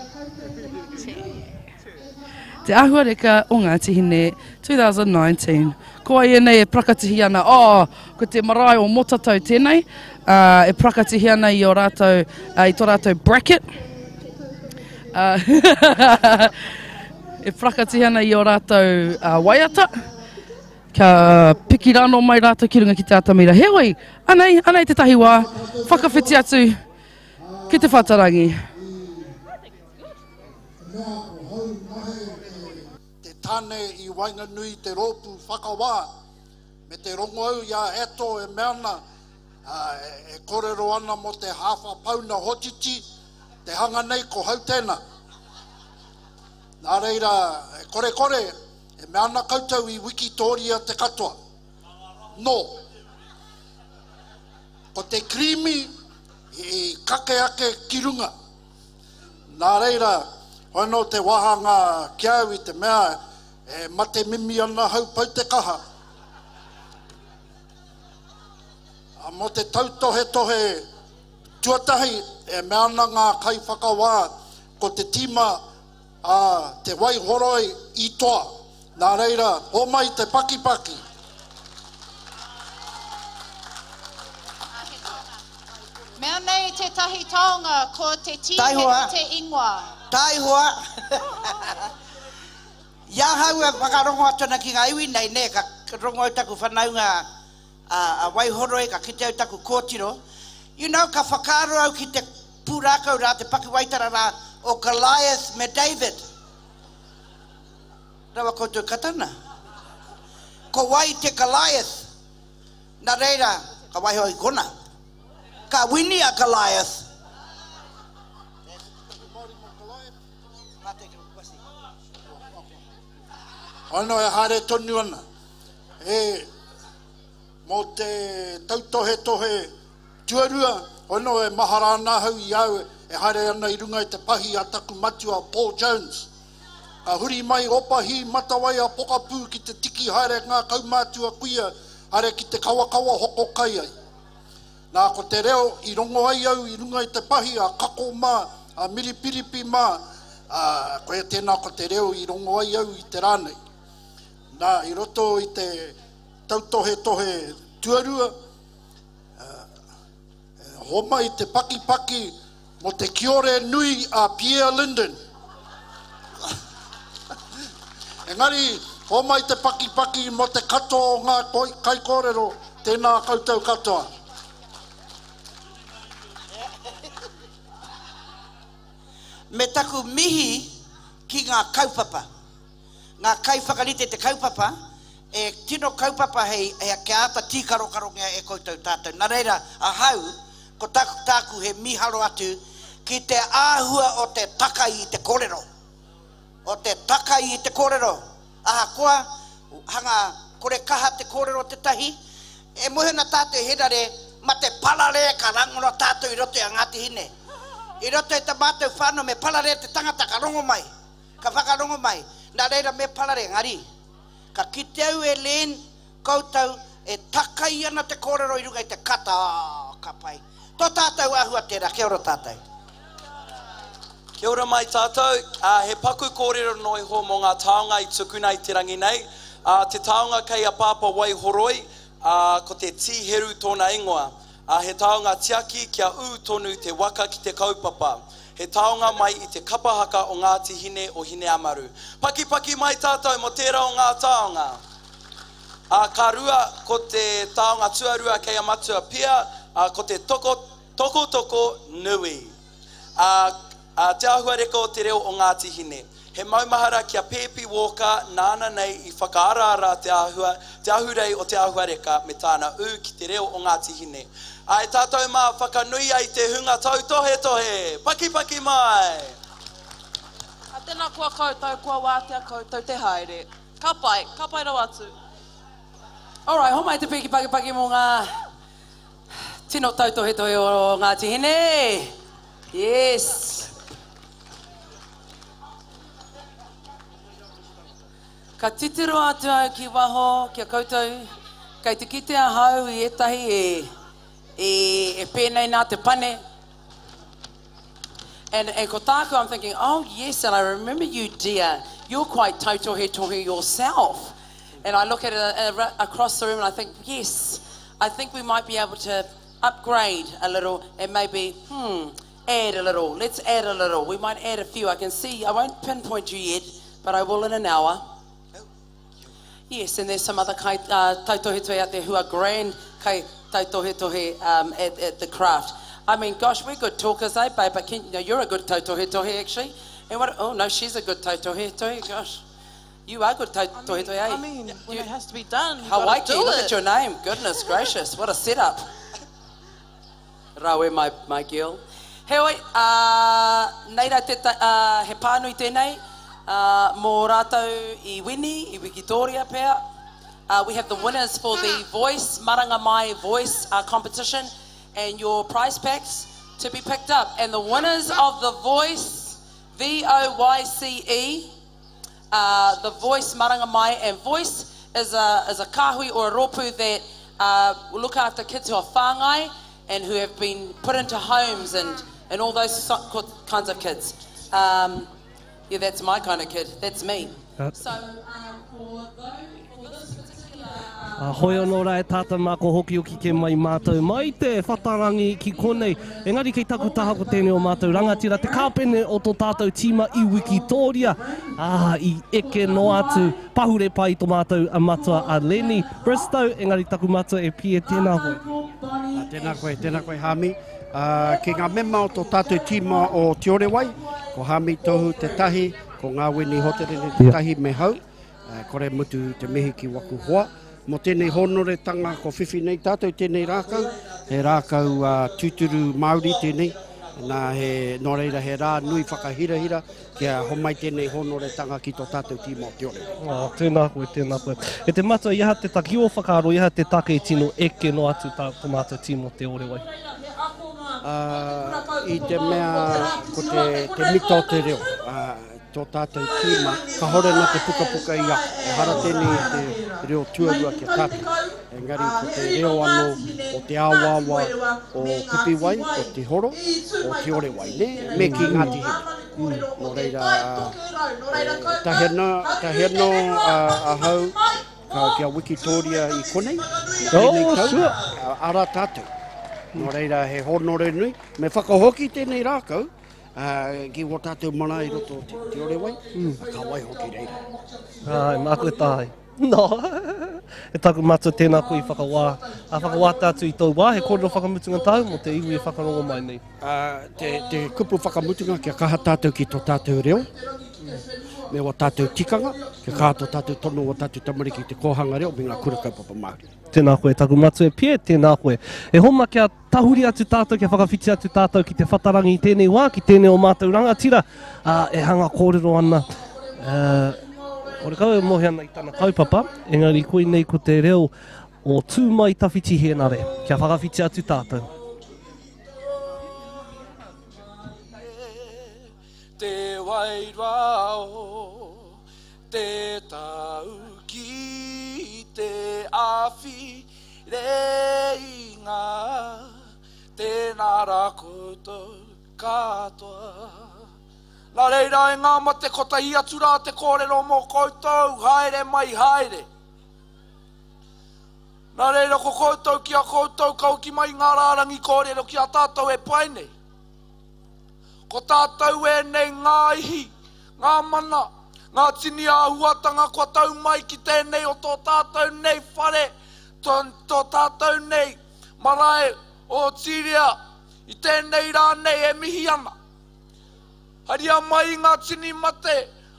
Te Āhuareka o Ngāti Hine 2019. Ko ai ēnei e prakatihi ana, oh, ko te marae o Motatau tēnei, uh, e prakatihi ana i, o rātou, uh, i tō rātou bracket. Uh, e prakatihi ana i o rātou uh, waiata. Kia piki rānō mai rātou ki runga ki te atamira. Heoi, anei, anei tētahi wā, whakawhiti atu ki te whatarangi. Te tane i waenganui i te rōpū whakawā me te rongoau i a Eto e mea ana, e kōrero ana mō te hāwha pauna hotiti, te hanga nei ko hau tēnā. Nā reira, e korekore, e mea ana koutou i wikitōria te katoa. Nō. Ko te kirīmi i kake ake ki runga. Nā reira, hoi nō te wāhanga ki au i te mea e mate mimi ana hau pau te kaha. A mō te tautohetohe tuatahi, e mea ana ngā kaiwhakawā ko te tīma a Te Waihoroi i toa. Nā reira, homai te pakipaki. Mea nei tētahi taonga ko te tīhero te ingoa. Taihoa. I ahau e whakarongo atu ana ki ngā iwi nei, nē, ka rongo au taku whanaunga a Waihoroi, ka kite au taku kōtiro, you know, ka whakaaro au ki te pūrākau rā, te pakiwaitara rā o Goliath me David. Rawa koutou katana. Ko wai te Goliath? Nā reira, ka waiho i kona. Ka wini a Goliath. Ano e haere tonu ana. E, mō te tautohetohe tuarua, ano e mahara ana ahau i au e haere ana i runga i te pahi a taku matua Paul Jones. Ka huri mai Opahī Matawai a Pokapū ki te tiki haere ngā kaumātua kuia haere ki te kawakawa hoko kai ai. Nā, ko te reo i rongo ai au i runga i te pahi a Kako mā, a Miripiripi mā, ā, koia tēnā ko te reo i rongo ai au i te rā nei. Nā, i roto i te tautohetohe tuarua, ā, homai te pakipaki mō te kiore nui a Pierre Linden. Engari, homai te pakipaki mō te katoa o ngā kaikōrero, tēnā koutou katoa. Me taku mihi ki ngā kaupapa. Ngā kaiwhakarite te kaupapa, e tino kaupapa hei, kia āta tīkarokarongia e koutou tātou. Nā reira, ahau, ko taku, tāku he mīharo atu ki te āhua o te takai i te kōrero. O te takai i te kōrero. Ahakoa, hanga kore kaha te kōrero tētahi, e moe ana tātou i Herare, ma te pararē ka rangona tātou i roto i a Ngāti Hine. I roto i ta mātou whānau me pararē te tangata ka rongo mai. Ka whakarongo mai, nā reira me parare, engari, ka kite au e Len, koutou, e takai ana te kōrero i runga i te kata, oh, ka pai. Tō tātou āhua tērā, kia ora tātou. Kia ora mai tātou, ā, he paku kōrero noa iho mō ngā taonga i tukuna i te rangi nei. Ā, te taonga kei a Pāpā Waihoroi, ā, ko te Tīheru tōna ingoa. Ā, he taonga tiaki kia ū tonu te waka ki te kaupapa. He taonga mai i te kapa haka o Ngāti Hine o Hineamaru. Pakipaki mai tātou mō tērā o ngā taonga. Ā, ka rua, ko te taonga tuarua kei a Matua Pia, ā, ko te toko, tokotoko nui. Ā, ā, te āhuareka o te reo o Ngāti Hine. He maumahara ki a Pēpi Walker nāna nei i whakaaraara te āhua, te ahurei o te āhuareka me tāna ū ki te reo o Ngāti Hine. Āe tātou mā, whakanuia i te hunga tautohetohe! Pakipaki mai! A tena koa koutou, kua wātea koutou te haere. Ka pai, ka pai rawa atu. Alright, homai te piki pakipaki mō ngā tino tautohetohe o Ngāti Hine. Yes. Ka titiro atu au ki waho ki a koutou, kei te kite ahau i ētahi e, e, e pēnei nā te pane. And, and ko tāku, I'm thinking, oh yes, and I remember you, dear. You're quite tautohetohe yourself. And I look at it across the room and I think, yes, I think we might be able to upgrade a little and maybe, add a little. Let's add a little. We might add a few. I can see, I won't pinpoint you yet, but I will in an hour. Yes, and there's some other kai, tautohetohe out there who are grand kai tautohetohe at, at the craft. I mean, gosh, we're good talkers, eh, babe? But can, you know, you're a good tautohetohe, actually. And what? Oh, no, she's a good tautohetohe. Gosh, you are good tautohetohe, eh? I mean, when it has to be done, you Hawaiki, gotta do look it. at your name. Goodness gracious, what a setup. Rawe, my, my girl. Heoi, nei rā te, ta, he pānui tēnei, mō rātou i Wini, i Wikitoria pea. We have the winners for the Voice, Maranga Mai Voice competition and your prize packs to be picked up. And the winners of the Voice, V-O-Y-C-E, the Voice Maranga Mai, and Voice is a, is a kāhui or a rōpū that look after kids who are whāngai and who have been put into homes and, and all those so, kinds of kids. Yeah, that's my kind of kid. That's me. So, for, those, for this particular... A hoi anō rā e tātou mā ko hoki oki ke mai mātou mai te whatarangi ki konei. Engari kei taku taha ko tēnei o mātou rangatira, te kāpene o tō tātou tīma i Wikitoria. Ah, i eke noa atu, pahure pai tō mātou a matua a Lenny Bristow, engari taku matua e Pie, tēnā koe. Ah, tēnā koe, tēnā koe Hami. Uh, ki ngā mema o tō tātou tīma o Te Orewai, ko Hami Tohu te tahi, ko Ngāwini Hoterene te tahi me hau. Uh, kore mutu te mihi ki waku hoa. Mō tēnei hōnoretanga ko whiwhi nei tātou tēnei rākau, he rākau uh, tūturu Māori tēnei, nā he, nō reira he rā nui whakahirahira kia homai tēnei hōnoretanga ki tō tātou tīma o Te Orewai. Oh, tēnā koe, tēnā koe. E te matua, i aha te take, i ō whakaaro, i aha te take i tino eke noa atu tā, tō mātou tīma o Te Orewai? Uh, I te mea ko te, te mita o te reo, uh, tō tātou tīma, kahore nā te pukapuka i ako. Ehara tēnei i te reo tuarua ki a tātou. Engari ko te reo anō o te awaawa o Pipiwai, o Te Horo, o Te Orewai, nē? Me ki Ngāti Hine. Nō reira, e, tahi anō, tahi anō ahau ka kia Wikitoria i konei, i tēnei Oh, tau, sure. ara tātou. Nō reira, he hōnore nui. Me whakahoki tēnei rākau, ki wō tātou marae i roto o Te, Te Orewai, mm. ka waiho ki reira. Ai, māku e tāi. No. e taku matua tēnā koe i whakawā. A whakawātea atu i tōu wā, he kōrero whakamutunga tāu mō te iwi e whakarongo mai nei. Uh, te, te kupu whakamutunga kia kaha tātou ki tō tātou reo, me wā tātou tikanga, kia kaha tō tātou tono wā tātou tamariki i te kōhanga reo me ngā kura kaupapa Māori. Tēnā koe taku matua e Pie, tēnā koe. E homa kia tahuri atu tātou, kia whakawhiti atu tātou ki te whatarangi i tēnei wā, ki tēnei o mātou rangatira, ā, e hanga kōrero ana, ā, horekau e mohe ana i tana kaupapa, engari koinei ko te reo o Tū Mai Tawhiti Hēnare, kia whakawhiti atu tātou. Te wairua o Te tau ki te awhi reinga, tēnā rā koutou katoa. Nā reira e ngā mate kotahi atu rā te kōrero mō koutou, haere mai haere. Nā reira ko koutou ki a koutou ka hoki mai ngā rārangi kōrero ki a tātou e pae nei. Ko tātou ēnei ngā ihi, ngā mana, ngā tini āhuatanga kua tau mai ki tēnei o tō tātou nei whare, tō, tō tātou nei marae o Tīria i tēnei rā nei e mihi ana. Haria mai i ngā tini mate,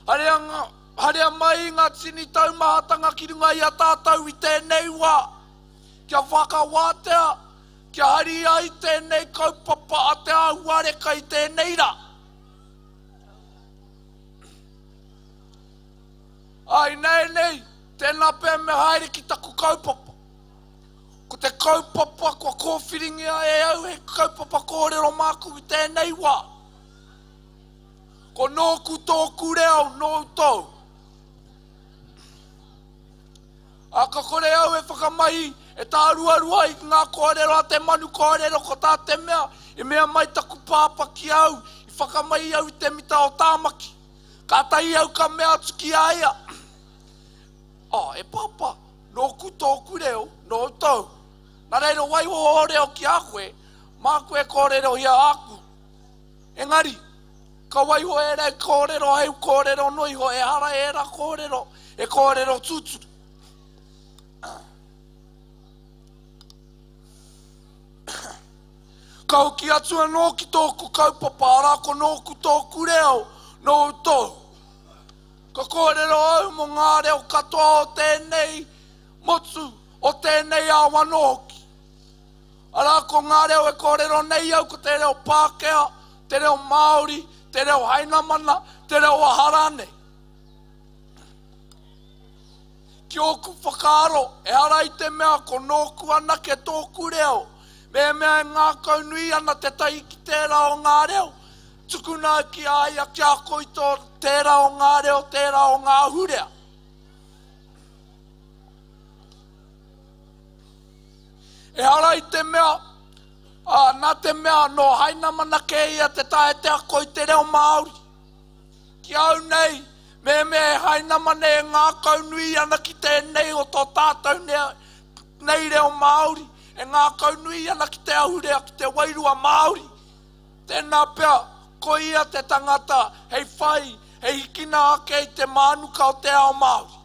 haria, haria mai i ngā tini taumahatanga ki runga i a tātou i tēnei wā, kia whakawātea, kia hari ai tēnei kaupapa a te āhuareka i tēnei rā. Ā, ināianei, tēnā pea me haere ki taku kaupapa. Ko te kaupapa kua kōwhiringia e au he kaupapa kōrero māku i tēnei wā. Ko nōku tōku reo, nōu tōu. Ā, ka kore au e whakamahi, e tāruarua i ngā kōrero a te manu kōrero ko tā te mea, i mea mai taku pāpā ki au, i I whakamai au i te mita o Tāmaki. Kātahi au ka mea atu ki a ia, Oh, e Pāpā, nōku tōku reo, nōu tōu. Nā reira waiho ō reo ki a koe, māku e kōrerohia āku. Engari, ka waiho ērā kōrero hei kōrero noa iho, ehara ērā kōrero he kōrero tūturu. Ka hoki atu anō ki tōku kaupapa, arā ko nōku tōku reo, nōu tōu. Ka kōrero au mō ngā reo katoa o tēnei motu, o tēnei ao anō hoki. Arā ko ngā reo e kōrero nei au ko te reo Pākehā, te reo Māori, te reo Hainamana, te reo aha rānei. Ki ōku whakaaro, ehara i te mea ko nōku anake tōku reo. Mehemea e ngākaunui ana tētahi ki tērā o ngā reo, tukuna ki a ia kia ako i tō tērā o ngā reo, tērā o ngā ahurea. Ehara i te mea, ā, nā te mea nō Hainamana kē ia te taea te ako i te reo Māori. Ki au nei, mehemea e Hainamana e ngākaunui ana ki tēnei o tō tātou nei reo Māori, e ngākaunui ana ki te ahurea, ki te wairua Māori, tēnā pea, ko ia te tangata hei whai, hei hikina ake i te mānuka o te ao Māori.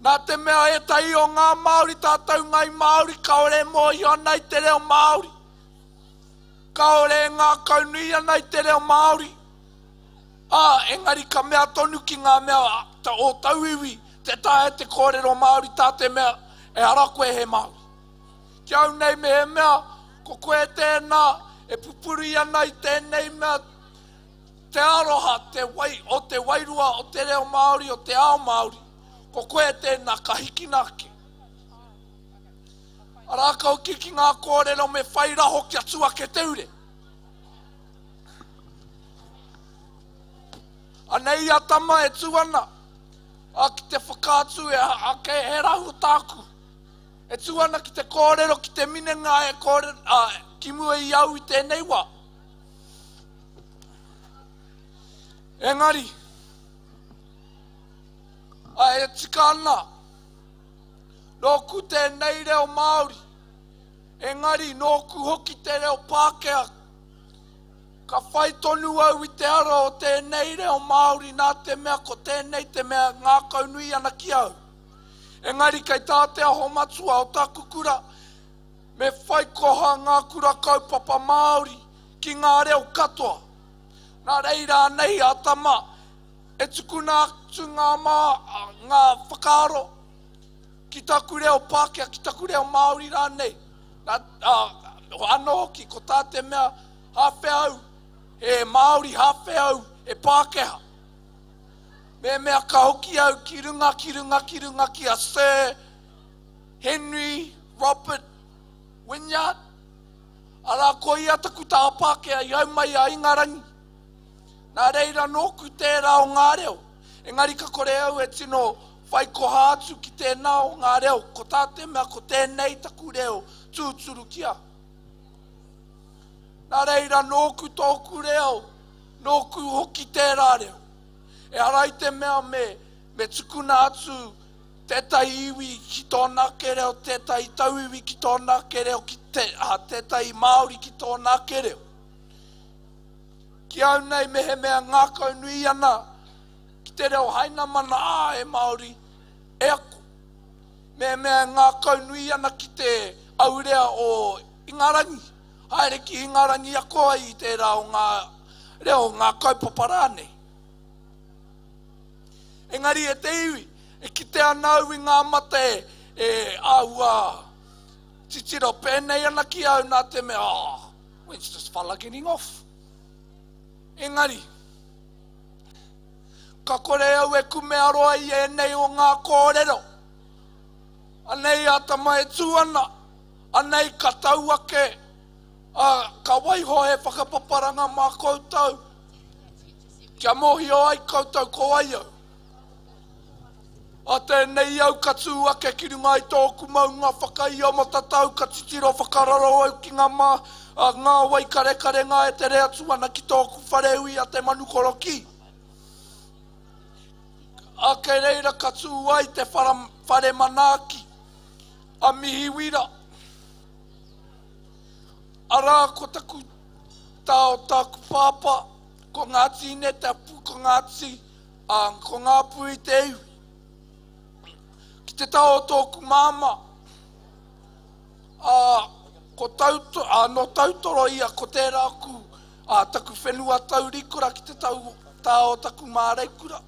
Nā te mea ētahi o ngā Māori, tātou ngai Māori, kāore e mōhio ana i te reo Māori. Kāore e ngākaunui ana i te reo Māori, ā, engari ka mea tonu ki ngā mea o tauiwi, tē taea te kōrero Māori tā te mea ehara koe he Māori. Ki au nei mehemea ko koe tēnā e pupuri ana i tēnei mea te aroha te wai, o te wairua o te reo Māori, o te ao Māori, ko koe tēnā ka hikina ake. Arā ka hoki ki ngā kōrero me whai raho kia tū ake te ure. Anei a Tama e tū ana, a ki te whakaatu e ake he rahu tāku. E tū ana ki te kōrero ki te minenga e kōrero, a, ki mua i au i tēnei wā. Engari, a e tika ana, Nōku tēnei reo Māori, engari nōku hoki te reo Pākehā. Ka whai tonu au i te ara o tēnei reo Māori nā te mea ko tēnei te mea e ngākaunui ana ki au. Engari kei tā Te Aho Matua o taku kura, me whai koha ngā kura kaupapa Māori ki ngā reo katoa. Nā reira anei a Tama e tukuna atu ngā mā, ngā whakaaro ki taku reo Pākehā, ki taku reo Māori rānei. Nā, ā, anō hoki, ko tā te mea, hāwhe au, he Māori, hāwhe au, he Pākehā. Mehemea ka hoki au ki runga, ki runga, ki runga ki a Sir Henry Robert Wynyard, arā, ko ia taku taha Pākehā i hau mai a Ingarangi. Nā reira nōku tērā o ngā reo, engari ka kore au e tino whai koha atu ki tēnā o ngā reo, ko tā te mea ko tēnei taku reo tūturu ki au. Nā reira nōku tōku reo, nōku hoki tērā reo. Ehara i te mea me, me tukuna atu tētahi iwi ki tōna ake reo, tētahi tauiwi ki tōna ake reo, ki te, a, tētahi Māori ki tōna ake reo. Ki au nei mehemea ngākaunui ana ki te reo Hainamana ā e Māori e ako. Mehemea e ngākaunui ana ki te ahurea o Ingarangi, haere ki Ingarangi ako ai i tērā o ngā reo, ngā kaupapa rānei. Engari e te iwi, e kite ana au i ngā mate e āhua titiro pēnei ana ki au nā te mea, oh, when's this fella getting off? Engari, ka kore au e kumea roa i ēnei o ngā kōrero. Anei a Tama e tū ana, anei ka tau ake, ā, ka waiho he whakapaparanga mā koutou, kia mōhio ai koutou ko wai au. A tēnei au ka tū ake ki runga i tōku maunga whakaia matatau ka titiro whakararo au ki ngā mā, a, ngā wai karekarenga e tere atu ana ki tōku whareui a Te Manukorokī. A kei reira ka tū ai te whara, whare manaaki a Mihiwira. Arā ko taku tā o tāku pāpā, ko Ngāti Ine te apu, ko Ngāti Ā, ko ngā pui te iwi. Ki te taha o tōku māmā, ā, ko Tauto, ā, nō Tautoro ia, ko tērā aku, ā, taku whenua taurikura ki te tau, taha o taku māreikura.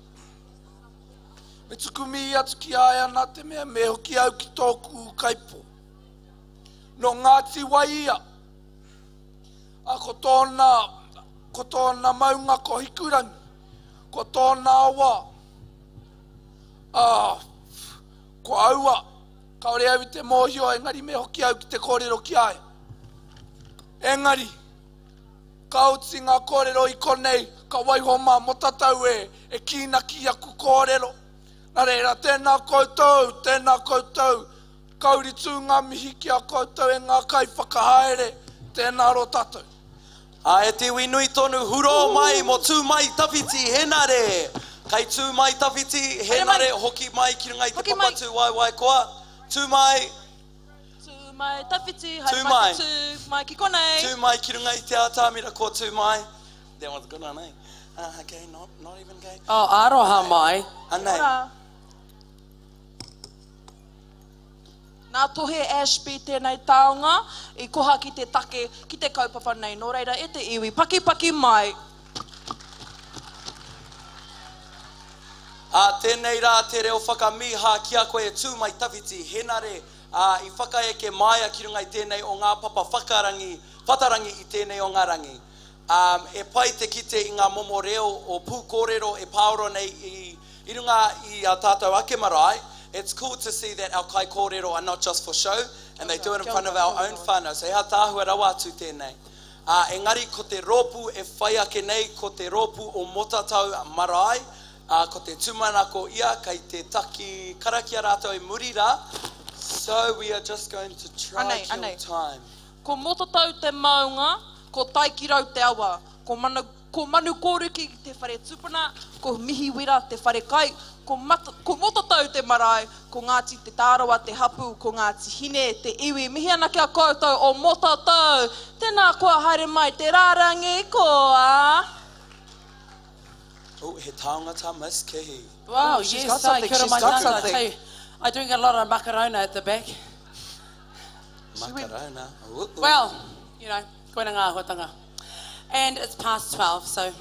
Me tuku mihi atu ki a ia nā te mea me hoki au ki tōku ūkaipō. Nō Ngāti Wai ia, ā, ko tōna, ko tōna maunga ko Hikurangi. Ko tōna awa, ā, ko aua, kāore au i te mōhio, engari me hoki au ki te kōrero ki a ia. Engari, ka oti ngā kōrero i konei, ka waiho mā Motatau e, e kīnaki i aku kōrero. Nā reira, tēnā koutou, tēnā koutou, kauri tū ngā mihi ki a koutou e ngā kaiwhakahaere, tēnā rō tātou. A e te iwi nui tonu, hurō mai mo tū mai tawhiti, Henare! Kei tū mai tawhiti, Henare, hoki mai ki runga i te papa tū waewae koa. Tū mai! Tū mai tawhiti, haere mai ki tū mai ki konei. Tū mai ki runga i te atamira ko tū mai. That one's a good one, eh? Okay, not, not even gay. Oh, aroha mai. Anei. Nā Tohe Ashby tēnei taonga i koha ki te take, ki te kaupapa nei. Nō reira, e te iwi, pakipaki mai! Ā, tēnei rā te reo whakamīhā ki a koe e tū mai tawhiti, Henare, ā, i whakaeke māia ki runga i tēnei o ngā papa whakarangi, whatarangi i tēnei o ngā rangi. Ā, e pai te kite i ngā momo reo o pūkōrero e pāoro nei i, i runga i a tātou ake marae, it's cool to see that our kaikōrero are not just for show and they do it in front of our own whānau, so he ātaahua rawa atu tēnei. Ā, engari ko te rōpū e whai ake nei ko te rōpū o Motatau Marae, ā, ko te tūmanako ia kei te taki karakia rātou i muri rā, so we are just going to try Anei, kill anei. time. Ko Motatau te maunga, ko Taikirau te awa, ko Mana, ko Manukōruki te whare tupuna, ko Mihiwera te whare kai, ko Mata, ko Motatau te marae, ko Ngāti Te Tārawa te hapū, ko Ngāti Hine te iwi. Mihi ana ki a koutou o Motatau. Tēnā koa haere mai te rārangi koa. Oh, he taonga tā Miss Kihi. Wow, Oh, she's yes, got I something, kia ora she's mai got tātou. I something. tell you, I drink a lot of macarona at the back. Macarona. Ooh, ooh. Well, you know, koina ngā āhuatanga. And it's past 12, so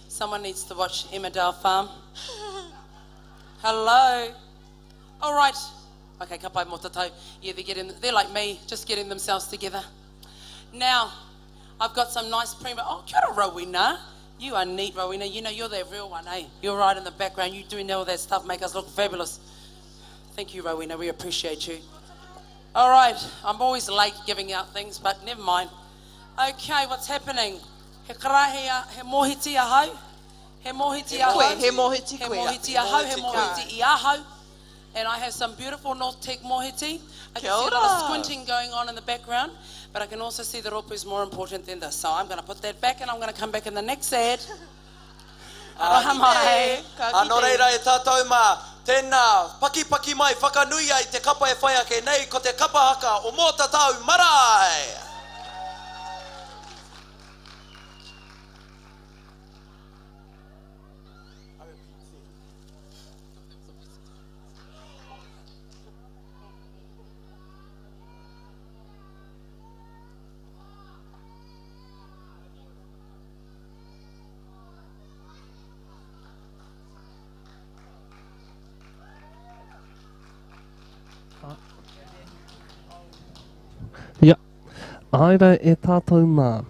someone needs to watch Emmerdale Farm. Hello. All right. Okay, ka pai mō Yeah, they're, getting, they're like me, just getting themselves together. Now, I've got some nice prima. Oh, kia ora, Rowena. You are neat, Rowena. You know, you're the real one, eh? You're right in the background. You doing all that stuff, make us look fabulous. Thank you, Rowena. We appreciate you. All right. I'm always late giving out things, but never mind. Okay, what's happening? He karahea, he mohiti ahau. He mohiti He koe, ahau. he mohiti He koe. mohiti ahau, he mohiti i ahau. And I have some beautiful North Tech mohiti. I can Kia see a lot of ora. squinting going on in the background, but I can also see the ropu is more important than this. So I'm going to put that back and I'm going to come back in the next ad. Aroha mai. A nō reira e tātou mā, tēnā, pakipaki mai, whakanuia i te kapa e whai ake nei, ko te kapa haka o Mōtatau Marae! Ia. Aira e tātou mā.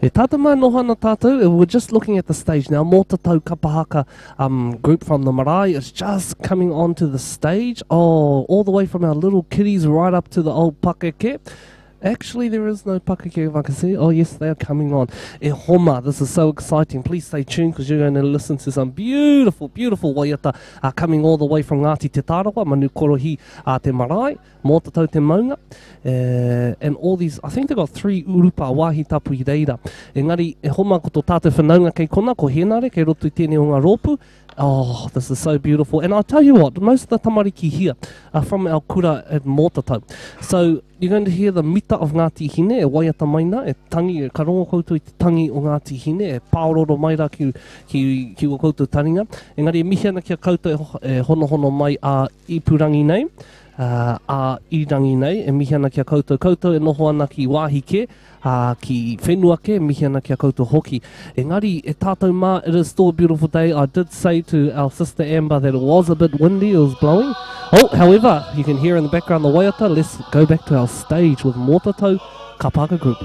E tātou mā noho ana tātou, we're just looking at the stage now. Mōtatau Kapahaka um, group from the marae is just coming onto the stage. Oh, all the way from our little kiddies right up to the old pakeke. Actually, there is no pakeke if I can see. Oh, yes, they are coming on. E homa, this is so exciting. Please stay tuned because you're going to listen to some beautiful, beautiful waiata uh, coming all the way from Ngāti Te Tārawa, Manu Korohi uh, Te Marae, Mōtatau Te Maunga, uh, and all these, I think they got three urupa wāhi tapu i reira. Engari, e homa ko tō tātou whanaunga kei kona, ko Henare, kei roto i tēnei o ngā rōpū. Oh, this is so beautiful. And I'll tell you what, most of the tamariki here are from our kura at Mōtatau. So, you're going to hear the mita of Ngāti Hine, e waiata mai nā, e tangi, e ka rongo koutou i te tangi o Ngāti Hine, e pāororo mai rā ki, ki, ki ua koutou taringa. Engari e mihi ana ki a koutou e, e honohono mai a ipurangi nei, uh, a irirangi nei, e mihi ana ki a koutou, koutou e noho ana ki wāhi kē, ā, ki whenua kē, mihi ana ki a koutou hoki. Engari, e tātou mā, it is still a beautiful day. I did say to our sister Amber that it was a bit windy, it was blowing. Oh, however, you can hear in the background the waiata. Let's go back to our stage with Mōtatau Kapaka Group.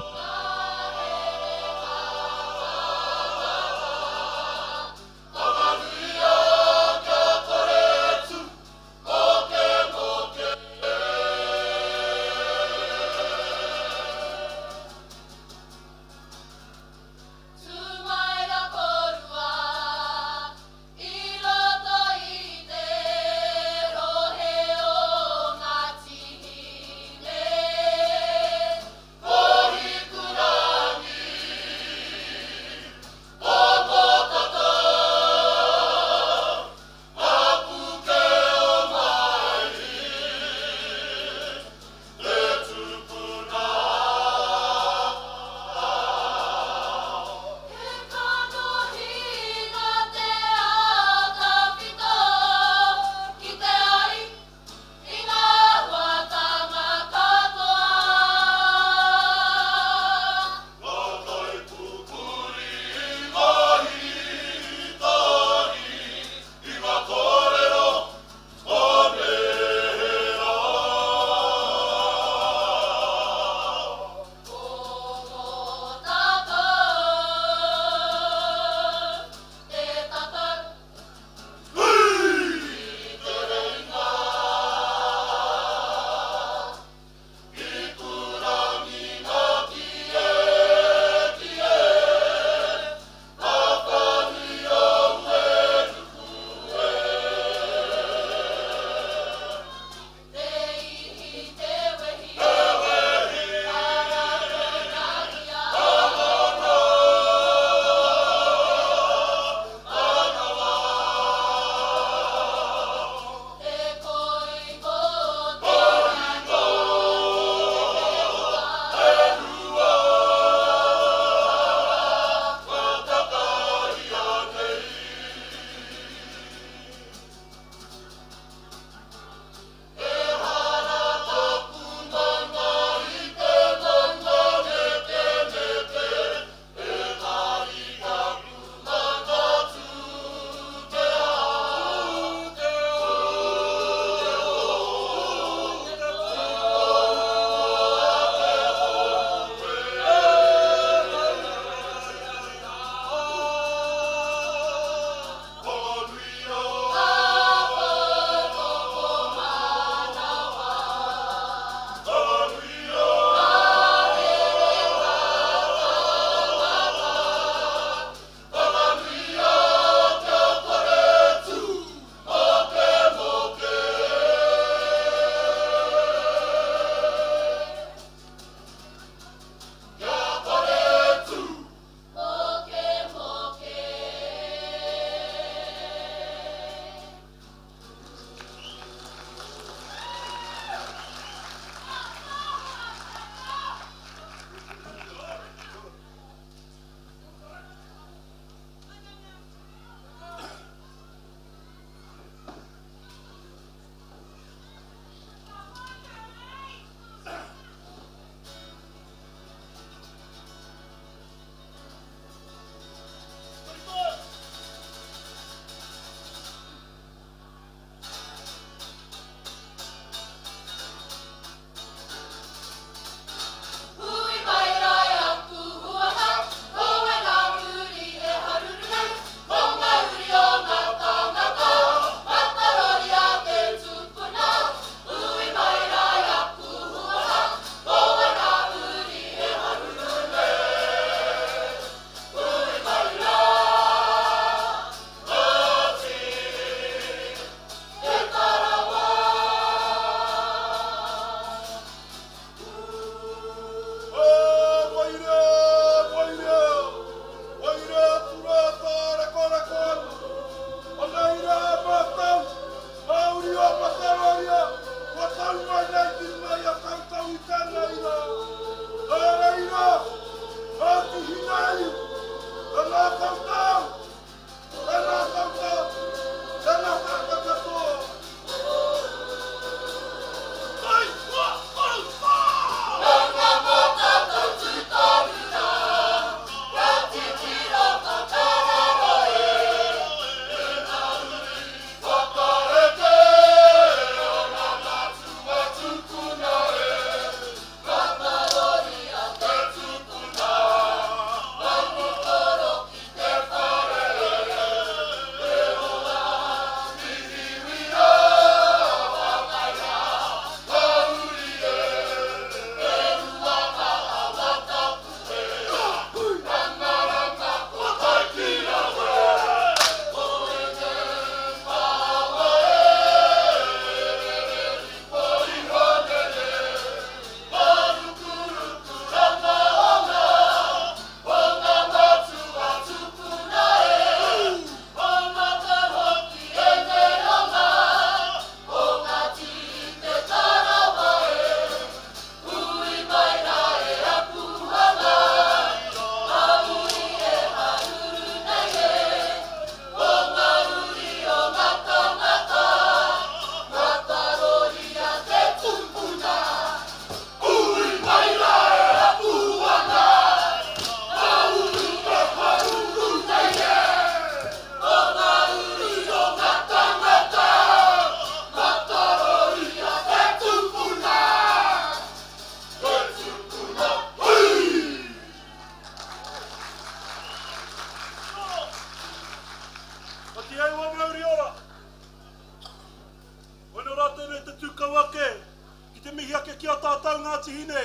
ki a tātou Ngāti Hine,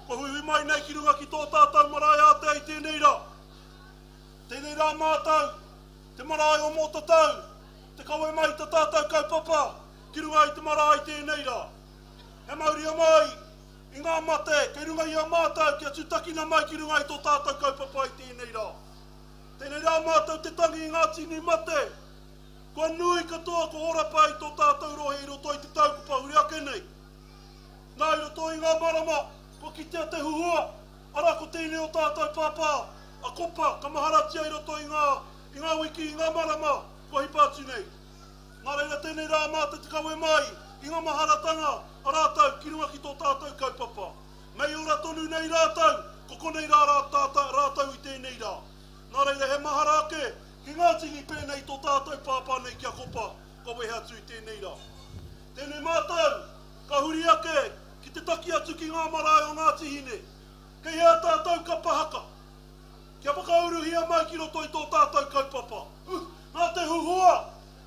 kua huihui mai nei ki runga ki tō tātou marae ātea i tēnei rā. Tēnei rā mātou, te marae o Mōtatau, te kawe mai i ta tātou kaupapa ki runga i te marae i tēnei rā. He mauria mai i ngā mate kei runga i a mātou kia tutakina mai ki runga i tō tātou kaupapa i tēnei rā. Tēnei rā mātou te tangi i ngā tini mate kua nui katoa ko horapa i tō tātou rohe i roto i te tau kua pahure ake nei. Nā, i roto i ngā marama kua kitea te huhua, arā ko tēnei o tātou pāpā a Kopa ka maharatia i roto i ngā, i ngā wiki, i ngā marama kua hipa atu nei. Nā reira tēnei rā mātou te kawe mai i ngā maharatanga a rātou ki runga ki tō tātou kaupapa. Mei ora tonu nei rātou, ko konei rā rātou i tēnei rā. Nā reira he mahara ake ki ngā tini pēnei i tō tātou pāpā nei ki a Kopa kua wehe atu i tēnei rā. Tēnei mātou ka huri ake ki te taki atu ki ngā marae o Ngāti Hine, kei hea tātou kapa haka, kia whakauruhia mai ki roto i tō tātou kaupapa. Nā te huhua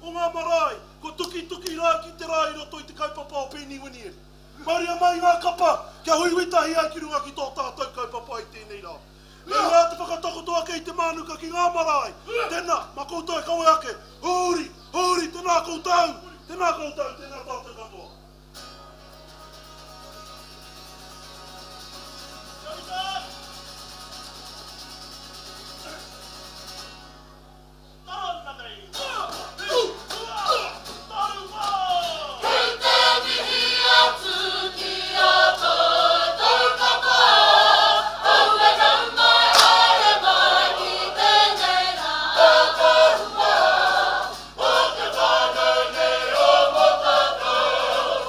o ngā marae kua tukituki rā ki te rā i roto i te kaupapa o Pēni Winieri. Mauria mai ngā kapa kia huihui tahi ai ki runga ki tō tātou kaupapa i tēnei rā. Kei hea te whakatakoto ake i te mānuka ki ngā marae? Tēnā, mā koutou e kawe ake. Huri, huri, tēnā koutou, tēnā koutou, tēnā tātou katoa. Kei te mihi atu ki a koutou katoa, aue nau mai haere mai ki tēnei rā ātaahua o te whānau nei o Motatau.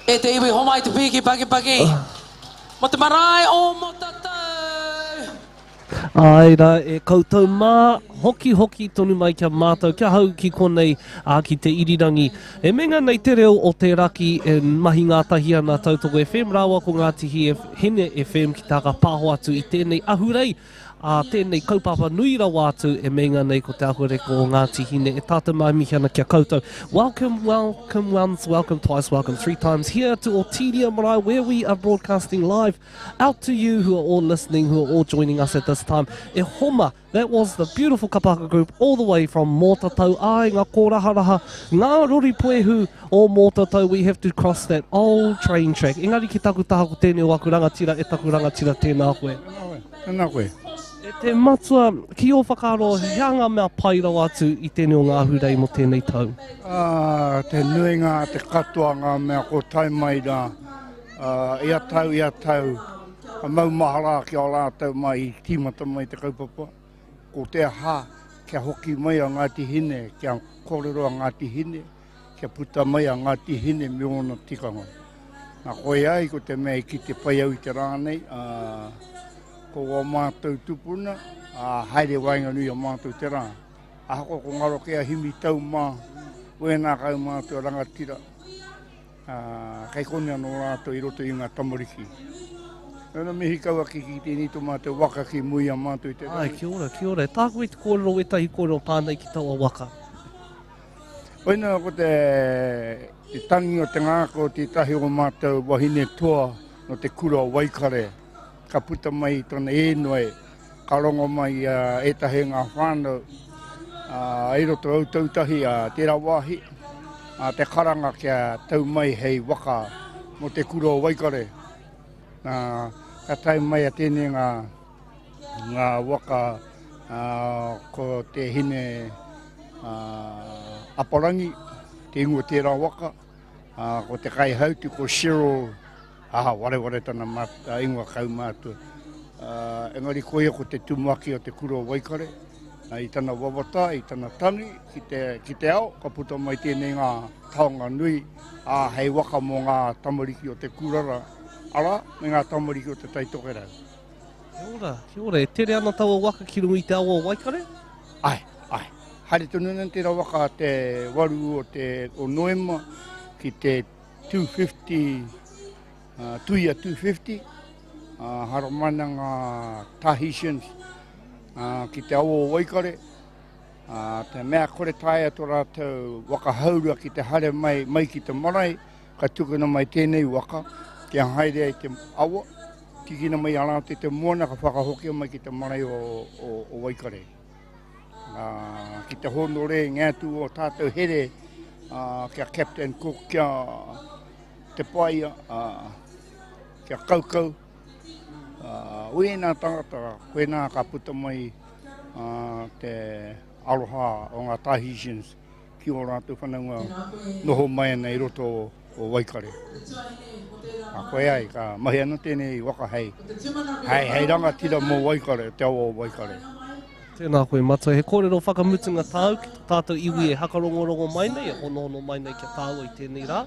E te iwi homai te pīki pakipaki mo te marae o Motatau. Āe rā, e koutou mā, hokihoki tonu mai ki a mātou, kia hau ki konei, ā, ki te irirangi. E menga nei te reo o te raki e mahi ngātahi ana Tautoko FM rāua ko Ngāti Hine FM ki te whakapāho atu i tēnei ahurei, ā, tēnei kaupapa nui rawa atu e meinga nei ko Te Ahuareka o Ngāti Hine e tātou mā e mihi ana ki a koutou. Welcome, welcome once, welcome twice, welcome three times here to Otiria Marae where we are broadcasting live out to you who are all listening, who are all joining us at this time. E homa, that was the beautiful Kapaka group all the way from Mōtatau, ai, ngā kōraharaha, ngā rori puehu o Mōtatau, we have to cross that old train track. Engari ki taku taha ko tēnei o aku rangatira, e taku rangatira tēnā koe. Tēnā koe. E te matua, ki ō whakaaro, he aha ngā mea pai rawa atu i tēnei o ngā ahurei mō tēnei tau? Ā, te nuinga, te katoa ngā mea ko tae mai rā, ā, ia tau, ia tau, ka maumahara ki a rātou mai i tīmata mai te kaupapa, ko te aha kia hoki mai a Ngāti Hine, kia kōrero a Ngāti Hine, kia puta mai a Ngāti Hine me ōna tikanga. Nā koe ai ko te mea i kite pai au i te rā nei, ā, ko wā mātou tupuna, ā, haere waenganui a mātou te rā. Ahakoa ko ngaro kē a Himi Tau mā, wēnā kaumātua rangatira, ā, kei konei anō rātou i roto i ngā tamariki. Nō mihi kau ake ki tēnei tō mātou waka ki mua i a mātou i te rā. Āe, kia ora, kia ora. E tāku i te kōrero wētahi kōrero pā nei ki taua waka. Koinā ko te, te tangi o te ngākau o tētahi o mātou wahine toa nō te kura o Waikare. Ka puta mai i tana ēnoi, ka rongo mai i a ētahi o ngā whānau, ā, i roto o Ōtautahi, ā, tērā wāhi, ā, te karanga kia tau mai hei waka mō te kura o Waikare. Nā, ka tae mai a tēnei ngā, ngā waka, ā, ko te hine, ā, Aparangi, te ingoa o tērā waka, ā, ko te kaihautu ko Cheryl Aha, wareware tana ingoa kaumātua. Engari ko ia ko te tumuaki o te kura o Waikare. I tana wawata, i tana tangi ki te, ki te ao, ka puta mai tēnei ngā taonga nui, ā, hei waka mō ngā tamariki o te kura rā, arā, me ngā tamariki o te Tai Tokerau. Kia ora, kia ora. E tere ana taua waka ki runga i te awa o Waikare? Ae, ae. Haere tonu ana tērā waka te waru o te o Noema ki te 250, tuia 250, haramai ana ngā Tahitians ki te awa o Waikare, te mea kore taea tō rātou waka haurua ki te haere mai, mai ki te marae, ka tukuna mai tēnei waka kia haere ai te awa, tikina mai a rātou te moana ka whakahokia mai ki te marae o, o, o Waikare. Ki te hōnore i ngā atu o tātou here kia Captain Cook, kia Te Paia, kia Kaukau, wēnā tangata, koinā ka puta mai te aroha o ngā Tahitians ki ō rātou whanaunga noho mai ana i roto o Waikare. Ka koe ai, ka mahi ana tēnei waka hei, hei, hei rangatira mō Waikare, te awa o Waikare. Tēnā koe Matua, he kōrero whakamutunga tāu ki tō tātou iwi e hakarongorongo mai nei, e honohono mai nei ki a tāua i tēnei rā.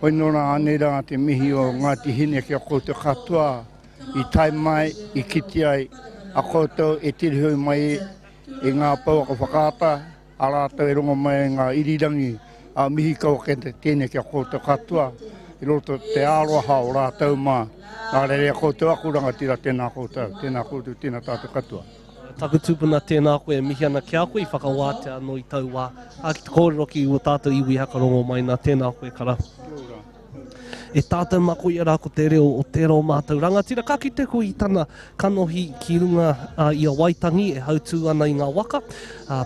Hoi nō rā, anei rā te mihi o Ngāti Hine ki a koutou katoa i tae mai, i kite ai a koutou e tirihoi mai i ngā pouaka whakaata, a rātou e rongo mai ai ngā irirangi, ā, mihi kau ake tēnei ki a koutou katoa i roto te aroha o rātou mā. Nā reira koutou aku rangatira, tēnā koutou, tēnā koutou, tēnā tātou katoa. Taku tupuna tēnā koe e mihi ana ki a koe i whakawātea anō i tau wā, ā, ki te kōrero ki ua tātou iwi hakarongo mai nā, tēnā koe kara. Kia ora. E tātou mā koia rā ko te reo o tērā o mātou rangatira. Ka kite koe i tana kanohi ki runga i a Waitangi e hautū ana i ngā waka,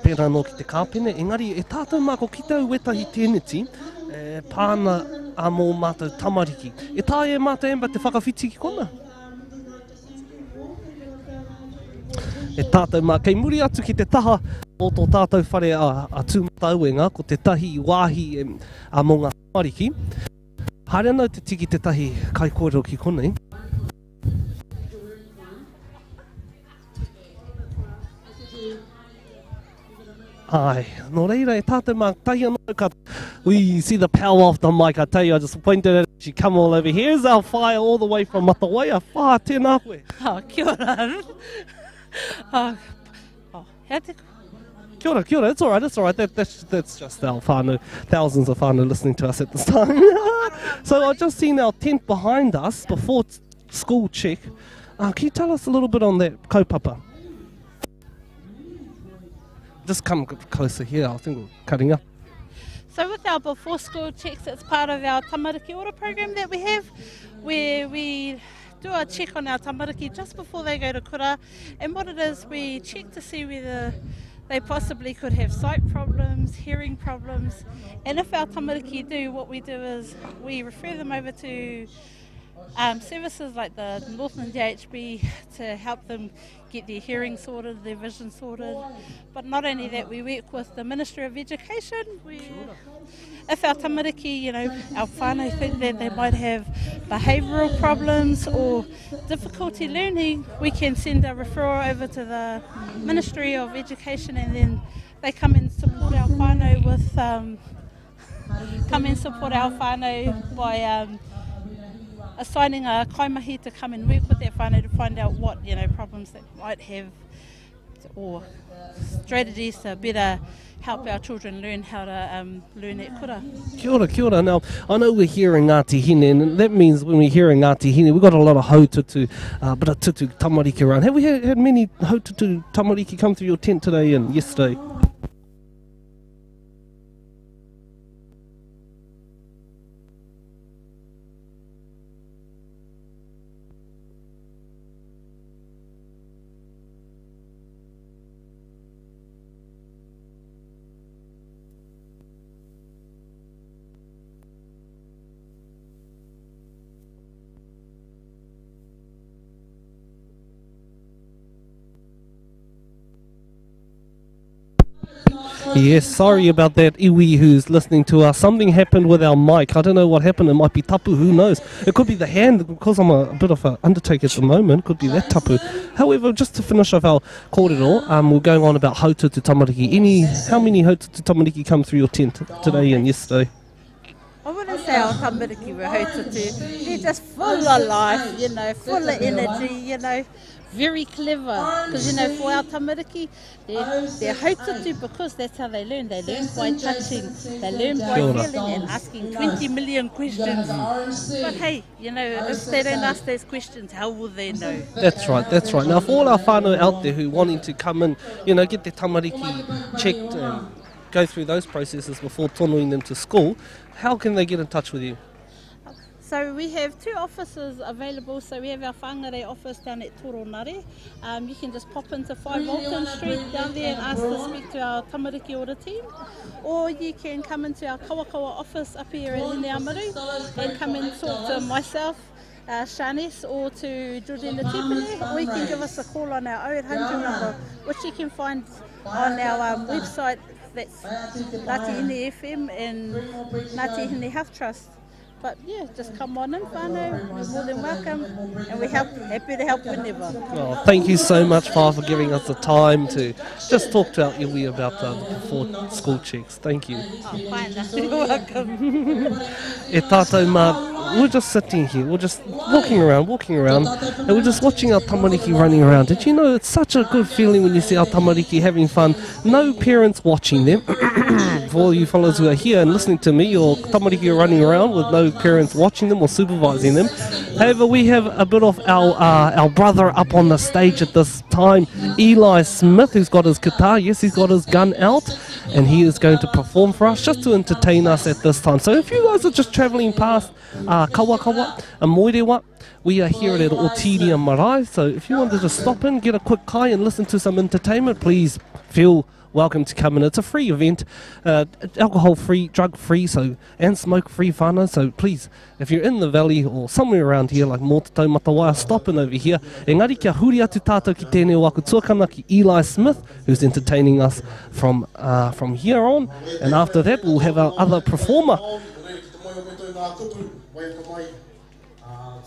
pērā anō ki te kāpene. Engari e tātou mā ko kite au wētahi tēneti e pā ana mō mātou tamariki. E taea e mātou Amber te whakawhiti ki kona? E tātou mā, kei muri atu ki te taha o tō tātou whare a Tūmatauenga, ko tētahi wāhi mō ngā tamariki. Haere ana au te tiki tētahi kaikōrero ki konei. Ai, nō reira e tātou mā tahi anō ka We see the power of the mic, I tell you, I just pointed at it, she come all over. Here's our whaea all the way from Matawaia. Wha, tēnā koe. Oh, kia ora. Oh, oh, hea te... Kia ora, kia ora, it's all right, it's all right. That, that's, that's just our whānau, thousands of whānau listening to us at this time. so I've just seen our tent behind us before school check. Uh, can you tell us a little bit on that kaupapa? Just come closer here, I think we're cutting up. So with our before school checks, it's part of our Tamariki Ora program that we have, where we do a check on our tamariki just before they go to kura. And what it is, we check to see whether they possibly could have sight problems, hearing problems. And if our tamariki do, what we do is we refer them over to um, services like the Northland DHB to help them get their hearing sorted, their vision sorted. But not only that, we work with the Ministry of Education. We, if our tamariki, you know, our whānau think that they might have behavioural problems or difficulty learning, we can send a referral over to the Ministry of Education and then they come and support our whānau with um, come and support our whānau by um, assigning a kaimahi to come and work with that whānau to find out what you know problems they might have or strategies to better help our children learn how to um, learn at kura. Kia ora, kia ora. Now, I know we're here in Ngāti Hine, and that means when we're here in Ngāti Hine, we've got a lot of haututu, uh, bit of tutu tamariki around. Have we had, had many haututu tamariki come through your tent today and yesterday? Yes, sorry about that, iwi who's listening to us. Something happened with our mic. I don't know what happened. It might be tapu, who knows? It could be the hand, because I'm a, bit of an undertaker at the moment. Could be that tapu. However, just to finish off our kōrero, um, we're going on about haututu tamariki. Any, how many haututu tamariki come through your tent today and yesterday? I wouldn't say our tamariki were haututu. They're just full of life, you know, full of energy, you know very clever. Because, you know, for our tamariki, they're, they're haututu because that's how they learn. They learn by touching, they learn by feeling and asking 20 million questions. But hey, you know, if they don't ask those questions, how will they know? That's right, that's right. Now, for all our whānau out there who wanting to come and, you know, get their tamariki checked and go through those processes before tonoing them to school, how can they get in touch with you? So we have two offices available. So we have our Whangarei office down at Toronare. Um, you can just pop into 5 Walton Street down there and ask to speak to our Tamariki Ora team. Or you can come into our Kawakawa office up here at Hineamaru and come and talk to myself, uh, Shanice or to Georgina Tipene, or you can give us a call on our 0800 number, which you can find on our um, website, that's Ngāti Hine FM and Ngāti Hine Health Trust. But yeah, just come on in, whānau. You're more than welcome. And we're help, happy to help whenever. Well, thank you so much, Wha, for giving us the time to just talk to our iwi about uh, the before school checks. Thank you. Oh, fine. You're welcome. E tātou mā, we're just sitting here, we're just walking around, walking around, and we're just watching our tamariki running around. Did you know it's such a good feeling when you see our tamariki having fun? No parents watching them. For all you fellows who are here and listening to me, your tamariki are running around with no parents watching them or supervising them. However, we have a bit of our, uh, our brother up on the stage at this time, Eli Smith, who's got his guitar. Yes, he's got his gun out, and he is going to perform for us just to entertain us at this time. So if you guys are just traveling past uh, Kawakawa and Moerewa, we are here at Otiria Marae. So if you want to just stop in, get a quick kai and listen to some entertainment, please feel welcome to come in. It's a free event, uh, alcohol free, drug free, so and smoke free whānau. So please, if you're in the valley or somewhere around here like Mōtatau Matawaia, stop in over here. Engari kia huri atu tātou ki tēnei o aku tuakana ki Eli Smith, who's entertaining us from, uh, from here on. And after that, we'll have our other performer.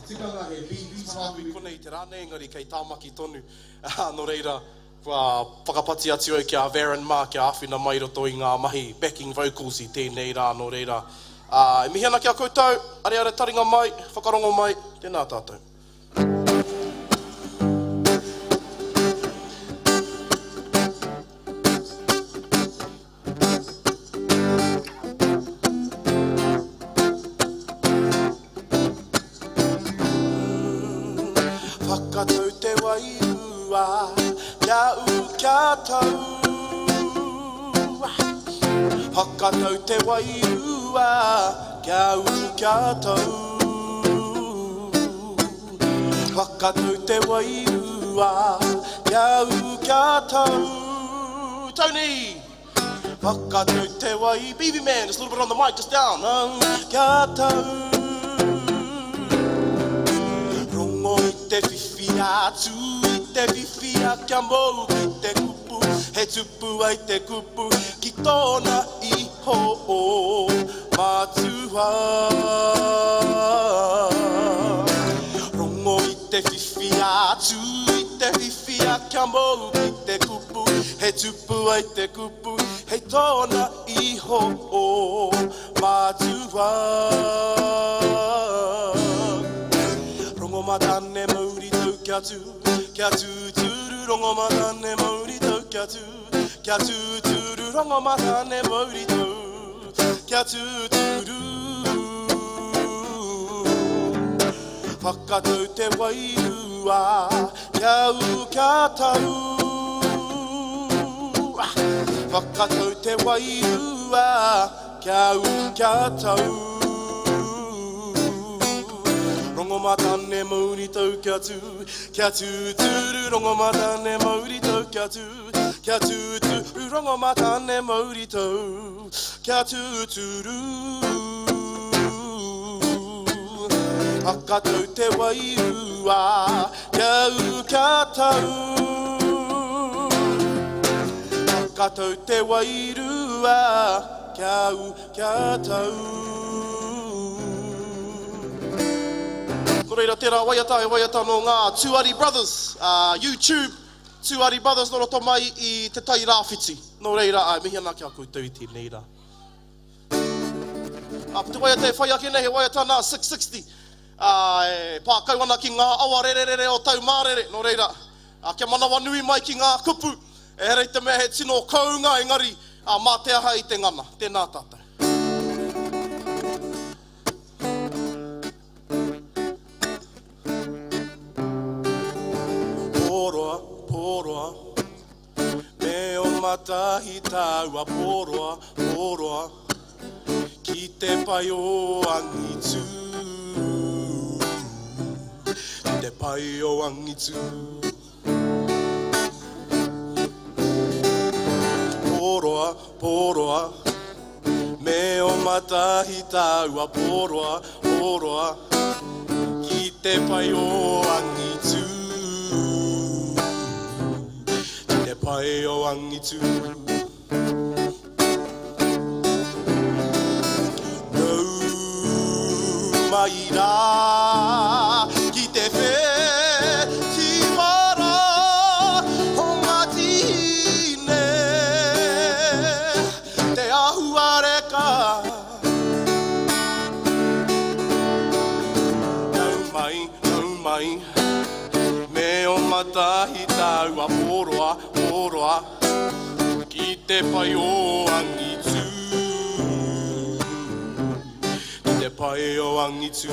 Tikanga he BB Konei te rā nei, engari kei Tāmaki tonu. Nō reira, Kua whakapati atu au ki a Varren mā kia āwhina mai i roto i ngā mahi backing vocals i tēnei rā, nō reira, ā, e mihi ana ki a koutou, areare taringa mai, whakarongo mai, tēnā tātou. Whakatau te wairua, kia ū kia tau. Whakatau te wairua, kia ū kia tau. Whakatau te wairua, kia ū kia tau. Tony! Whakatau te wai, BB man, just a little bit on the mic, just down. Kia tau. Rongo i te whiwhia, tū i te whiwhia, kia mou ki te kupu, he tupu ai te kupu, ki tōna iho o matua. Rongo i te whiwhia, tū i te whiwhia, kia mou ki te kupu, he tupu ai te kupu, hei tōna iho o matua. Rongo matane mauri tau kia tū, kia tūturu, rongo matane mauri tau kia tū, kia tūturu, rongo matane mauri tau, kia tūturu. Whakatau te wairua, kia ū kia tau. Whakatau te wairua, kia ū kia tau. Rongo matane mauri tau kia tū, kia tūturu, rongo matane mauri tau kia tū, kia tūturu, rongo matane mauri tau, kia tūturu. Whakatau te wairua, kia ū kia tau. Whakatau te wairua, kia ū kia tau. Nō reira, tērā waiata, he waiata nō ngā Tuari Brothers, YouTube, Tuari Brothers nō roto mai i Te Tai Rāwhiti. Nō reira, āe, mihi ana ki a koutou i tēnei rā. Ko te waiata e whai ake nei, he waiata nā 660, e pā kau ana ki ngā awa rererere o Taumārere. Nō reira, kia manawanui mai ki ngā kupu, ehara i te mea he tino kounga, engari, mā te aha i te ngana. Tēnā tātou. Pōroa, pōroa, me o matahi tāua pōroa, pōroa, ki te pai o angitu, ki te pai o angitu. Pōroa, pōroa, me o matahi tāua pōroa, pōroa, ki te pai o angitu, ki te pai o angitu. Nau mai rā ki te whetiwara o Ngāti Hine, te ahuareka. Nau mai, nau mai, me o matahi tāua pōroa, pōroa, ki te pai o angitu, ki te pai o angitu.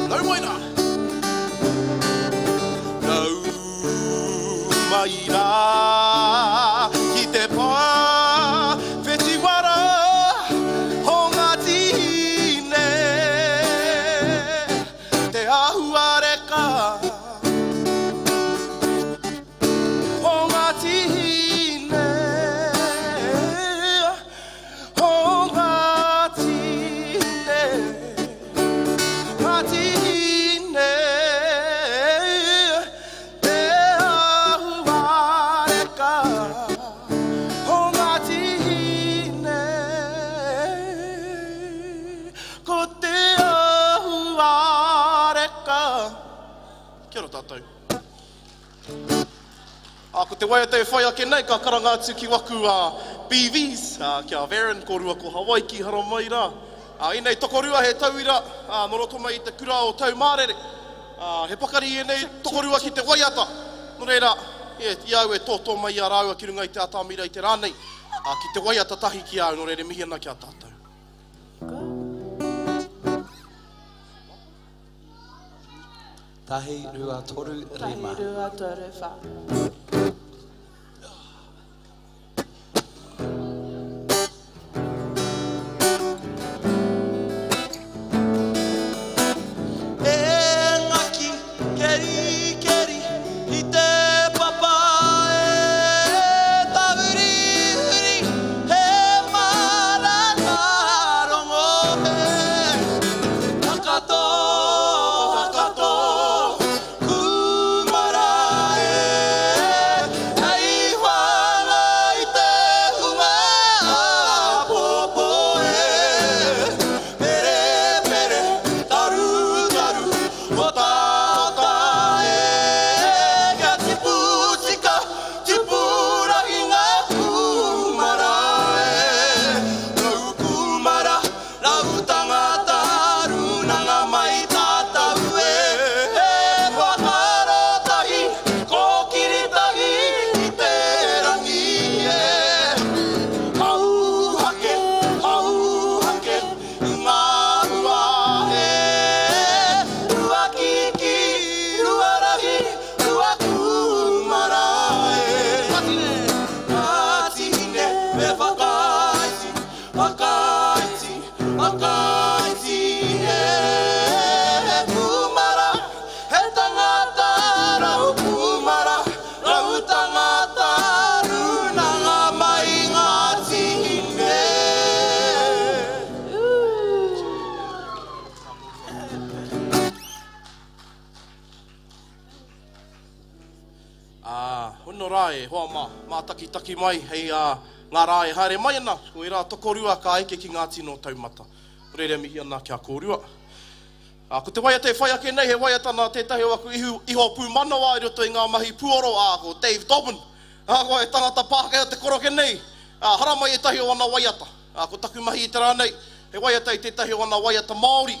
Nau mai rā! Nau mai rā, ki te pā whetiwara o Ngāti Hine, te ahuareka o Ngāti Hine, o Ngāti Hine, Ngāti Hine, te ahuareka o Ngāti Hine, ko te ahuareka. Kia ora tātou. Ā, ko te waiata e whai ake nei, ka karanga atu ki waku BVs, ā, ki a Varyn kōrua ko Hawaiki, haramai rā. Ā, ēnei tokorua he tauira, ā, nō roto mai i te kura o Taumārere. Ā, he pakari ēnei tokorua ki te waiata. Nō reira, e, i a au e tōtō mai i a rāua ki runga i te atamira i te rā nei, ā, ki te waiata tahi ki a au, nō reira e mihi ana ki a tātou. Tahi, rua, toru, rima. Tahi, rua, toru, wha. E ngaki, keri, keri, i te papa e tahuri, huri, he mara ka rongo e. Whakatō, whakatō, kūmara e, hei whāngai i te hunga āpōpō e. Pere, pere, taru, taru, ota, ota e, kia tipu tika, tipu rahi ngā kūmara e. Rau kūmara, rau tangata, rūnanga mai tātou e. E whakaaro tahi, kōkiri tahi i te rangi e. Hauhake, hauhake, i ngā hua e. Rua kiki, rua rahi, rua kūmara e. Ngāti Hine, me whakaiti, whakaiti, whakaiti e. He kūmara, he tangata, rau kūmara, rau tangata, rūnanga mai Ngāti Hine. Ā, hono rā e hoa mā, mātakitaki mai hei ā, ngā rā e haere mai ana, ko ērā tokorua ka eke ki ngā tino taumata. Nō reira e mihi ana ki a kōrua. Ā, ko te waiata e whai ake nei he waiata nā tētahi o aku ihu, iho pūmanawa i roto i ngā mahi puoro, ā, ko Dave Dobbyn. Ā, ko he tangata Pākehā te koroke nei, ā, haramai ētahi o ana waiata. Ā, ko taku mahi i te rā nei, he waiata i tētahi o ana waiata Māori,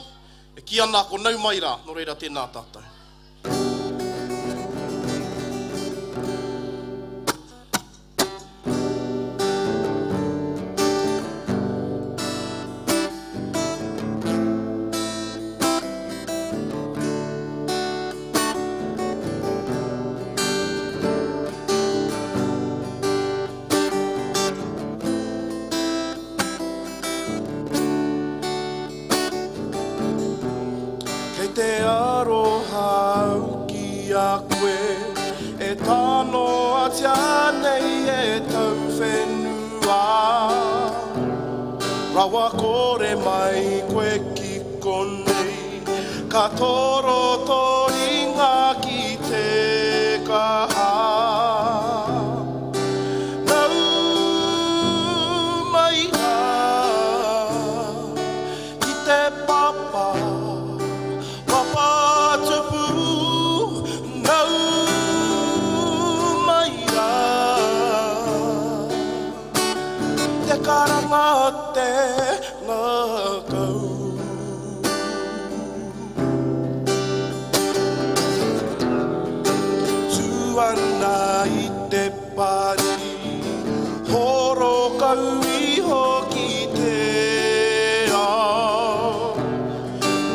e kī ana ko Nau Mai Rā, nō reira tēnā tātou. Kei te aroha au ki a koe E tānoatia nei e tauwhenua Rawa kore mai koe ki konei Ka toro tō ringa ki te kaha Nau mai rā ki te papa Papa tupu nau mai rā Te karanga o te ngākau Tū ana i te pari Horo kau iho ki te ao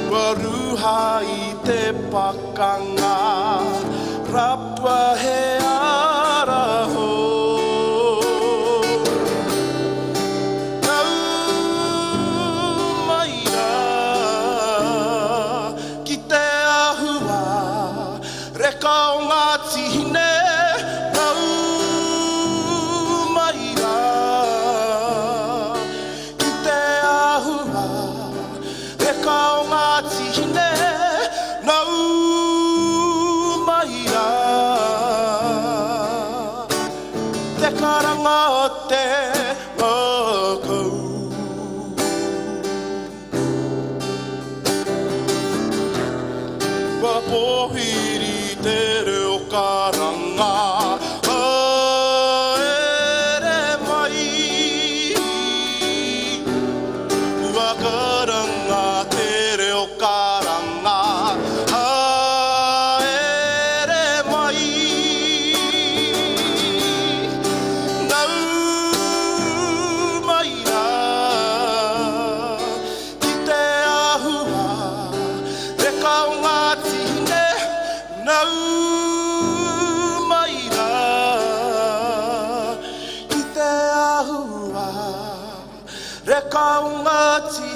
Kua ruha i te pakanga Rapua he ara hou Nau mai rā ki te ahua Reka o Ngāti Hine Nau mai rā ki te ahua Reka o Ngāti Hine Nau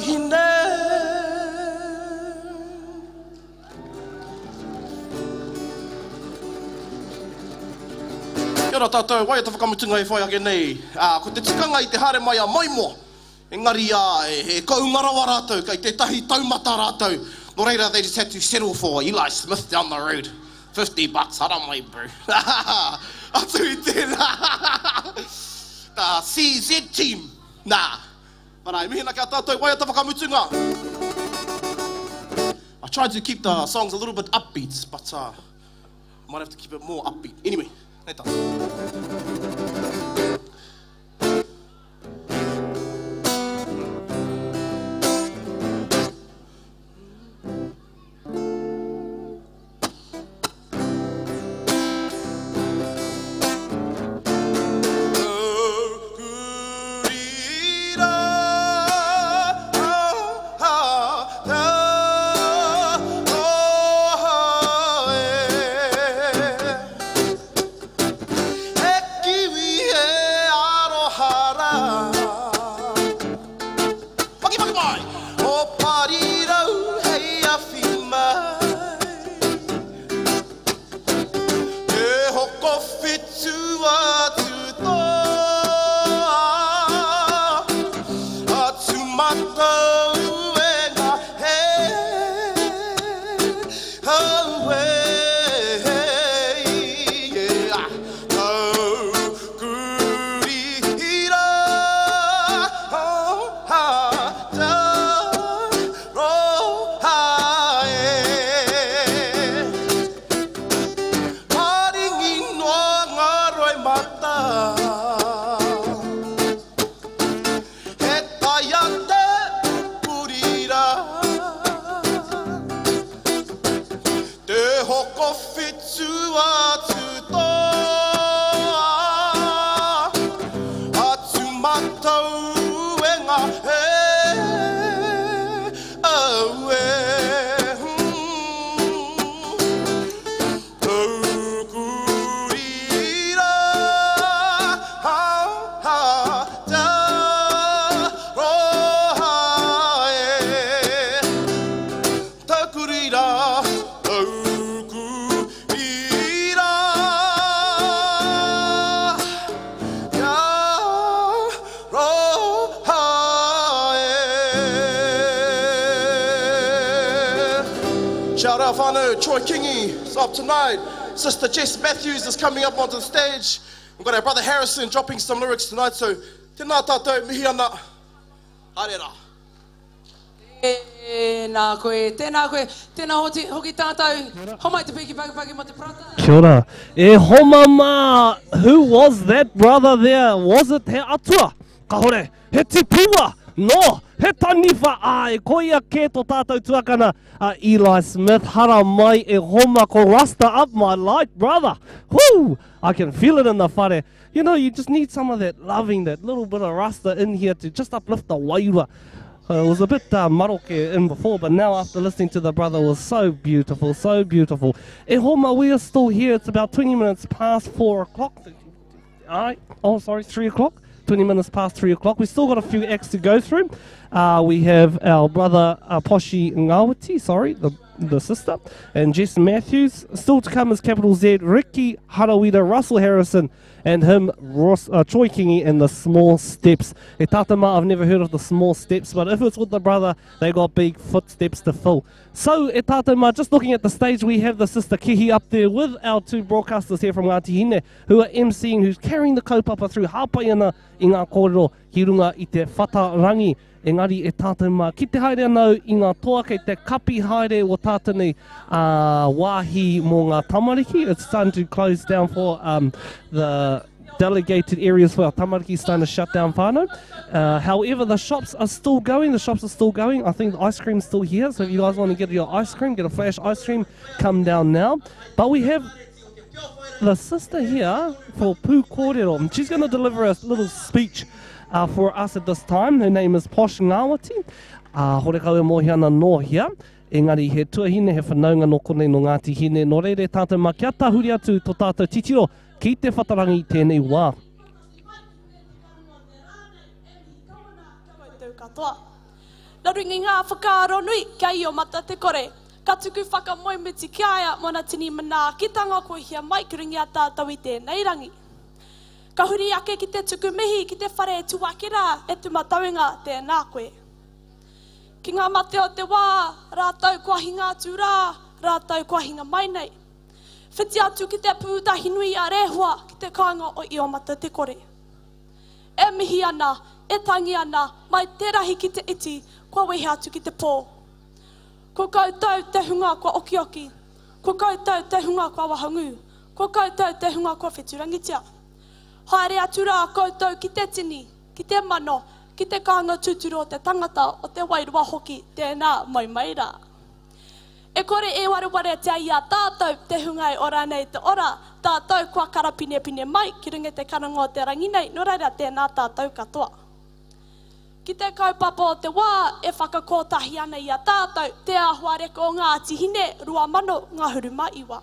wahine. Kia ora tātou, waiata whakamutunga e whai ake nei. Ā, ko te tikanga i te haere mai a Maimoa, engari ā, he kounga rawa rātou, kei tētahi taumata rātou, nō reira they just had to settle for Eli Smith down the road. 50 bucks, haramai bro. Atu i tēnā, tā CZ team, nā. Mana, e mihi ana ki a tātou waiata whakamutunga. I tried to keep the songs a little bit upbeat, but uh, might have to keep it more upbeat. Anyway, nei tātou. Shout out whānau, Troy Kingi is up tonight. Sister Jess Matthews is coming up onto the stage. We've got our brother Harrison dropping some lyrics tonight, so tēnā tātou, mihi ana. Haere rā. Tēnā koe, tēnā koe, tēnā hoki, hoki tātou. Homai te piki pakipaki mo te parata. Kia ora. E homa mā, who was that brother there? Was it he atua? Kahore, he tipua! No, he taniwha! Āe, koia kē tō tātou tuakana a Eli Smith. Hara mai e homa, ko Rasta up my light, brother! Whoo! I can feel it in the whare. You know, you just need some of that loving, that little bit of Rasta in here to just uplift the wairua. Uh, it was a bit uh, maroke in before, but now after listening to the brother was so beautiful, so beautiful. E homa, we are still here. It's about 20 minutes past 4 o'clock. All oh, sorry, 3 o'clock. 20 minutes past 3 o'clock. We've still got a few acts to go through. Uh, we have our brother uh, Poshi Ngawati, sorry, the, the sister, and Jess Matthews. Still to come is Capital Z, Ricky Harawira, Russell Harrison, and him, Ross, uh, Troy Kingi, and the Small Steps. E tātama, I've never heard of the Small Steps, but if it's with the brother, they got big footsteps to fill. So, e tātama, just looking at the stage, we have the sister Kihi up there with our two broadcasters here from Ngāti Hine, who are emceeing, who's carrying the kaupapa through hāpai ana i ngā kōrero ki runga i te whatarangi. Engari e tātou mā, ki te haere ana au i ngā toa kei te kapi haere o tātou nei uh, wāhi mō ngā tamariki. It's starting to close down for um, the delegated areas for our tamariki starting to shut down whānau. Uh, however, the shops are still going. The shops are still going. I think the ice cream's still here. So if you guys want to get your ice cream, get a flash ice cream, come down now. But we have the sister here for Pū Kōrero. She's going to deliver a little speech uh, for us at this time. Her name is Posh Ngawati. Uh, horekau e mōhio ana nō hea. Engari he tuahine, he whanaunga nō konei nō Ngāti Hine. Nō reira e tātou mā, kia tahuri atu tō tātou titiro ki te whatarangi i tēnei wā. Koutou katoa. Nā runga i ngā whakaaro nui kia io mata te kore, ka tuku whakamoemiti ki a ia mōna tini manaakitanga kua hia mai ki runga i a tātou i tēnei rangi. Ka huri ake ki te tuku mihi ki te whare e tū ake rā e Tūmatauenga, tēnā koe. Ki ngā mate o te wā, rātou kua hinga atu rā, rātou kua hinga mai nei. Whiti atu ki te pūtahi nui a Rehua ki te kāinga o Iomata Te Kore. E mihi ana, e tangi ana, mai te rahi ki te iti, kua wehe atu ki te pō. Ko koutou te hunga kua okioki, ko koutou te hunga kua wahangū, ko koutou te hunga kua wheturangitia. Haere atu rā koutou ki te tini, ki te mano, ki te kāinga tūturu o te tangata, o te wairua hoki, tēnā, moe mai rā. E kore e warewaretia i a tātou te hunga e ora nei te ora, tātou kua karapinepine mai ki runga i te karanga o te rangi nei, nō reira tēnā tātou katoa. Ki te kaupapa o te wā e whakakōtahi ana i a tātou, te āhuareka o Ngāti Hine 2000 ngahuru ma iwa.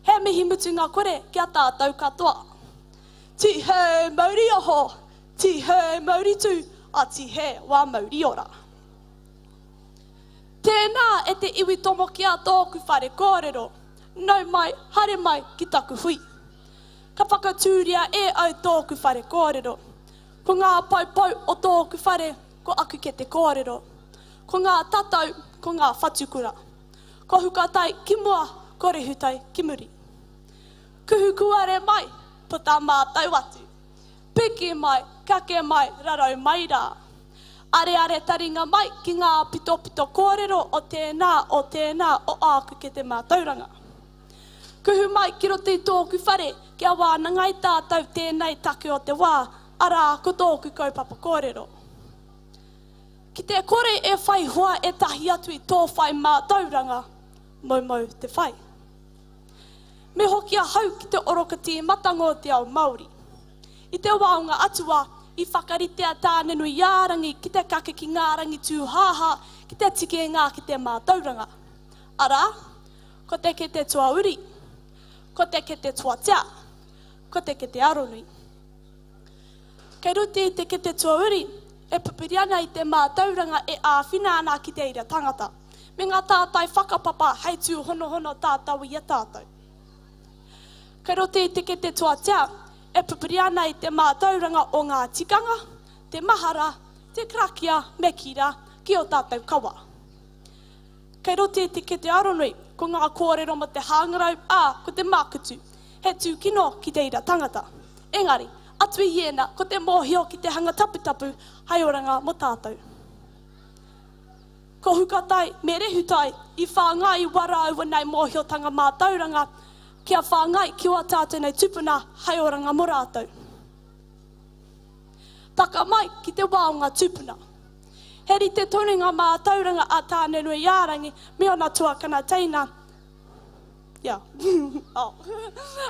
He mihi mutunga kore ki a tātou katoa. Tihei mauri oho, tihei mauri tū, a tihei wā mauri ora. Tēnā e te iwi tomokia tōku whare kōrero, nau mai, haere mai ki taku hui. Ka whakatūria e au tōku whare kōrero. Ko ngā poupou o tōku whare, ko aku kete kōrero. Ko ngā tatau, ko ngā whatukura. Ko Hukatai ki mua, ko Rehutai ki muri. Kuhu kuare mai, puta mātau atu. Piki mai, kake mai, rarau mai rā. Areare taringa mai ki ngā pitopito kōrero o tēnā, o tēnā o āku kete mātauranga. Kuhu mai ki roto i tōku whare kia wānanga ai tātou tēnei take o te wā, arā, ko tōku kaupapa kōrero. Ki te kore e whai hua ētahi atu i tō whai mātauranga, moumou te whai. Me hoki ahau ki te oroka tīmatanga o te ao Māori. I te wā o ngā atua, i whakaritea Tāne-nui-ā-rangi ki te kake ki ngā rangi tūhāhā ki te tiki i ngā kete mātauranga. Arā, ko te kete tuauri, ko te kete tuatea, ko te kete aronui. Kei roto i te kete tuauri, e pupuri ana i te mātauranga e āwhina ana ki te ira tangata, me ngā tātai whakapapa hei tūhonohono tātou i a tātou. Kei roto i te kete tuatea, e pupuri ana i te mātauranga o ngā tikanga, te mahara, te karakia me kira ki ō tātou kawa. Kei roto i te kete aronui, ko ngā kōrero mō te hāngarau, ā, ko te mākutu, he tūkino ki te ira tangata. Engari, atu i ēnā, ko te mōhio ki te hanga taputapu hai oranga mō tātou. Ko Hukatai me Rehutai i whāngai i wā rāua nei mōhiotanga mātauranga kia whāngai ki wā tātou nei tupuna hai oranga mō rātou. Taka mai ki te wā o ngā tūpuna. He rite tonu ngā mātauranga a Tāne-nui-ā-rangi me ōna tuakana teina, yeah, oh,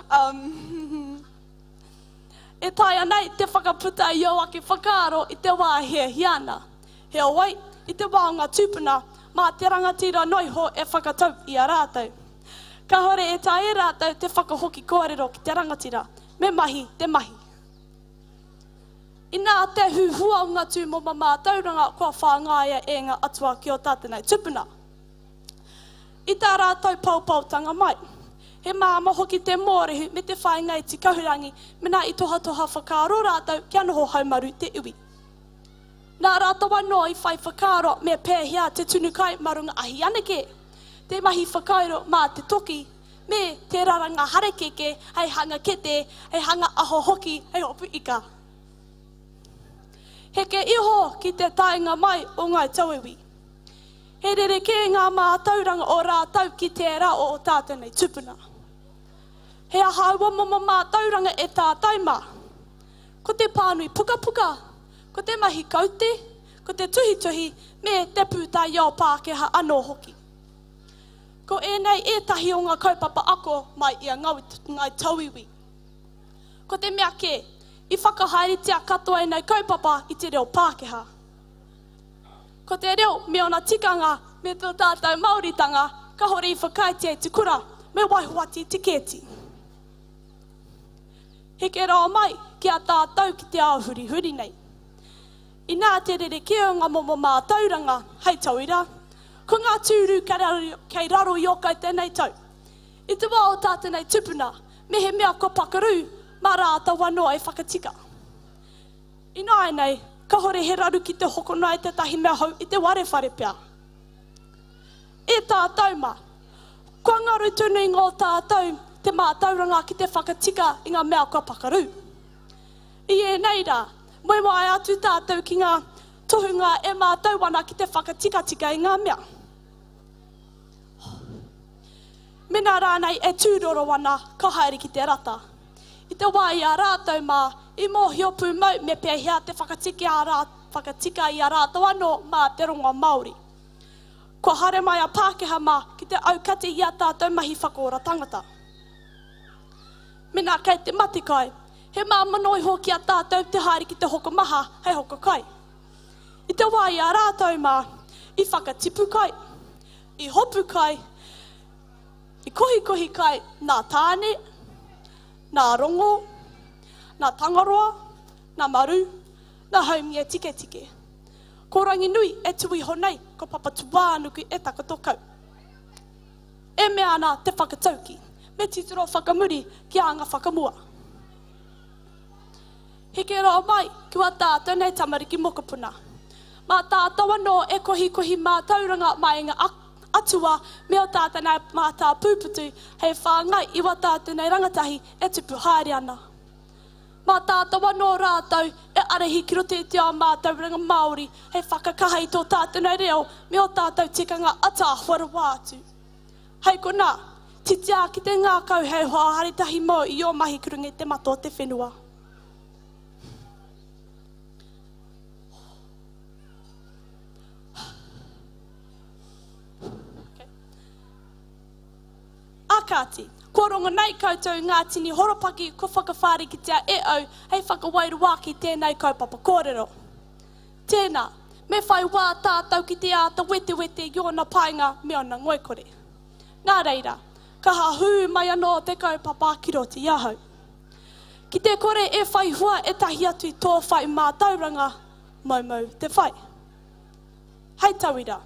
um, e taea nei te whakaputa i ō ake whakaaro i te wā e hiahia ana. Heoi, i te wā o ngā tūpuna, mā te rangatira noa iho e whakatau i a rātou. Kāore e taea e rātou te whakahoki kōrero ki te rangatira, me mahi te mahi. Inā te huhua o ngā tūmomo mātauranga kua whāngaia e ngā atua ki ō tātou nei tūpuna. I tā rātou paopaotanga mai. He māmā hoki te mōrehu me te whāinga i Tikahurangi mēnā i tohatoha whakaaro rātou kia noho haumaru te iwi. Nā rātou anō i whai whakaaro me pēhea te tunu kai mā runga ahi anake, te mahi whakairo mā te toki, me te raranga harakeke hei hanga kete, hei hanga aho hoki hei hopu ika. Heke iho ki te taenga mai o Ngāi Tauiwi. He rerekē ngā mātauranga o rātou ki tērā o ō tātou nei tupuna. He aha aua momo mātauranga e tātou mā? Ko te pānui pukapuka, ko te mahi kaute, ko te tuhituhi me te pūtaiao Pākehā anō hoki. Ko ēnei ētahi o ngā kaupapa ako mai i a Ngāi Tauiwi. Ko te mea kē, i whakahaeretia katoa ēnei kaupapa i te reo Pākehā. Ko te reo me ōna tikanga me tō tātou Māoritanga kāore i whakaaetia i te kura, me waiho atu i te kēti. Heke rawa mai ki a tātou ki te ao hurihuri nei. Inā te rerekē o ngā momo mātauranga, hei tauira, ko ngā tūru kei raro i ō koutou nei tau. I te wā o tātou nei tupuna, mehemea kua pakaru, mā rātou anō e whakatika. Ināianei, kāore he raru ki te hokona e tētahi mea hou i te warewhare pea. E tātou mā, kua ngaro tonu i ngō tātou te mātauranga ki te whakatika i ngā mea kua pakaru. I ēnei rā, moe waea atu tātou ki ngā tohunga e mātau ana ki te whakatikatika i ngā mea. Mēnā rānei e tūroro ana, ka haere ki te rata. I te wā i a rātou mā, i mōhio pūmau me pēhea te whakatika i a rātou anō mā te rongoa Māori. Kua haere mai a Pākehā mā ki te aukati i ā tātou mahi whakaora tangata. Mēnā kei te matekai, he māmā noa iho ki a tātou te haere ki te hoko maha hei hoko kai. I te wā i a rātou mā, i whakatipu kai, i hopu kai, i kohikohi kai nā Tāne, nā Rongo, nā Tangaroa, nā Maru, nā Haumie Tiketike. Ko Ranginui e tū iho nei, ko Papatūānuku e takoto kau. E mea ana te whakatauki, me titiro whakamuri kia anga whakamua. Heke rawa mai ki wā tātou nei tamariki mokopuna. Mā tātou anō e kohikohi mātauranga mai i ngā atua me ō tātou nei mātāpūputu hei whāngai i wā tātou nei rangatahi e tupu haere ana. Mā tātou anō rātou e ārahi ki roto i te ao mātauranga Māori hei whakakaha i tō tātou nei reo me ō tātou tikanga ataahua rawa atu. Hei konā, titia ki te ngākau hei hoa haere tahi mōu i ō mahi ki runga i te mata o te whenua. Ā kāti, kua rongo nei koutou i ngā tini horopaki kua whakawhārikitia e au hei whakawairua ake i tēnei kaupapa kōrero. Tēnā, me whai wā tātou ki te āta wetewete i ōna painga me ōna ngoikore. Nā reira, ka hahū mai anō te kaupapa ki roto i ahau. Ki te kore e whai hua ētahi atu i tō whai mātauranga, moumou te whai. Hei tauira,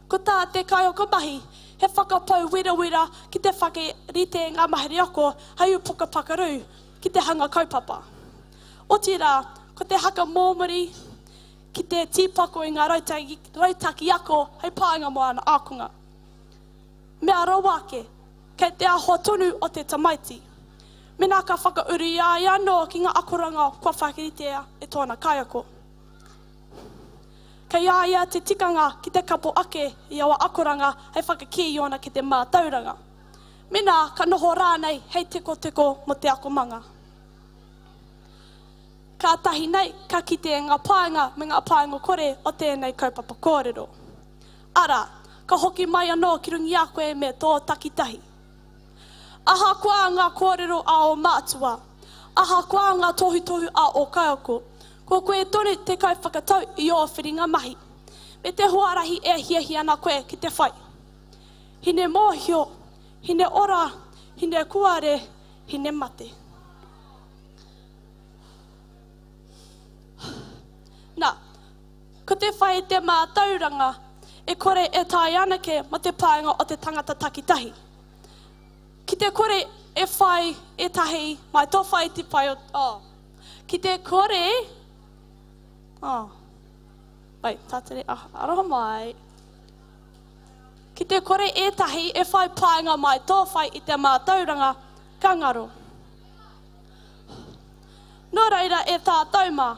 ko tā te kaiako mahi, he whakapau werawera ki te whakarite ngā mahere ako hei upoko pakaru ki te hanga kaupapa. Otirā, ko te haka mōmori ki te tīpako i ngā rautaki ako hei painga mō āna ākonga. Mea rawa ake, kei te āhua tonu o te tamaiti. Mēnā ka whakauru i a ia anō ki ngā akoranga kua whakaritea e tōna kaiako. Kei a ia te tikanga ki te kapo ake i aua akoranga hei whakakī i ōna kete mātauranga. Mēnā ka noho rānei hei tekoteko mō te akomanga. Kātahi nei ka kite ngā painga me ngā painga kore o tēnei kaupapa kōrero. Arā, ka hoki mai anō ki runga i a koe me tō takitahi. Ahakoa ngā kōrero a ō mātua, ahakoa ngā tohutohu a ō kaiako, ko koe tonu te kaiwhakatau i ō whiringa mahi, me te huarahi e hiahia ana koe ki te whai. Hine mōhio, hine ora, hine kuare, hine mate. Nā, ko te whai i te mātauranga e kore e taea anake mō te painga o te tangata takitahi. Ki te kore e whai ētahi mai tō whai i te pai o, oh, ki te kore, oh, wait, tātari, oh, aroha mai. Ki te kore ētahi e whai painga mai tō whai i te mātauranga, ka ngaro. Nō reira e tātou mā,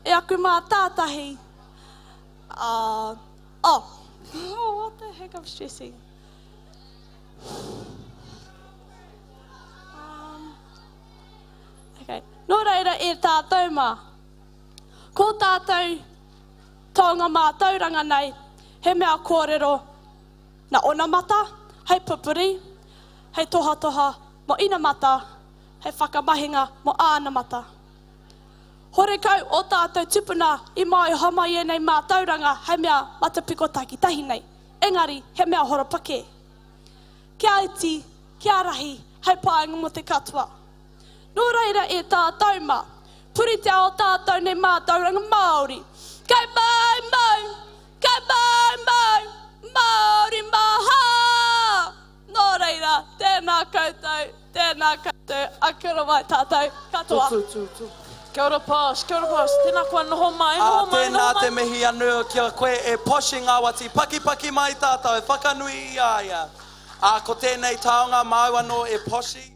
e aku mātātahi, uh, oh, oh, what the heck, I'm stressing. Um, okay. Nō reira e tātou mā, ko tātou taonga mātauranga nei, he mea kōrero Na onamata, hei pupuri, hei tohatoha mo inamata, hei whakamahinga mo ānamata. Horekau o tātou tupuna i maioha mai ēnei mātauranga hei mea matapiko takitahi nei, engari he mea horapa kē. Kia iti, kia rahi, hei painga mo te katoa. Nō reira e tātou mā, Puritia o tātou nei mātauranga Māori. Kei mau mau, kei mau mau, Māori maha! Nō reira, tēnā koutou, tēnā koutou, a kia ora mai tātou katoa. Tū, tū, tū. Kia ora Posh, kia ora Posh, tēnā koa noho mai, Ā, noho mai, tēnā noho mai. te mihi anō ki a koe e Posh i ngā wati pakipaki mai tātou, whakanui i a ia. Ā, ko tēnei taonga māu anō e Poshi.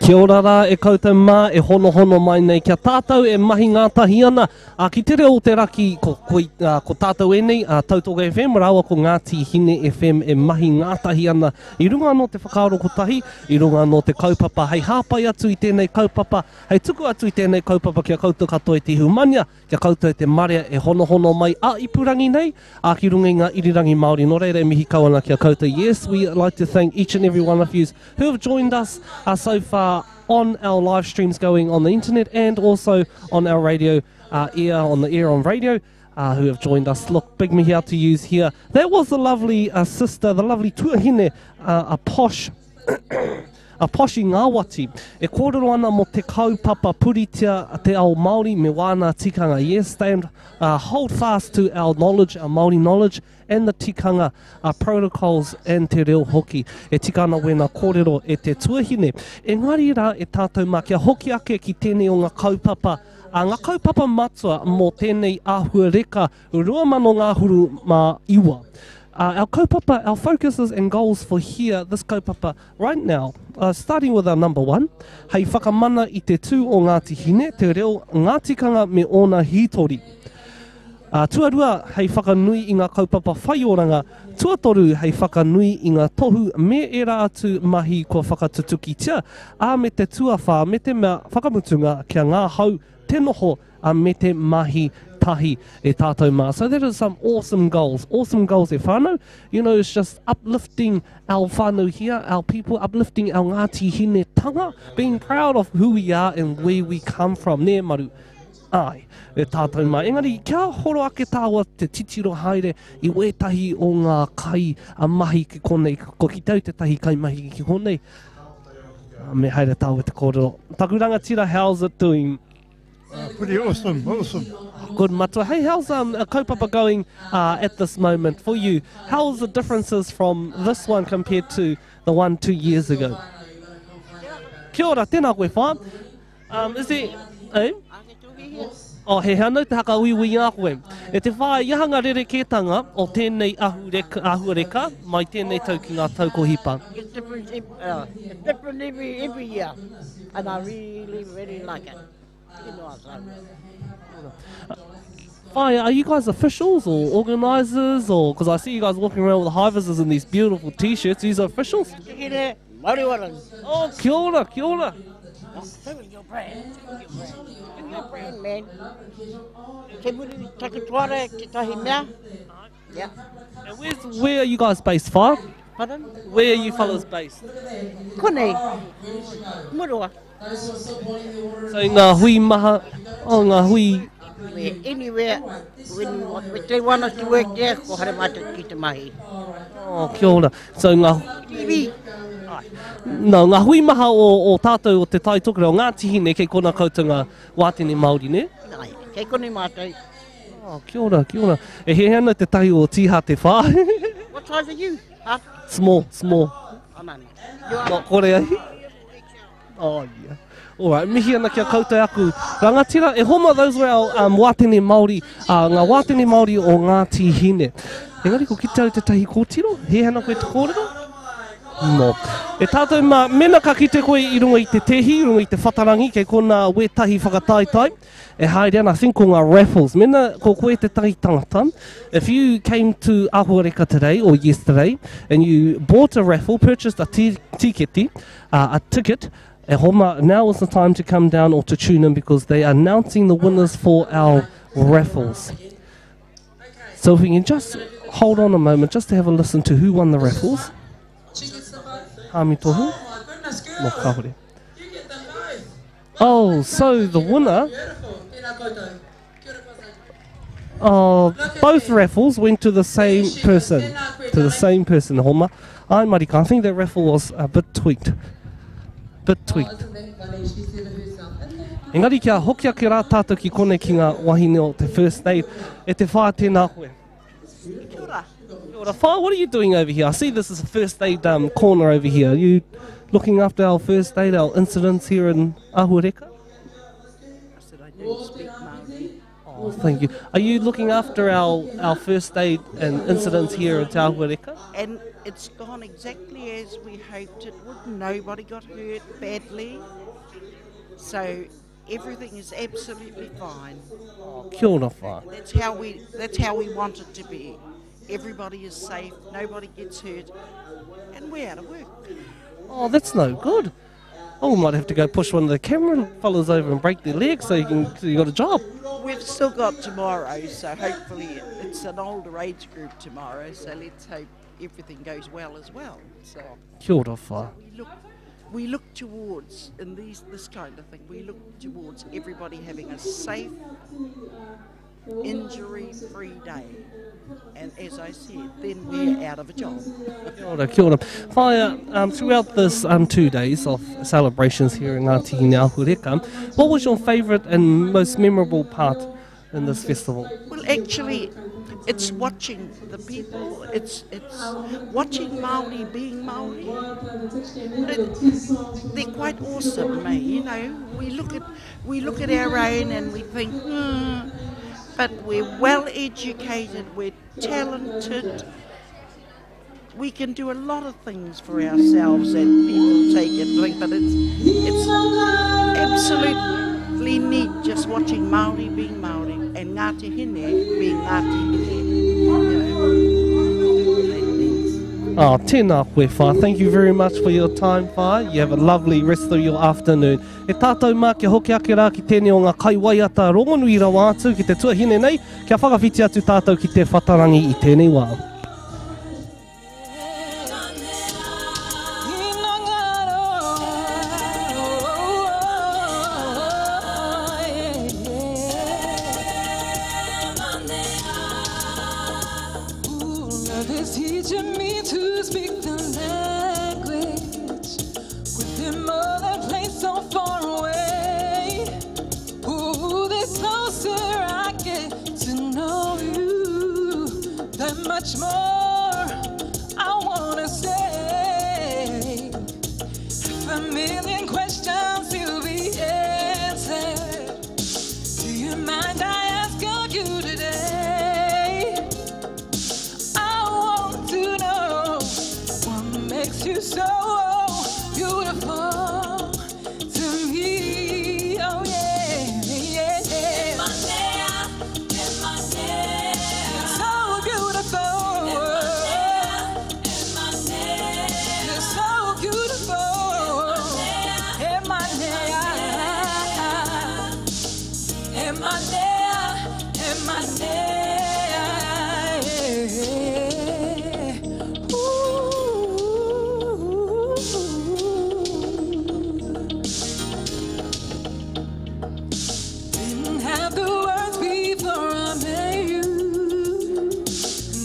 Kia ora rā e koutou mā e honohono mai nei kia tātou e mahi ngātahi ana a ki te reo o te raki ko, ko, a, ko tātou ēnei a Tautoga FM rāua ko Ngāti Hine FM e mahi ngātahi ana i runga anō te whakaaro kotahi, i runga anō te kaupapa hei hāpai atu i tēnei kaupapa, hei tuku atu i tēnei kaupapa ki a koutou katoa e te ihu mania, Kia koutou te marea e honohono mai a ipurangi nei, a ki runga i ngā irirangi Māori. Nō reira e mihi kau ana ki a koutou. Yes, we like to thank each and every one of you who have joined us uh, so far on our live streams going on the internet and also on our radio uh, air, on the air on radio. Uh, who have joined us. Look, big mihi out to yous here. That was the lovely uh, sister, the lovely tuahine, uh, a posh A Poshi Ngawati, e kōrero ana mō te kaupapa puritia te ao Māori me wāna tikanga. Yes, stand, uh, hold fast to our knowledge, our Māori knowledge, and the tikanga, uh, protocols, and te reo hoki. E tika ana wēnā kōrero e te tuahine. Engari rā e tātou mā, kia hoki ake ki tēnei o ngā kaupapa, uh, ngā kaupapa matua mō tēnei āhuareka 2000 ngahuru mā iwa. Uh, our kaupapa, our focuses and goals for here, this kaupapa right now, uh, starting with our number one, hei whakamana i te tū o Ngāti Hine, te reo, ngā tikanga me ōna hītori. Uh, tuarua, hei whakanui i ngā kaupapa whaioranga. Tuatoru, hei whakanui i ngā tohu me ērā atu mahi kua whakatutukitia. Ā, me te tuawhā, me te mea whakamutunga, kia ngahau te noho a me te mahi tahi e tātou mā. So that is some awesome goals. Awesome goals e whānau. You know, it's just uplifting our whānau here, our people, uplifting our Ngāti Hinetanga, being proud of who we are and where we come from. Nē, Maru? Ai, e tātou mā. Engari, kia horo ake tāua te titiro haere i wētahi o ngā kai a mahi ki konei. Ko ki tau tētahi kaimahi ki konei. Me haere tāua te kōrero. Taku rangatira, how's it doing? Uh, pretty awesome, awesome. Good, Matua. Hey, how's um, a kaupapa going uh, at this moment for you? How's the differences from this one compared to the one two years ago? Kia ora, tēnā koe wha. Um, is there... Eh? Oh, he hea te haka uiui a koe. E te whā, i aha ngā rerekētanga o tēnei ahureka, ahuareka mai tēnei tau ki ngā tau ko hipa? It's different, uh, it's different every, every year, and I really, really like it. Whaea, are you guys officials or organisers or because I see you guys walking around with high vises and these beautiful t-shirts. These are officials? Oh, kia ora, kia ora. Your brand, your brand, man. Te muri takutuara te tahi mea. Yeah. And where's, where are you guys based, Whaea? Pardon? Where are you fellas based? Konei. Murua. So ngā hui maha, oh ngā hui... Anywhere, when, when they want us to work there, ko haere mātou ki te mahi. Oh, kia ora. So ngā... TV. No, ngā hui maha o, o tātou o Te Tai Tokerau, o Ngāti Hine, kei kona koutou ngā wātene Māori, ne? Ai, kei konei mātou. Oh, kia ora, kia ora. E hehe ana te tahi o Tīhā Te Whā. What size are you? Huh? Small, small. Oh, no, no. No, kore ai. Oh, yeah. All right, mihi ana kia koutou aku rangatira. E homa, those were our um, wātene Māori, uh, ngā wātene Māori o Ngāti Hine. Engari ko kite au tētahi kōtiro, he hana koe te kōrero? No. E tātou mā, mena ka kite koe i runga i te tehi, i runga i te whatarangi, kei kona wētahi whakataetae, e haere ana, I think ko ngā raffles. Mena ko koe tētahi tangata, if you came to Ahuareka today or yesterday, and you bought a raffle, purchased a tīketi, uh, a ticket, E homa, now is the time to come down or to tune in because they are announcing the winners for our raffles. So if we can just hold on a moment just to have a listen to who won the raffles. Hami tohu. No, kāore. Oh, so the winner... Oh, both raffles went to the same person. To the same person, Homa. Ai, Marika, I think that raffle was a bit tweaked. Bit tweaked. Engari kia hoki ake rā tātou ki konei ki ngā wahine o te First Aid. E te whā, tēnā koe. Kia ora. Kia ora. Whā, what are you doing over here? I see this is a first aid um, corner over here. Are you looking after our first aid, our incidents here in Ahuareka? I said I don't speak Māori. Oh, thank you. Are you looking after our, our first aid and incidents here in Te Ahuareka? And it's gone exactly as we hoped it would. Nobody got hurt badly. So everything is absolutely fine. Oh, kia ora, whā. That's how we that's how we want it to be. Everybody is safe, nobody gets hurt, and we're out of work. Oh, that's no good. Oh, we might have to go push one of the camera fellas over and break their leg so you can so you got a job. We've still got tomorrow, so hopefully it's an older age group tomorrow, so let's hope everything goes well as well. So Kia ora, whā. we look we look towards in these this kind of thing, we look towards everybody having a safe, injury-free day. And as I said, then we're out of a job. Kia ora, kia ora. Whaea, um, throughout this um, two days of celebrations here in Ngāti Hineahureka, what was your favourite and most memorable part in this festival? Well, actually, it's watching the people. It's it's watching Maori being Maori. But they're quite awesome, mate. You know, we look at we look at our own and we think, hmm, but we're well educated. We're talented. We can do a lot of things for ourselves that people take it think, but it's it's absolutely neat just watching Maori being Maori and Ngāti Hine being Ngāti Hine. You know. Oh, tēnā koe, Whā. Thank you very much for your time, Whā. You have a lovely rest of your afternoon. E tātou mā, kia hoki ake rā ki tēnei o ngā kaiwaiata rongonui rawa atu ki te tuahine nei, kia whakawhiti atu tātou ki te whatarangi i tēnei wā. Love is teaching me to speak the language with the mother place so far away. Ooh, the closer I get to know you, that much more I wanna say. If a million questions to be answered, do you mind I ask of you today? I want to know what makes you so beautiful to me. Oh yeah, yeah, yeah. So beautiful. You're so beautiful. Didn't have the words before I met you.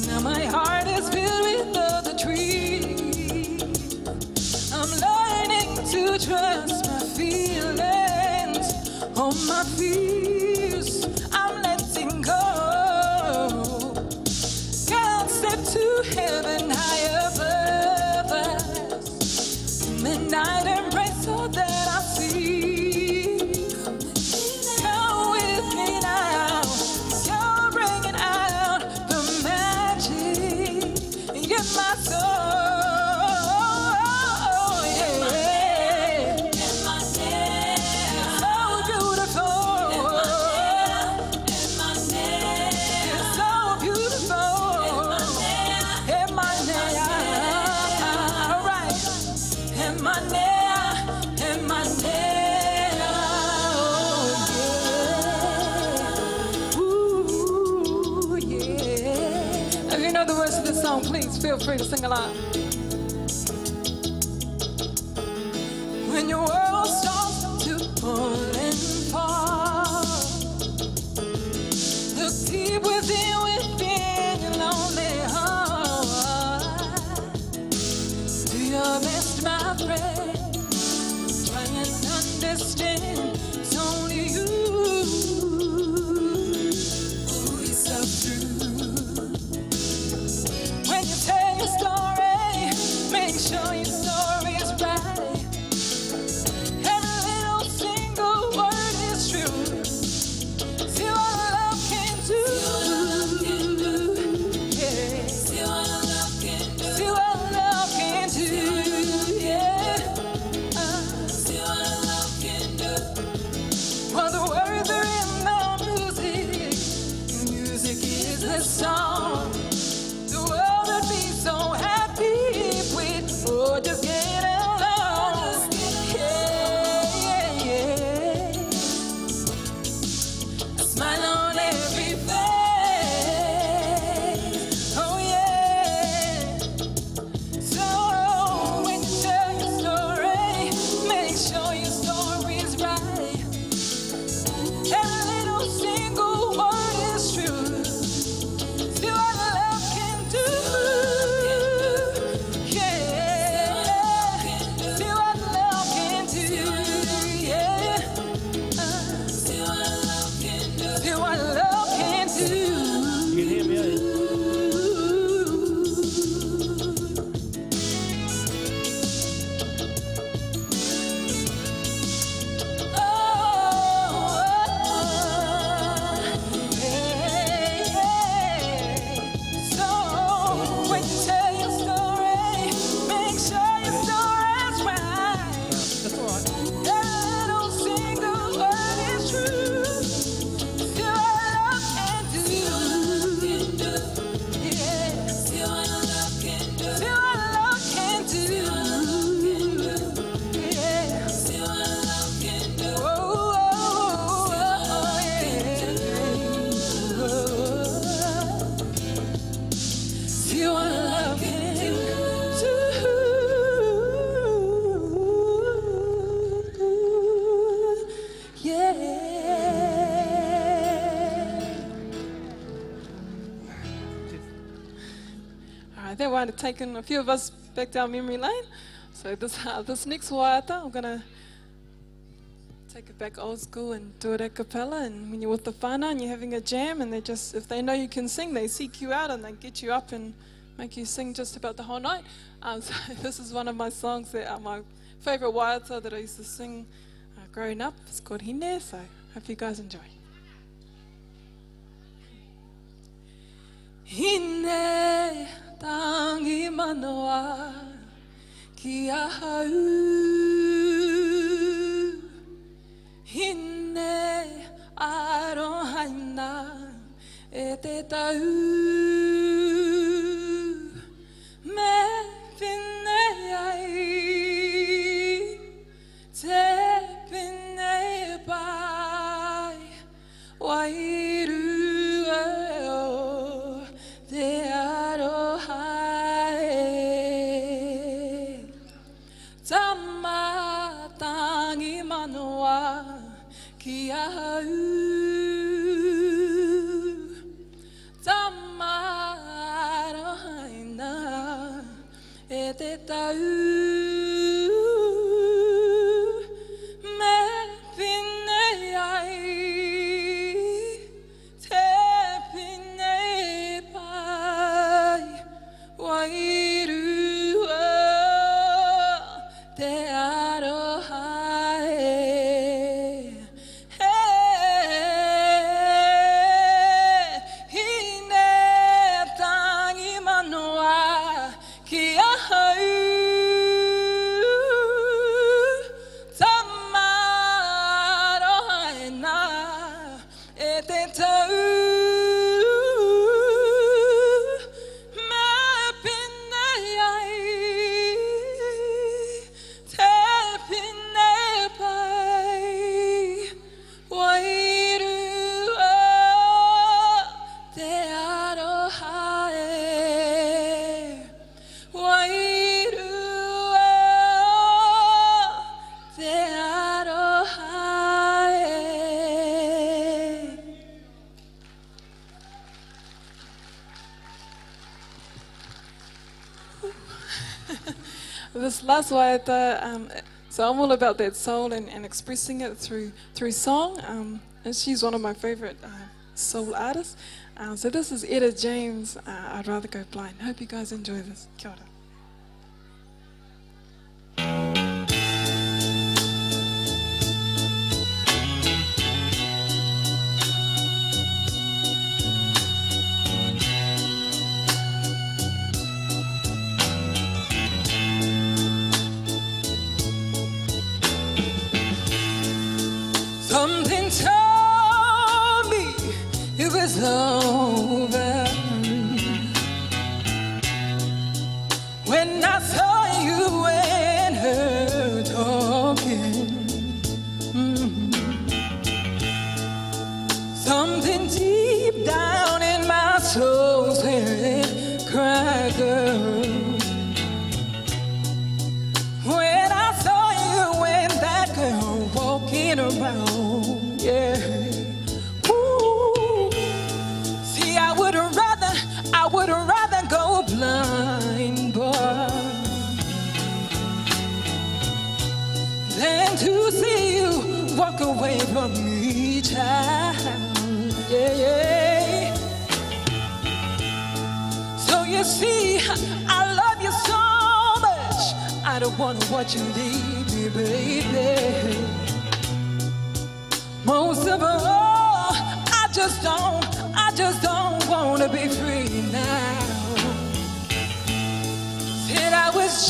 Now my heart is filled with all the trees. I'm learning to trust my feelings, all my fears. I'm letting go. Can't step to heaven high above us. In the night embrace all that I see. Come with me now. You're bringing out the magic in my soul. Yeah. So beautiful. You're so beautiful. All right. Ooh, yeah. If you know the words to this song, please feel free to sing along. When your world starts to fall and fall, look deep within, within your lonely heart. Do your best, my friend. Try and understand. It's only All right, that one had taken a few of us back down memory lane. So this this next waiata, I'm gonna take it back old school and do it a cappella. And when you're with the whānau and you're having a jam, and they just, if they know you can sing, they seek you out and they get you up and make you sing just about the whole night. So this is one of my songs that are my favourite waiata that I used to sing growing up. It's called Hine, so hope you guys enjoy. Hine tangi manawa ki ahau. Hine arohaina e te tau. Me pine ai te pine pai wairua o te aroha e. Tamatangi manawa ki ahau. Tamarohaina e te tau. Me pine ai te pine pai wairua te aroha e. Hine tangi manoa ki ahau. Tamarohaina e te tau. Me pine ai te pine pai wairua te aroha e. Wairua te aroha e. This last waiata, so I'm all about that soul and expressing it through song. And she's one of my favorite soul artists. So this is Etta James, I'd Rather Go Blind. Hope you guys enjoy this. Kia ora. Something told me it was over when I saw you and her talking. Something deep down in my soul said, "Cry, girl." When I saw you and that girl walking around, yeah. Ooh. See, I would rather go blind, boy, than to see you walk away from me, child. Yeah, yeah. So you see, I love you so much. I don't wanna watch you leave me, baby. Most of all, I just don't wanna be free now. Said I was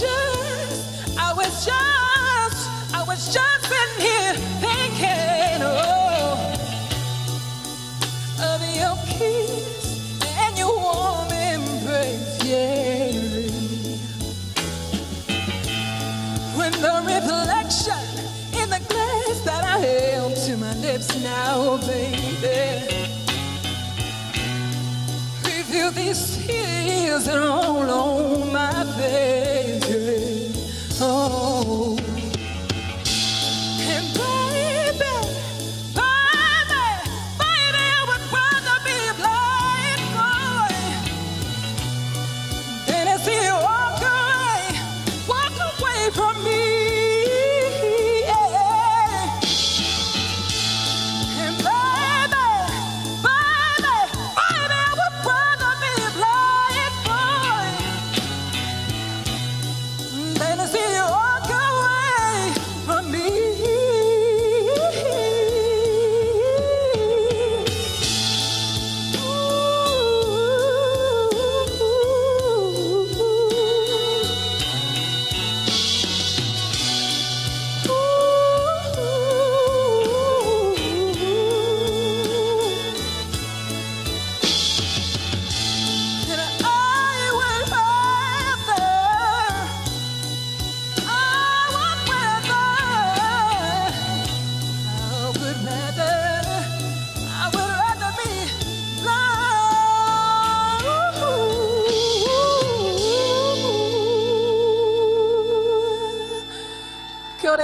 just sitting here thinking, oh, of your kiss and your warm embrace, yeah. When the reflection in the glass that I held to my lips now, baby, reveal these tears that roll on my face, yeah. Oh. And baby, baby, baby, I would rather be blind, boy, than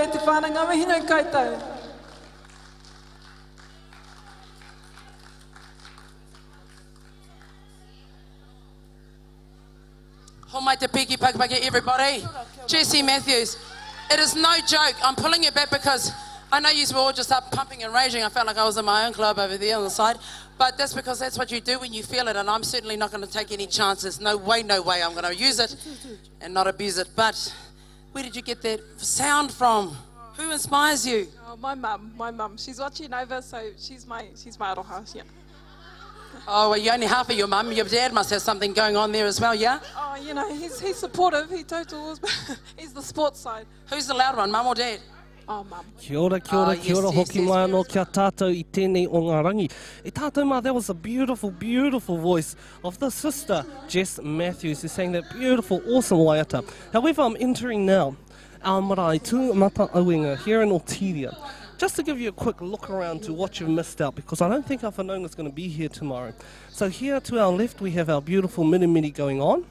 ora e te whānau, ngā mihi nui koutou. Homai te piki pakipaki, everybody. Jesse Matthews. It is no joke. I'm pulling it back because I know you were all just up pumping and raging. I felt like I was in my own club over there on the side. But that's because that's what you do when you feel it. And I'm certainly not going to take any chances. No way, no way. I'm going to use it and not abuse it. But where did you get that sound from? Who inspires you? Oh, my mum, my mum. She's watching over, so she's my, she's my aroha, yeah. Oh, well, you only half of your mum. Your dad must have something going on there as well, yeah? Oh, you know, he's, he's supportive. He totals. he's the sports side. Who's the loud one, mum or dad? Oh, mum. Kia ora, kia ora, Ah, kia ora, yes, hoki yes, mai anō kia tātou i tēnei o ngā rangi. E tātou mā, that was a beautiful, beautiful voice of the sister, Jess Matthews, who sang that beautiful, awesome waiata. However, I'm entering now our marae tū mata auenga here in Otiria. Just to give you a quick look around to what you've missed out, because I don't think our whanaunga's going to be here tomorrow. So here to our left, we have our beautiful mirimiri going on.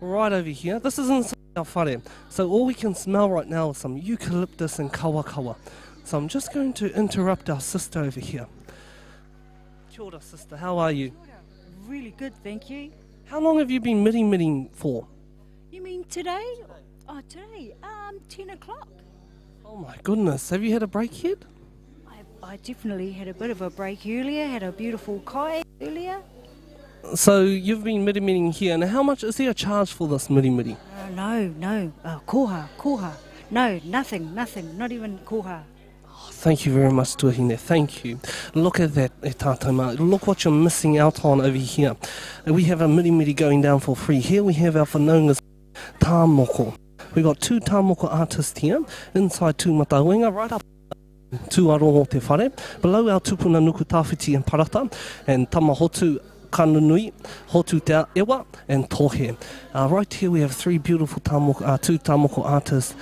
Right over here. This is inside our whare. So all we can smell right now is some eucalyptus and kawakawa. So I'm just going to interrupt our sister over here. Kia ora, sister. How are you? Really good, thank you. How long have you been mirimiri for? You mean today? Oh, today, 10 o'clock. Oh my goodness. Have you had a break yet? I definitely had a bit of a break earlier, had a beautiful kai earlier. So you've been mirimiri here. Now how much is there a charge for this mirimiri? No, no, koha, koha. No, nothing, nothing, not even koha. Thank you very much, Tuahine. Thank you. Look at that, e tātou mā. Look what you're missing out on over here. We have a mirimiri going down for free. Here we have our whanaungas tāmoko. We got two tāmoko artists here inside Tūmatauenga, right up Tūarongo te whare. Below our tupuna nuku tāwhiti and parata and tamahotu kanunui, hotu te ewa and tohe. Right here we have three beautiful tamoko, two tamoko artists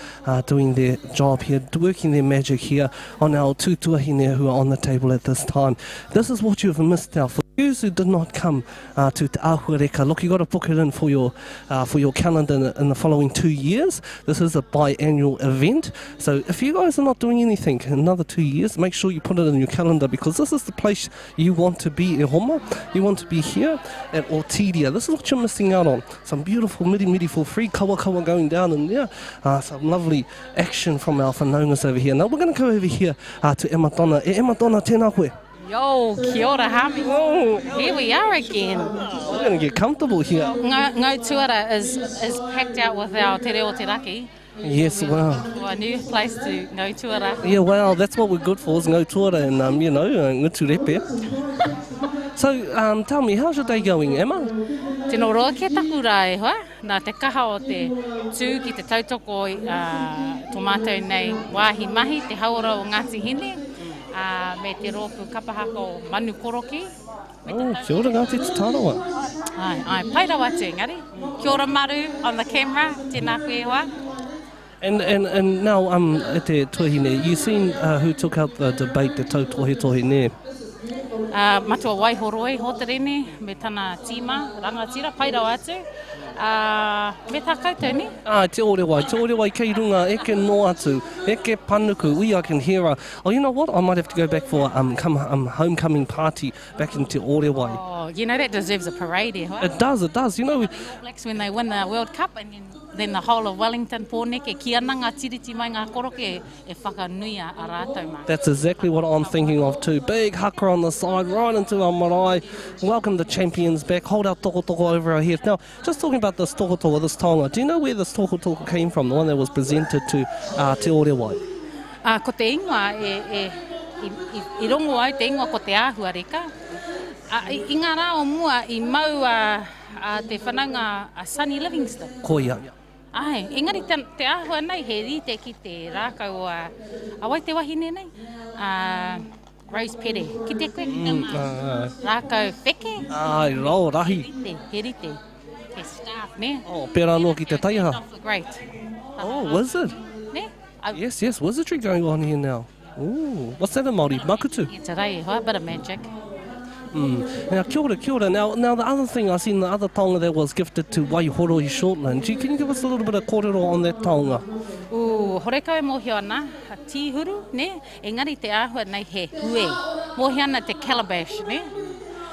doing their job here, working their magic here on our two tuahine who are on the table at this time. This is what you've missed out. For those who did not come to Te Ahuareka, look, you've got to book it in for your calendar in the following 2 years. This is a biannual event. So if you guys are not doing anything in another 2 years, make sure you put it in your calendar, because this is the place you want to be, e homa. You want to be here at Otiria. This is what you're missing out on. Some beautiful mirimiri for free, kawakawa going down in there. Some lovely action from our whanaungas over here. Now we're going to go over here to Emma Donna. E Emma Donna, tēnā koe. Yo, kia ora, Hami. Here we are again. We're going to get comfortable here. Ngau Tuara is packed out with our Te Reo Te Raki. Yes, wow. For a new place to Ngau Tuara. Yeah, well, that's what we're good for, is ngau tuara and, you know, ngutu repe. So, tell me, how's your day going, Emma? Tino roa ke taku rā e hoa, nā te kaha o te tū ki te tautoko i tō mātou nei wāhi mahi, te hauora o Ngāti Hine, me te rōpū kapahaka o Manu Koroki. Oh, kia ora Ngāti Te Tarawa. Ai, ai, pai rawa atu engari. Kia ora Maru on the camera, tēnā koe e hoa. And now, e te tuahine, you've seen who took out the debate, te tau tohe tohe nē? Matua Waihoroi, Hoterene, me tana tīma, rangatira, pai rawa atu. Me tā koutou, ne? Ah, te orewai kei runga, eke no atu, eke panuku, we I can hear her. Oh, you know what? I might have to go back for homecoming party back in Te Orewai. Oh, you know, that deserves a parade, eh? It does, it does. You know, the All Blacks when they win the World Cup, and then the whole of Wellington, Pōneke, ki ana ngā tiriti mai ngā koroke e whakanuia a rātou mā. That's exactly what I'm thinking of too. Big haka on the side, right into our marae. Welcome the champions back. Hold our tokotoko over our heads. Now, just talking about this tokotoko, this taonga, do you know where this tokotoko came from, the one that was presented to Te Orewai? Ko te ingoa, i rongo au te ingoa ko te āhuareka. I ngā rā o mua i mau te whanaunga a Sonny Livingston. Koia. Ai, engari te āhua nei he rite ki te rākau o a wai te wahine nei? Rose Pere. Ki te koe ki te rākau wheke? Ai, rau, rahi. He rite, he rite. He staff, ne? Oh, pērā anō ki te taiaha. Great. Oh, wizard. Ne? Yes, yes, wizardry going on here now. Ooh, what's that in Māori? Makutu? Yeah, today, a bit of magic. Mm. Now, kia ora, kia ora. Now, now the other thing, I seen the other taonga that was gifted to Waihoroi Shortland. Can you give us a little bit of kōrero on that taonga? Ooh, horekau e mōhio ana, a tīhuru, nē? Engari te āhua nei he hue. Mōhio ana te calabash, nē?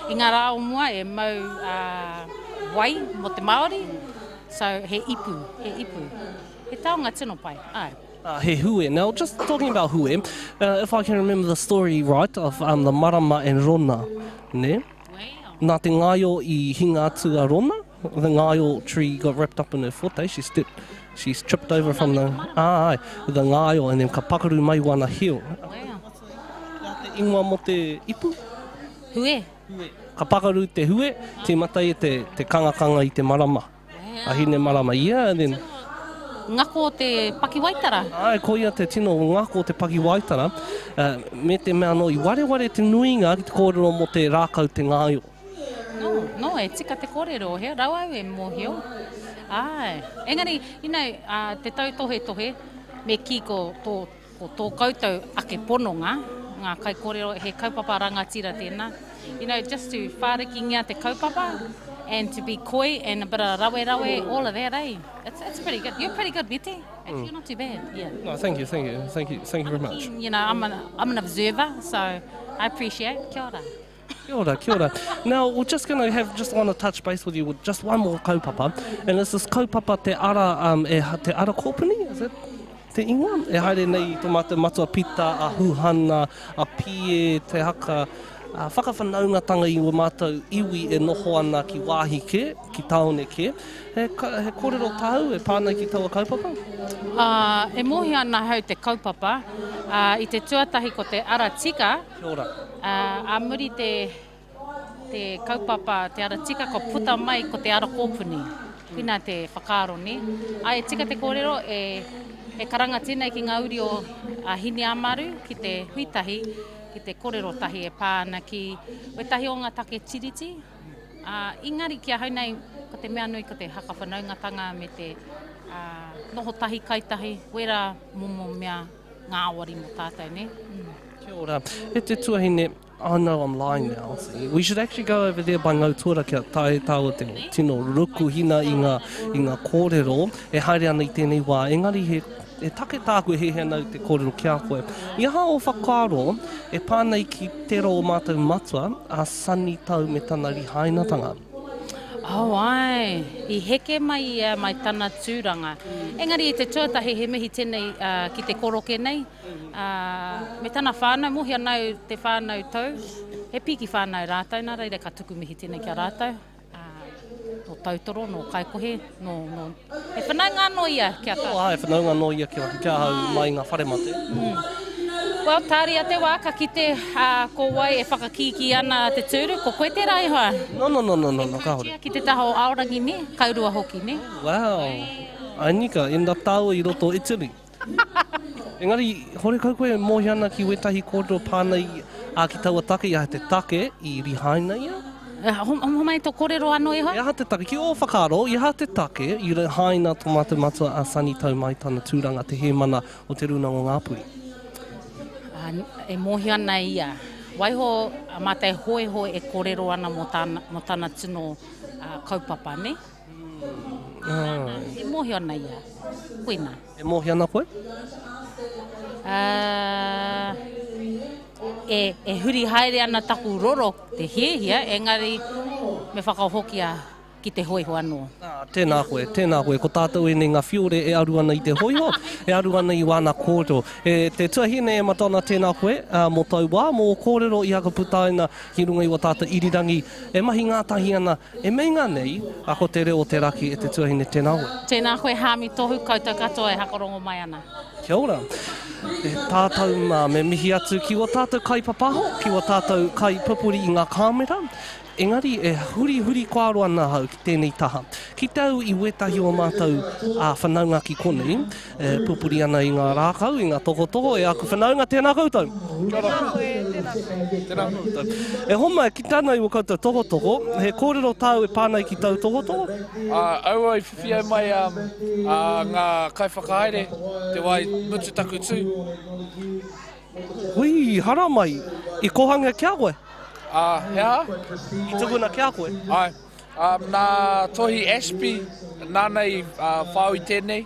I ngā rā o mua e mau uh, wai mō te Māori, so he ipu, he ipu. He taonga tino pai, āe. Uh, he hue. Now, just talking about hue, uh, if I can remember the story right of um, the Marama and Rona, ne? Nā te ngaio i hinga atu a Rona, the ngaio tree got wrapped up in her foot, eh? She stepped, she tripped over from the, ah, ai, the ngaio, and then ka pakaru mai wana heel. Wow. Te ingoa mo te ipu? Hue. Ka pakaru te hue, tīmata ia te, te kangakanga i te marama. A Hinemarama ia, and then... Ngako o te pakiwaitara. Āe, koia te tino ngako o te pakiwaitara, me te mea anō i wareware te nuinga ki te kōrero mō te rākau te ngāio. No, no, e tika te kōrero, he rau au e mōhio. Āe. Engari, you know, te tautohetohe, me kī ko tō Ko tō koutou ake pononga, ngā kaikōrero, he kaupapa rangatira tēnā. You know, just to whārikingia te kaupapa and to be koi and a bit of rawe rawe, all of that, eh? It's, it's pretty good. You're pretty good, Mete. Actually, you're not too bad, yeah. No, thank you, thank you, thank you, thank you very much. You know, I'm an, I'm an observer, so I appreciate. Kia ora. Kia ora, kia ora. Now, we're just going to have, just want to touch base with you with just one more kaupapa. And it's this kaupapa te ara, um, e, te ara kōpuni, is it? Te ingoa? E haere nei i tō mātou matua Pita, a Huhana, a Pie, te haka, a whakawhanaungatanga i wā mātou iwi e noho ana ki wāhi kē, ki tāone kē. He, he kōrero tāu e pā ana ki taua kaupapa? Uh, e mōhio ana ahau te kaupapa. Uh, I te tuatahi ko te ara tika. Kia ora. Ā, ā muri te, te kaupapa, te ara tika, kua puta mai ko te ara kōpuni. Koinā te whakaaro, nē? Ā, e tika te kōrero, e, e karanga tēnei ki ngā uri o a Hineamaru ki te hui tahi, ki te kōrero tahi e pā ana ki wētahi o ngā take Tiriti. Ā, engari ki ahau nei, ko te mea nui ko te haka whanaungatanga me te, ā, noho tahi, kai tahi, wērā momo mea ngāwari mō tātou, nē? Mm. Kia ora. E te tuahine, I know I'm lying now. See. We should actually go over there by Ngautuara kia tae tāua te tino rukuhina i ngā, i ngā kōrero e haere ana i tēnei wā. Engari he, he take tāku e hiahia ana au te kōrero ki a koe. I aha ō whakaaro e pā nei ki tērā o mātou matua, a Sonny Tau me tana rihainatanga? Oh ae, i heke mai ia mai tana tūranga. Engari i te tuatahi he mihi tēnei ki te koroke nei, me tana whānau, mōhio ana au te whānau tau, he pīki whānau rātou, nā reira ka tuku mihi tēnei ki a rātou, nō Tautoro, nō Kaikohe, nō, nō, he whanaunga anō ia ki a tātou. Oh ae, whanaunga anō ia ki a, ahau mai i ngā whare mate. Well, tāria te wā, ka kite ko wai e whakakīkī ana te tūru, ko koe tērā e hoa? No, no, no, no, no, no, kāore. Ki te taha o Aorangi, nē? Kaurua hoki, nē? Wow. Ai nika, end up tāua i roto o Italy. Engari, horekau koe e mōhio ana ki wētahi kōrero pāna i, ā, ki taua take, i aha te take i rihaina ia? Homai tō kōrero anō e hoa? I aha te take, ki ō whakaaro, i aha te take i rihaina tō mātou matua a Sonny Tau mai tana tūranga te hēmana o Te Rūnanga o Ngāpuhi? Ā, e mōhio ana ia. Waiho mā te hōiho e kōrero ana mō tāna, mō tana tino kaupapa, nē? E mōhio ana ia. Koinā. E mōhio ana koe? Ā, e, e huri haere ana taku roro te hiahia, engari me whakahokia ki te hōiho anō. Ā, tēnā koe, tēnā koe. Ko tātou ēnei ngā whiore e aru ana i te hōiho, e aru ana i wāna kōrero. E te tuahine e Madonna, tēnā koe, ā, mō tōu wā, mō ō kōrero i hakaputaina ki runga i wā tātou irirangi e mahi ngātahi ana, e meinga nei, ā, ko te reo o te raki e te tuahine, tēnā koe. Tēnā koe Hāmi Tohu, koutou katoa e hakarongo mai ana. Kia ora. E tātou mā, me mihi atu ki wā tātou kaipapaho, ki wā tātou kaipupuri i ngā kāmera, Engari e hurihuri koaro ana ahau ki tēnei taha. Ki te au i wētahi o mātou whanaunga ki konei, e pupuri ana i ngā rākau, i ngā tokotoko, e aku whanaunga, tēnā koutou! Kia ora. Tēnā koe, tēnā koe. Tēnā koutou. E homa, ki te ana i o koutou tokotoko, he kōrero tāu e pā nei ki tau tokotoko? Aua i whiwhi au mai ngā kaiwhakahaere te wā i mutu taku tū. Hui, haramai, i kohanga ki a koe? Ā, he aha? I tukuna ki a koe? Āe. Ā, nā Tohi Ashby, nāna i whao i tēnei.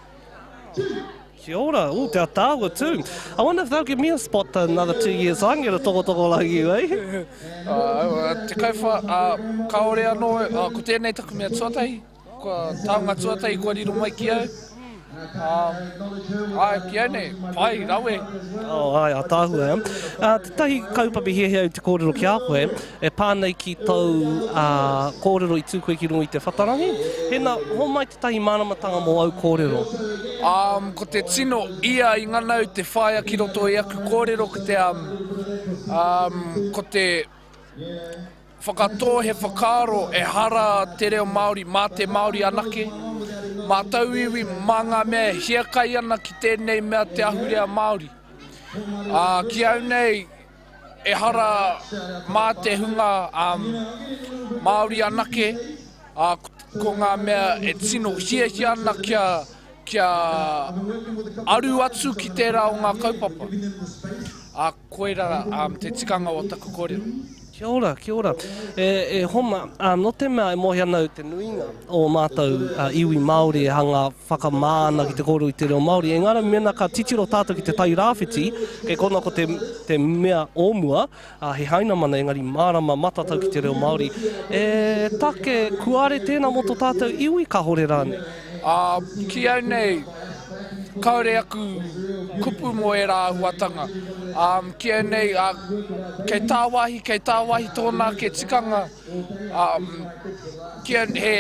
Kia ora, ooh, te ataahua too. I wonder if they'll give me a spot another 2 years so I can get a tokotoko like you, eh? Ā, te kauwha, ā, kāore anō, ā, ko tēnei taku mea tuatahi. Kua taonga tuatahi kua riro mai ki au. Āe, ki au nei, pai, rawe. Oh, āe, ātaahua, eh. Tētahi kaupapa i hiahia au te kōrero ki a koe, e pā nei ki tōu kōrero i tū koe ki runga i te whatarangi. Hēnā, homai tētahi māramatanga mō au kōrero. Ko te tino ia i ngana au te whāia ki roto i aku kōrero ko te, ko te Whakatō he whakaaro ehara te reo Māori mā te Māori anake, mā tauiwi, mā ngā mea e hiakai ana ki tēnei mea te ahurea Māori. Ā, ki au nei, ehara mā te hunga Māori anake, ā, ko ngā mea e tino hiahia ana kia, kia aru atu ki tērā o ngā kaupapa. Ā, koirā te tikanga o taku kōrero. Kia ora, kia ora. E, e Homa, nō te mea e mōhio ana au te nuinga o mātou iwi Māori e hanga whakamā ana ki te kōrero i te reo Māori, engari mēnā ka titiro tātou ki te Tai Rāwhiti, kei konā ko te, te mea o mua, ā, he Hainamana engari mārama matatau ki te reo Māori. E take kuare tēnā mō tō tātou iwi, kāhore rānei? Ā, ki au nei, Kāore aku kupu mō ērā āhuatanga. Ā, ki au nei, ā, kei tāwāhi, kei tāwāhi tōna ake tikanga, ā, ki au, he,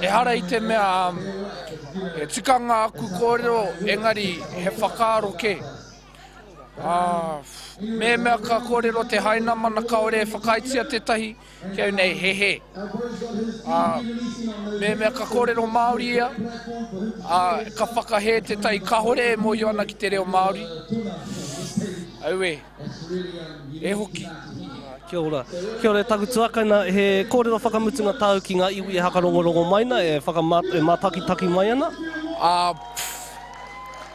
ehara i te mea, ā, he tikanga aku kōrero, engari he whakaaro kē. Ā, mehemea ka kōrero te Hainamana kāore e whakaaetia tētahi, Ki au nei, he hē. Ā, mehemea ka kōrero Māori ia, ā, ka whakahē tētahi kāore e mōhio ana ki te reo Māori, auē, e hoki. Kia ora. Kia ora e taku tuakana, he kōrero whakamutunga tāu ki ngā iwi e hakarongorongo mai na, e whakama, e mātakitaki mai ana? Ā,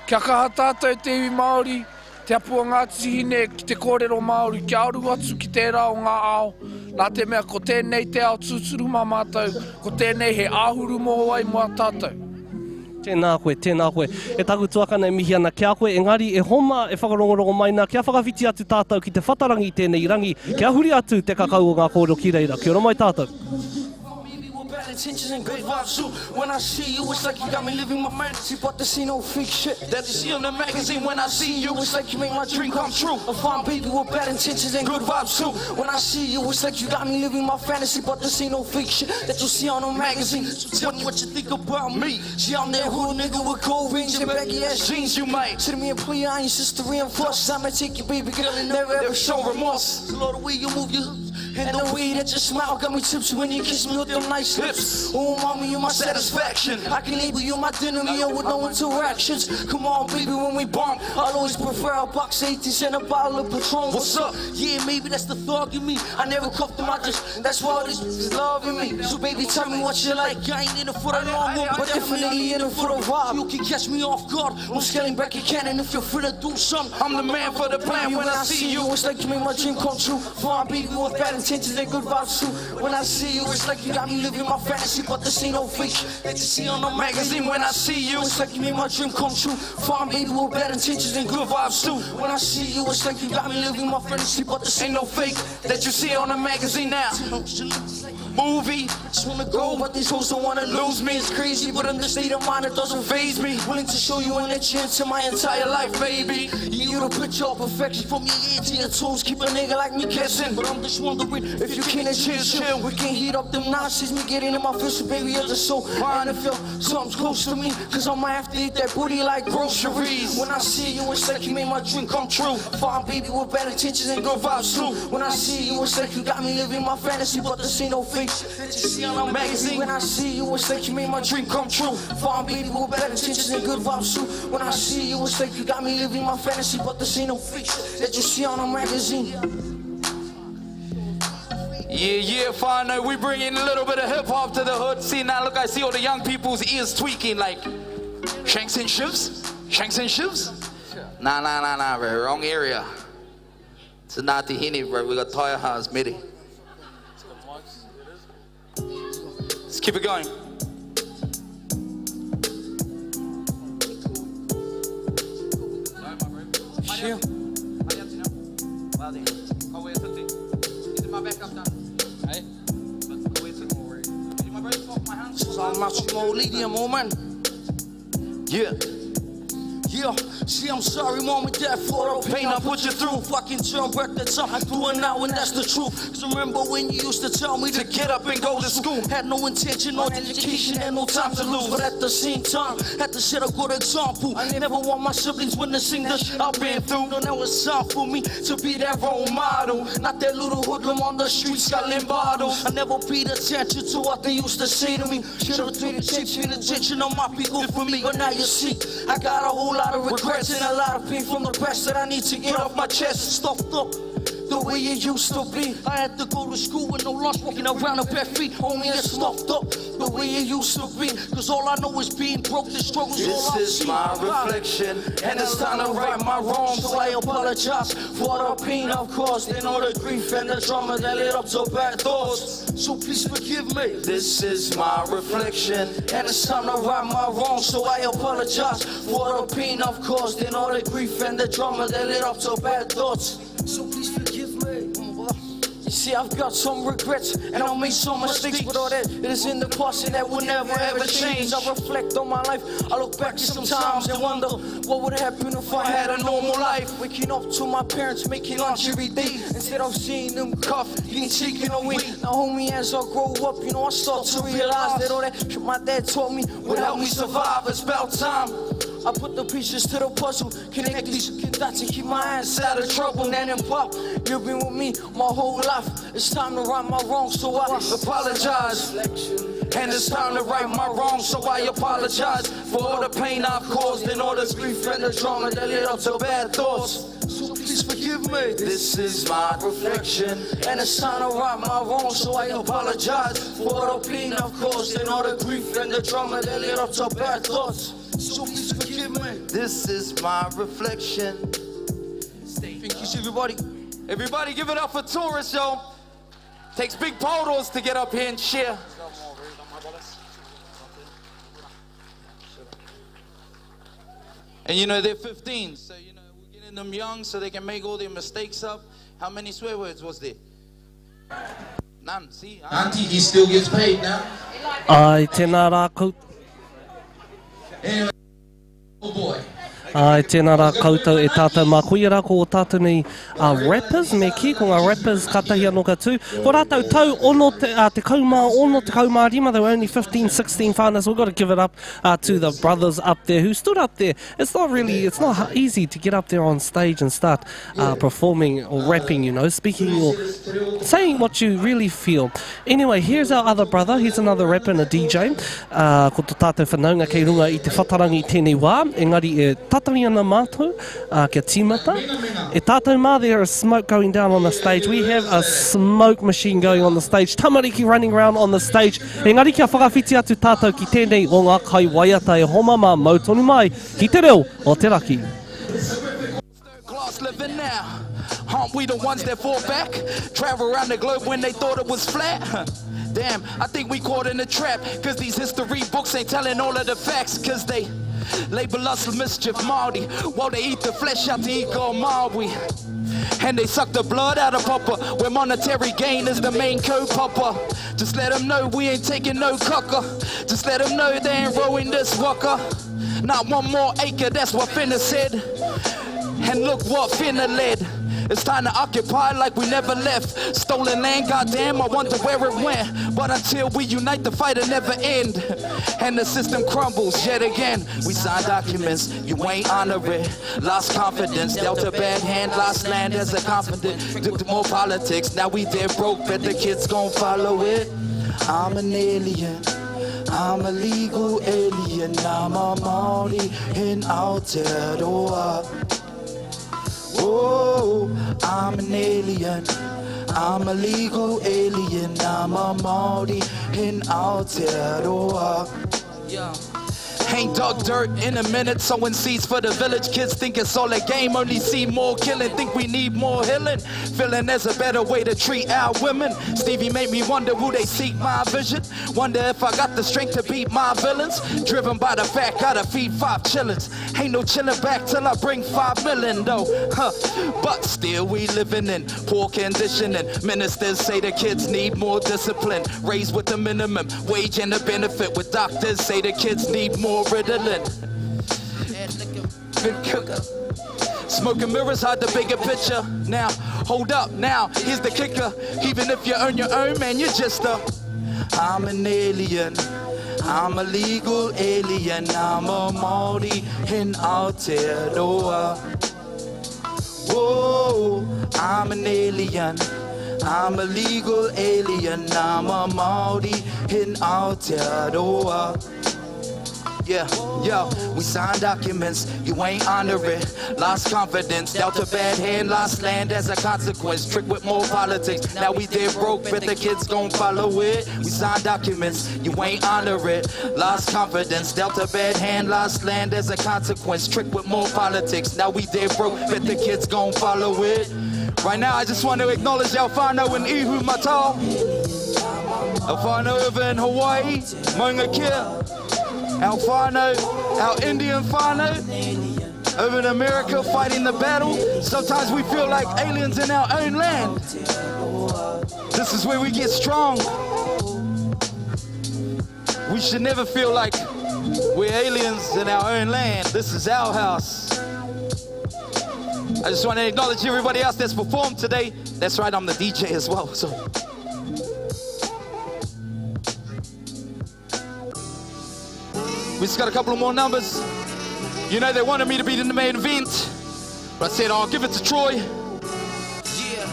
kia kaha tātou te iwi Māori, Te apu o Ngāti Hine ki te kōrero Māori kia aru atu ki tērā o ngā ao, nā te mea ko tēnei te ao tūturu mā mātou, ko tēnei he āhuru mōwai mō a tātou. Tēnā koe, tēnā koe. E taku tuakana e mihi ana ki a koe, engari e homa e whakarongorongo mai nā, kia whakawhiti atu tātou ki te whatarangi i tēnei rangi, kia huri atu te kakau o ngā kōrero ki reira. Kia ora mai tātou. Bad intentions and good vibes too. When I see you, it's like you got me living my fantasy, but this ain't no fake shit. That you see on the magazine. When I see you, it's like you make my dream come true. I find people with bad intentions and good vibes too. When I see you, it's like you got me living my fantasy, but this ain't no fake shit that you see on the magazine. So tell me what you think about me. See, I'm that hood nigga with gold rings and baggy ass jeans. You might sit me and plea, I ain't just to reinforce. I'ma take you, baby girl, and never ever show remorse. Lord, the way you move your hips and the way that you smile got me tipsy when you kiss me with them nice lips. Oh, mommy, you my satisfaction. I can label you my dinner meal with no interactions. Come on, baby, when we bump, I'll always prefer a box of 80 and a bottle of Patron. What's up? Yeah, maybe that's the thug in me. I never cuffed them, I just, that's why all these is loving me. So, baby, tell me what you like. I ain't in it for the long run, but definitely in it for the vibe. You can catch me off guard. I'm scaling back a cannon if you're free to do something. I'm the man for the plan when I see you. It's like you make my dream come true. Fine baby with bad intentions and good vibes too. When I see you, it's like you got me living my fantasy, but this ain't no fake. That you see on the magazine when I see you, it's like you made my dream come true. Fine baby with bad intentions and good vibes too. When I see you, it's like you got me living my fantasy, but this ain't no fake. That you see on the magazine now. Movie, just wanna go, but these hoes don't wanna lose me. It's crazy, but in the state of mind, it doesn't faze me. Willing to show you and let you into my entire life, baby. You the picture of perfection from your ear to your toes. Keep a nigga like me guessing, but I'm just wondering if you can chill, chill. We can heat up them nonsense, me getting in my fist, so baby, you're just so fine. If you're something's close to me, cause I'ma have to eat that booty like groceries. When I see you, it's like you made my dream come true. Fine, baby, with bad intentions and good vibes too. When I see you, it's like you got me living my fantasy, but this ain't no fake. That you see on the magazine. When I see you, it's like you made my dream come true. Fine, baby, with bad intentions and good vibes too. When I see you, it's like you got me living my fantasy, but this ain't no fake that you see on a magazine. Yeah, yeah, whānau, we bring in a little bit of hip hop to the hood. See now, look, I see all the young people's ears tweaking like, Shanks and Shivs? Shanks and Shivs? Nah, nah, nah, nah, bro, wrong area. It's Ngāti Hine, bro, we got tire hars, meri. Let's keep it going. Yeah. Yeah, see, I'm sorry, mom and dad, for the pain I put you through. Fucking turn back the time I do it now, and that's the truth. Cause remember when you used to tell me to get up and go to school. Had no intention on education and no time to lose. But at the same time, had to set a good example. I never want my siblings witnessing the shit I've been through. No, now it's time for me to be that role model. Not that little hoodlum on the streets selling bottles. I never paid attention to what they used to say to me. Should've paid attention on my people for me. But now you see, I got a whole lot of regrets and a lot of pain from the past that I need to get off my chest. Stuffed up the way it used to be. I had to go to school with no lunch, walking around in bare feet. Homie, it's stuffed up the way it used to be. Cause all I know is being broke, the struggle's all I This is see. my reflection, and it's time to right my wrongs. So I apologize for the pain I've caused and all the grief and the trauma that led up to bad thoughts. So please forgive me. This is my reflection, and it's time to right my wrongs. So I apologize for the pain I've caused and all the grief and the trauma that led up to bad thoughts. So please forgive me. You see, I've got some regrets and I made some mistakes, but all that it is in the past and that will never ever change. I reflect on my life, I look back sometimes and wonder what would happen if I had a normal life. Waking up to my parents making lunch every day instead of seeing them cuff, getting taken away. Now, homie, as I grow up, you know, I start to realize that all that shit my dad taught me would help me survive. It's about time I put the pieces to the puzzle, connect these dots and keep my ass out of trouble. Nan and Pop, you've been with me my whole life. It's time to right my wrongs, so I apologize. And it's time to right my wrongs, so I apologize for all the pain I've caused and all the grief and the trauma that led up to bad thoughts. So please forgive me. This is my reflection, and it's time to right my wrongs, so I apologize for all the pain I've caused and all the grief and the trauma that led up to bad thoughts. So please forgive me. This is my reflection. Thank you, everybody. Everybody, give it up for Taurus, yo. Takes big podos to get up here and share. And you know, they're 15, so you know, we're getting them young so they can make all their mistakes up. How many swear words was there? None, see? Auntie, he still gets paid now. Ai, tēnā rā koutou. Anyway, oh boy. Ai, tēnā rā koutou e tātou mā. Koia rā ko o tātou nei rappers, me kī, ko ngā rappers katahi anō ka tū. Ko rātou tau ono te, 16, 15, they were only 15, 16 whānau, so we've got to give it up to the brothers up there who stood up there. It's not really, it's not easy to get up there on stage and start performing or rapping, you know, speaking or saying what you really feel. Anyway, here's our other brother. He's another rapper and a DJ. Ko tō tātou whanaunga kei runga i te whatarangi tēnei wā, engari e tatari ana mātou kia tīmata. E tātou mā, there is smoke going down on the stage. We have a smoke machine going on the stage. Tamariki running around on the stage. Engari kia whakawhiti atu tātou ki tēnei o ngā kai waiata e homa mā mau tonu mai ki te reo o te raki. Class living now. Aren't we the ones that fought back? Travel around the globe when they thought it was flat? Damn, I think we caught in a trap. Cause these history books ain't telling all of the facts. Cause they label us mischief Māori while they eat the flesh out the Ika Māori. And they suck the blood out of Papa, where monetary gain is the main code, Papa. Just let them know we ain't taking no cocker. Just let them know they ain't rowing this walker. Not one more acre, that's what Finna said. And look what Finna led. It's time to occupy like we never left. Stolen land, goddamn, I wonder where it went. But until we unite, the fight will never end. And the system crumbles yet again. We sign documents, you ain't honor it. Lost confidence, dealt a bad hand, lost land as a confident. Took more politics, now we dead broke, bet the kids gon' follow it. I'm an alien. I'm a legal alien. I'm a Māori in Aotearoa. Oh, I'm an alien. I'm a legal alien. I'm a Māori in Aotearoa. Yeah. Ain't dug dirt in a minute, sowing seeds for the village. Kids think it's all a game, only see more killing. Think we need more healing. Feeling there's a better way to treat our women. Stevie made me wonder, will they seek my vision? Wonder if I got the strength to beat my villains. Driven by the fact, gotta feed 5 chillins. Ain't no chillin' back till I bring 5 million though. Huh. But still we living in poor conditioning. Ministers say the kids need more discipline. Raised with the minimum wage and the benefit. With doctors say the kids need more Ritalin. Smoking mirrors hide the bigger picture. Now, hold up, now, here's the kicker. Even if you earn your own, man, you're just a... I'm an alien. I'm a legal alien. I'm a Māori in Aotearoa. Whoa, I'm an alien. I'm a legal alien. I'm a Māori in Aotearoa. Yeah, yo, we signed documents, you ain't honor it. Lost confidence, dealt a bad hand, lost land as a consequence. Trick with more politics, now we dead broke, bet the kids gon' follow it. We signed documents, you ain't honor it. Lost confidence, dealt a bad hand, lost land as a consequence. Trick with more politics, now we dead broke, bet the kids gon' follow it. Right now, I just want to acknowledge Alfano and Ihu Matao. Alfano over in Hawaii, Maunga Kea. Our whānau, our Indian whānau, over in America fighting the battle. Sometimes we feel like aliens in our own land. This is where we get strong. We should never feel like we're aliens in our own land. This is our house. I just want to acknowledge everybody else that's performed today. That's right, I'm the DJ as well, so. We just got a couple of more numbers. You know, they wanted me to be in the main event, but I said, I'll give it to Troy.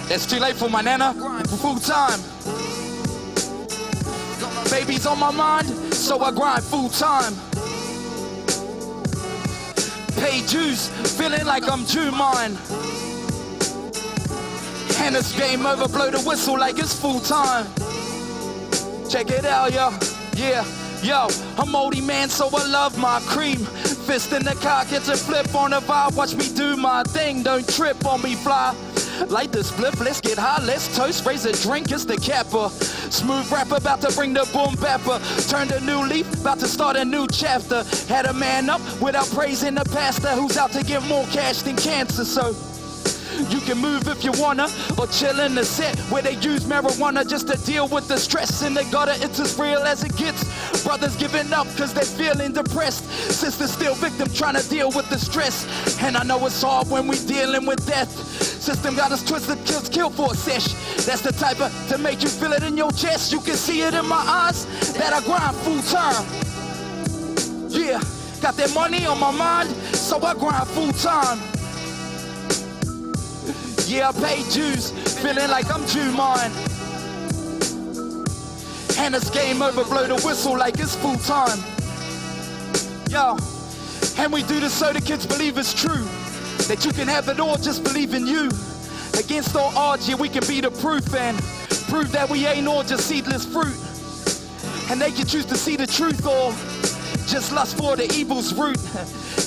It's too late for my nana, for full time. Baby's on my mind, so I grind full time. Pay dues, feeling like I'm due mine. And it's game over, blow the whistle like it's full time. Check it out, yo, yeah. Yo, I'm Māori man, so I love my cream. Fist in the car, catch a flip on the vibe. Watch me do my thing, don't trip on me, fly. Light the spliff, let's get high, let's toast, raise a drink, it's the capper. Smooth rapper, about to bring the boom bapper. Turned a new leaf, about to start a new chapter. Had a man up without praising the pastor who's out to get more cash than cancer, so you can move if you wanna, or chill in the set where they use marijuana just to deal with the stress in the gutter. It's as real as it gets. Brothers giving up cause they're feeling depressed. Sisters still victim trying to deal with the stress. And I know it's hard when we dealing with death. System got us twisted, kills kill for a sesh. That's the type of to make you feel it in your chest. You can see it in my eyes that I grind full time. Yeah, got that money on my mind, so I grind full time. Yeah, I pay dues, feeling like I'm due mine. And it's game over, blow the whistle like it's full time. Yo, and we do this so the kids believe it's true. That you can have it all, just believe in you. Against all odds, yeah, we can be the proof and prove that we ain't all just seedless fruit. And they can choose to see the truth or just lust for the evil's root.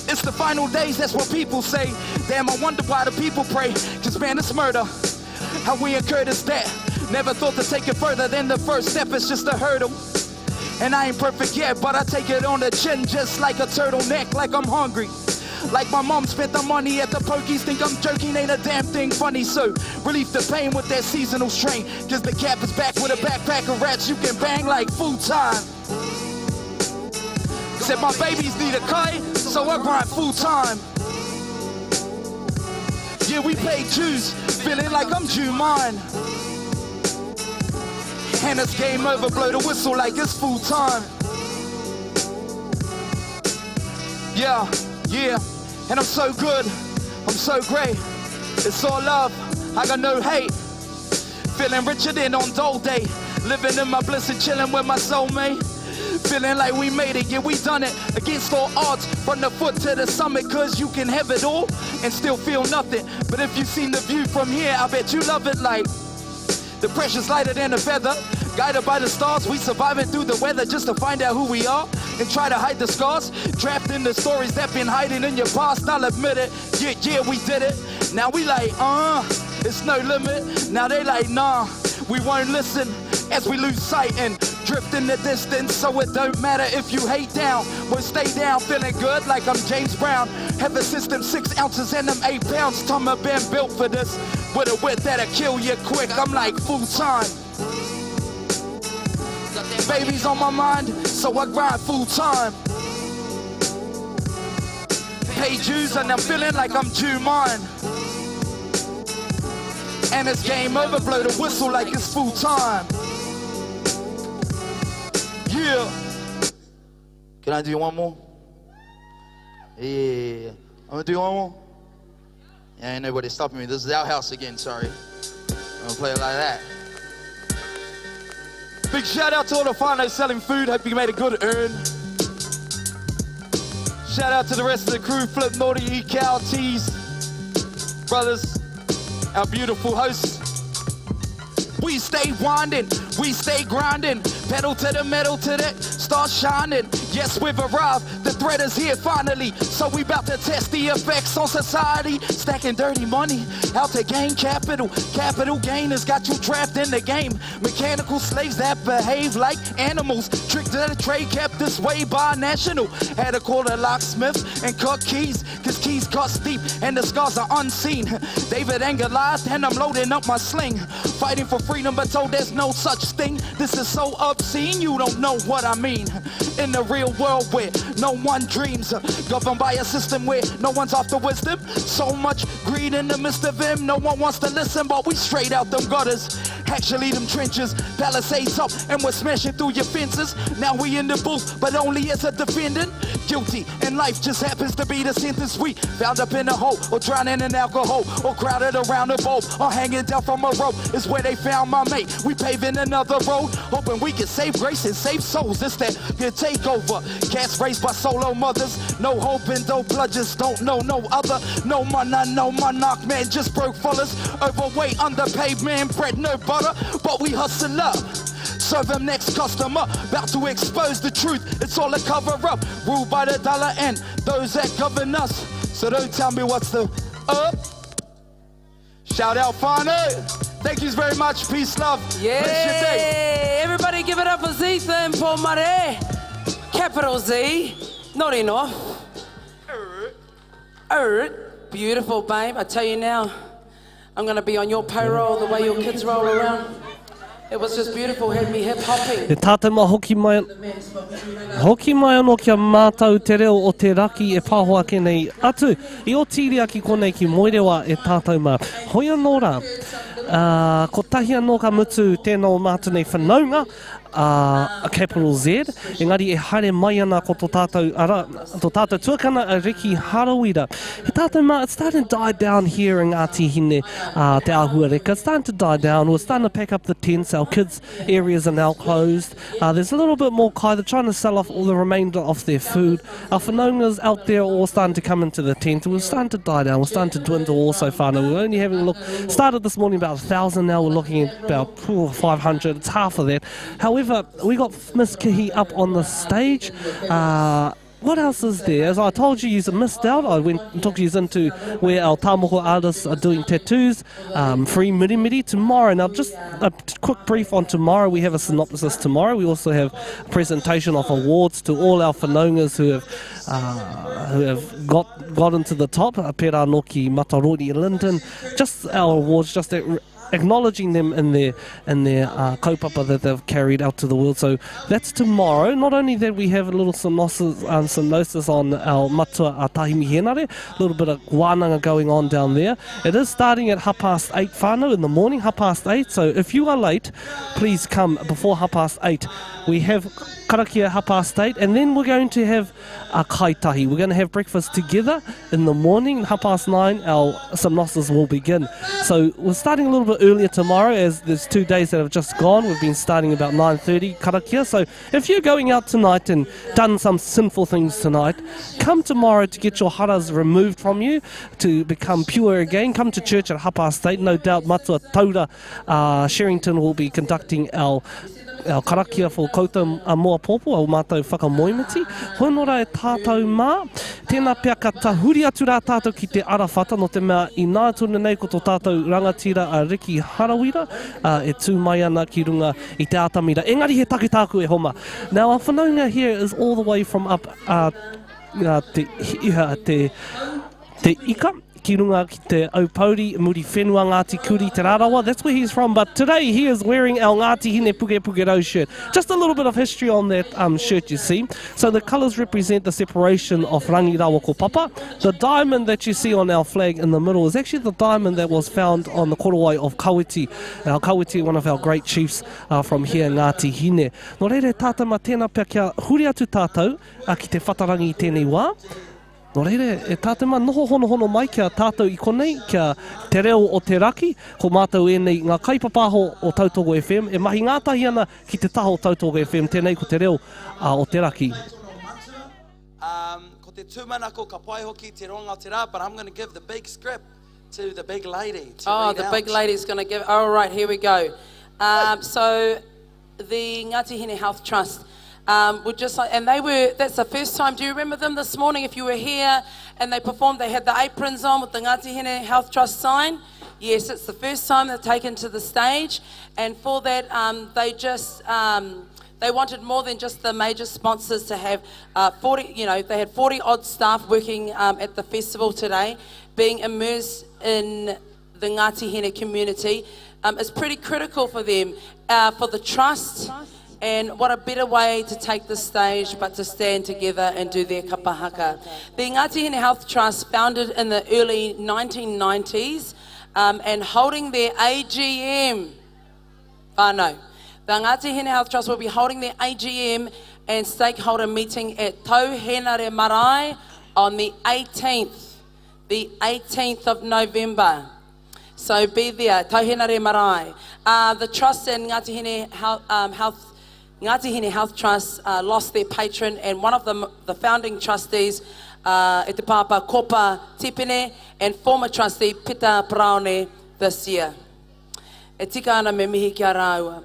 It's the final days, that's what people say. Damn, I wonder why the people pray. Cause man, it's murder. How we incurred is that. Never thought to take it further than the first step, it's just a hurdle. And I ain't perfect yet, but I take it on the chin just like a turtleneck, like I'm hungry. Like my mom spent the money at the pokies, think I'm joking, ain't a damn thing funny. So relieve the pain with that seasonal strain. Cause the cap is back with a backpack of rats you can bang like full time. Said my babies need a kai, so I grind full time. Yeah, we pay dues, feeling like I'm due mine. And it's game over, blow the whistle like it's full time. Yeah, yeah, and I'm so good, I'm so great. It's all love, I got no hate. Feeling richer than on dole day. Living in my bliss and chilling with my soulmate. Feeling like we made it, yeah, we done it. Against all odds, from the foot to the summit. Cause you can have it all and still feel nothing. But if you've seen the view from here, I bet you love it like the pressure's lighter than a feather. Guided by the stars, we surviving through the weather just to find out who we are. and try to hide the scars. Trapped in the stories that been hiding in your past, I'll admit it. Yeah, yeah, we did it. Now we like, uh, it's no limit. Now they like, nah, we won't listen as we lose sight and drift in the distance. So it don't matter if you hate down, we'll stay down, feeling good like I'm James Brown. Have a system six ounces and them eight pounds. Tom have been built for this. With a wit that'll kill you quick. I'm like full time. Baby's on my mind, so I grind full time. Pay dues and I'm feeling like I'm due mine. And it's game over, blow the whistle like it's full time. Yeah. Can I do one more? Yeah. I'm gonna do one more. Yeah, ain't nobody stopping me. This is our house again, sorry. I'm gonna play it like that. Big shout out to all the whānau selling food. Hope you made a good earn. Shout out to the rest of the crew, Flip, Naughty, Ecal, Tees, brothers, our beautiful hosts. We stay winding, we stay grinding, pedal to the metal to that start shining. Yes, we've arrived, the threat is here finally. So we about to test the effects on society. Stacking dirty money, out to gain capital. Capital gain has got you trapped in the game. Mechanical slaves that behave like animals. Tricked to the trade, kept this way by national. Had to call a locksmith and cut keys, cause keys cut deep and the scars are unseen. David and Goliath, and I'm loading up my sling. Fighting for freedom, but told there's no such thing. This is so obscene, you don't know what I mean. In the real world where no one dreams, governed by a system where no one's after wisdom. So much greed in the midst of him, no one wants to listen, but we straight out them gutters. Actually, them trenches, palisades up, and we're smashing through your fences. Now we in the booth, but only as a defendant. Guilty, and life just happens to be the sentence we found up in a hole, or drowning in alcohol, or crowded around a bulb, or hanging down from a rope. Is where they found my mate. We paving another road, hoping we can save grace and save souls. It's that good takeover. Cats raised by solo mothers, no hope and no bludgers, don't know no other. No money, no monarch, man, just broke fellas. Overweight, underpaid man, bread, no butter, but we hustle up. Serve them next customer, about to expose the truth. It's all a cover up, ruled by the dollar and those that govern us. So don't tell me what's the up. Shout out Fano. Thank you very much. Peace, love. Yeah. Bless your day. Everybody give it up for Zethan Pomare. Capital Z. Not enough. Er. Beautiful, babe. I tell you now, I'm going to be on your payroll the way your kids roll around. It was just beautiful, had me hip hopping. E tātou mā hoki mai, hoki mai anō kia mātau te reo o te raki e pāho ake nei atu i Otīria ki konei ki Moerewa e tātou mā. Hoi anō rā, ā, kotahi anō ka mutu tēnā o mātou nei whanaunga, ā, a capital Z, engari e haere mai ana ko tō tātou, arā, tō tātou tuakana a Riki Harawira. He tātou mā, it's starting to die down here in Ngāti Hine, ā, te āhuareka. It's starting to die down. We're starting to pack up the tents. Our kids' areas are now closed. Uh, there's a little bit more kai. They're trying to sell off all the remainder of their food. Our whanaungas out there are all starting to come into the tent. We're starting to die down. We're starting to dwindle also, whānau. We're only having a look. Started this morning about 1,000. Now we're looking at about 500. It's half of that. However, we got Miss Kihi up on the stage. Uh, what else is there? As I told you, you missed out. I went and took you into where our tāmoko artists are doing tattoos, um, free mirimiri tomorrow. Now, just a quick brief on tomorrow. We have a synopsis tomorrow. We also have a presentation of awards to all our whanaungas who have uh, who have got got into the top. Pera Noki, Matarori, Linden. Just our awards, just that acknowledging them in their in their uh, kaupapa that they've carried out to the world. So that's tomorrow. Not only that, we have a little synopsis, um, synopsis on our matua a Tahimi Henare, a little bit of wānanga going on down there. It is starting at 8:30 whānau in the morning, 8:30. So if you are late, please come before 8:30. We have karakia 8:30, and then we're going to have a kaitahi. We're going to have breakfast together in the morning, 9:30. Our synopsis will begin. So we're starting a little bit earlier tomorrow, as there's two days that have just gone. We've been starting about 9:30 karakia. So if you're going out tonight and done some sinful things tonight, come tomorrow to get your haras removed from you, to become pure again. Come to church at 8:30. No doubt Matua Taura uh, Sherrington will be conducting our our karakia for koutou a mō apōpō, o mātou whakamoemiti. Hoi nō rā e tātou mā, tēnā pea ka tahuri atu rā tātou ki te arawhata, nō te mea inā tonu nei ko tō tātou rangatira a Ricky Harawira e tū mai ana ki runga i te atamira. Engari he take tāku e homa. Now our whanaunga here is all the way from up uh, uh, te, uh, te, te Ika ki runga ki te Aupouri, Muriwhenua, Ngāti Kuri, Te Rarawa. That's where he's from, but today he is wearing our Ngāti Hine Pukepuke shirt. Just a little bit of history on that um, shirt, you see. So the colours represent the separation of Rangi Rawa ko Papa. The diamond that you see on our flag in the middle is actually the diamond that was found on the korowai of Kawiti. Now, Kawiti, one of our great chiefs uh, from here, Ngāti Hine. Nō reira, tātou mā tēnā pea kia huri atu tātou uh, ki te whatarangi i tēnei wā. Nō reira, e tātou mā, noho honohono mai ki a tātou i konei, kia Te Reo o te Raki, ko mātou ēnei ngā kaipapāho o Tautogo FM, e mahi ngātahi ana ki te taha o Tautogo FM, tēnei ko Te Reo o te Raki. Um, ko te tūmanako ka pai hoki te roanga o te rā, but I'm going to give the big script to the big lady to Oh, read the out. big lady's going to give. All right, here we go. Um, so, the Ngāti Hine Health Trust um, would just like, and they were, that's the first time, do you remember them this morning if you were here and they performed, they had the aprons on with the Ngāti Hine Health Trust sign? Yes, it's the first time they've taken to the stage, and for that, um, they just, um, they wanted more than just the major sponsors to have uh, 40, you know, they had 40 odd staff working um, at the festival today, being immersed in the Ngāti Hine community um, is pretty critical for them, uh, for the trust. And what a better way to take the stage but to stand together and do their kapahaka. The Ngāti Hine Health Trust, founded in the early 1990s um, and holding their AGM. Oh, no. The Ngāti Hine Health Trust will be holding their AGM and stakeholder meeting at Tauhenare Marae on the 18th, the 18th of November. So be there, Tauhenare Marae. Uh, the Trust and Ngāti Hine Health, um, Health Ngāti Hine Health Trust uh, lost their patron and one of the, the founding trustees, uh, e te pāpā Kopa Tipene, and former trustee Pita Paraone this year. E tika ana me mihi ki a rāua.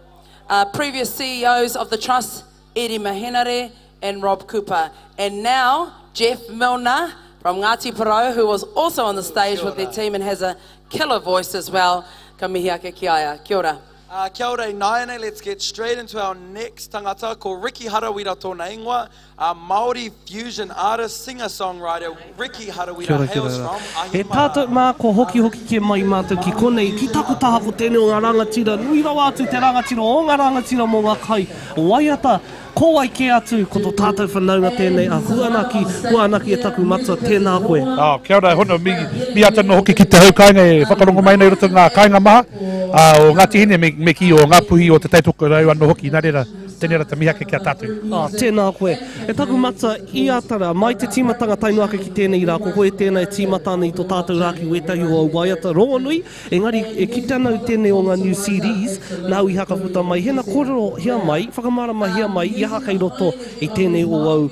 Uh, previous CEOs of the trust, Eddie Mahenare and Rob Cooper. And now, Jeff Milner from Ngāti Porou, who was also on the stage with their team and has a killer voice as well. Ka mihi ake ki a ia. Kia ora. Uh, kia ora ināianei, let's get straight into our next tangata, ko Ricky Harawira tōna ingoa, a Māori fusion artist, singer-songwriter Ricky Harawira Kia ora, kia hails ora. from E tātou mā, kua hokihoki kē mai mātou ki konei, ki taku taha ko tēnei o ngā rangatira, nui rawa atu te rangatira o ngā rangatira mō ngā kai waiata, ko wai kē atu, ko tō tātou whanaunga tēnei a Huanaki, Huanaki e taku matua, tēnā koe. Oh, kia ora e hono, mi, mi ata anō hoki ki te hau kāinga e whakarongo mai nei i roto i ngā kāinga maha ā, o Ngāti Hine me, me kī o Ngāpuhi o Te Tai Tokerau anō hoki, nā reira, tēnei rā te mihi ake ki a tātou. Oh, tēnā koe. E taku matua, i ata rā, mai te tīmatanga tae noa ake ki tēnei rā, ko koe tēnā e tīmata ana i tō tātou rā ki wētahi o au waiata rongonui, Engari, e kite ana au tēnei o ngā new CDs, nāu i hakaputa mai, hena kōrerohia mai, whakamāramahia mai i aha kei roto i tēnei o au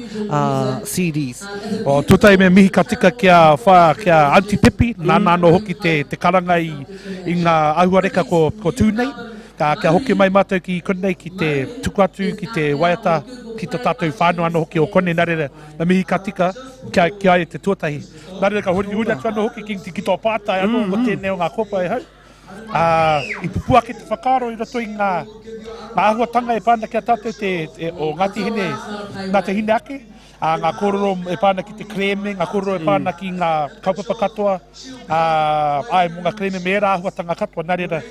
CDs. O, tuatahi me mihi ka tika ki a whaea, ki a Aunty Pepi, nāna anō hoki te, te karanga i, i ngā āhuareka ko, ko tū nei. Ka, kia hoki mai mātou ki konei ki te tuku atu, ki te waiata, ki to tātou whānau anō hoki o konei, nā reira, me mihi ka tika ki a, ki a ia te tuatahi. Nā reira ka huri, huri atu anō hoki ki, ki tō pātai anō, ko tēnei o ngā kōpae e hau. Ā, i pupū ake te whakaaro i roto i ngā, ngā āhuatanga e pā ana ki a tātou te, te, o Ngāti Hine, Ngāti Hine ake, ā, ngā kōrero e pā ana ki te kerēme, ngā kōrero e pā ana ki ngā kaupapa katoa, ā, āe, mō ngā kerēme me ērā āhuatanga katoa. Nā reira,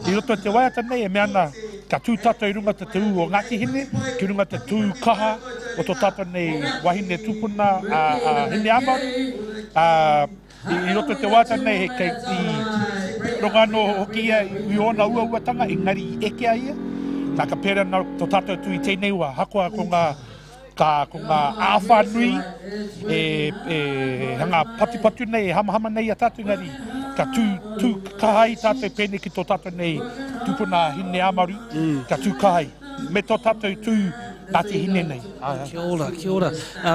i roto i te waiata nei e mea ana, Ka tū tātou i runga te tū o Ngāti Hine, ki runga te tū kaha o tō tātou nei wahine tupuna a, a Hineāmaru. A, i, i roto i te waiata nei, he kei i rongo anō hoki ia i ōna uauatanga, engari i ekea ia. Nā, ka pērā nā tō tātou tū i tēnei wā, hakoa ko ngā, Ka, ko ngā āwhā nui e, e hanga patupatu nei, e hamahama nei i a tātou, engari ka tū, tū kaha ai tātou pēnei ki tō tātou nei tupuna Hineāmaru, mm. ka tū kaha ai. Me tō tātou tū Ngāti Hine nei. Āe, āe. Kia ora, kia ora.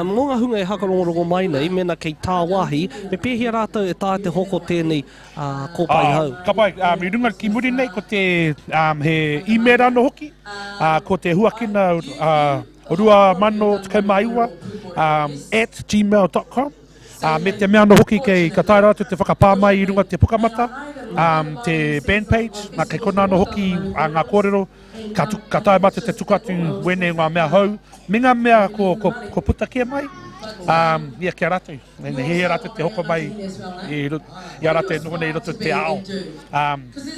Mō ngā hunga e hakarongorongo mai nei, mēnā kei tāwāhi, me pēhea rātou e taea te hoko tēnei kōpae hou? Ka pai, i runga ki muri nei ko te, he īmēra anō hoki, ko te huakina 2019 at gmail dot com. Ā, me te mea anō hoki kei ka taea rātou te whakapā mai i runga te pukamata, ā, te band page, nā, kei konā anō hoki ā, ngā kōrero, ka, tu, ka taea mātou te tuku atu wēnei o ngā mea hou, me ngā mea ko, ko, ko puta kē mai, ā, ia ki a rātou. Me hiahia rātou te hoko mai i, i a rātou e noho nei i roto i te ao. Ā,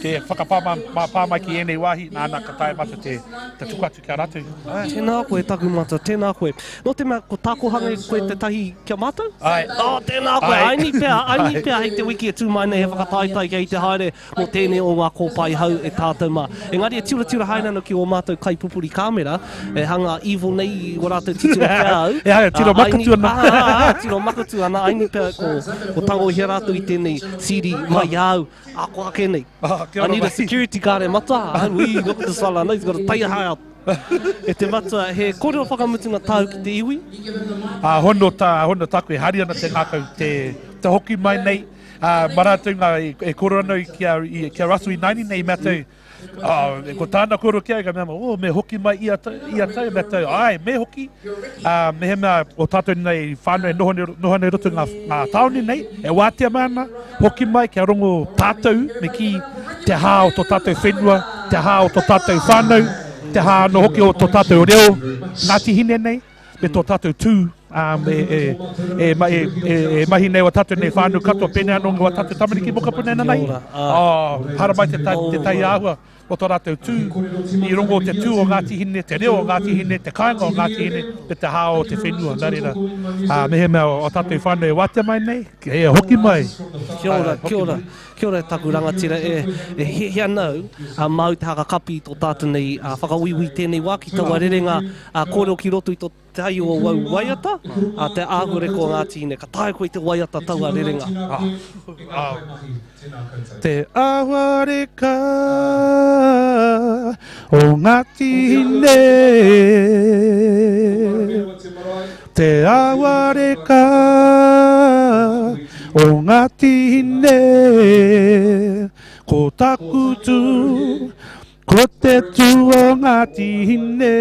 te whakapā mā, mā, pā mai ki ēnei wāhi, nā, nā, ka taea mātou te, te tuku atu ki a rātou. Āe. Tēnā koe taku matua, tēnā koe. Nō te mea ko Tākohanga koe tētahi ki a mātou? Āe. Oh, tēnā koe, Āe. aini pea, aini Āe. pea hei te wiki e tū mai nei he whakataetae kei te haere mō tēnei o ngā kōpae hau e tātou mā. Engari e tiratira haere ana ki ō mātou kaipupuri kāmera, e hanga evil nei i ō rātou titiro ki a au. E hanga, tiro Ā, aini, makatu ana. ā, ā, ā, tiro makatu ana, aini pea ko, ko tangohia rātou i tēnei CD mai i a au. Ako ake nei. Oh, kia I ora need a mai. security guard e matua. Ah, ui, look at this fella, he's got a taiaha out. E te matua, he kōrero whakamutunga tāu ki te iwi? Ā, hono tā, hono tāku e hari ana te ngākau te, te hoki mai nei, ā, ma rātou ngā e, e kōrero ana ki a, i, ki a Russell i naini nei, i mea tau, ā, ko tāna kōrero ki a au, ka mea, oh, me hoki mai ia tau, ia tau, mea tau, āe, me hoki, ā, mehemea o tātou nei whānau e noho nei, noho nei roto i ngā, ngā tāone nei, e wātea mai ana, Hoki mai kia rongo tātou me kī te hā o tō tātou whenua, te hā o tō tātou whānau, te hā anō hoki o tō tātou reo Ngāti Hine nei, me tō tātou tū um, e, e, e, e, e, e mahi nei o tātou nei whānau katoa, pēnei anō ngā tātou tamariki mokopuna nei. Oh, haramai te, tai, te tai āhua. o tō rātou tū, i rongo te tū o Ngāti Hine, te reo o Ngāti Hine, te kāinga o Ngāti Hine, me te hā o te whenua. Nā reira, ā, mehemea o tātou whānau e wātea mai nei, e hoki mai. Kia ora, kia ora, kia ora e taku rangatira, e, e hiahia ana au, ā, māu te hakakapi i tō tātou nei, ā, whakauiui tēnei wā ki taua rerenga, ā, kōrero ki roto i tō Te ai o au waiata, a te āhuareka o Ngāti Hine. Ka taea koe te waiata taua rerenga. Te āhuareka o Ngāti Hine. Te āhuareka o Ngāti Hine. Ko taku tū, Ko te tū o Ngāti Hine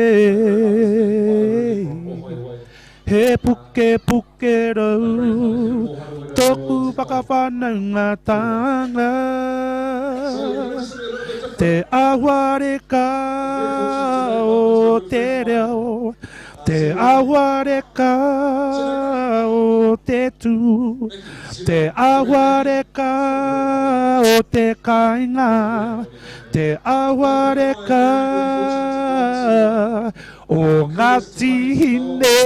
He pukepuke rau Tōku whakawhanaungatanga Te āhuareka o te reo Te āhuareka o te tū Te āhuareka o te kāinga Te awareka o Ngāti Hine.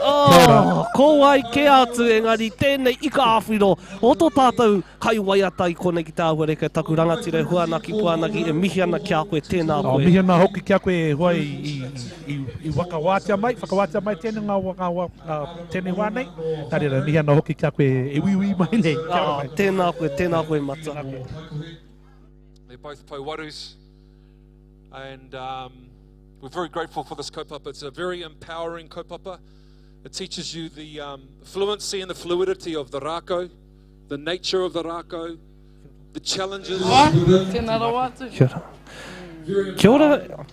Oh, ko wai kē atu engari tēnei ika āwhiro o tō tātou kaiwaiata i konei ki te āhuareka e taku rangatira e Huanaki Puanaki e mihi ana ki a koe tēnā Oh, koe. mihi ana hoki ki a koe e hoa i, i, i, i whakawātea mai, whakawātea mai tēnei ngā, ngā, ngā, tēnei wā nei. Nā reira, mihi ana hoki ki a koe e uiui mai nei. Kia ora Ah, mai. tēnā koe, tēnā koe Matua. They're both Pouwarus, and we're very grateful for this kaupapa. It's a very empowering kaupapa. It teaches you the fluency and the fluidity of the rākau, the nature of the rākau, the challenges. Tēnā rawa atu. Kia ora. Kia ora.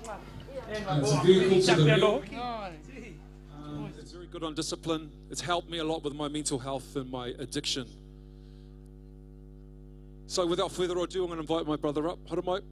It's very good on discipline. It's helped me a lot with my mental health and my addiction. So without further ado, I'm going to invite my brother up. Haramai.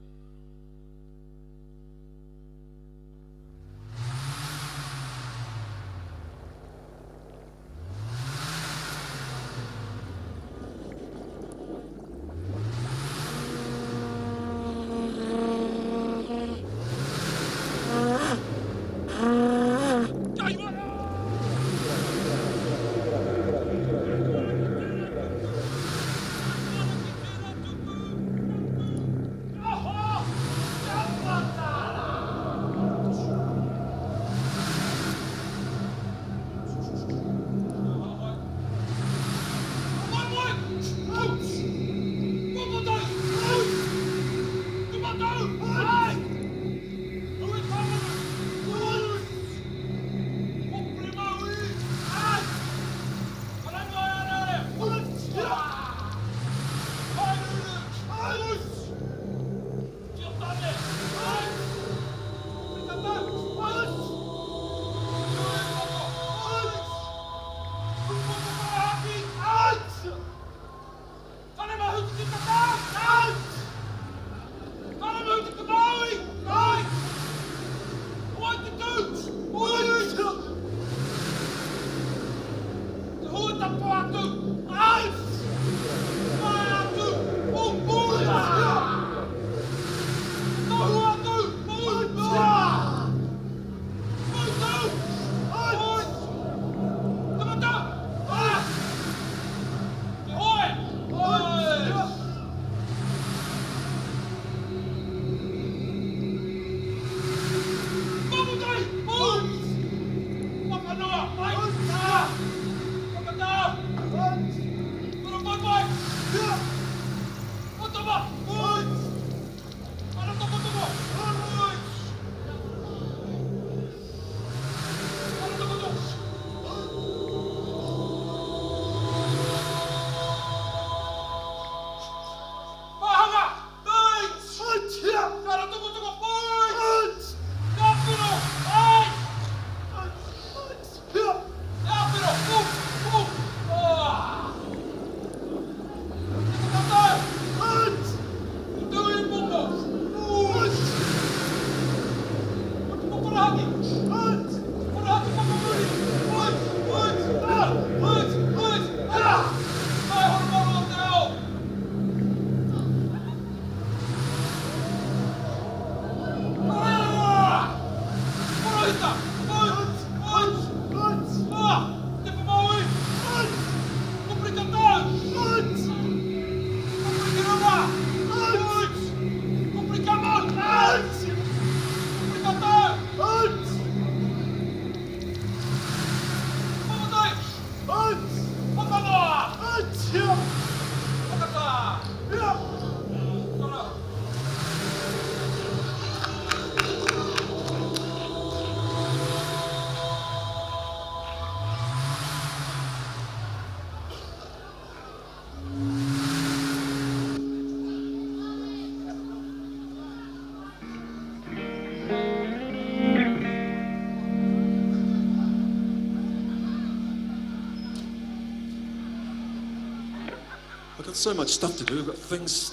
I've got so much stuff to do. I've got things,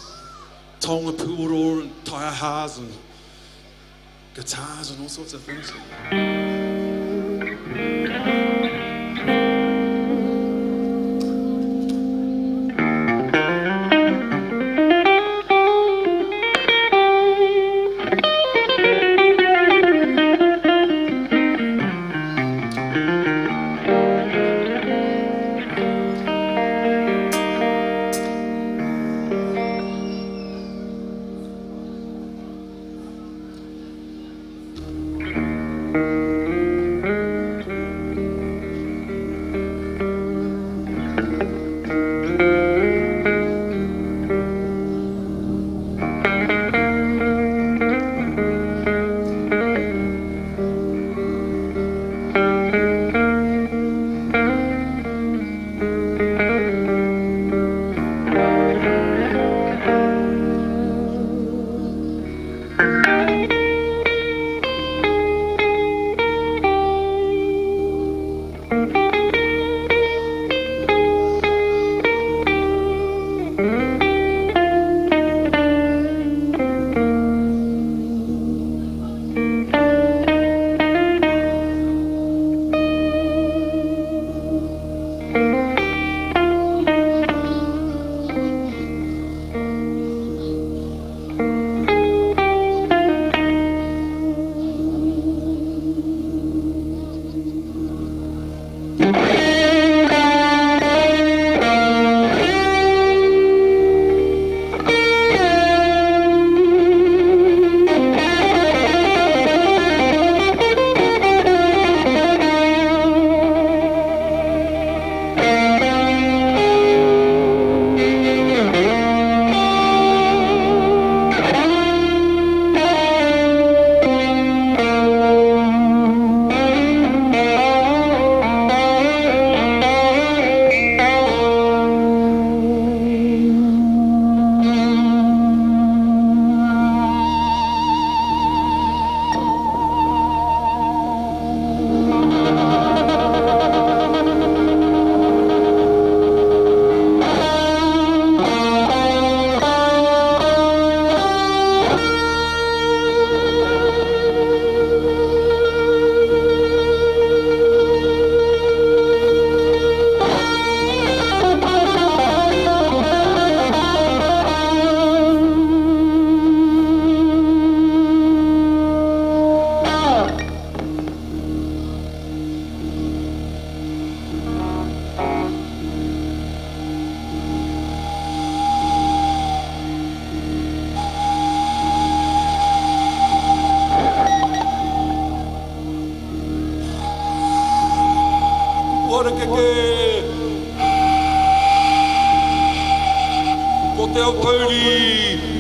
taonga pūoro and taiahas and guitars and all sorts of things. Harakeke! Ko te Aoteuri!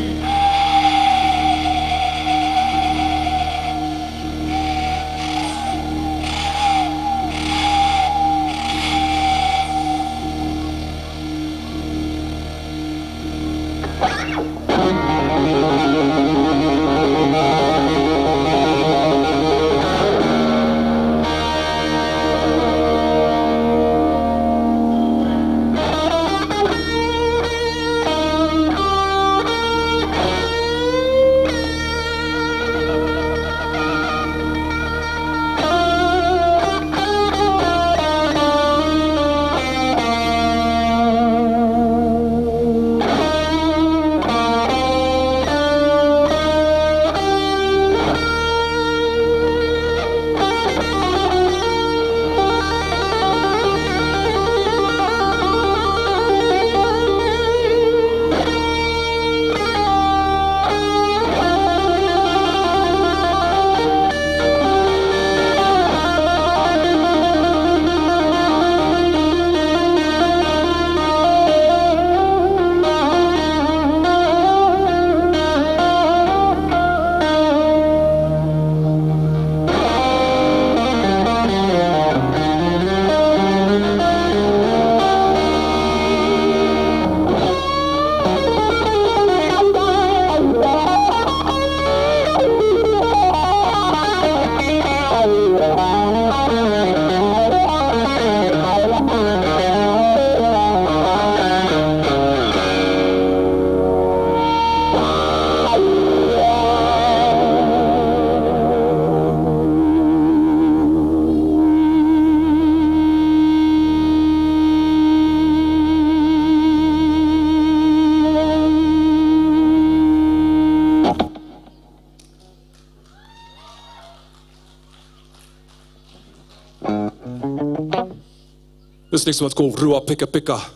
This next one's called Rua Peka Peka.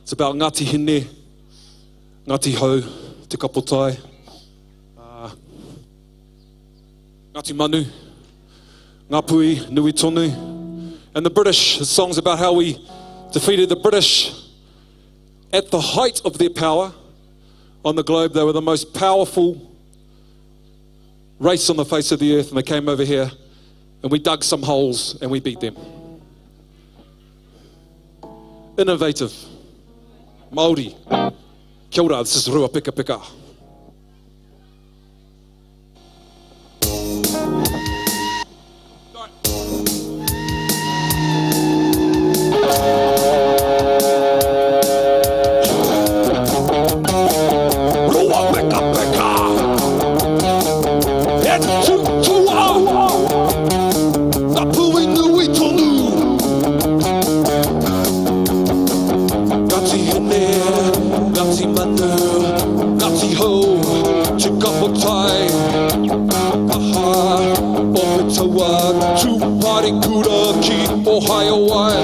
It's about Ngāti Hine, Ngāti Hau, Te Kapotai, uh, Ngāti Manu, Ngāpuhi, Nui Tonu, and the British. The song's about how we defeated the British at the height of their power on the globe. They were the most powerful race on the face of the earth, and they came over here, and we dug some holes and we beat them. Innovative. Māori. Kia ora, this is Rua Peka Peka. Rua Peka Peka. E tū tū au. Ngā pui nui tonu. Ngāti Hine, Ngāti Manu, Ngāti Hau, Te Kapotai, Aha, Opetawa, Tūparekura ki Ohaeawai.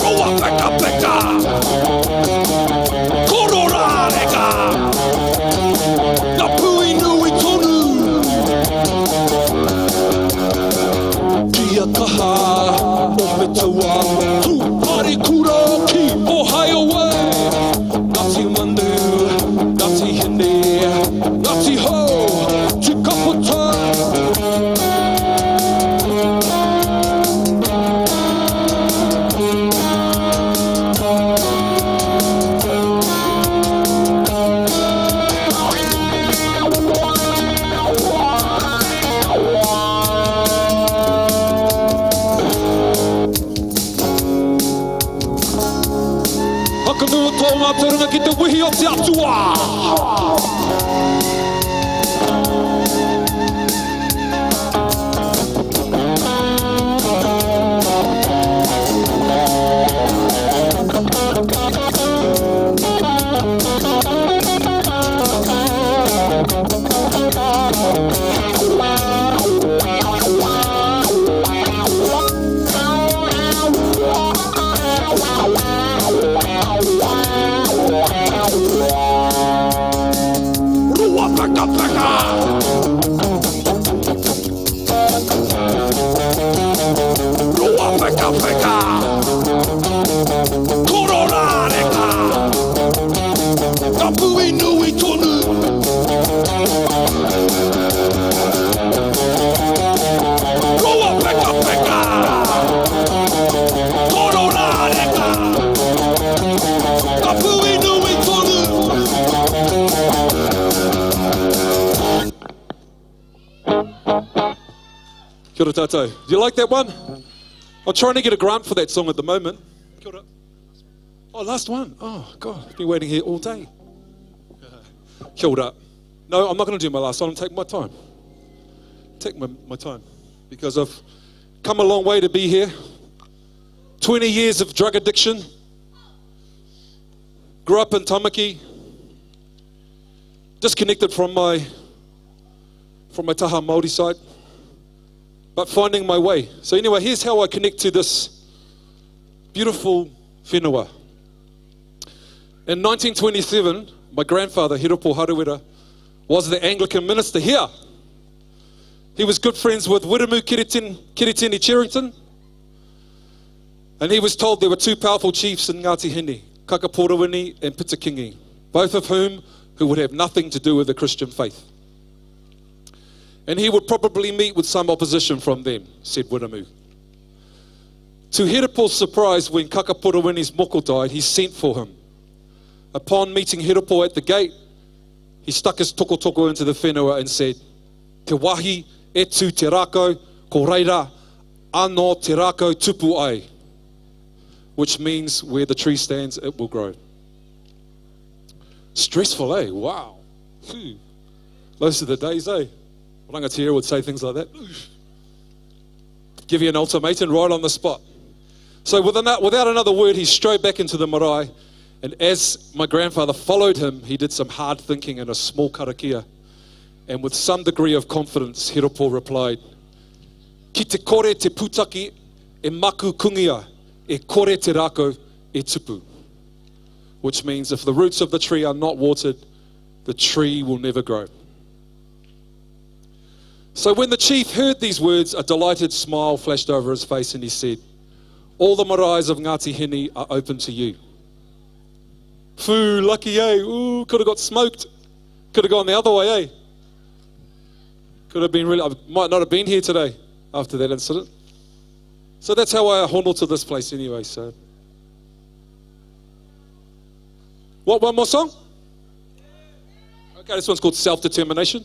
Rua Peka Peka. Korora reka. Ngā pui nui tonu. Kia kaha, Opetawa, Tūparekura ki Ohaeawai. Ngāti Manu, Ngāti Hine, Ngāti Hau, Te Kapotai. Hakanua tō mātauranga ki te wehi o te atua! Rua Peka Peka. Rua Peka Peka. Korora reka. Ngā pui nui tonu. Rua Peka Peka. Korora reka. Ngā pui nui tonu. Kia ora tātou. Do you like that one? I'm trying to get a grant for that song at the moment. Kia ora. Oh, last one. Oh, God, I've been waiting here all day. Kia ora. No, I'm not going to do my last one. I'm taking my time. Take my, my time. Because I've come a long way to be here. 20 years of drug addiction. Grew up in Tamaki. Disconnected from my, from my taha Māori side. But finding my way. So anyway, here's how I connect to this beautiful whenua. In 1927, my grandfather, Hiropo Haruera, was the Anglican minister here. He was good friends with Wiremu Kiritini, Kiritini Cherrington, and he was told there were two powerful chiefs in Ngāti Hine, Kakaporawini and Pitakingi, both of whom who would have nothing to do with the Christian faith. And he would probably meet with some opposition from them, said Wiremu. To Hiropo's surprise, when Kakaporawini's moko died, he sent for him. Upon meeting Hiropo at the gate, he stuck his tokotoko into the whenua and said, Te wahi e tū te rākau, ko reira anō te rākau tupu ai. Which means where the tree stands, it will grow. Stressful, eh? Wow. Phew. Those are the days, eh? Rangatira would say things like that. Give you an ultimatum right on the spot. So without another word, he strode back into the marae. And as my grandfather followed him, he did some hard thinking and a small karakia. And with some degree of confidence, Hiropo replied, Ki te kore te putaki e maku kungia, e kore te rākau e tupu. Which means if the roots of the tree are not watered, the tree will never grow. So when the chief heard these words, a delighted smile flashed over his face and he said, All the maraes of Ngāti Hine are open to you. Foo, lucky, eh? Ooh, could have got smoked. Could have gone the other way, eh? Could have been really, I might not have been here today after that incident. So that's how I hono to this place anyway, so. What, one more song? Okay, this one's called Self-Determination.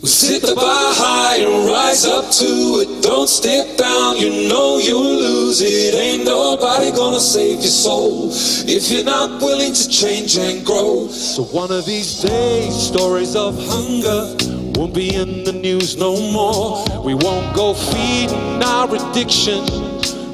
Set the bar high and rise up to it. Don't step down, you know you'll lose it. Ain't nobody gonna save your soul if you're not willing to change and grow. So one of these days, stories of hunger won't be in the news no more. We won't go feeding our addiction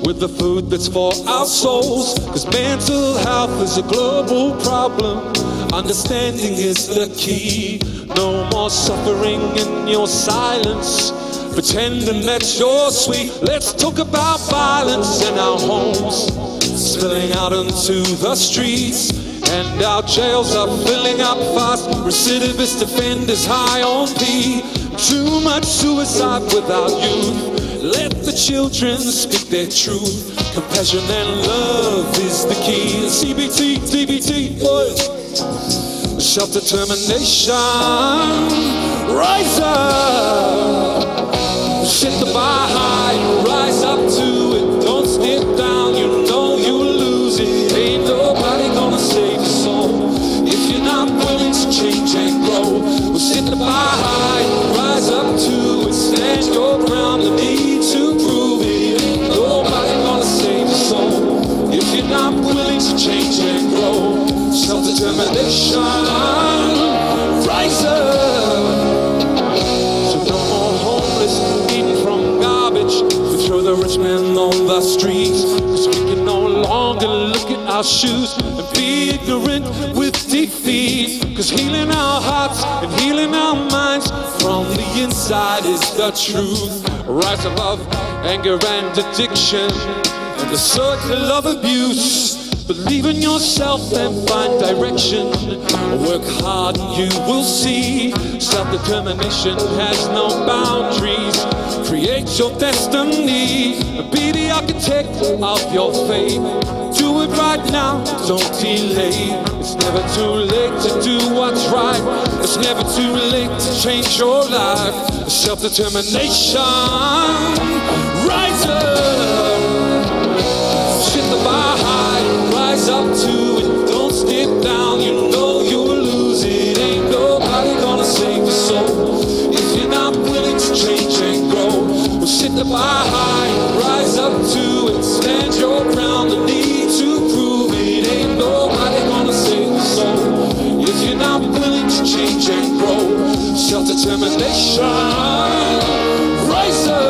with the food that's for our souls. 'Cause mental health is a global problem. Understanding is the key. No more suffering in your silence, pretending that you're sweet. Let's talk about violence in our homes, spilling out into the streets. And our jails are filling up fast. Recidivist offenders high on P. Too much suicide without youth. Let the children speak their truth. Compassion and love is the key. CBT, DBT, boy. Self-determination, rise up. Set the bar high, rise up to it. Don't step down, you know you'll lose it. Ain't nobody gonna save your soul if you're not willing to change and grow. Well, set the bar high, rise up to it. Stand your ground, the need to prove it. Ain't nobody gonna save your soul if you're not willing to change and grow. Self-determination, rise up. So no more homeless, eating from garbage. We throw the rich man on the streets. 'Cause we can no longer look at our shoes and be ignorant with defeat. 'Cause healing our hearts and healing our minds from the inside is the truth. Rise above anger and addiction and the circle of abuse. Believe in yourself and find direction. Work hard and you will see. Self-determination has no boundaries. Create your destiny. Be the architect of your fate. Do it right now, don't delay. It's never too late to do what's right. It's never too late to change your life. Self-determination, rise up. Set the bar high, rise up to it. Don't step down, you know you'll lose it. Ain't nobody gonna save your soul if you're not willing to change and grow. Well, set the bar high, rise up to it. Stand your ground, the need to prove it. Ain't nobody gonna save your soul if you're not willing to change and grow. Self-determination, rise up.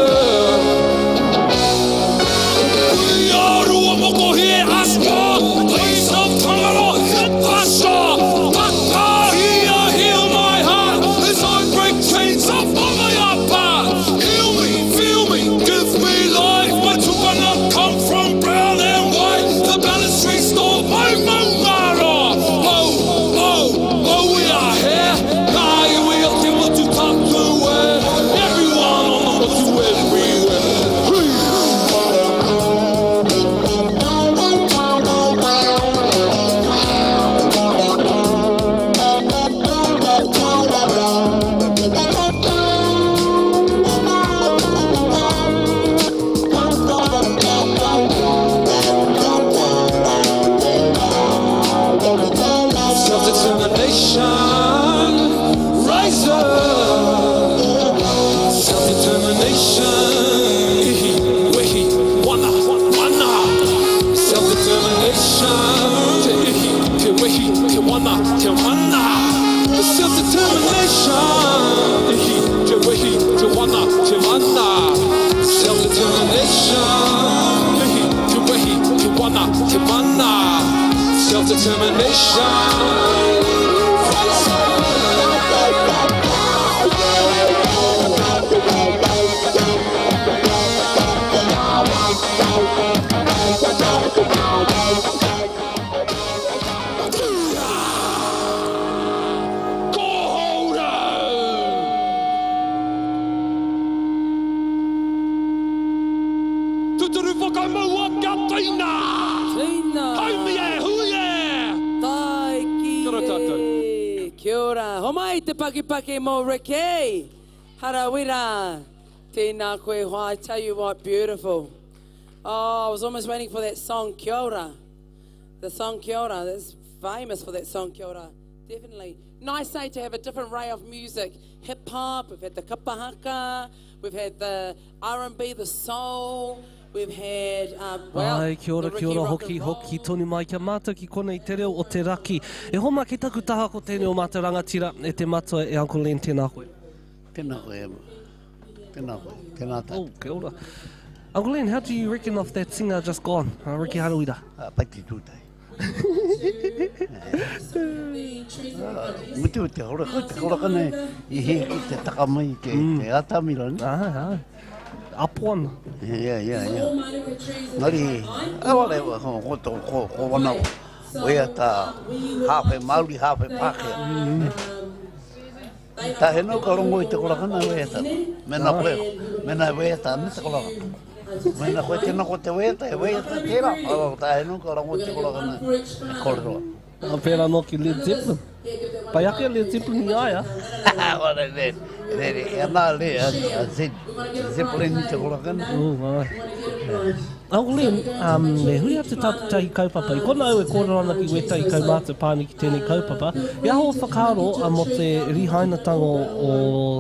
Heal my heart as I break chains up on my upper. Heal me, feel me, give me Determination. Tuturu whakamaua kia teina! Teina! Haumi e, hui e! Taiki Kia ora tātou. e! Kia ora. Homai te pakipaki mō Ricky. Harawira. Tēnā koe hoa. I tell you what, beautiful. Oh, I was almost waiting for that song, Kia ora. The song Kia ora. That's famous for that song, Kia ora. Definitely. Nice day to have a different ray of music. Hip hop, we've had the kapahaka, we've had the R&B, the soul, we've had, well, Ai, kia ora, the kia Ricky ora, rock hoki, and roll. hoki, tonu mai kia mātou ki konei te reo o te raki. E homa ki taku taha ko tēnei o mātou rangatira, e te matua e Uncle Len, tēnā koe. Tēnā koe, Emma. Tēnā koe, tēnā tātou. Oh, kia ora. Uncle Len, how do you reckon off that singer just gone, Ricky Harawira? Pai te tūtai. Mutu te hora koe, te hora kane i he ki te taka mai te, te atamira. Ne? Ai, ai. Apo ana. Ia, ia, ia. Ngari, aware, ko, ko, ko, ko, ko wana, wea tā hāwhe Māori, hāwhe Pākehā. Tā he nau ka rongo i te korakana wea tā. Mena koe, mena wea tā, me te korakana. Mena koe tēnā ko te wea tā, e wea tā tērā. Ara, tā he nau ka rongo i te korakana e kōrero. A pērā nō ki Led Zeppelin. Pai ake Led Zeppelin i a ia. Ware, re, re, re, e ana le, a, a Zed, Zeppelin i te korakana. Oh, ai. Uncle Len, um, me hui atu tātou tahi kaupapa. I kona au e kōrero ana ki wētahi kaumātua pāni ki tēnei kaupapa, i aho whakaaro a mō te rihainatanga o, o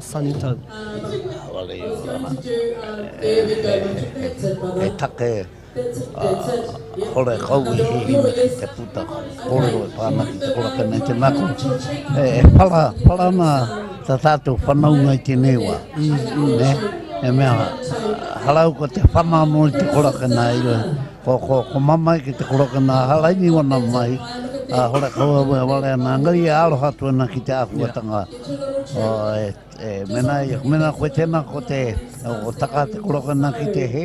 Sunny Tau? Ware, e, e, e, e take, hore kau i hihina ki te puta kōrero e pā ana ki te korakana i te mea ko, e, e para, para ana tā tātou whanaunga i tēnei wā. Ne? E mea, harau ko te whana anō i te korakana i rohe. Ko, ko, ko mamae ki te korakana, haraini wana mai, a, hore kau au e ware ana, engari e aroha atu ana ki te āhuatanga o, e, E, mena, mena koe tēnā ko te, o taka te korokana ki te he,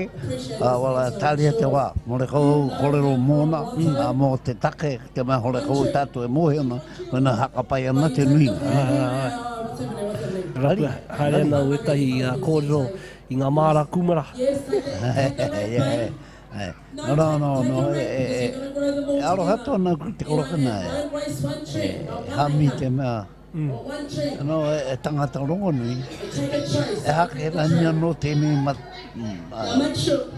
a, wala, tāria te wā, mō re kau au kōrero mōna, a, mō te take, te mea hore kau tātou e mōhio ana, mena hakapai ana te nuinga. Rapu haere ana wētahi kōrero i ngā māra kūmara. No, no, no, no, e, e, e, e aroha atu ana ki te korokana, e, e, hami te mea, No, e, e tangata rongonui, e hake rani anō tēnei mat,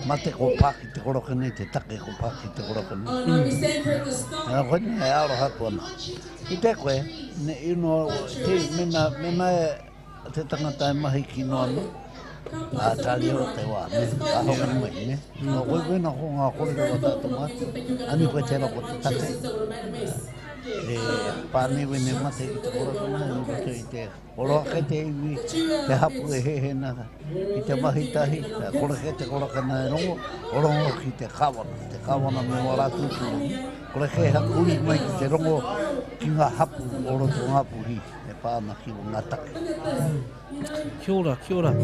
mate ko pā ki te koroka nei, te take ko pā ki te koroka nei. Mm. Koe nei e aroha atu ana. I te koe, ne, you know, te, mena, mena e, te tangata e mahi kino ana, a tāria o te wā, ne, a hoki mai, ne. No, koe koe na ko ngā kōrero a tātou mātua, ani koe tērā ko te take. E pānui wene mate ki te korakona i roto i te oro ake te iwi, te hapu e hehena ki te mahi tahi, kore ke te korakona e rongo, o rongo ki te kawana, te kawana me wā rātou tū. Kore ke hakuri mai ki te rongo ki ngā hapu o roto Ngāpuhi e pā ana ki ngā take. Kia ora, kia ora.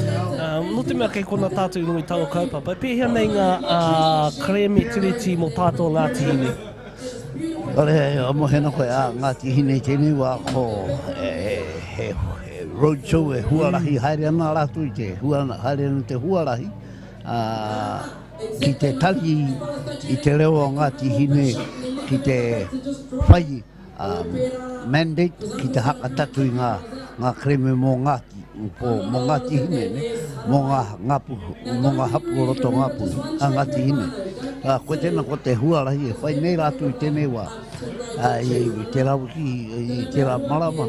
Nō te mea kei kona tātou i runga i taua kaupapa, e pēhea nei ngā kerēme tiriti mō tātou Ngāti Hine? Kare a mohena koe a Ngāti Hine i tēnei wā ko he, he, he road show e huarahi haere ana rātou i te hua, haere ana te huarahi a, ki te tari i te reo o Ngāti Hine ki te whai mandate ki te hakatatu i ngā, ngā kerēme mō Ngāti, mō, mō Ngāti Hine, ne? mō ngā, Ngāpuhi, mō ngā hapu o roto Ngāpuhi, a Ngāti Hine. Ā, koe tēnā ko te huarahi e whai nei rātou i tēnei wā. Ā, i, i tērā wiki, i tērā marama,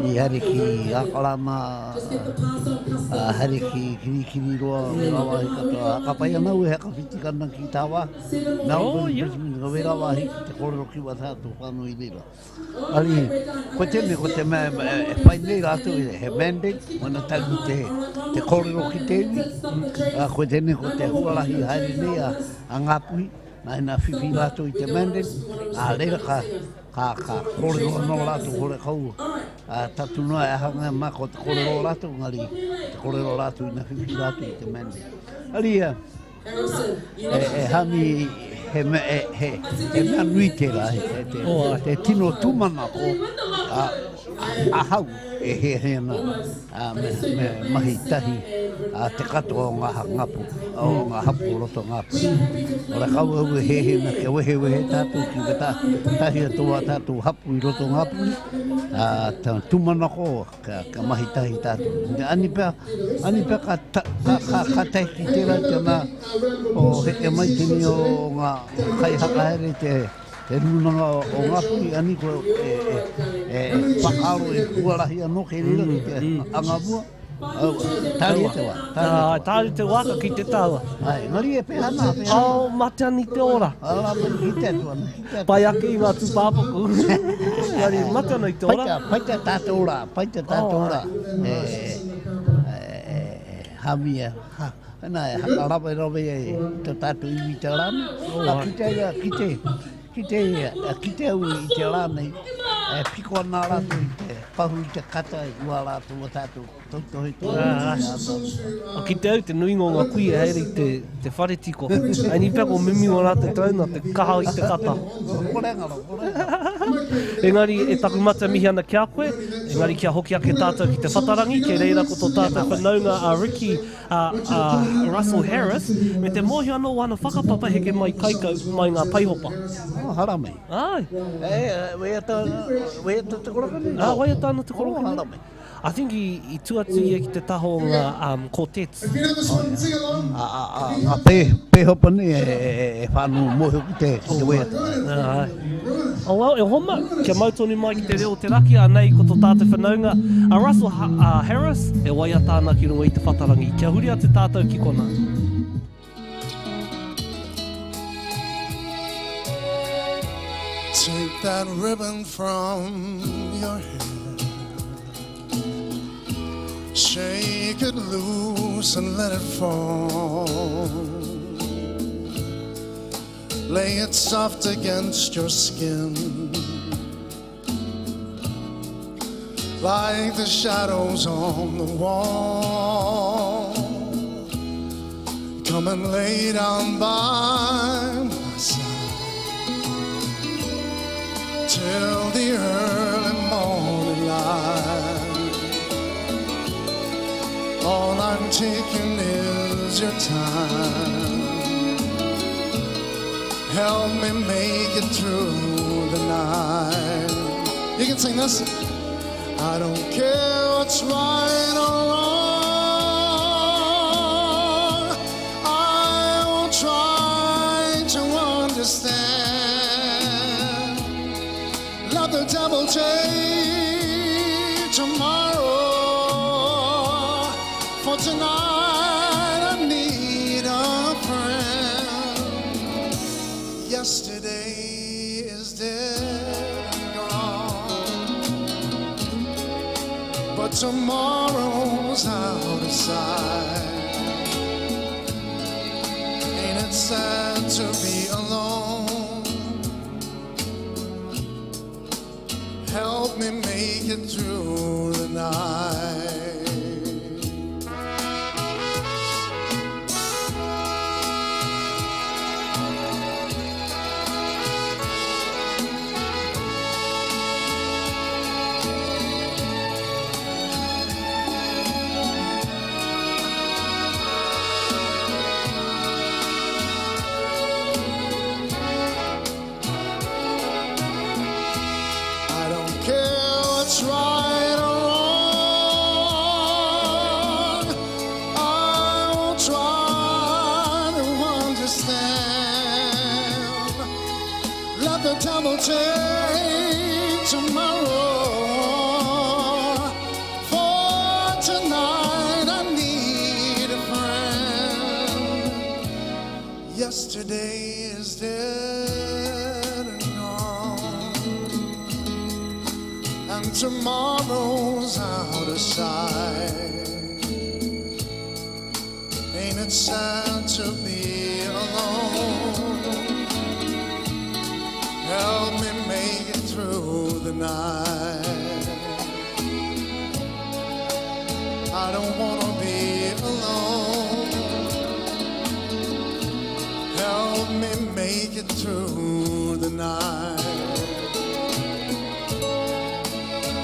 i haere ki Ākarana, ā, haere ki Kirikiriroa, wērā wāhi katoa. Ka pai ana au e hakawhiti kana ki tāwāhi. Melbourne, oh, yeah. Brisbane, ko wērā wāhi ki te kōrero ki wā tātou whānau i reira. Ari, ko tēnei, ko te mea e whai nei rātou, he mandate, mana tangi te, te kōrero ki te iwi. Ko tēnei, ko te huarahi haere nei a, a Ngāpuhi. Nā ina whiwhi rātou i te mandate, ā reira ka, ka, ka kōrero anō rātou hore kau, ā, tatu noa e aha ngā mā ko te kōrero rātou, engari te kōrero rātou ina whiwhi rātou i te mandate. Ari ia, e, e hami, he mea, e, he, he mea nui tērā, he, te, te, te tino tūmanako, ā, ahau e hiahia ana ā, me, me mahi tahi a te katoa o ngā ngapu, o ngā hapu o roto o Ngāpuhi. Ora kau au e hiahia ana kia wehewehe tātou ki te ta, tahi atu o ā tātou hapu i roto o Ngāpuhi, ā, tā tūmanako kia, kia mahi tahi tātou. Ani pea, ani pea ka, ta, ka, ka, ka tae ki tērā te mea o heke mai tēnei o ngā kaihakahaere te, Te Rūnanga o Ngāpuhi, ani ko e whakaaro i huarahi anō kei reira ki te anga mua. Tāria te wā. Tāria te wā ka kite tāua. Ai, engari e pēhā nā, pēhā nā. Oh, mate ani te ora. Ara, ki te atu ana, ki te atu. Pai ake i ngā tūpāpaku. Engari, mate ana i te ora. Pai te tātou ora, pai te tātou ora. E, e, hamia, ha. Nā, e whakarawe ai tō tātou iwi i te rā nei. Ka kite ia, kite, kite ia, kite au i te rā nei, e piko ana rātou i te pahu i te kata i wā rātou, wā tātou tohutohu i tō Ka kite au te nuinga o ngā kuia haere i te, te whare tiko. Ai ni pea ko mimi o rātou tarauna te kaha i te kata. Kore ngaro, kore ngaro. Engari, e taku matua mihi ana ki a koe, engari kia hoki ake tātou ki te whatarangi, kei reira ko tō tātou whanaunga a Ricky, a Russell Harris, me te mōhio anō wāna whakapapa heke mai Kaikau, mai ngā Paihopa. Oh, haramai. Āe. E, waiata, waiata te koroka nei? Ā, waiata ana te koroka oh, nei. Haramai. I think i, i tu atu ia ki te taha o ngā um, quartets. Oh, yeah. A, a, a, ngā pe, pēhopa nei e, e, e whānau mōhio ki te, ki te waiata. Āe. Oh well, e homa, kia mau tonu mai ki te reo o te raki, anei ko tō tātou whanaunga, a Russell Harris, e waiata ana ki runga i te whatarangi. Kia huri atu tātou ki kona. Take that ribbon from your hair. Shake it loose and let it fall. Lay it soft against your skin. Like the shadows on the wall. Come and lay down by my side till the early morning light. All I'm taking is your time. Help me make it through the night. You can sing this. I don't care what's right or wrong. I won't try to understand. Let the devil take tomorrow. For tonight I need a friend. Yesterday is dead and gone, but tomorrow's out of sight. Ain't it sad to be alone? Help me make it through the night. I don't care what's right or wrong. I won't try to understand. Let the devil take tomorrow. For tonight I need a friend. Yesterday is dead and gone, and tomorrow's out of sight. Ain't it sad to be alone? night. I don't wanna be alone. Help me make it through the night.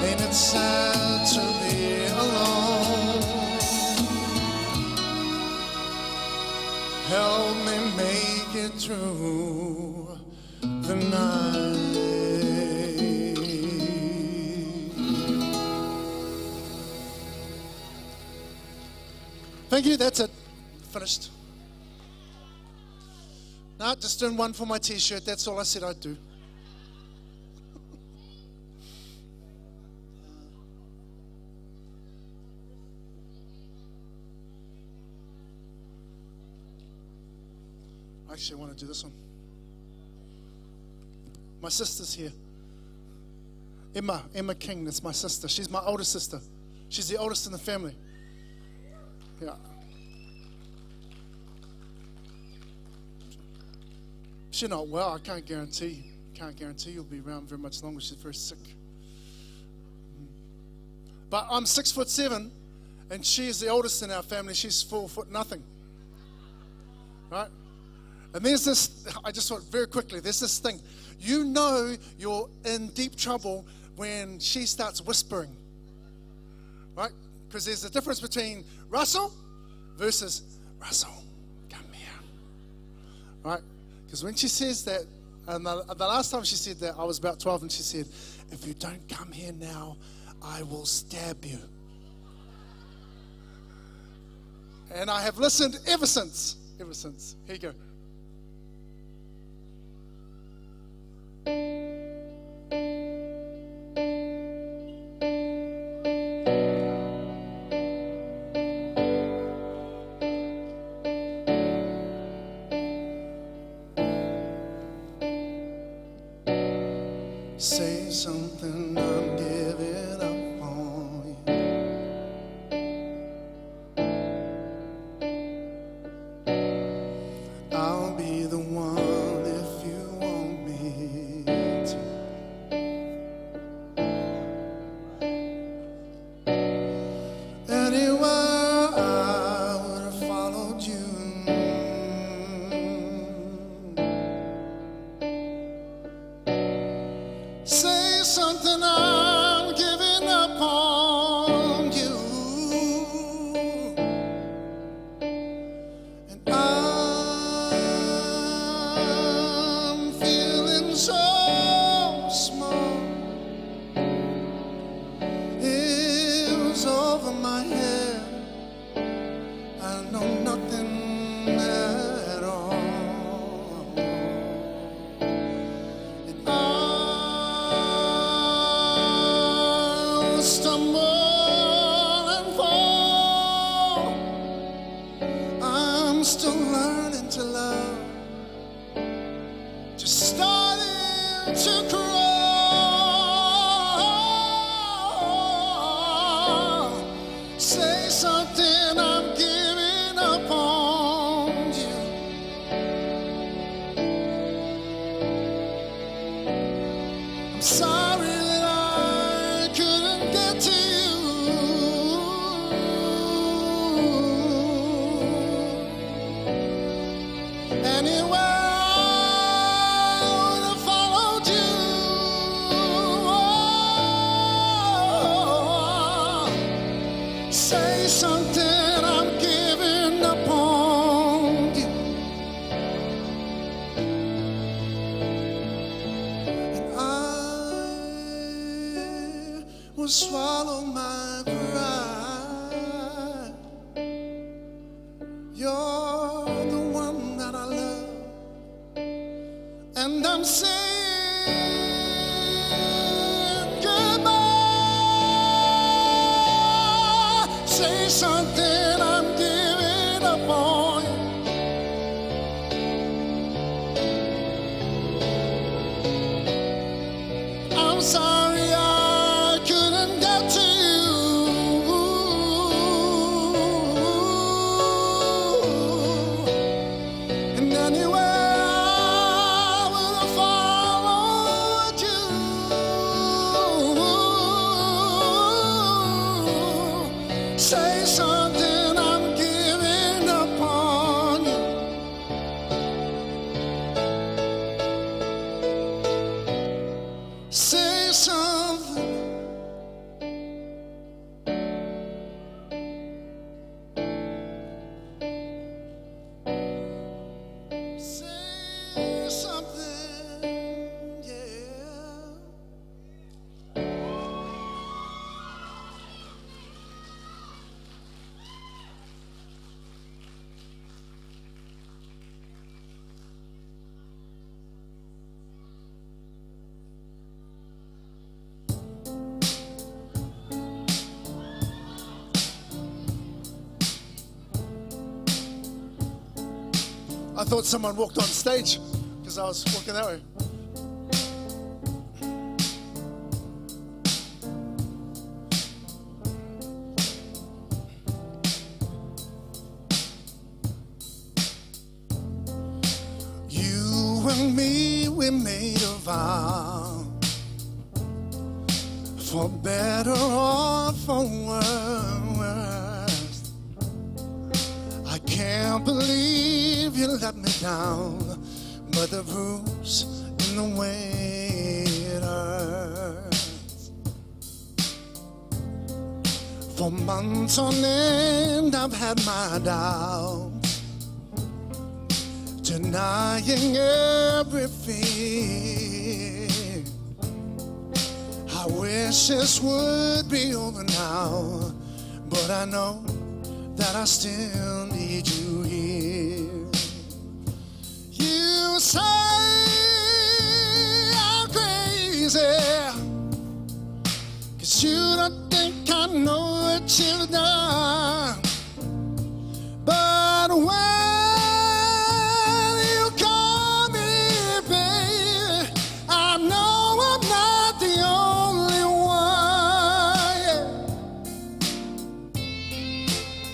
Ain't it sad to be alone? Help me make it through the night. Thank you, that's it. Finished. No, just doing one for my t shirt. That's all I said I'd do. I actually want to do this one. My sister's here. Emma, Emma King, that's my sister. She's my older sister. She's the oldest in the family. Yeah. She's not well. I can't guarantee. Can't guarantee you'll be around very much longer. She's very sick. But I'm 6'7", and she is the oldest in our family. She's 4 foot nothing. Right? And there's this, I just thought very quickly, there's this thing. You know you're in deep trouble when she starts whispering. Right? Because there's a difference between Russell versus Russell, come here. Right? Because when she says that, and the last time she said that, I was about 12, and she said, If you don't come here now, I will stab you. And I have listened ever since. Ever since. Here you go. Say something, I'm giving up on you. I'll be the one if you want me to. Anywhere I would have followed you. Say something, I'm giving up on you. And I'm feeling so small. It was over my head. I know nothing at all. And I'll stumble and fall. I'm still learning to love. Just starting to crawl. Say something, I'm giving up on you. I'm sorry that I couldn't get to you. Anywhere I would have followed you. Oh, say something, I'm giving up on you. And I will swallow my pride. You're the one that I love, and I'm saying goodbye. Say something, I'm giving up on you. I'm sorry I couldn't get to you. And anywhere I would have followed you. I thought someone walked on stage because I was walking that way. You and me, we made a vow for better or for worse. I can't believe you let me down, but the proof's in the way it hurts. For months on end, I've had my doubts, denying every fear. I wish this would be over now, but I know that I still need you here. You say I'm crazy, cause you don't think I know what you've done. But when you call me, baby, I know I'm not the only one. Yeah.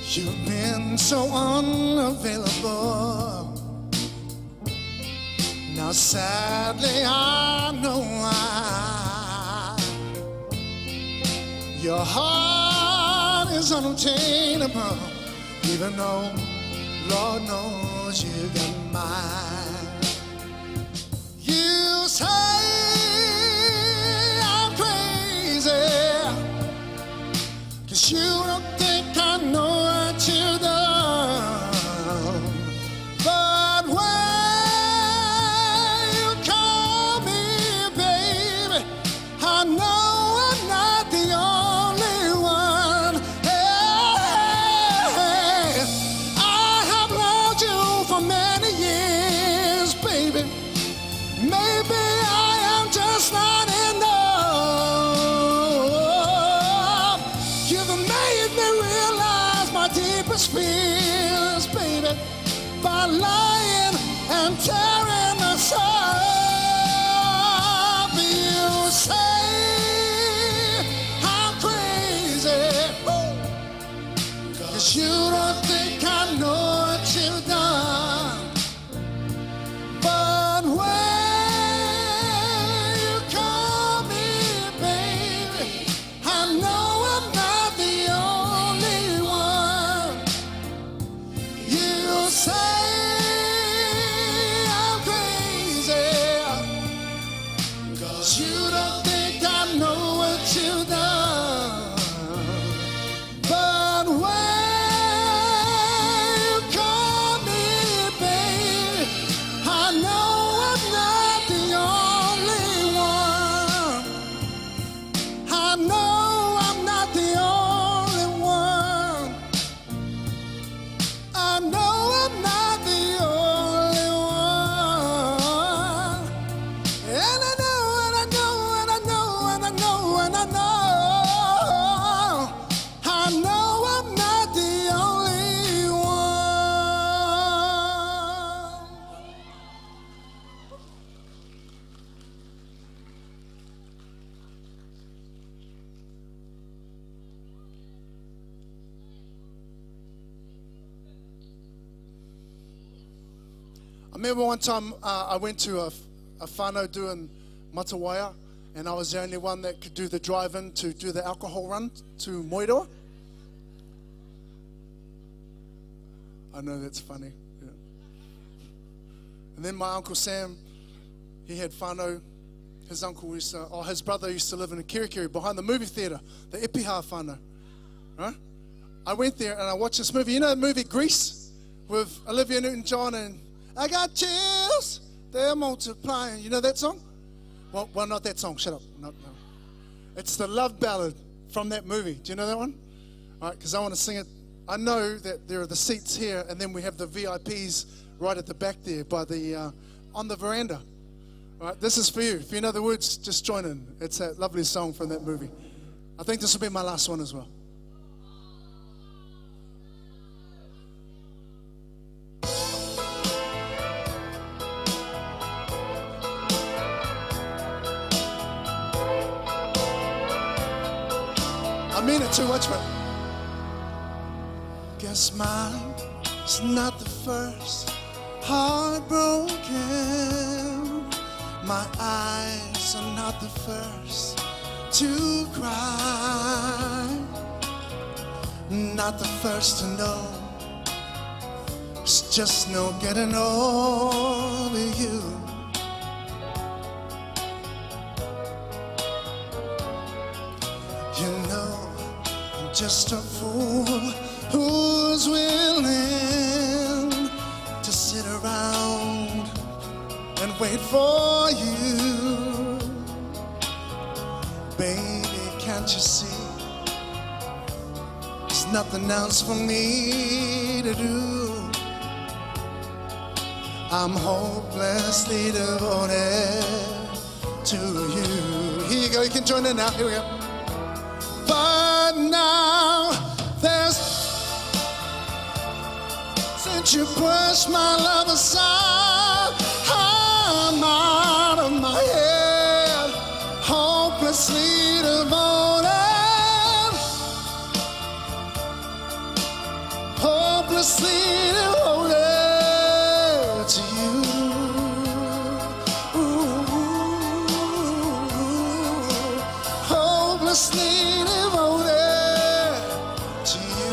You've been so unavailable. Now sadly I know why. Your heart is unobtainable, even though Lord knows you got mine. You say I'm crazy, cause you don't think I know what you've done. But when you call me, baby, I know I'm not the only one. Hey, I have loved you for many years, baby. Maybe I am just not enough. You've made me realize my deepest fears, baby, by lying and tearing us up. You say I'm crazy, cause you don't think I know what you've done. But when you call me, baby, I know I'm not the only one. You say I'm crazy, cause you don't think I know what you've done. But when you call me, baby, I know I'm not the only one. I know I'm not the only one. I know I'm not the only one. And I know, and I know, and I know, and I know, and I know. I know I'm not the only one. I remember one time I went to a whānau doing Matawaia, and I was the only one that could do the drive-in to do the alcohol run to Moeroa. I know that's funny. Yeah. And then my Uncle Sam, he had whānau. His uncle used to, oh, his brother used to live in Kirikiri behind the movie theatre, the Epiha whānau. Right? I went there and I watched this movie. You know the movie Grease with Olivia Newton-John and I got chills, they're multiplying. You know that song? Well, not that song. Shut up. No, no. It's the love ballad from that movie. Do you know that one? All right, because I want to sing it. I know that there are the seats here, and then we have the VIPs right at the back there by the on the veranda. All right, this is for you. If you know the words, just join in. It's that lovely song from that movie. I think this will be my last one as well. mean it too, watch for it. Guess mine is not the first heart broken. My eyes are not the first to cry. Not the first to know. It's just no getting over you. You know, I'm just a fool who's willing to sit around and wait for you. Baby, can't you see? There's nothing else for me to do. I'm hopelessly devoted to you. Here you go, you can join in now. Here we go. But now there's since you pushed my love aside, I'm out of my head, hopelessly devoted, hopelessly devoted to you. Ooh, hopelessly devoted to you.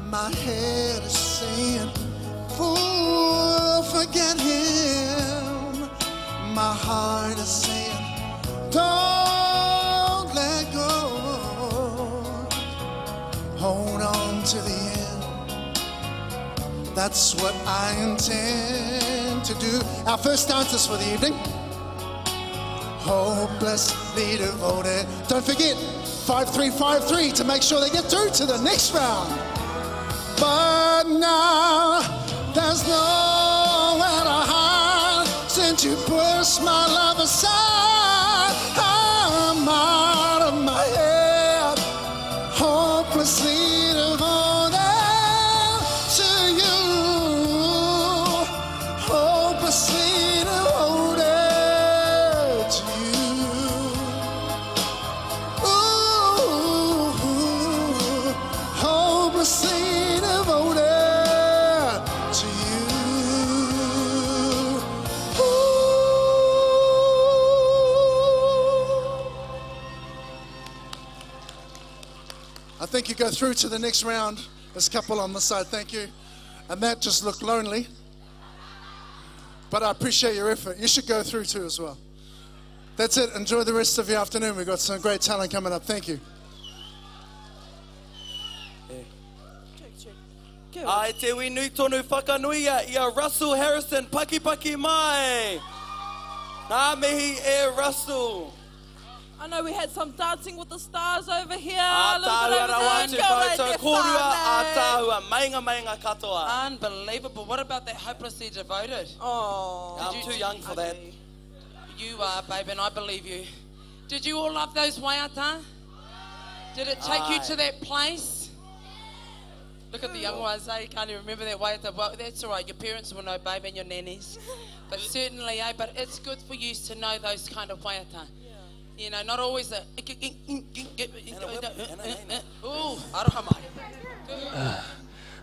My head is saying, fool, forget him. My heart is saying, don't let go. Hold on to the end. That's what I intend to do. Our first dancers for the evening. Hopelessly devoted. Don't forget, 5353 to make sure they get through to the next round. But now there's nowhere to hide since you pushed my love aside. I'm out of my head, hopelessly devoted to you. Hopelessly devoted to you. Ooh, hopelessly devoted to you. Ooh. I think you go through to the next round. There's a couple on the side, thank you. And that just looked lonely. But I appreciate your effort. You should go through too as well. That's it. Enjoy the rest of your afternoon. We've got some great talent coming up. Thank you. Ai te wi nui tonu whakanuia i a Russell Harrison paki paki mai. Ngā mihi e Russell. I know we had some dancing with the stars over here. A little Ātāhua bit over rawa there. atu Kia ora koutou, te kōrua whānau. ātāhua, mainga mainga katoa. Unbelievable. What about that hopelessly devoted? Oh. I'm too young for that. You are, babe, and I believe you. Did you all love those waiata? Did it take you Aye. to that place? Look at the young ones, eh? Can't even remember that waiata. Well, that's all right. Your parents will know, babe, and your nannies. But certainly, eh? But it's good for you to know those kind of waiata. You know, not always the. Ooh, aroha mai.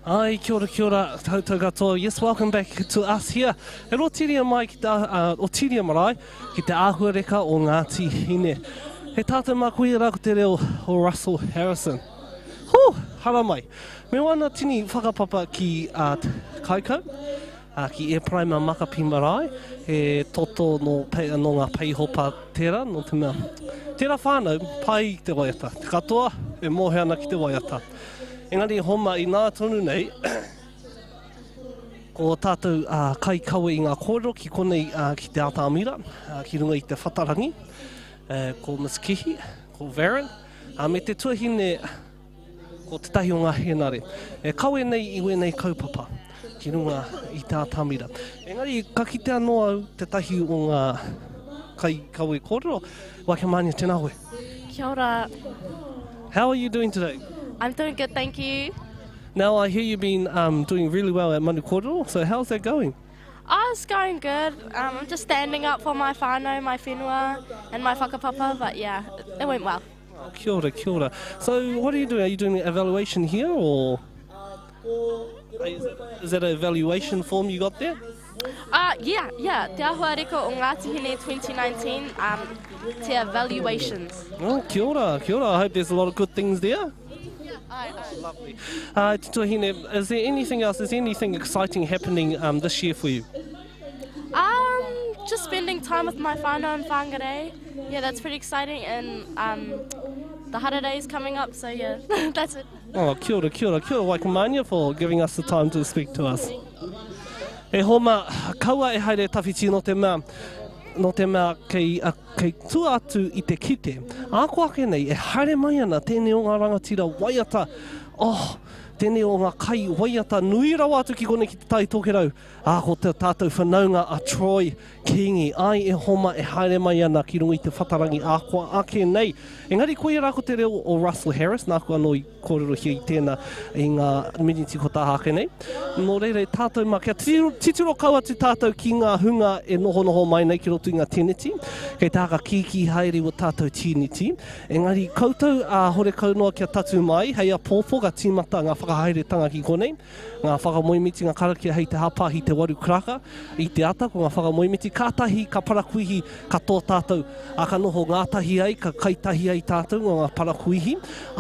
Ai, kia ora, kia ora, tautou katoa. Yes, welcome back to us here at Otiria, mai ki te, uh, Otiria Marae, ki te āhuareka o Ngāti Hine. He tātou mā koia rā ko te reo o Russell Harrison. Hū, haramai. Me wana tini whakapapa ki uh, Kaikau, uh, ki Epraima Makapi Marae, he toto no, pe, no ngā peihopa tērā, no te mea. Tērā whānau, pai te waiata. Te katoa e mōhio ana ki te waiata. Engari homa i nā tonu nei, ko tātou uh, kaikawe i ngā kōrero ki konei uh, ki te atamira, uh, ki runga i te whatarangi, uh, ko Miss Kihi, ko Varen, uh, me te tuahine ko tētahi o ngā hēnare. E kawe nei i wēnei kaupapa ki runga i te atamira. Engari ka kite anō au tētahi o ngā kaikawe kōrero, Waikemania, tēnā koe. Kia ora. How are you doing today? I'm doing good, thank you. Now I hear you've been um, doing really well at Manu Kōrero, so how's that going? Oh, it's going good. Um, I'm just standing up for my whānau, my whenua, and my whakapapa, but yeah, it went well. Oh, kia ora, kia ora. So what are you doing? Are you doing an evaluation here or? Is that an evaluation form you got there? Uh, yeah, yeah. Te Ahua Reka o Ngāti Hine 2019, um, te evaluations. Oh, kia ora, kia ora. I hope there's a lot of good things there. Lovely. Uh, Tuahine, is there anything else? Is there anything exciting happening um, this year for you? Um, just spending time with my whānau in Whangarei. Yeah, that's pretty exciting. And um, the holiday is coming up, so yeah, that's it. Oh, kia ora, kia ora, kia ora Waikamania for giving us the time to speak to us. E homa, kaua e haere tawhiti no te mea, no te mea kei, a, kei tua atu i te kite. Āko ake nei, e haere mai ana tēnei o ngā rangatira waiata, oh, tēnei o ngā kai waiata nui rawa atu ki konei ki te Tai Tokerau, ā, ko te tātou whanaunga a Troy Kingi, ai e homa e haere mai ana ki runga i te whatarangi ākoa ake nei. Engari koia rā ko te reo o Russell Harris, nāku anō i kōrerohia i tēnā i ngā miniti ko taha ake nei. Nō reira, e tātou mā, kia titiro kau atu tātou ki ngā hunga e nohonoho mai nei ki roto i ngā teneti, kei te haka kīkī haere i wā tātou tīniti. Engari koutou, ā, horekau noa kia tatū mai, hei apōpō ka tīmata ngā whakahaeretanga ki konei. Ngā whakamoemiti, ngā karakia hei te hāpāhi te waru karaka i te ata, ko ngā whakamoemiti, kātahi ka parakuihi katoa tātou, ā, ka noho ngātahi ai, ka kai tahi ai tātou ngā ngā parakuihi,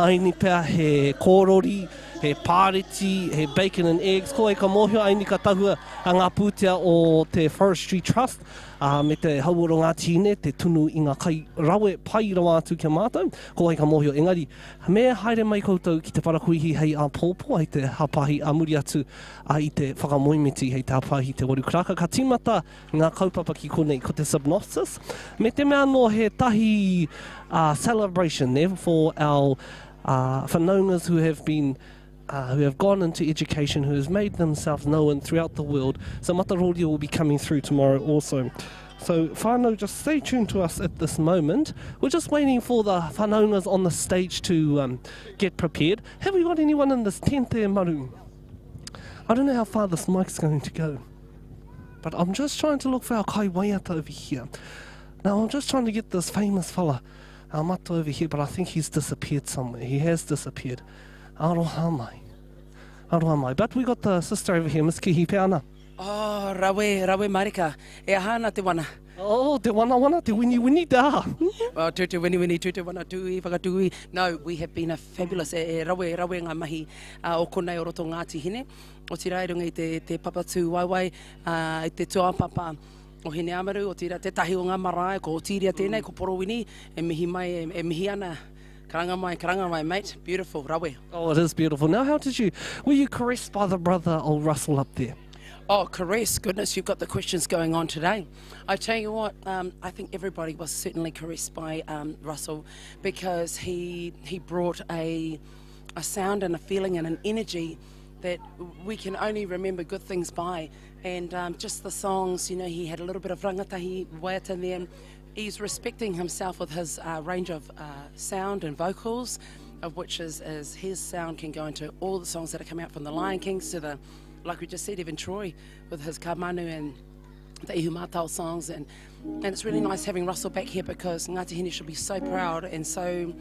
aini pea he kōrori, he pāreti, he bacon and eggs, ko wai ka mōhio, aini ka tahua a ngā pūtea o te Forestry Trust, ā, me te hauora o Ngāti Hine, te tunu i ngā kai rawe pai rawa atu ki a mātou, ko wai ka mōhio, engari, Me haere mai koutou ki te parakuihi hei āpōpō, hei te hāpahi ā muri atu i te whakamoemiti hei te hāpahi te waru karaka. Ka tīmata ngā kaupapa ki konei ko te synopsis, me te mea anō he tahi celebration eh, for our whanaungas who have been who have gone into education, who has made themselves known throughout the world. So Mataroria will be coming through tomorrow also. So whānau, just stay tuned to us at this moment. We're just waiting for the whanaungas on the stage to um, get prepared. Have we got anyone in this tent there, Maru? I don't know how far this mic's going to go. But I'm just trying to look for our kai waiata over here. Now, I'm just trying to get this famous fella, our mato over here, but I think he's disappeared somewhere. He has disappeared. Aroha mai. Aroha mai. But we got the sister over here, Miss Kihi Peana. Oh, rawe, rawe marika. E aha ana te wana? Oh, te wana wana, te wini wini, te aha. Well, tū te wini wini, tū te wana tūi, whakatūi. No, we have been a fabulous, e, e rawe, rawe ngā mahi uh, o konei o roto Ngāti Hine. Otirā i runga i te, te papa tū waiwai, uh, i te tūāpapa o Hineamaru, otirā tētahi o ngā marae, ko Otīria tēnei, mm. ko Porowini, e mihi mai, e, e mihi ana. Karanga mai, karanga mai, mate. Beautiful, rawe. Oh, it is beautiful. Now, how did you, were you caressed by the brother old Russell up there? Oh, caress, goodness, you've got the questions going on today. I tell you what, um, I think everybody was certainly caressed by um, Russell because he, he brought a, a sound and a feeling and an energy that we can only remember good things by. And um, just the songs, you know, he had a little bit of rangatahi waiata in there. He's respecting himself with his uh, range of uh, sound and vocals, of which is, is his sound can go into all the songs that have come out from the Lion King to the, like we just said, even Troy with his Ka Manu and the Ihumatao songs. And, and it's really nice having Russell back here because Ngāti Hine should be so proud and so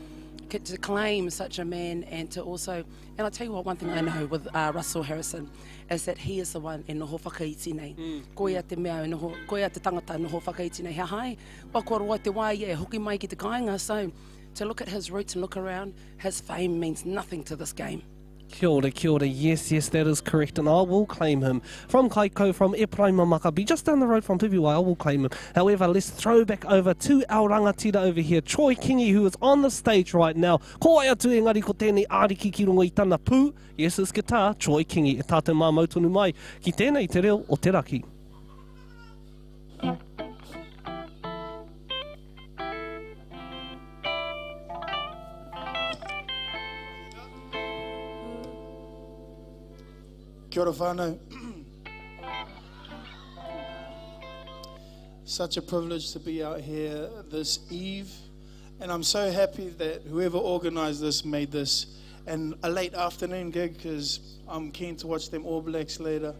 to claim such a man and to also, and I tell you what, one thing I know with uh, Russell Harrison is that he is the one e noho whakaiti nei. Mm. Koia te mea e noho, koia te tangata e noho whakaiti nei. He hai, wa kua roa te wā ia e hoki mai ki te kāinga, so to look at his roots and look around, his fame means nothing to this game. Kia ora, kia ora. Yes, yes, that is correct. And I will claim him. From Kaiko, from Ephraim Makabi, just down the road from Pipiwai, I will claim him. However, let's throw back over to our rangatira over here, Troy Kingi, who is on the stage right now. Ko ai atu engari ko tēnei āriki ki runga i tana pū, yes, his guitar, Troy Kingi. E tātou mā mau tonu mai ki tēnei te reo o te raki. Kia ora whānau. Such a privilege to be out here this eve. And I'm so happy that whoever organized this made this and a late afternoon gig because I'm keen to watch them All Blacks later.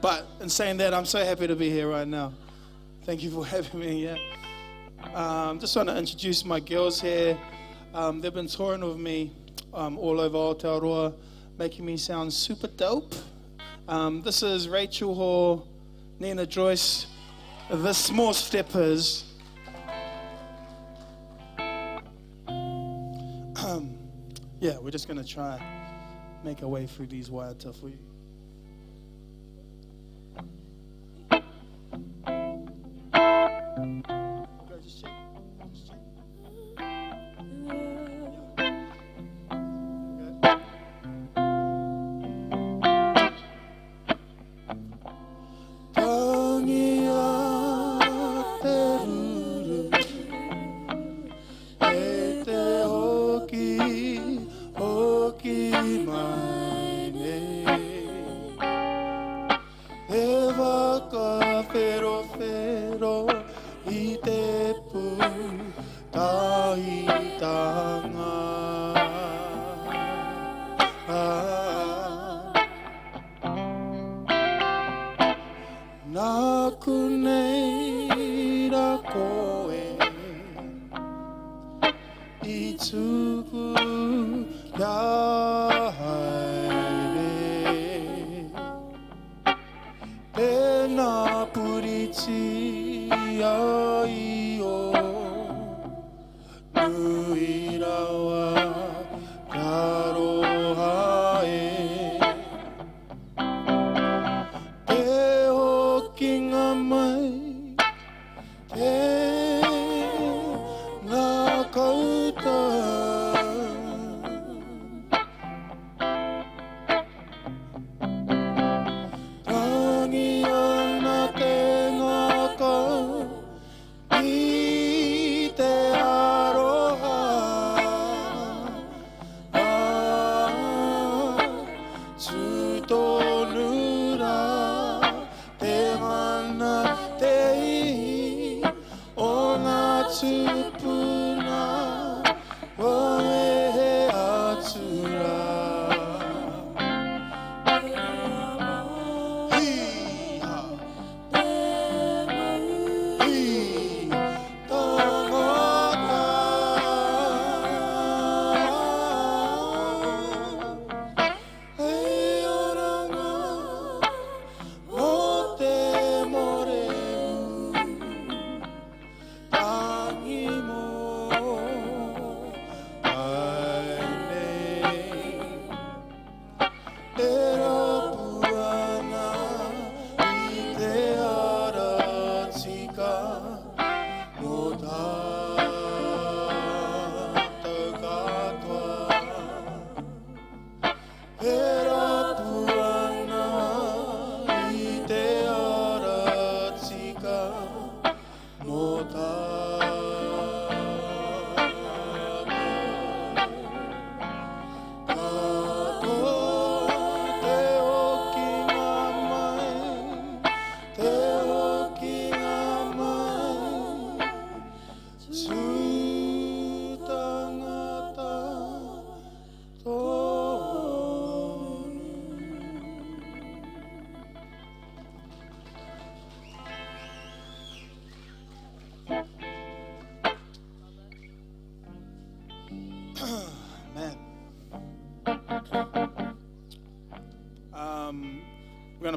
But in saying that, I'm so happy to be here right now. Thank you for having me. Yeah. Just want to introduce my girls here. They've been touring with me all over Aotearoa, making me sound super dope. This is Rachel Hall, Nina Joyce, the Small Steppers. Yeah, we're just going to try and make our way through these waiata for you. Okay, just check. Just check.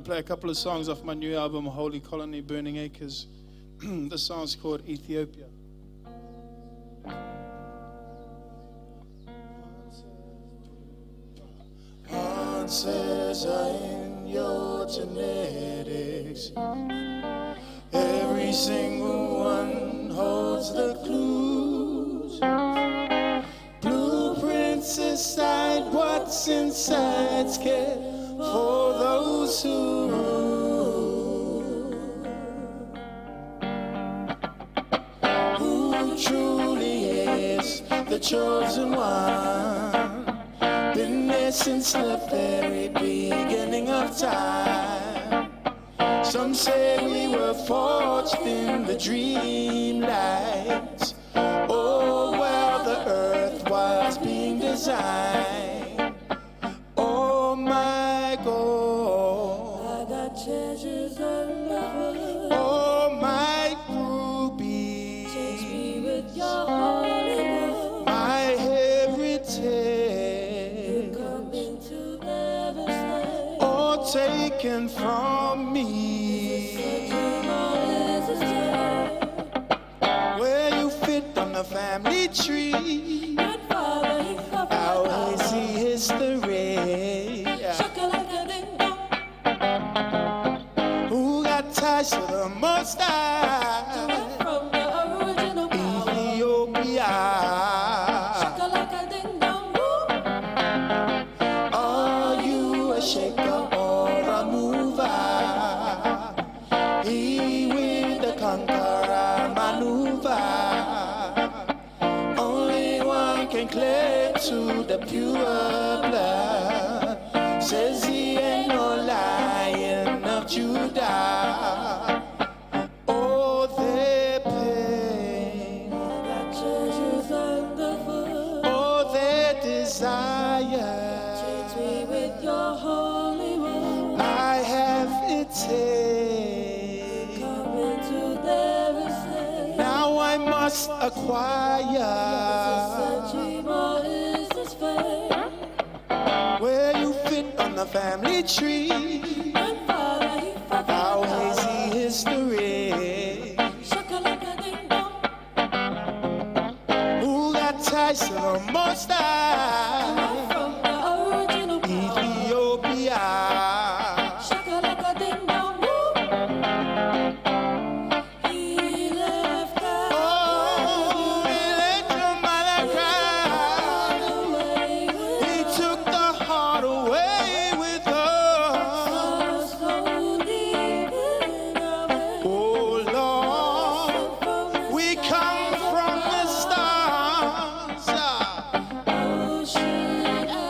Play a couple of songs off my new album, Holy Colony, Burning Acres. This song's called Ethiopia. Answers are in your genetics. Every single one holds the clues. Blueprints aside, what's inside's kept for those who rule. Who truly is the chosen one? Been there since the very beginning of time. Some say we were forged in the dreamlight. Oh, well, the earth was being designed. Oh my God. I got treasure. taken from me. Where you fit on the family tree. Our hazy history. Who got ties to the Most High? Ethiopia. Are you a shaker or a mover? He with the conqueror maneuver. Only one can clear to the pure blood. Says he ain't no lion of Judah. Oh, their pain. Oh, their desire. I have attained. Now I must acquire. Where you fit on the family tree. Our hazy history. Who got ties to the Most High? Ethiopia. Oh, he let your mother cry. He took the heart away with us. Oh Lord, we come from the stars.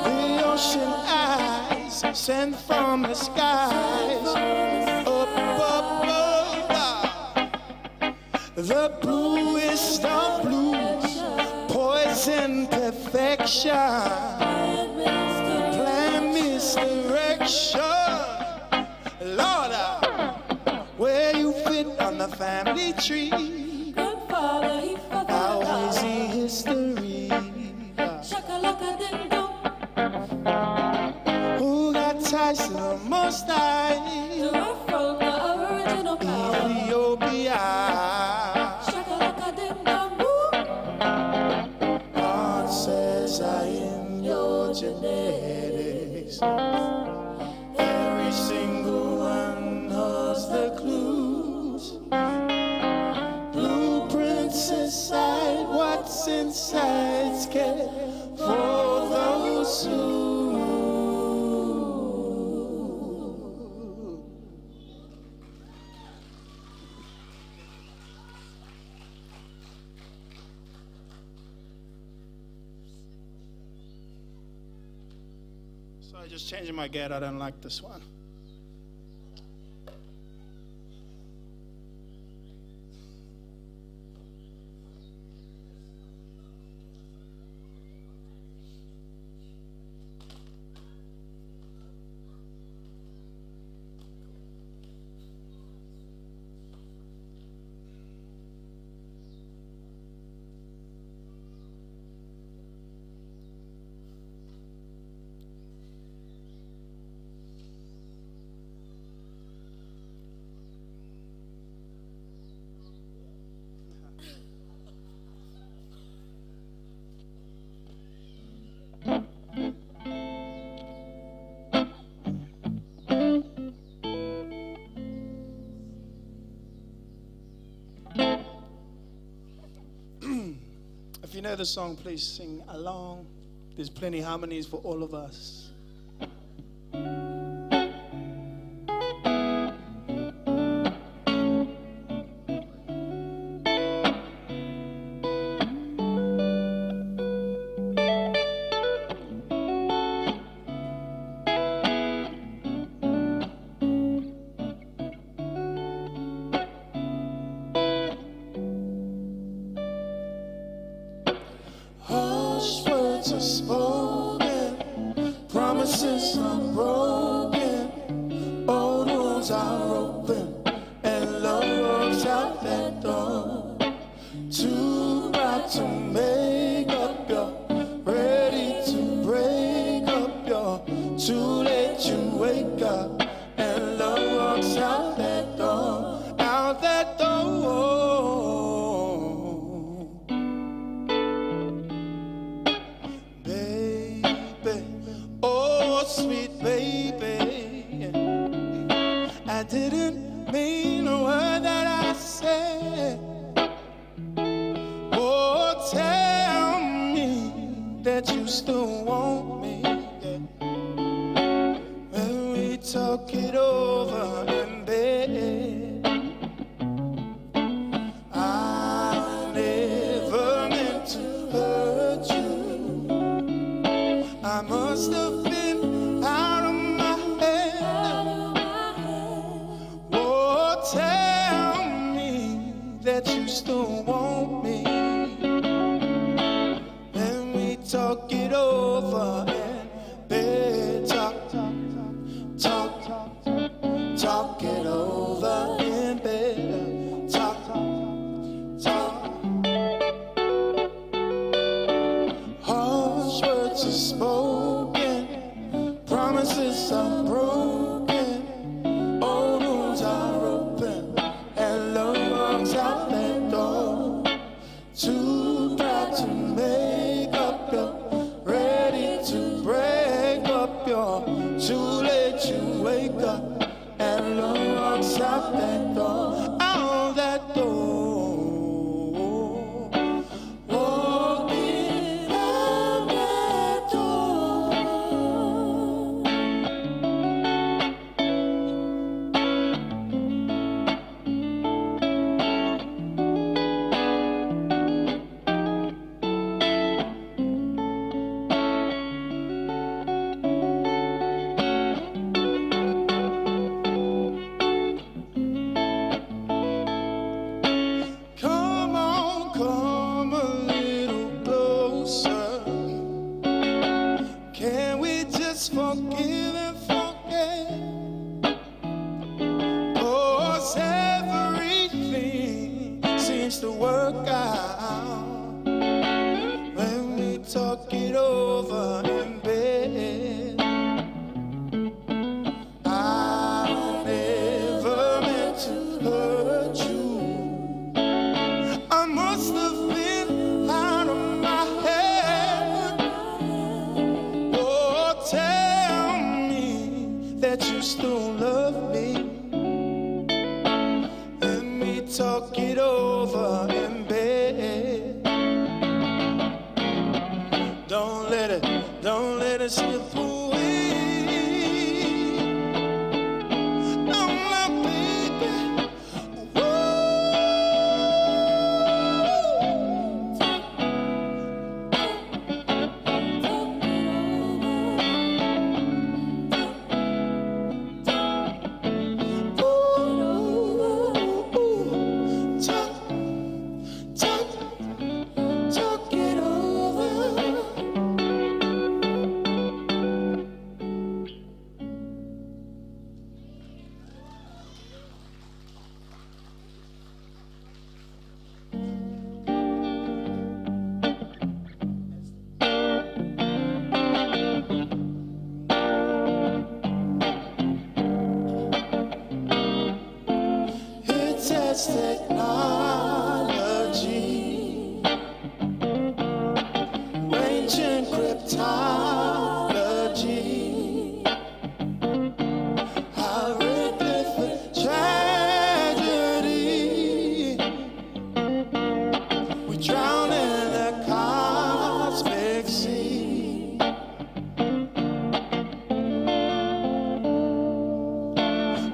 The ocean eyes sent from the skies. Up above, the bluest of blues, poison perfection, plan misdirection. Lord, where you fit on the family tree. Our hazy history. Who got ties to the Most High? Ethiopia. God says I am your genetics. Every single one holds the clues. Blueprints inside, what's inside's kept for those who. Sorry, just changing my gate. I don't like this one. If you know the song, please sing along. There's plenty harmonies for all of us. Harsh words are spoken, promises are broken, old wounds are open, and love's out that door. Too proud to make up, you're ready to break up, you're too late to wake up. sweet baby, I didn't mean a word that I said. Oh, tell me that you still want me. Yeah. When we talk it over in bed, I never meant to hurt you. I must have been out of my head. Oh, tell me that you still want me. When we talk it over in bed, talk, talk, talk it over in bed, talk, talk. Harsh words are spoken, promises are broken, old wounds are open, and love walks out that door. Too proud to make up, you're ready to break up, you're too late to wake up, and love walks out that door, out that door. Walking out that door. Come on, come a little closer. Can we just forgive and forget? 'Cause everything seems to work out when we talk it over in bed. I never meant to hurt you. I must have been out of my head. Oh, tell me that you still love me. Let me talk it over in bed. Don't let it slip away. Oh, my baby. Ooh, talk, talk, talk it over. It has technology, ancient cryptology, hieroglyphic tragedy. We drown in the cosmic sea.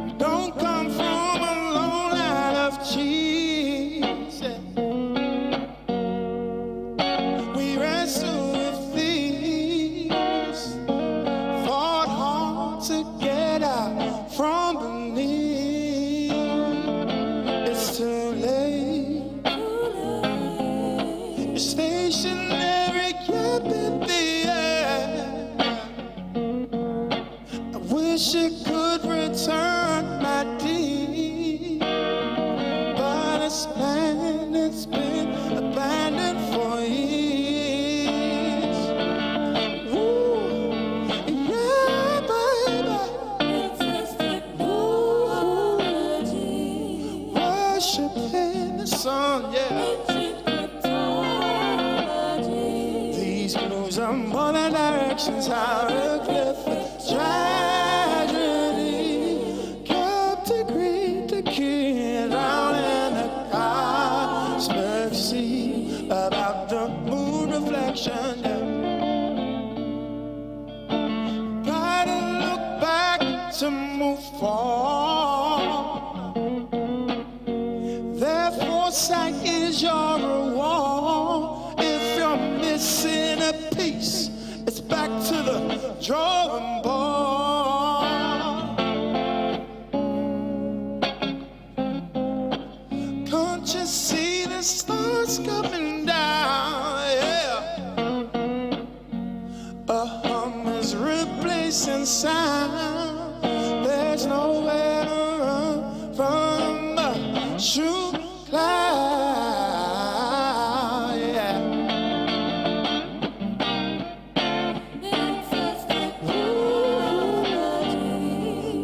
We don't come from a long line of cheese. We wrestle with thieves, fought hard to get out from beneath. It's too late. You're stationary, kept in the air. I wish it could return my deed, but this planet's been abandoned for years. Ooh, yeah, baby. Ooh, worshiping the sun, yeah. These clues are more than directions, hieroglyphic. move on. Therefore, sight is your reward. If you're missing a piece, it's back to the drawing board. Can't you see the stars coming down? Yeah. A hum is replacing sound. There's nowhere to run from a true cloud. Yeah.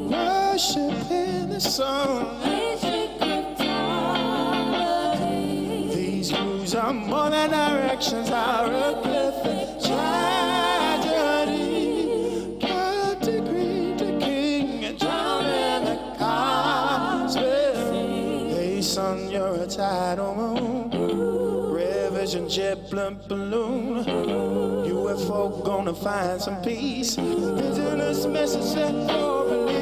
Worshiping the sun. These blues are more than directions, hieroglyphic tragedy. Got to greet the king and drown in the cosmic. Hey son, you're a tidal moon. Revision jet blimp balloon. UFO gonna find some peace. Indigenous message set for release.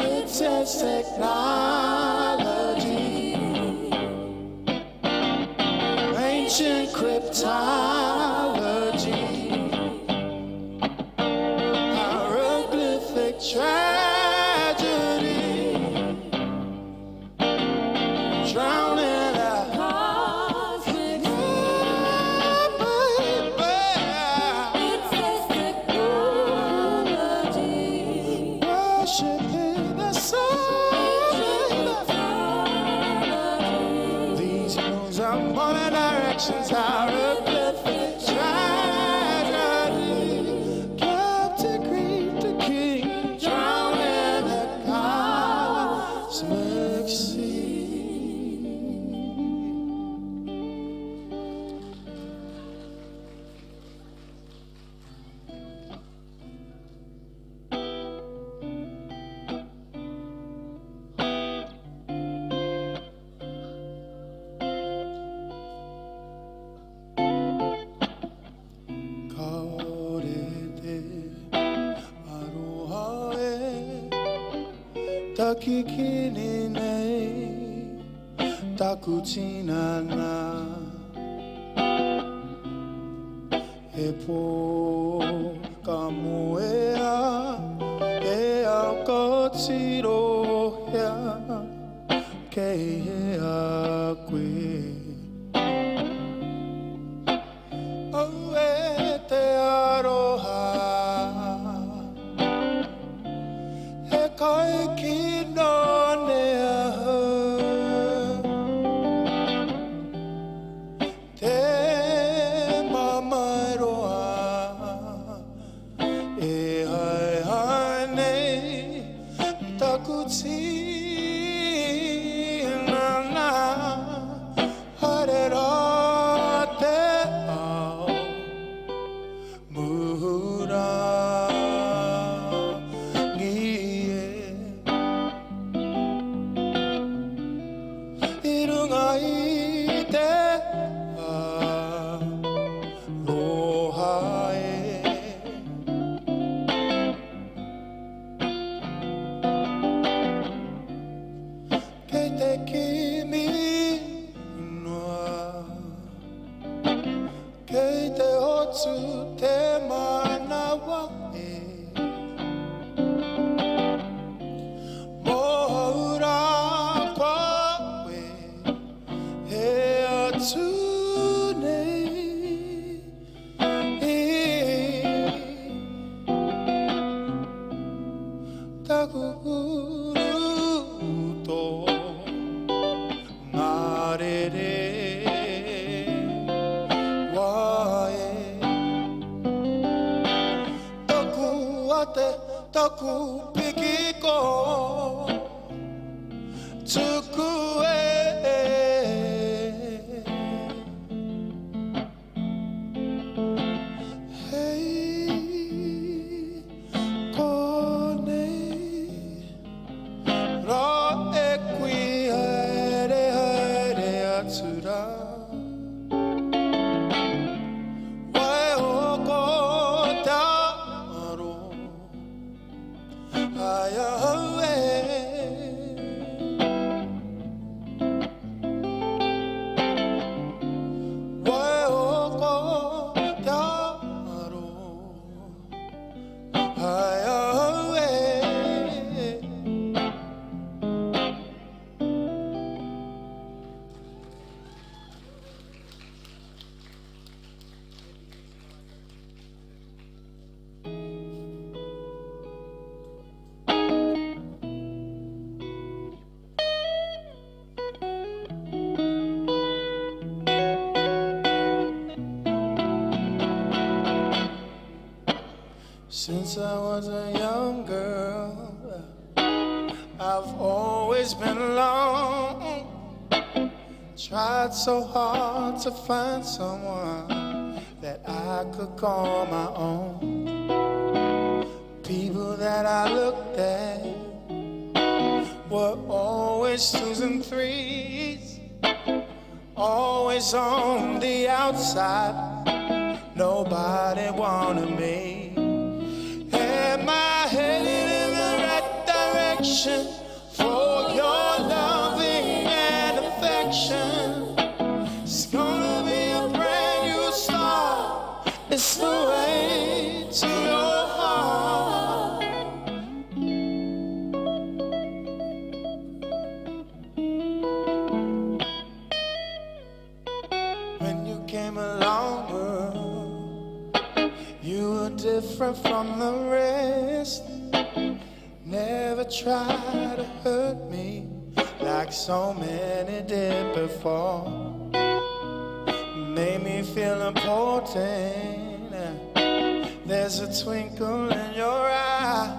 It says technology, ancient cryptology, hieroglyphic tragedy, drowning a cosmic baby. Worshiping the sun. These moons are more than directions, hieroglyphic tragedy. Captive greet the king, drown in the cosmic sea. Kaore te aroha e Takikini nei taku tinana E pō ka moea e au ka tirohea Kei hea koe Au e te aroha He kai ki nō ahau Te mamae roa E hae hae nei Taku tinana Haere rā te ao Muhurangi e I runga i te aroha e Kei te kimi noa Kei te hotu te manawa e Mōhau rā koe he atu nei Taku uruto ngā rere wā e ate taku piki ko Tuku e Hei konei Rā e kui haere haere atu rā Waiho ko te aro Ai ahau e Waiho ko te aro Ai ahau e Since I was a young girl, I've always been alone. Tried so hard to find someone that I could call my own. People that I looked at were always twos and threes, always on the outside. Nobody wanted me. Am I headed in the right direction for your loving and affection? It's gonna be a brand new start. It's the way to your heart. When you came along, girl, you were different from the rest. Never tried to hurt me like so many did before. Made me feel important. There's a twinkle in your eye.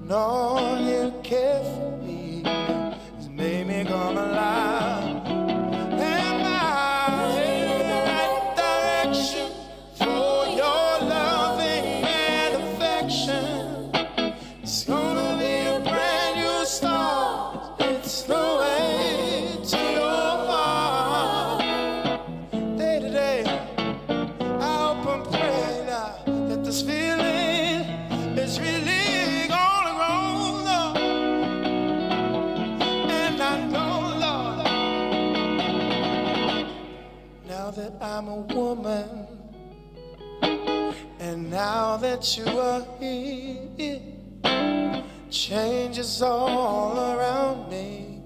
Knowing you care for me has made me come alive. Am I in the right direction for your loving and affection? It's gonna be a brand new start. It's the way to your heart. Day to day, I hope and pray now that this feeling is really gonna grow. Lord. And I know, Lord, now that I'm a woman, and now that you are here, changes all around me.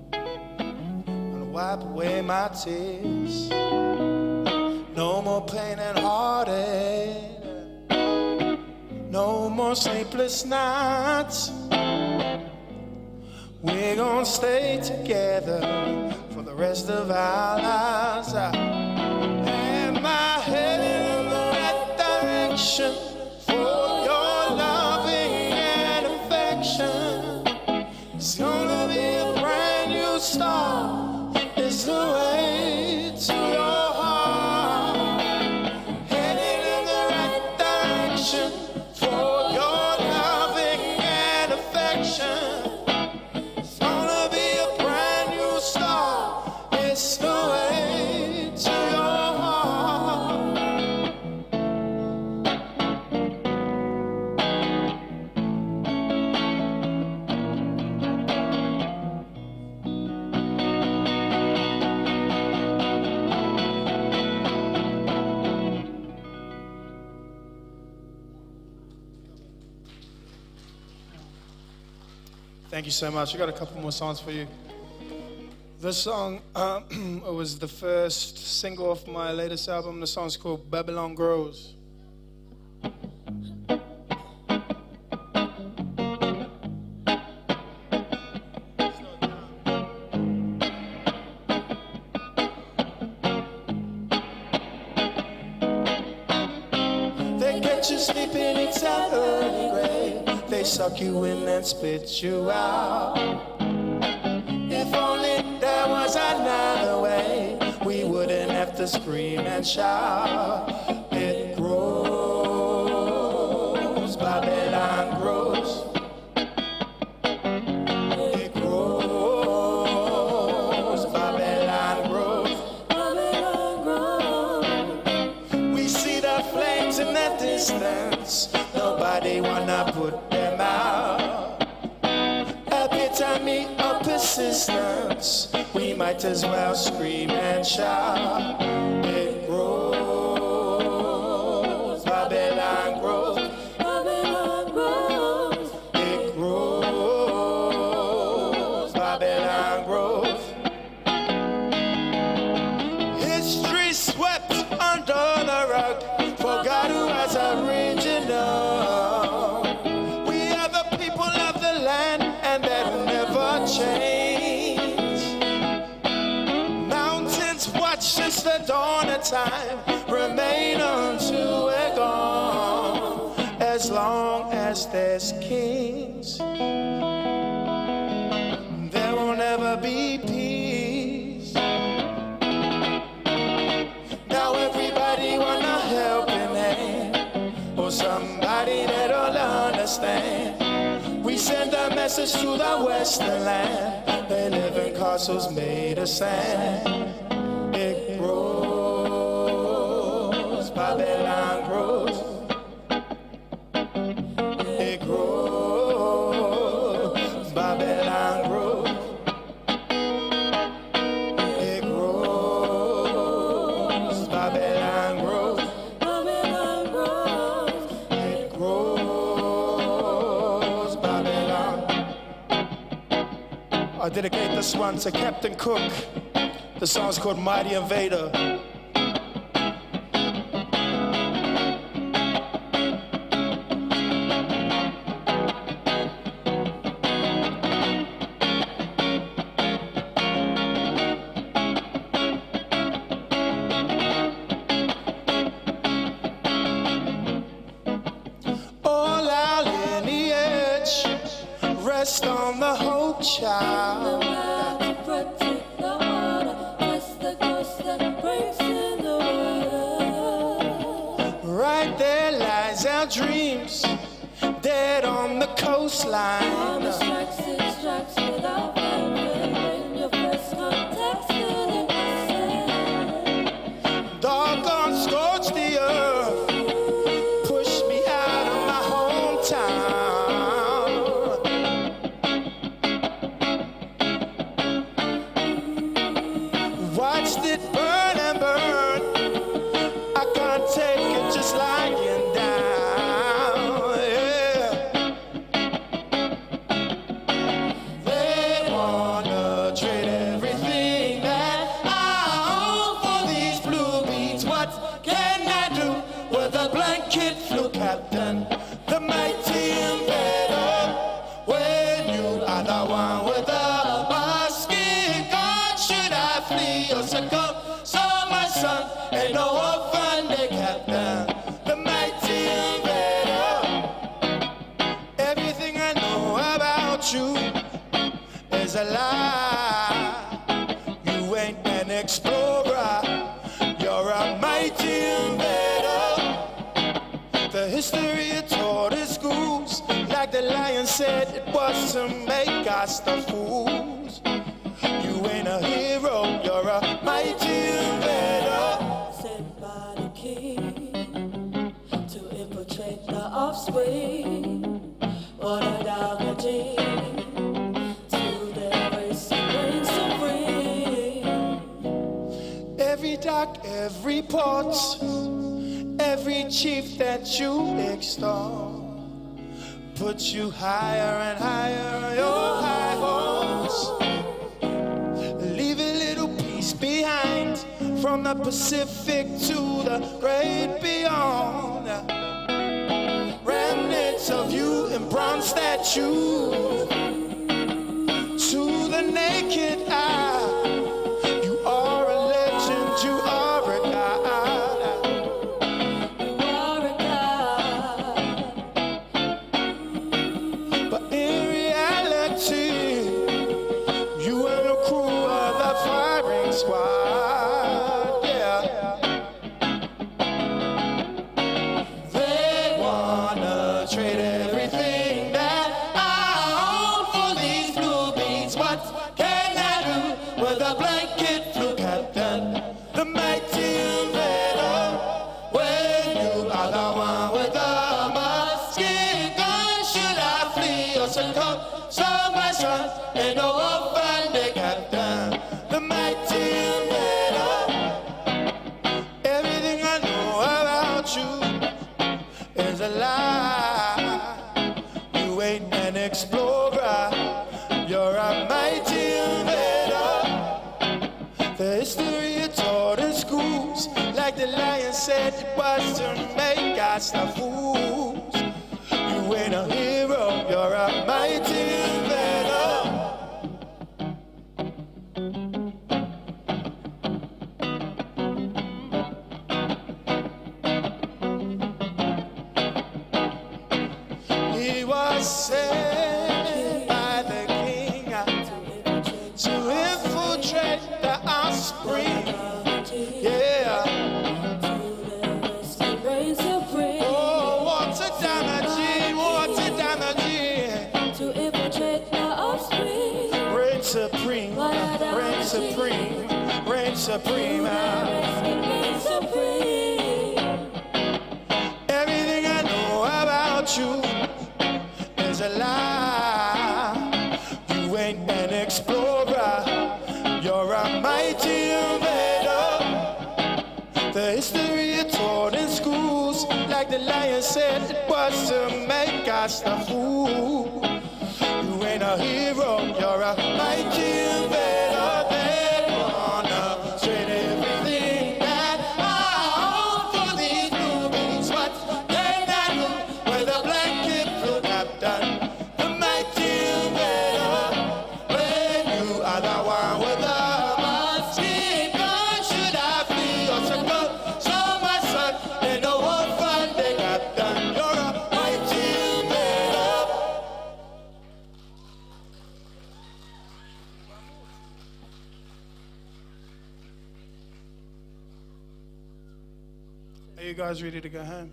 Gonna wipe away my tears. No more pain and heartache. No more sleepless nights. We're gonna stay together for the rest of our lives. Am I headed in the right direction for your loving and affection? It's gonna be a brand new start. It's the way to your heart. Headed in the right direction for your loving and affection. It's gonna be a brand new start. It's the way to your heart. Thank you so much. We got a couple more songs for you. This song it was the first single off my latest album. The song's called Babylon Grows. They get let you sleep in its early grave. They suck you in and spit you out. If only there was another way, we wouldn't have to scream and shout. It grows, Babylon grows. It grows, Babylon grows. Babylon grows. We see the flames in the distance. Nobody wanna put them out. Epitome of persistence. We might as well scream and shout. It grows, Babylon grows. Babylon grows. It grows, Babylon grows. History swept under the rug. Forgot who was original. We are the people of the land, and that will never change. Mountains watch since the dawn of time, remain until we're gone. As long as there's kings, there will never be peace. Now everybody wanna help helping hand or somebody that'll understand. We send a message to the western land. They live in castles made of sand. It grows, Babylon grows. It grows, Babylon grows. It grows, Babylon grows. Babylon grows. It grows, Babylon. I dedicate this one to Captain Cook. The song's called Mighty Invader. All our lineage rest on the hope child. To protect the water, test the ghost that breaks in the water. Right there lies our dreams, dead on the coastline. Karma strikes, it strikes without fanfare. When your first contact's still in the sand. Doggone scorch the earth, push me out of my hometown. Watched it burn and burn. I can't take it just lying down. Yeah. They wanna trade everything that I own for these blue beads. What can I do with a blanket flu captain? The mighty invader. When you are the one with the basket gun, should I flee or succumb? So my son ain't no orphan, they captain. The mighty invader. Everything I know about you is a lie. You ain't an explorer, you're a mighty invader. The history you taught in schools, like the lion said, it was to make us the fools. You ain't a hero, you're a mighty invader. Sent by the king to infiltrate the offspring. Water down the gene to their race and reign supreme. Every dock, every port, every chief that you extol puts you higher and higher on your high horse. Leave a little piece behind from the Pacific to the great beyond. Remnants of you in bronze statue to the naked eye. You are a legend, you are a god. You are a god. explorer, you're a mighty invader. The history you taught in schools, like the lion said it was to make us the fools. You ain't a hero, you're a mighty invader. He was sent by the king to infiltrate the offspring. Yeah. Oh, what a damage, what a damage. To infiltrate the offspring. Reign supreme, reign supreme, reign supreme. Reign supreme. Everything I know about you is a lie. You ain't an explorer, you're a mighty invader. The history you taught in schools, like the lion said, it was to make us the fool. You ain't a hero, you're a mighty invader. They wanna trade everything that I own for these movies. What they not know, where the blanket flew, have done. The mighty invader, when you are the one with the machine gun, should I flee or succumb? So my son, and no one fun they got done. You're a mighty invader. Are you guys ready to go home?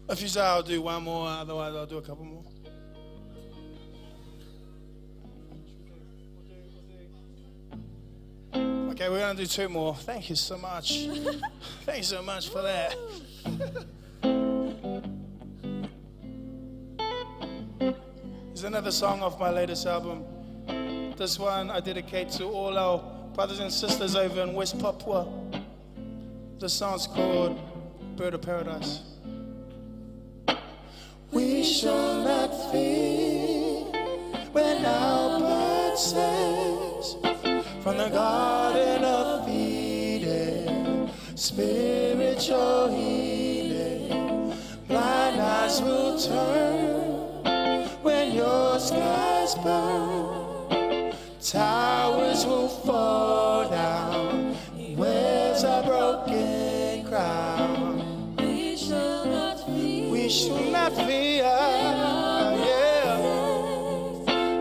If you say I'll do one more, otherwise I'll do a couple more. Okay, we're gonna do two more. Thank you so much. Thank you so much for that. There's another song off my latest album. This one I dedicate to all our brothers and sisters over in West Papua. This song's called Bird of Paradise. We shall not fear when our bird says from the Garden of Eden, spiritual healing. Blind eyes will turn when your skies burn. Towers will fall down. Where's our broken crown? We shall not fear. We shall not fear. Yeah.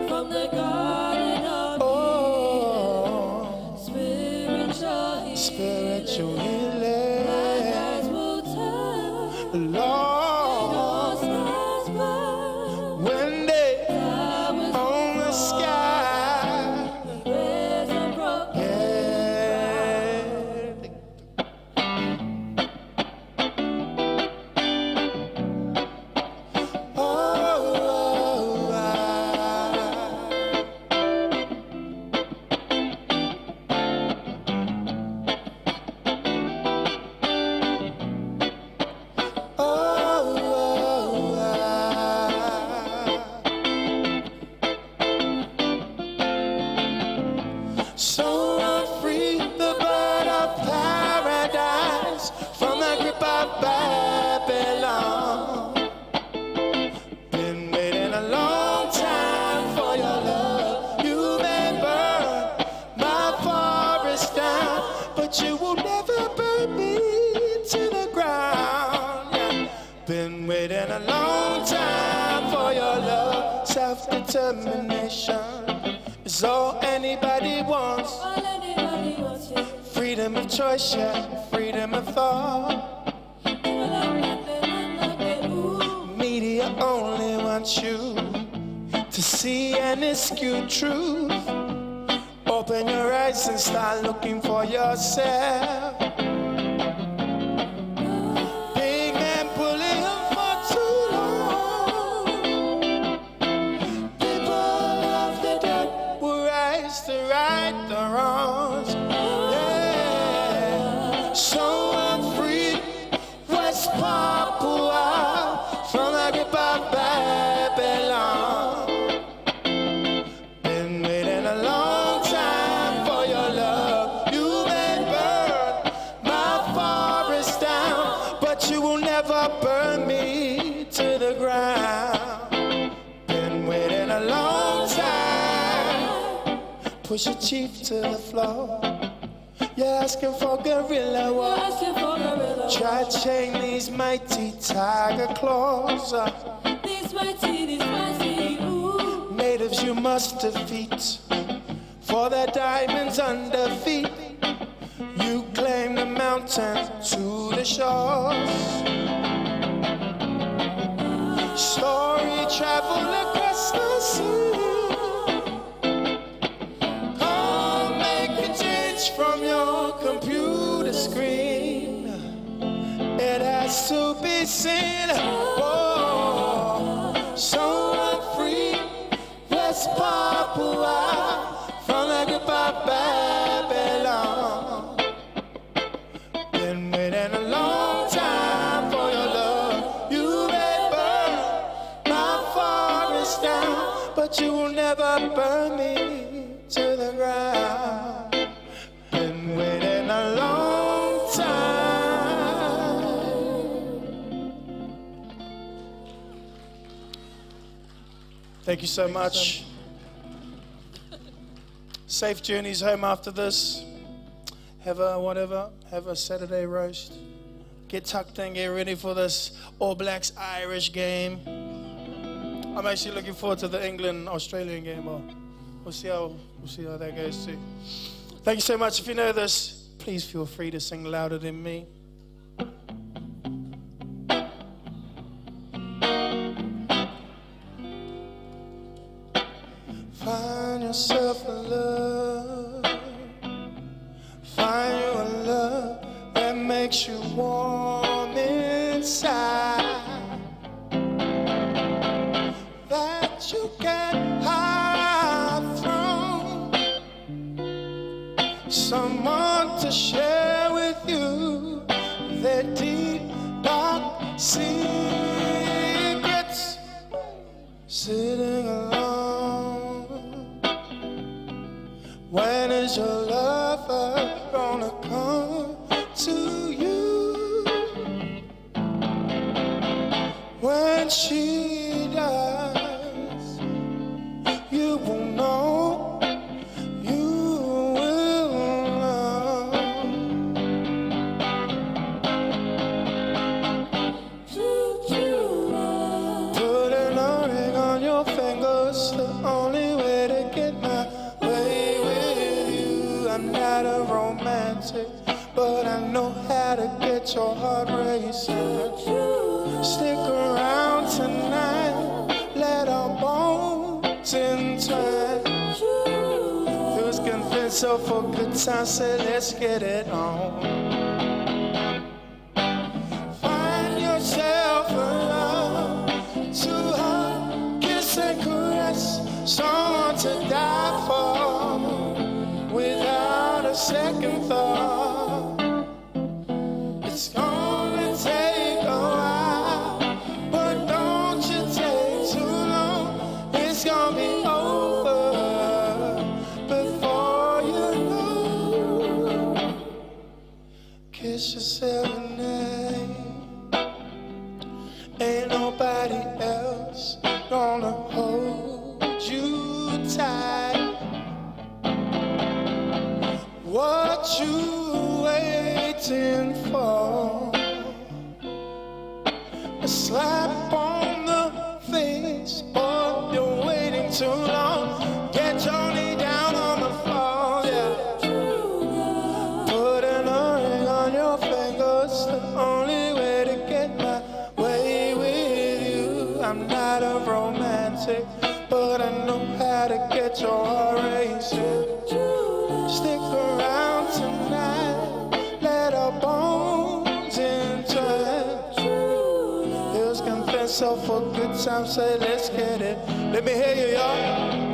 From the Garden of Oh, Spiritual healing. spiritual Blind eyes healing. will turn. Lord, Your skies burn. when they Towers on the sky. Where's our broken Yeah. Oh, oh, oh, oh, oh. So I free the bird of paradise from the grip of Babylon. Been waiting a long time for your love. You may burn my forest down, but you will never burn me to the ground. Yeah. Been waiting a long time for your love. Self-determination is all anybody wants. All anybody wants is Freedom of choice, yeah, freedom of thought. Media only wants you to see and askew truth. Open your eyes and start looking for yourself. Big man pulling for too long. People of the dead will rise to right the wrongs. Yeah. So I'm free, West Papua, from the grip of Babylon. but you will never burn me to the ground. Been waiting a long time. Push your chief to the floor. You're asking for guerrilla war. Try chain these mighty tiger claws. These mighty, ooh. Natives you must defeat for their diamonds under feet. You claim the mountain to the shores. Story travel across the sea. Come make a change from your computer screen. It has to be seen. Oh, so I'm free. West Papua from the grip of Babylon. Been waiting a long time for your love. You may burn my forest down, but you will never burn me to the ground. Been waiting a long time. Thank you so much. Safe journeys home after this. Have a whatever. Have a Saturday roast. Get tucked in, get ready for this All Blacks Irish game. I'm actually looking forward to the England Australian game. Well, we'll see how that goes too. Thank you so much. If you know this, please feel free to sing louder than me. Find yourself a love. Find you a love that makes you warm inside, that you can't hide from. Someone to share with you their deep, dark secrets. Sitting alone. When is your lover gonna come to you? When she does, you will know, you will know. Putting a ring on your fingers, the only way to get my way with you. I'm not a romantic, but I know how to get your heart racing. Stick around tonight, let our bones entwine. Feels convinced so for good time, say let's get it on. Find yourself a love to hug, kiss and caress, someone to die for without a second thought. It's gonna take a while, but don't you take too long. It's gonna be over before you know. Kiss yourself goodnight. Ain't nobody else gonna hold you tight. What you waiting for? A slap on the face, boy, you're waiting too long. Get your knee down on the floor, yeah. Putting a ring on your fingers, the only way to get my way with you. I'm not a romantic, but I know how to get your heart racing. Stick around tonight, let our bones entwine. Feels confess, so for good time, say let's get it. Let me hear you, y'all.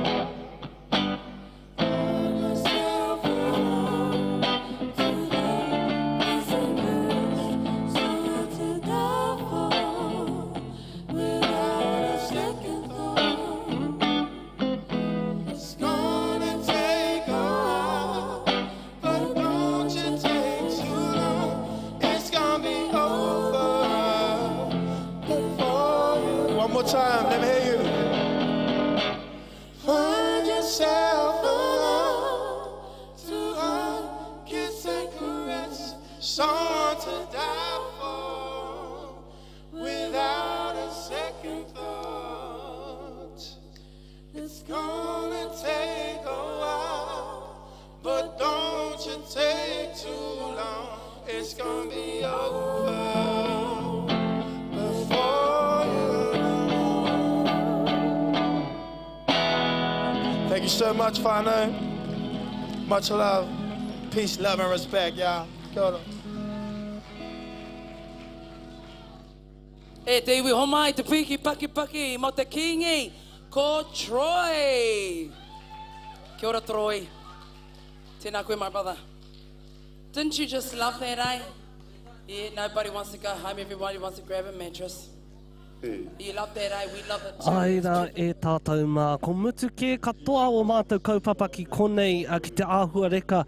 It's gonna take a while, but don't you take too long. It's gonna be over Someone to die for without a second thought. It's gonna take a while, but don't you take too long. It's gonna be over before you know. Thank you so much, whānau. Much love. Peace, love, and respect, y'all. Kia ora. E te iwi homai te piki paki paki mo te Kingi ko Troy. Kia ora Troy. Tēnā koe my brother. Didn't you just love that eh? Yeah, nobody wants to go home, everybody wants to grab a mattress. You love that eh? We love it too. Āe rā e tātou mā, ko mutu kē katoa o mātou kaupapa ki konei ki te āhuareka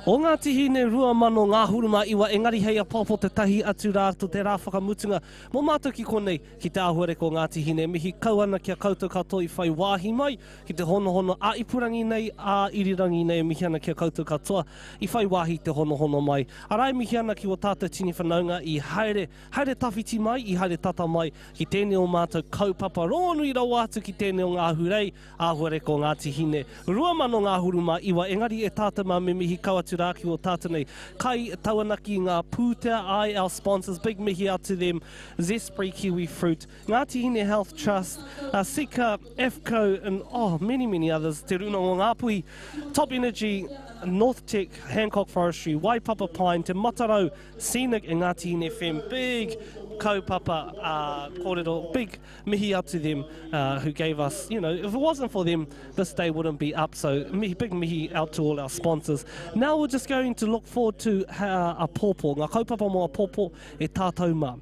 o Ngāti Hine 2000 ngahuru mā iwa engari hei apoapo tētahi atu rā to te rā whakamutunga mō mātou ki konei ki te āhuareka o Ngāti Hine. Mihi kau ana ki a koutou katoa i whai wāhi mai ki te honohono ā-ipurangi nei, ā-irirangi nei e mihi ana ki a koutou katoa i whai wāhi te honohono mai. Arā e mihi ana ki wō tātou tini whanaunga i haere, haere tawhiti mai, i haere tata mai ki tēnei o mātou kaupapa rongonui rawa atu ki tēnei o ngā ahurei, āhuareka o Ngāti Hine, 2000 ngahuru mā iwa, engari e tātou mā me mihi kau atu rā ki wō tātou nei kai tauanaki i ngā pūtea, āe our sponsors, big mihi out to them, Zespri Kiwi Fruit, Ngāti Hine Health Trust, Sika, AFCO and oh, many, many others, Te Rūnanga o Ngāpuhi, Top Energy, North Tech, Hancock Forestry, Waipapa Pine, Te Matarau, Scenic and Ngāti Hine FM. Big kaupapa uh, kōrero, big mihi out to them uh, who gave us, you know, if it wasn't for them, this day wouldn't be up. So mihi, big mihi out to all our sponsors. Now we're just going to look forward to uh, apōpō, ngā kaupapa mō apōpō e tātou mā.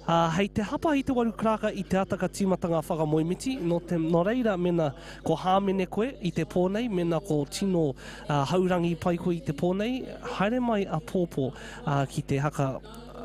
Ā, hei te hapa i te waru karaka i te ata ka tīmata ngā whakamoemiti, nō te, nō reira mena ko hāmene koe i te pō nei, mena ko tino ā, haurangi pai koe i te pō nei, haere mai apōpō ā, ki te haka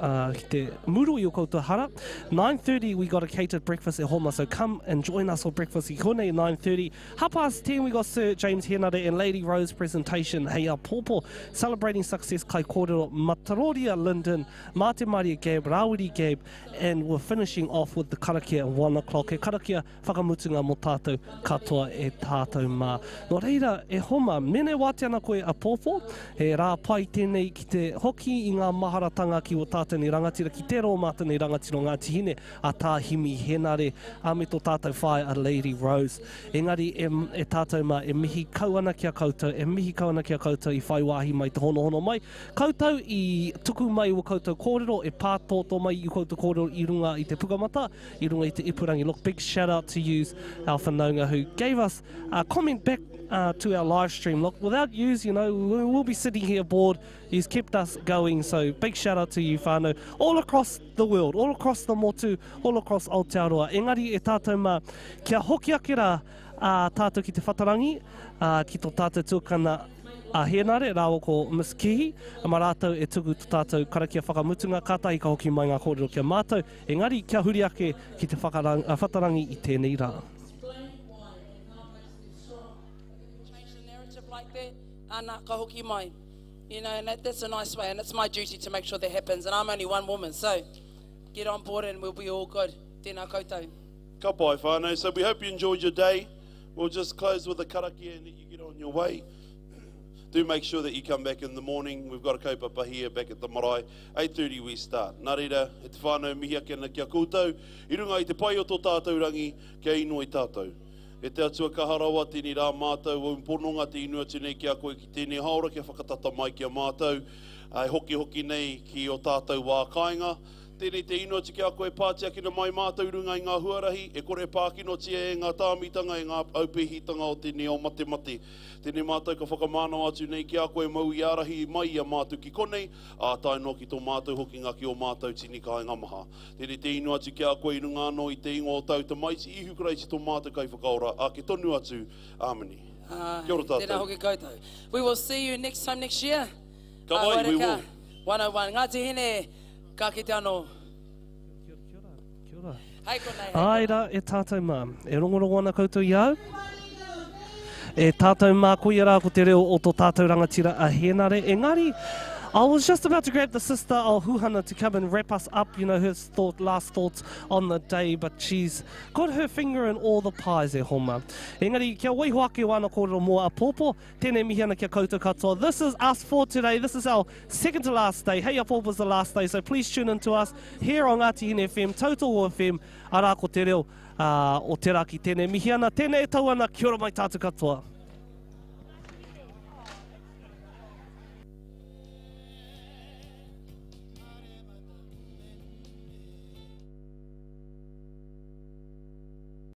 ā, ki te muru i o koutou hara. 9:30 we got a catered breakfast e homa, so come and join us for breakfast i konei 9:30. Half past 10 we got Sir James Henare and Lady Rose presentation hei apōpō, celebrating success kaikōrero Mataroria Lyndon Mā te Maria Gab, Rāwiri Gab, and we're finishing off with the karakia at one o'clock. He karakia whakamutunga mō tātou katoa e tātou mā. Nō reira, e homa, mene wātea ana koe apōpō, he rā pai tēnei ki te hoki i ngā maharatanga ki o tātou nei rangatira, ki tērā o mātou nei rangatira o Ngāti Hine, a Tā Himi Henare, a me tō tātou whaea a Lady Rose. Engari, e, e tātou mā, e mihi kau ana ki a koutou, e mihi kau ana ki a koutou i whai wāhi mai te honohono mai. Koutou i tuku mai ua koutou kōrero, e pātōtō mai i koutou kōrero i runga i te pukamata, i runga i te ipurangi. Look, big shout out to yous, our whanaunga who gave us a comment back uh, to our live stream. Look, without yous, you know, we'll be sitting here bored. He's kept us going, so big shout out to you whānau, all across the world, all across the motu, all across Aotearoa. Engari e tātou mā, kia hoki ake rā a tātou ki te whatarangi, uh, ki tō tātou tuakana a Hēnare rāua ko Miss Kihi, mā rātou e tuku to tātou karakia whakamutunga, kātahi ka hoki mai ngā kōrero ki a mātou, engari kia huri ake ki te whakarang, whatarangi i tēnei rā. Ana, ka hoki mai. You know, and that, that's a nice way, and it's my duty to make sure that happens, and I'm only one woman, so get on board and we'll be all good. Tēnā koutou. Ka pai whānau. So we hope you enjoyed your day. We'll just close with a karakia and let you get on your way. Do make sure that you come back in the morning. We've got a kaupapa here back at the marae. 8.30 we start. Nā reira, e te whānau mihi ake ana ki a koutou. I runga i te pai o tō tātou rangi, kia inoi tātou. E te Atua kaha rawa, tēnei rā mātou, ou pononga te inu atu nei ki a koe ki tēnei haora kia whakatata mai ki a mātou, e hokihoki nei ki o tātou wā kāinga. Tēnei te inu atu ki a koe, pātiakina mai mātou i runga i ngā huarahi, e kore pākinotia e ngā tāmitanga, e ngā aupēhitanga o tēnei ao matemate. Tēnei mātou ka whakamānawa atu nei ki a koe, mau i ārahi mai i a mātou ki konei, ā, tae noa ki tō mātou hokinga ki ō mātou tini kāinga maha. Tēnei te inu atu ki a koe i runga anō i te ingoa o tāu Tamaiti, Ihu Karaiti tō mātou Kaiwhakaora, āke tonu atu. Āmine. Kia ora tātou. Tēnā hoki koutou. We will see you next time next year. Ka pai, we will. 101. Ngāti Hine. Ka kite anō. Kia ora. Hei konei, hei Āe rā, e tātou mā. E rongorongo ana koutou i a au? E tātou mā, koia rā ko te reo o tō tātou rangatira a Hēnare. Engari, I was just about to grab the sister of Huhana to come and wrap us up, you know, her thought, last thoughts on the day, but she's got her finger in all the pies e homa. Engari, kia waiho ake wāna kōrero mō apōpō, tēnei mihi ana kia koutou katoa. This is us for today. This is our second to last day. Hei apōpō is the last day, so please tune in to us here on Ngāti Hine FM, Tautoko FM, arā ko te reo uh, o te raki. Tēnei mihi ana, tēnei e tau ana, kia ora mai tātou katoa.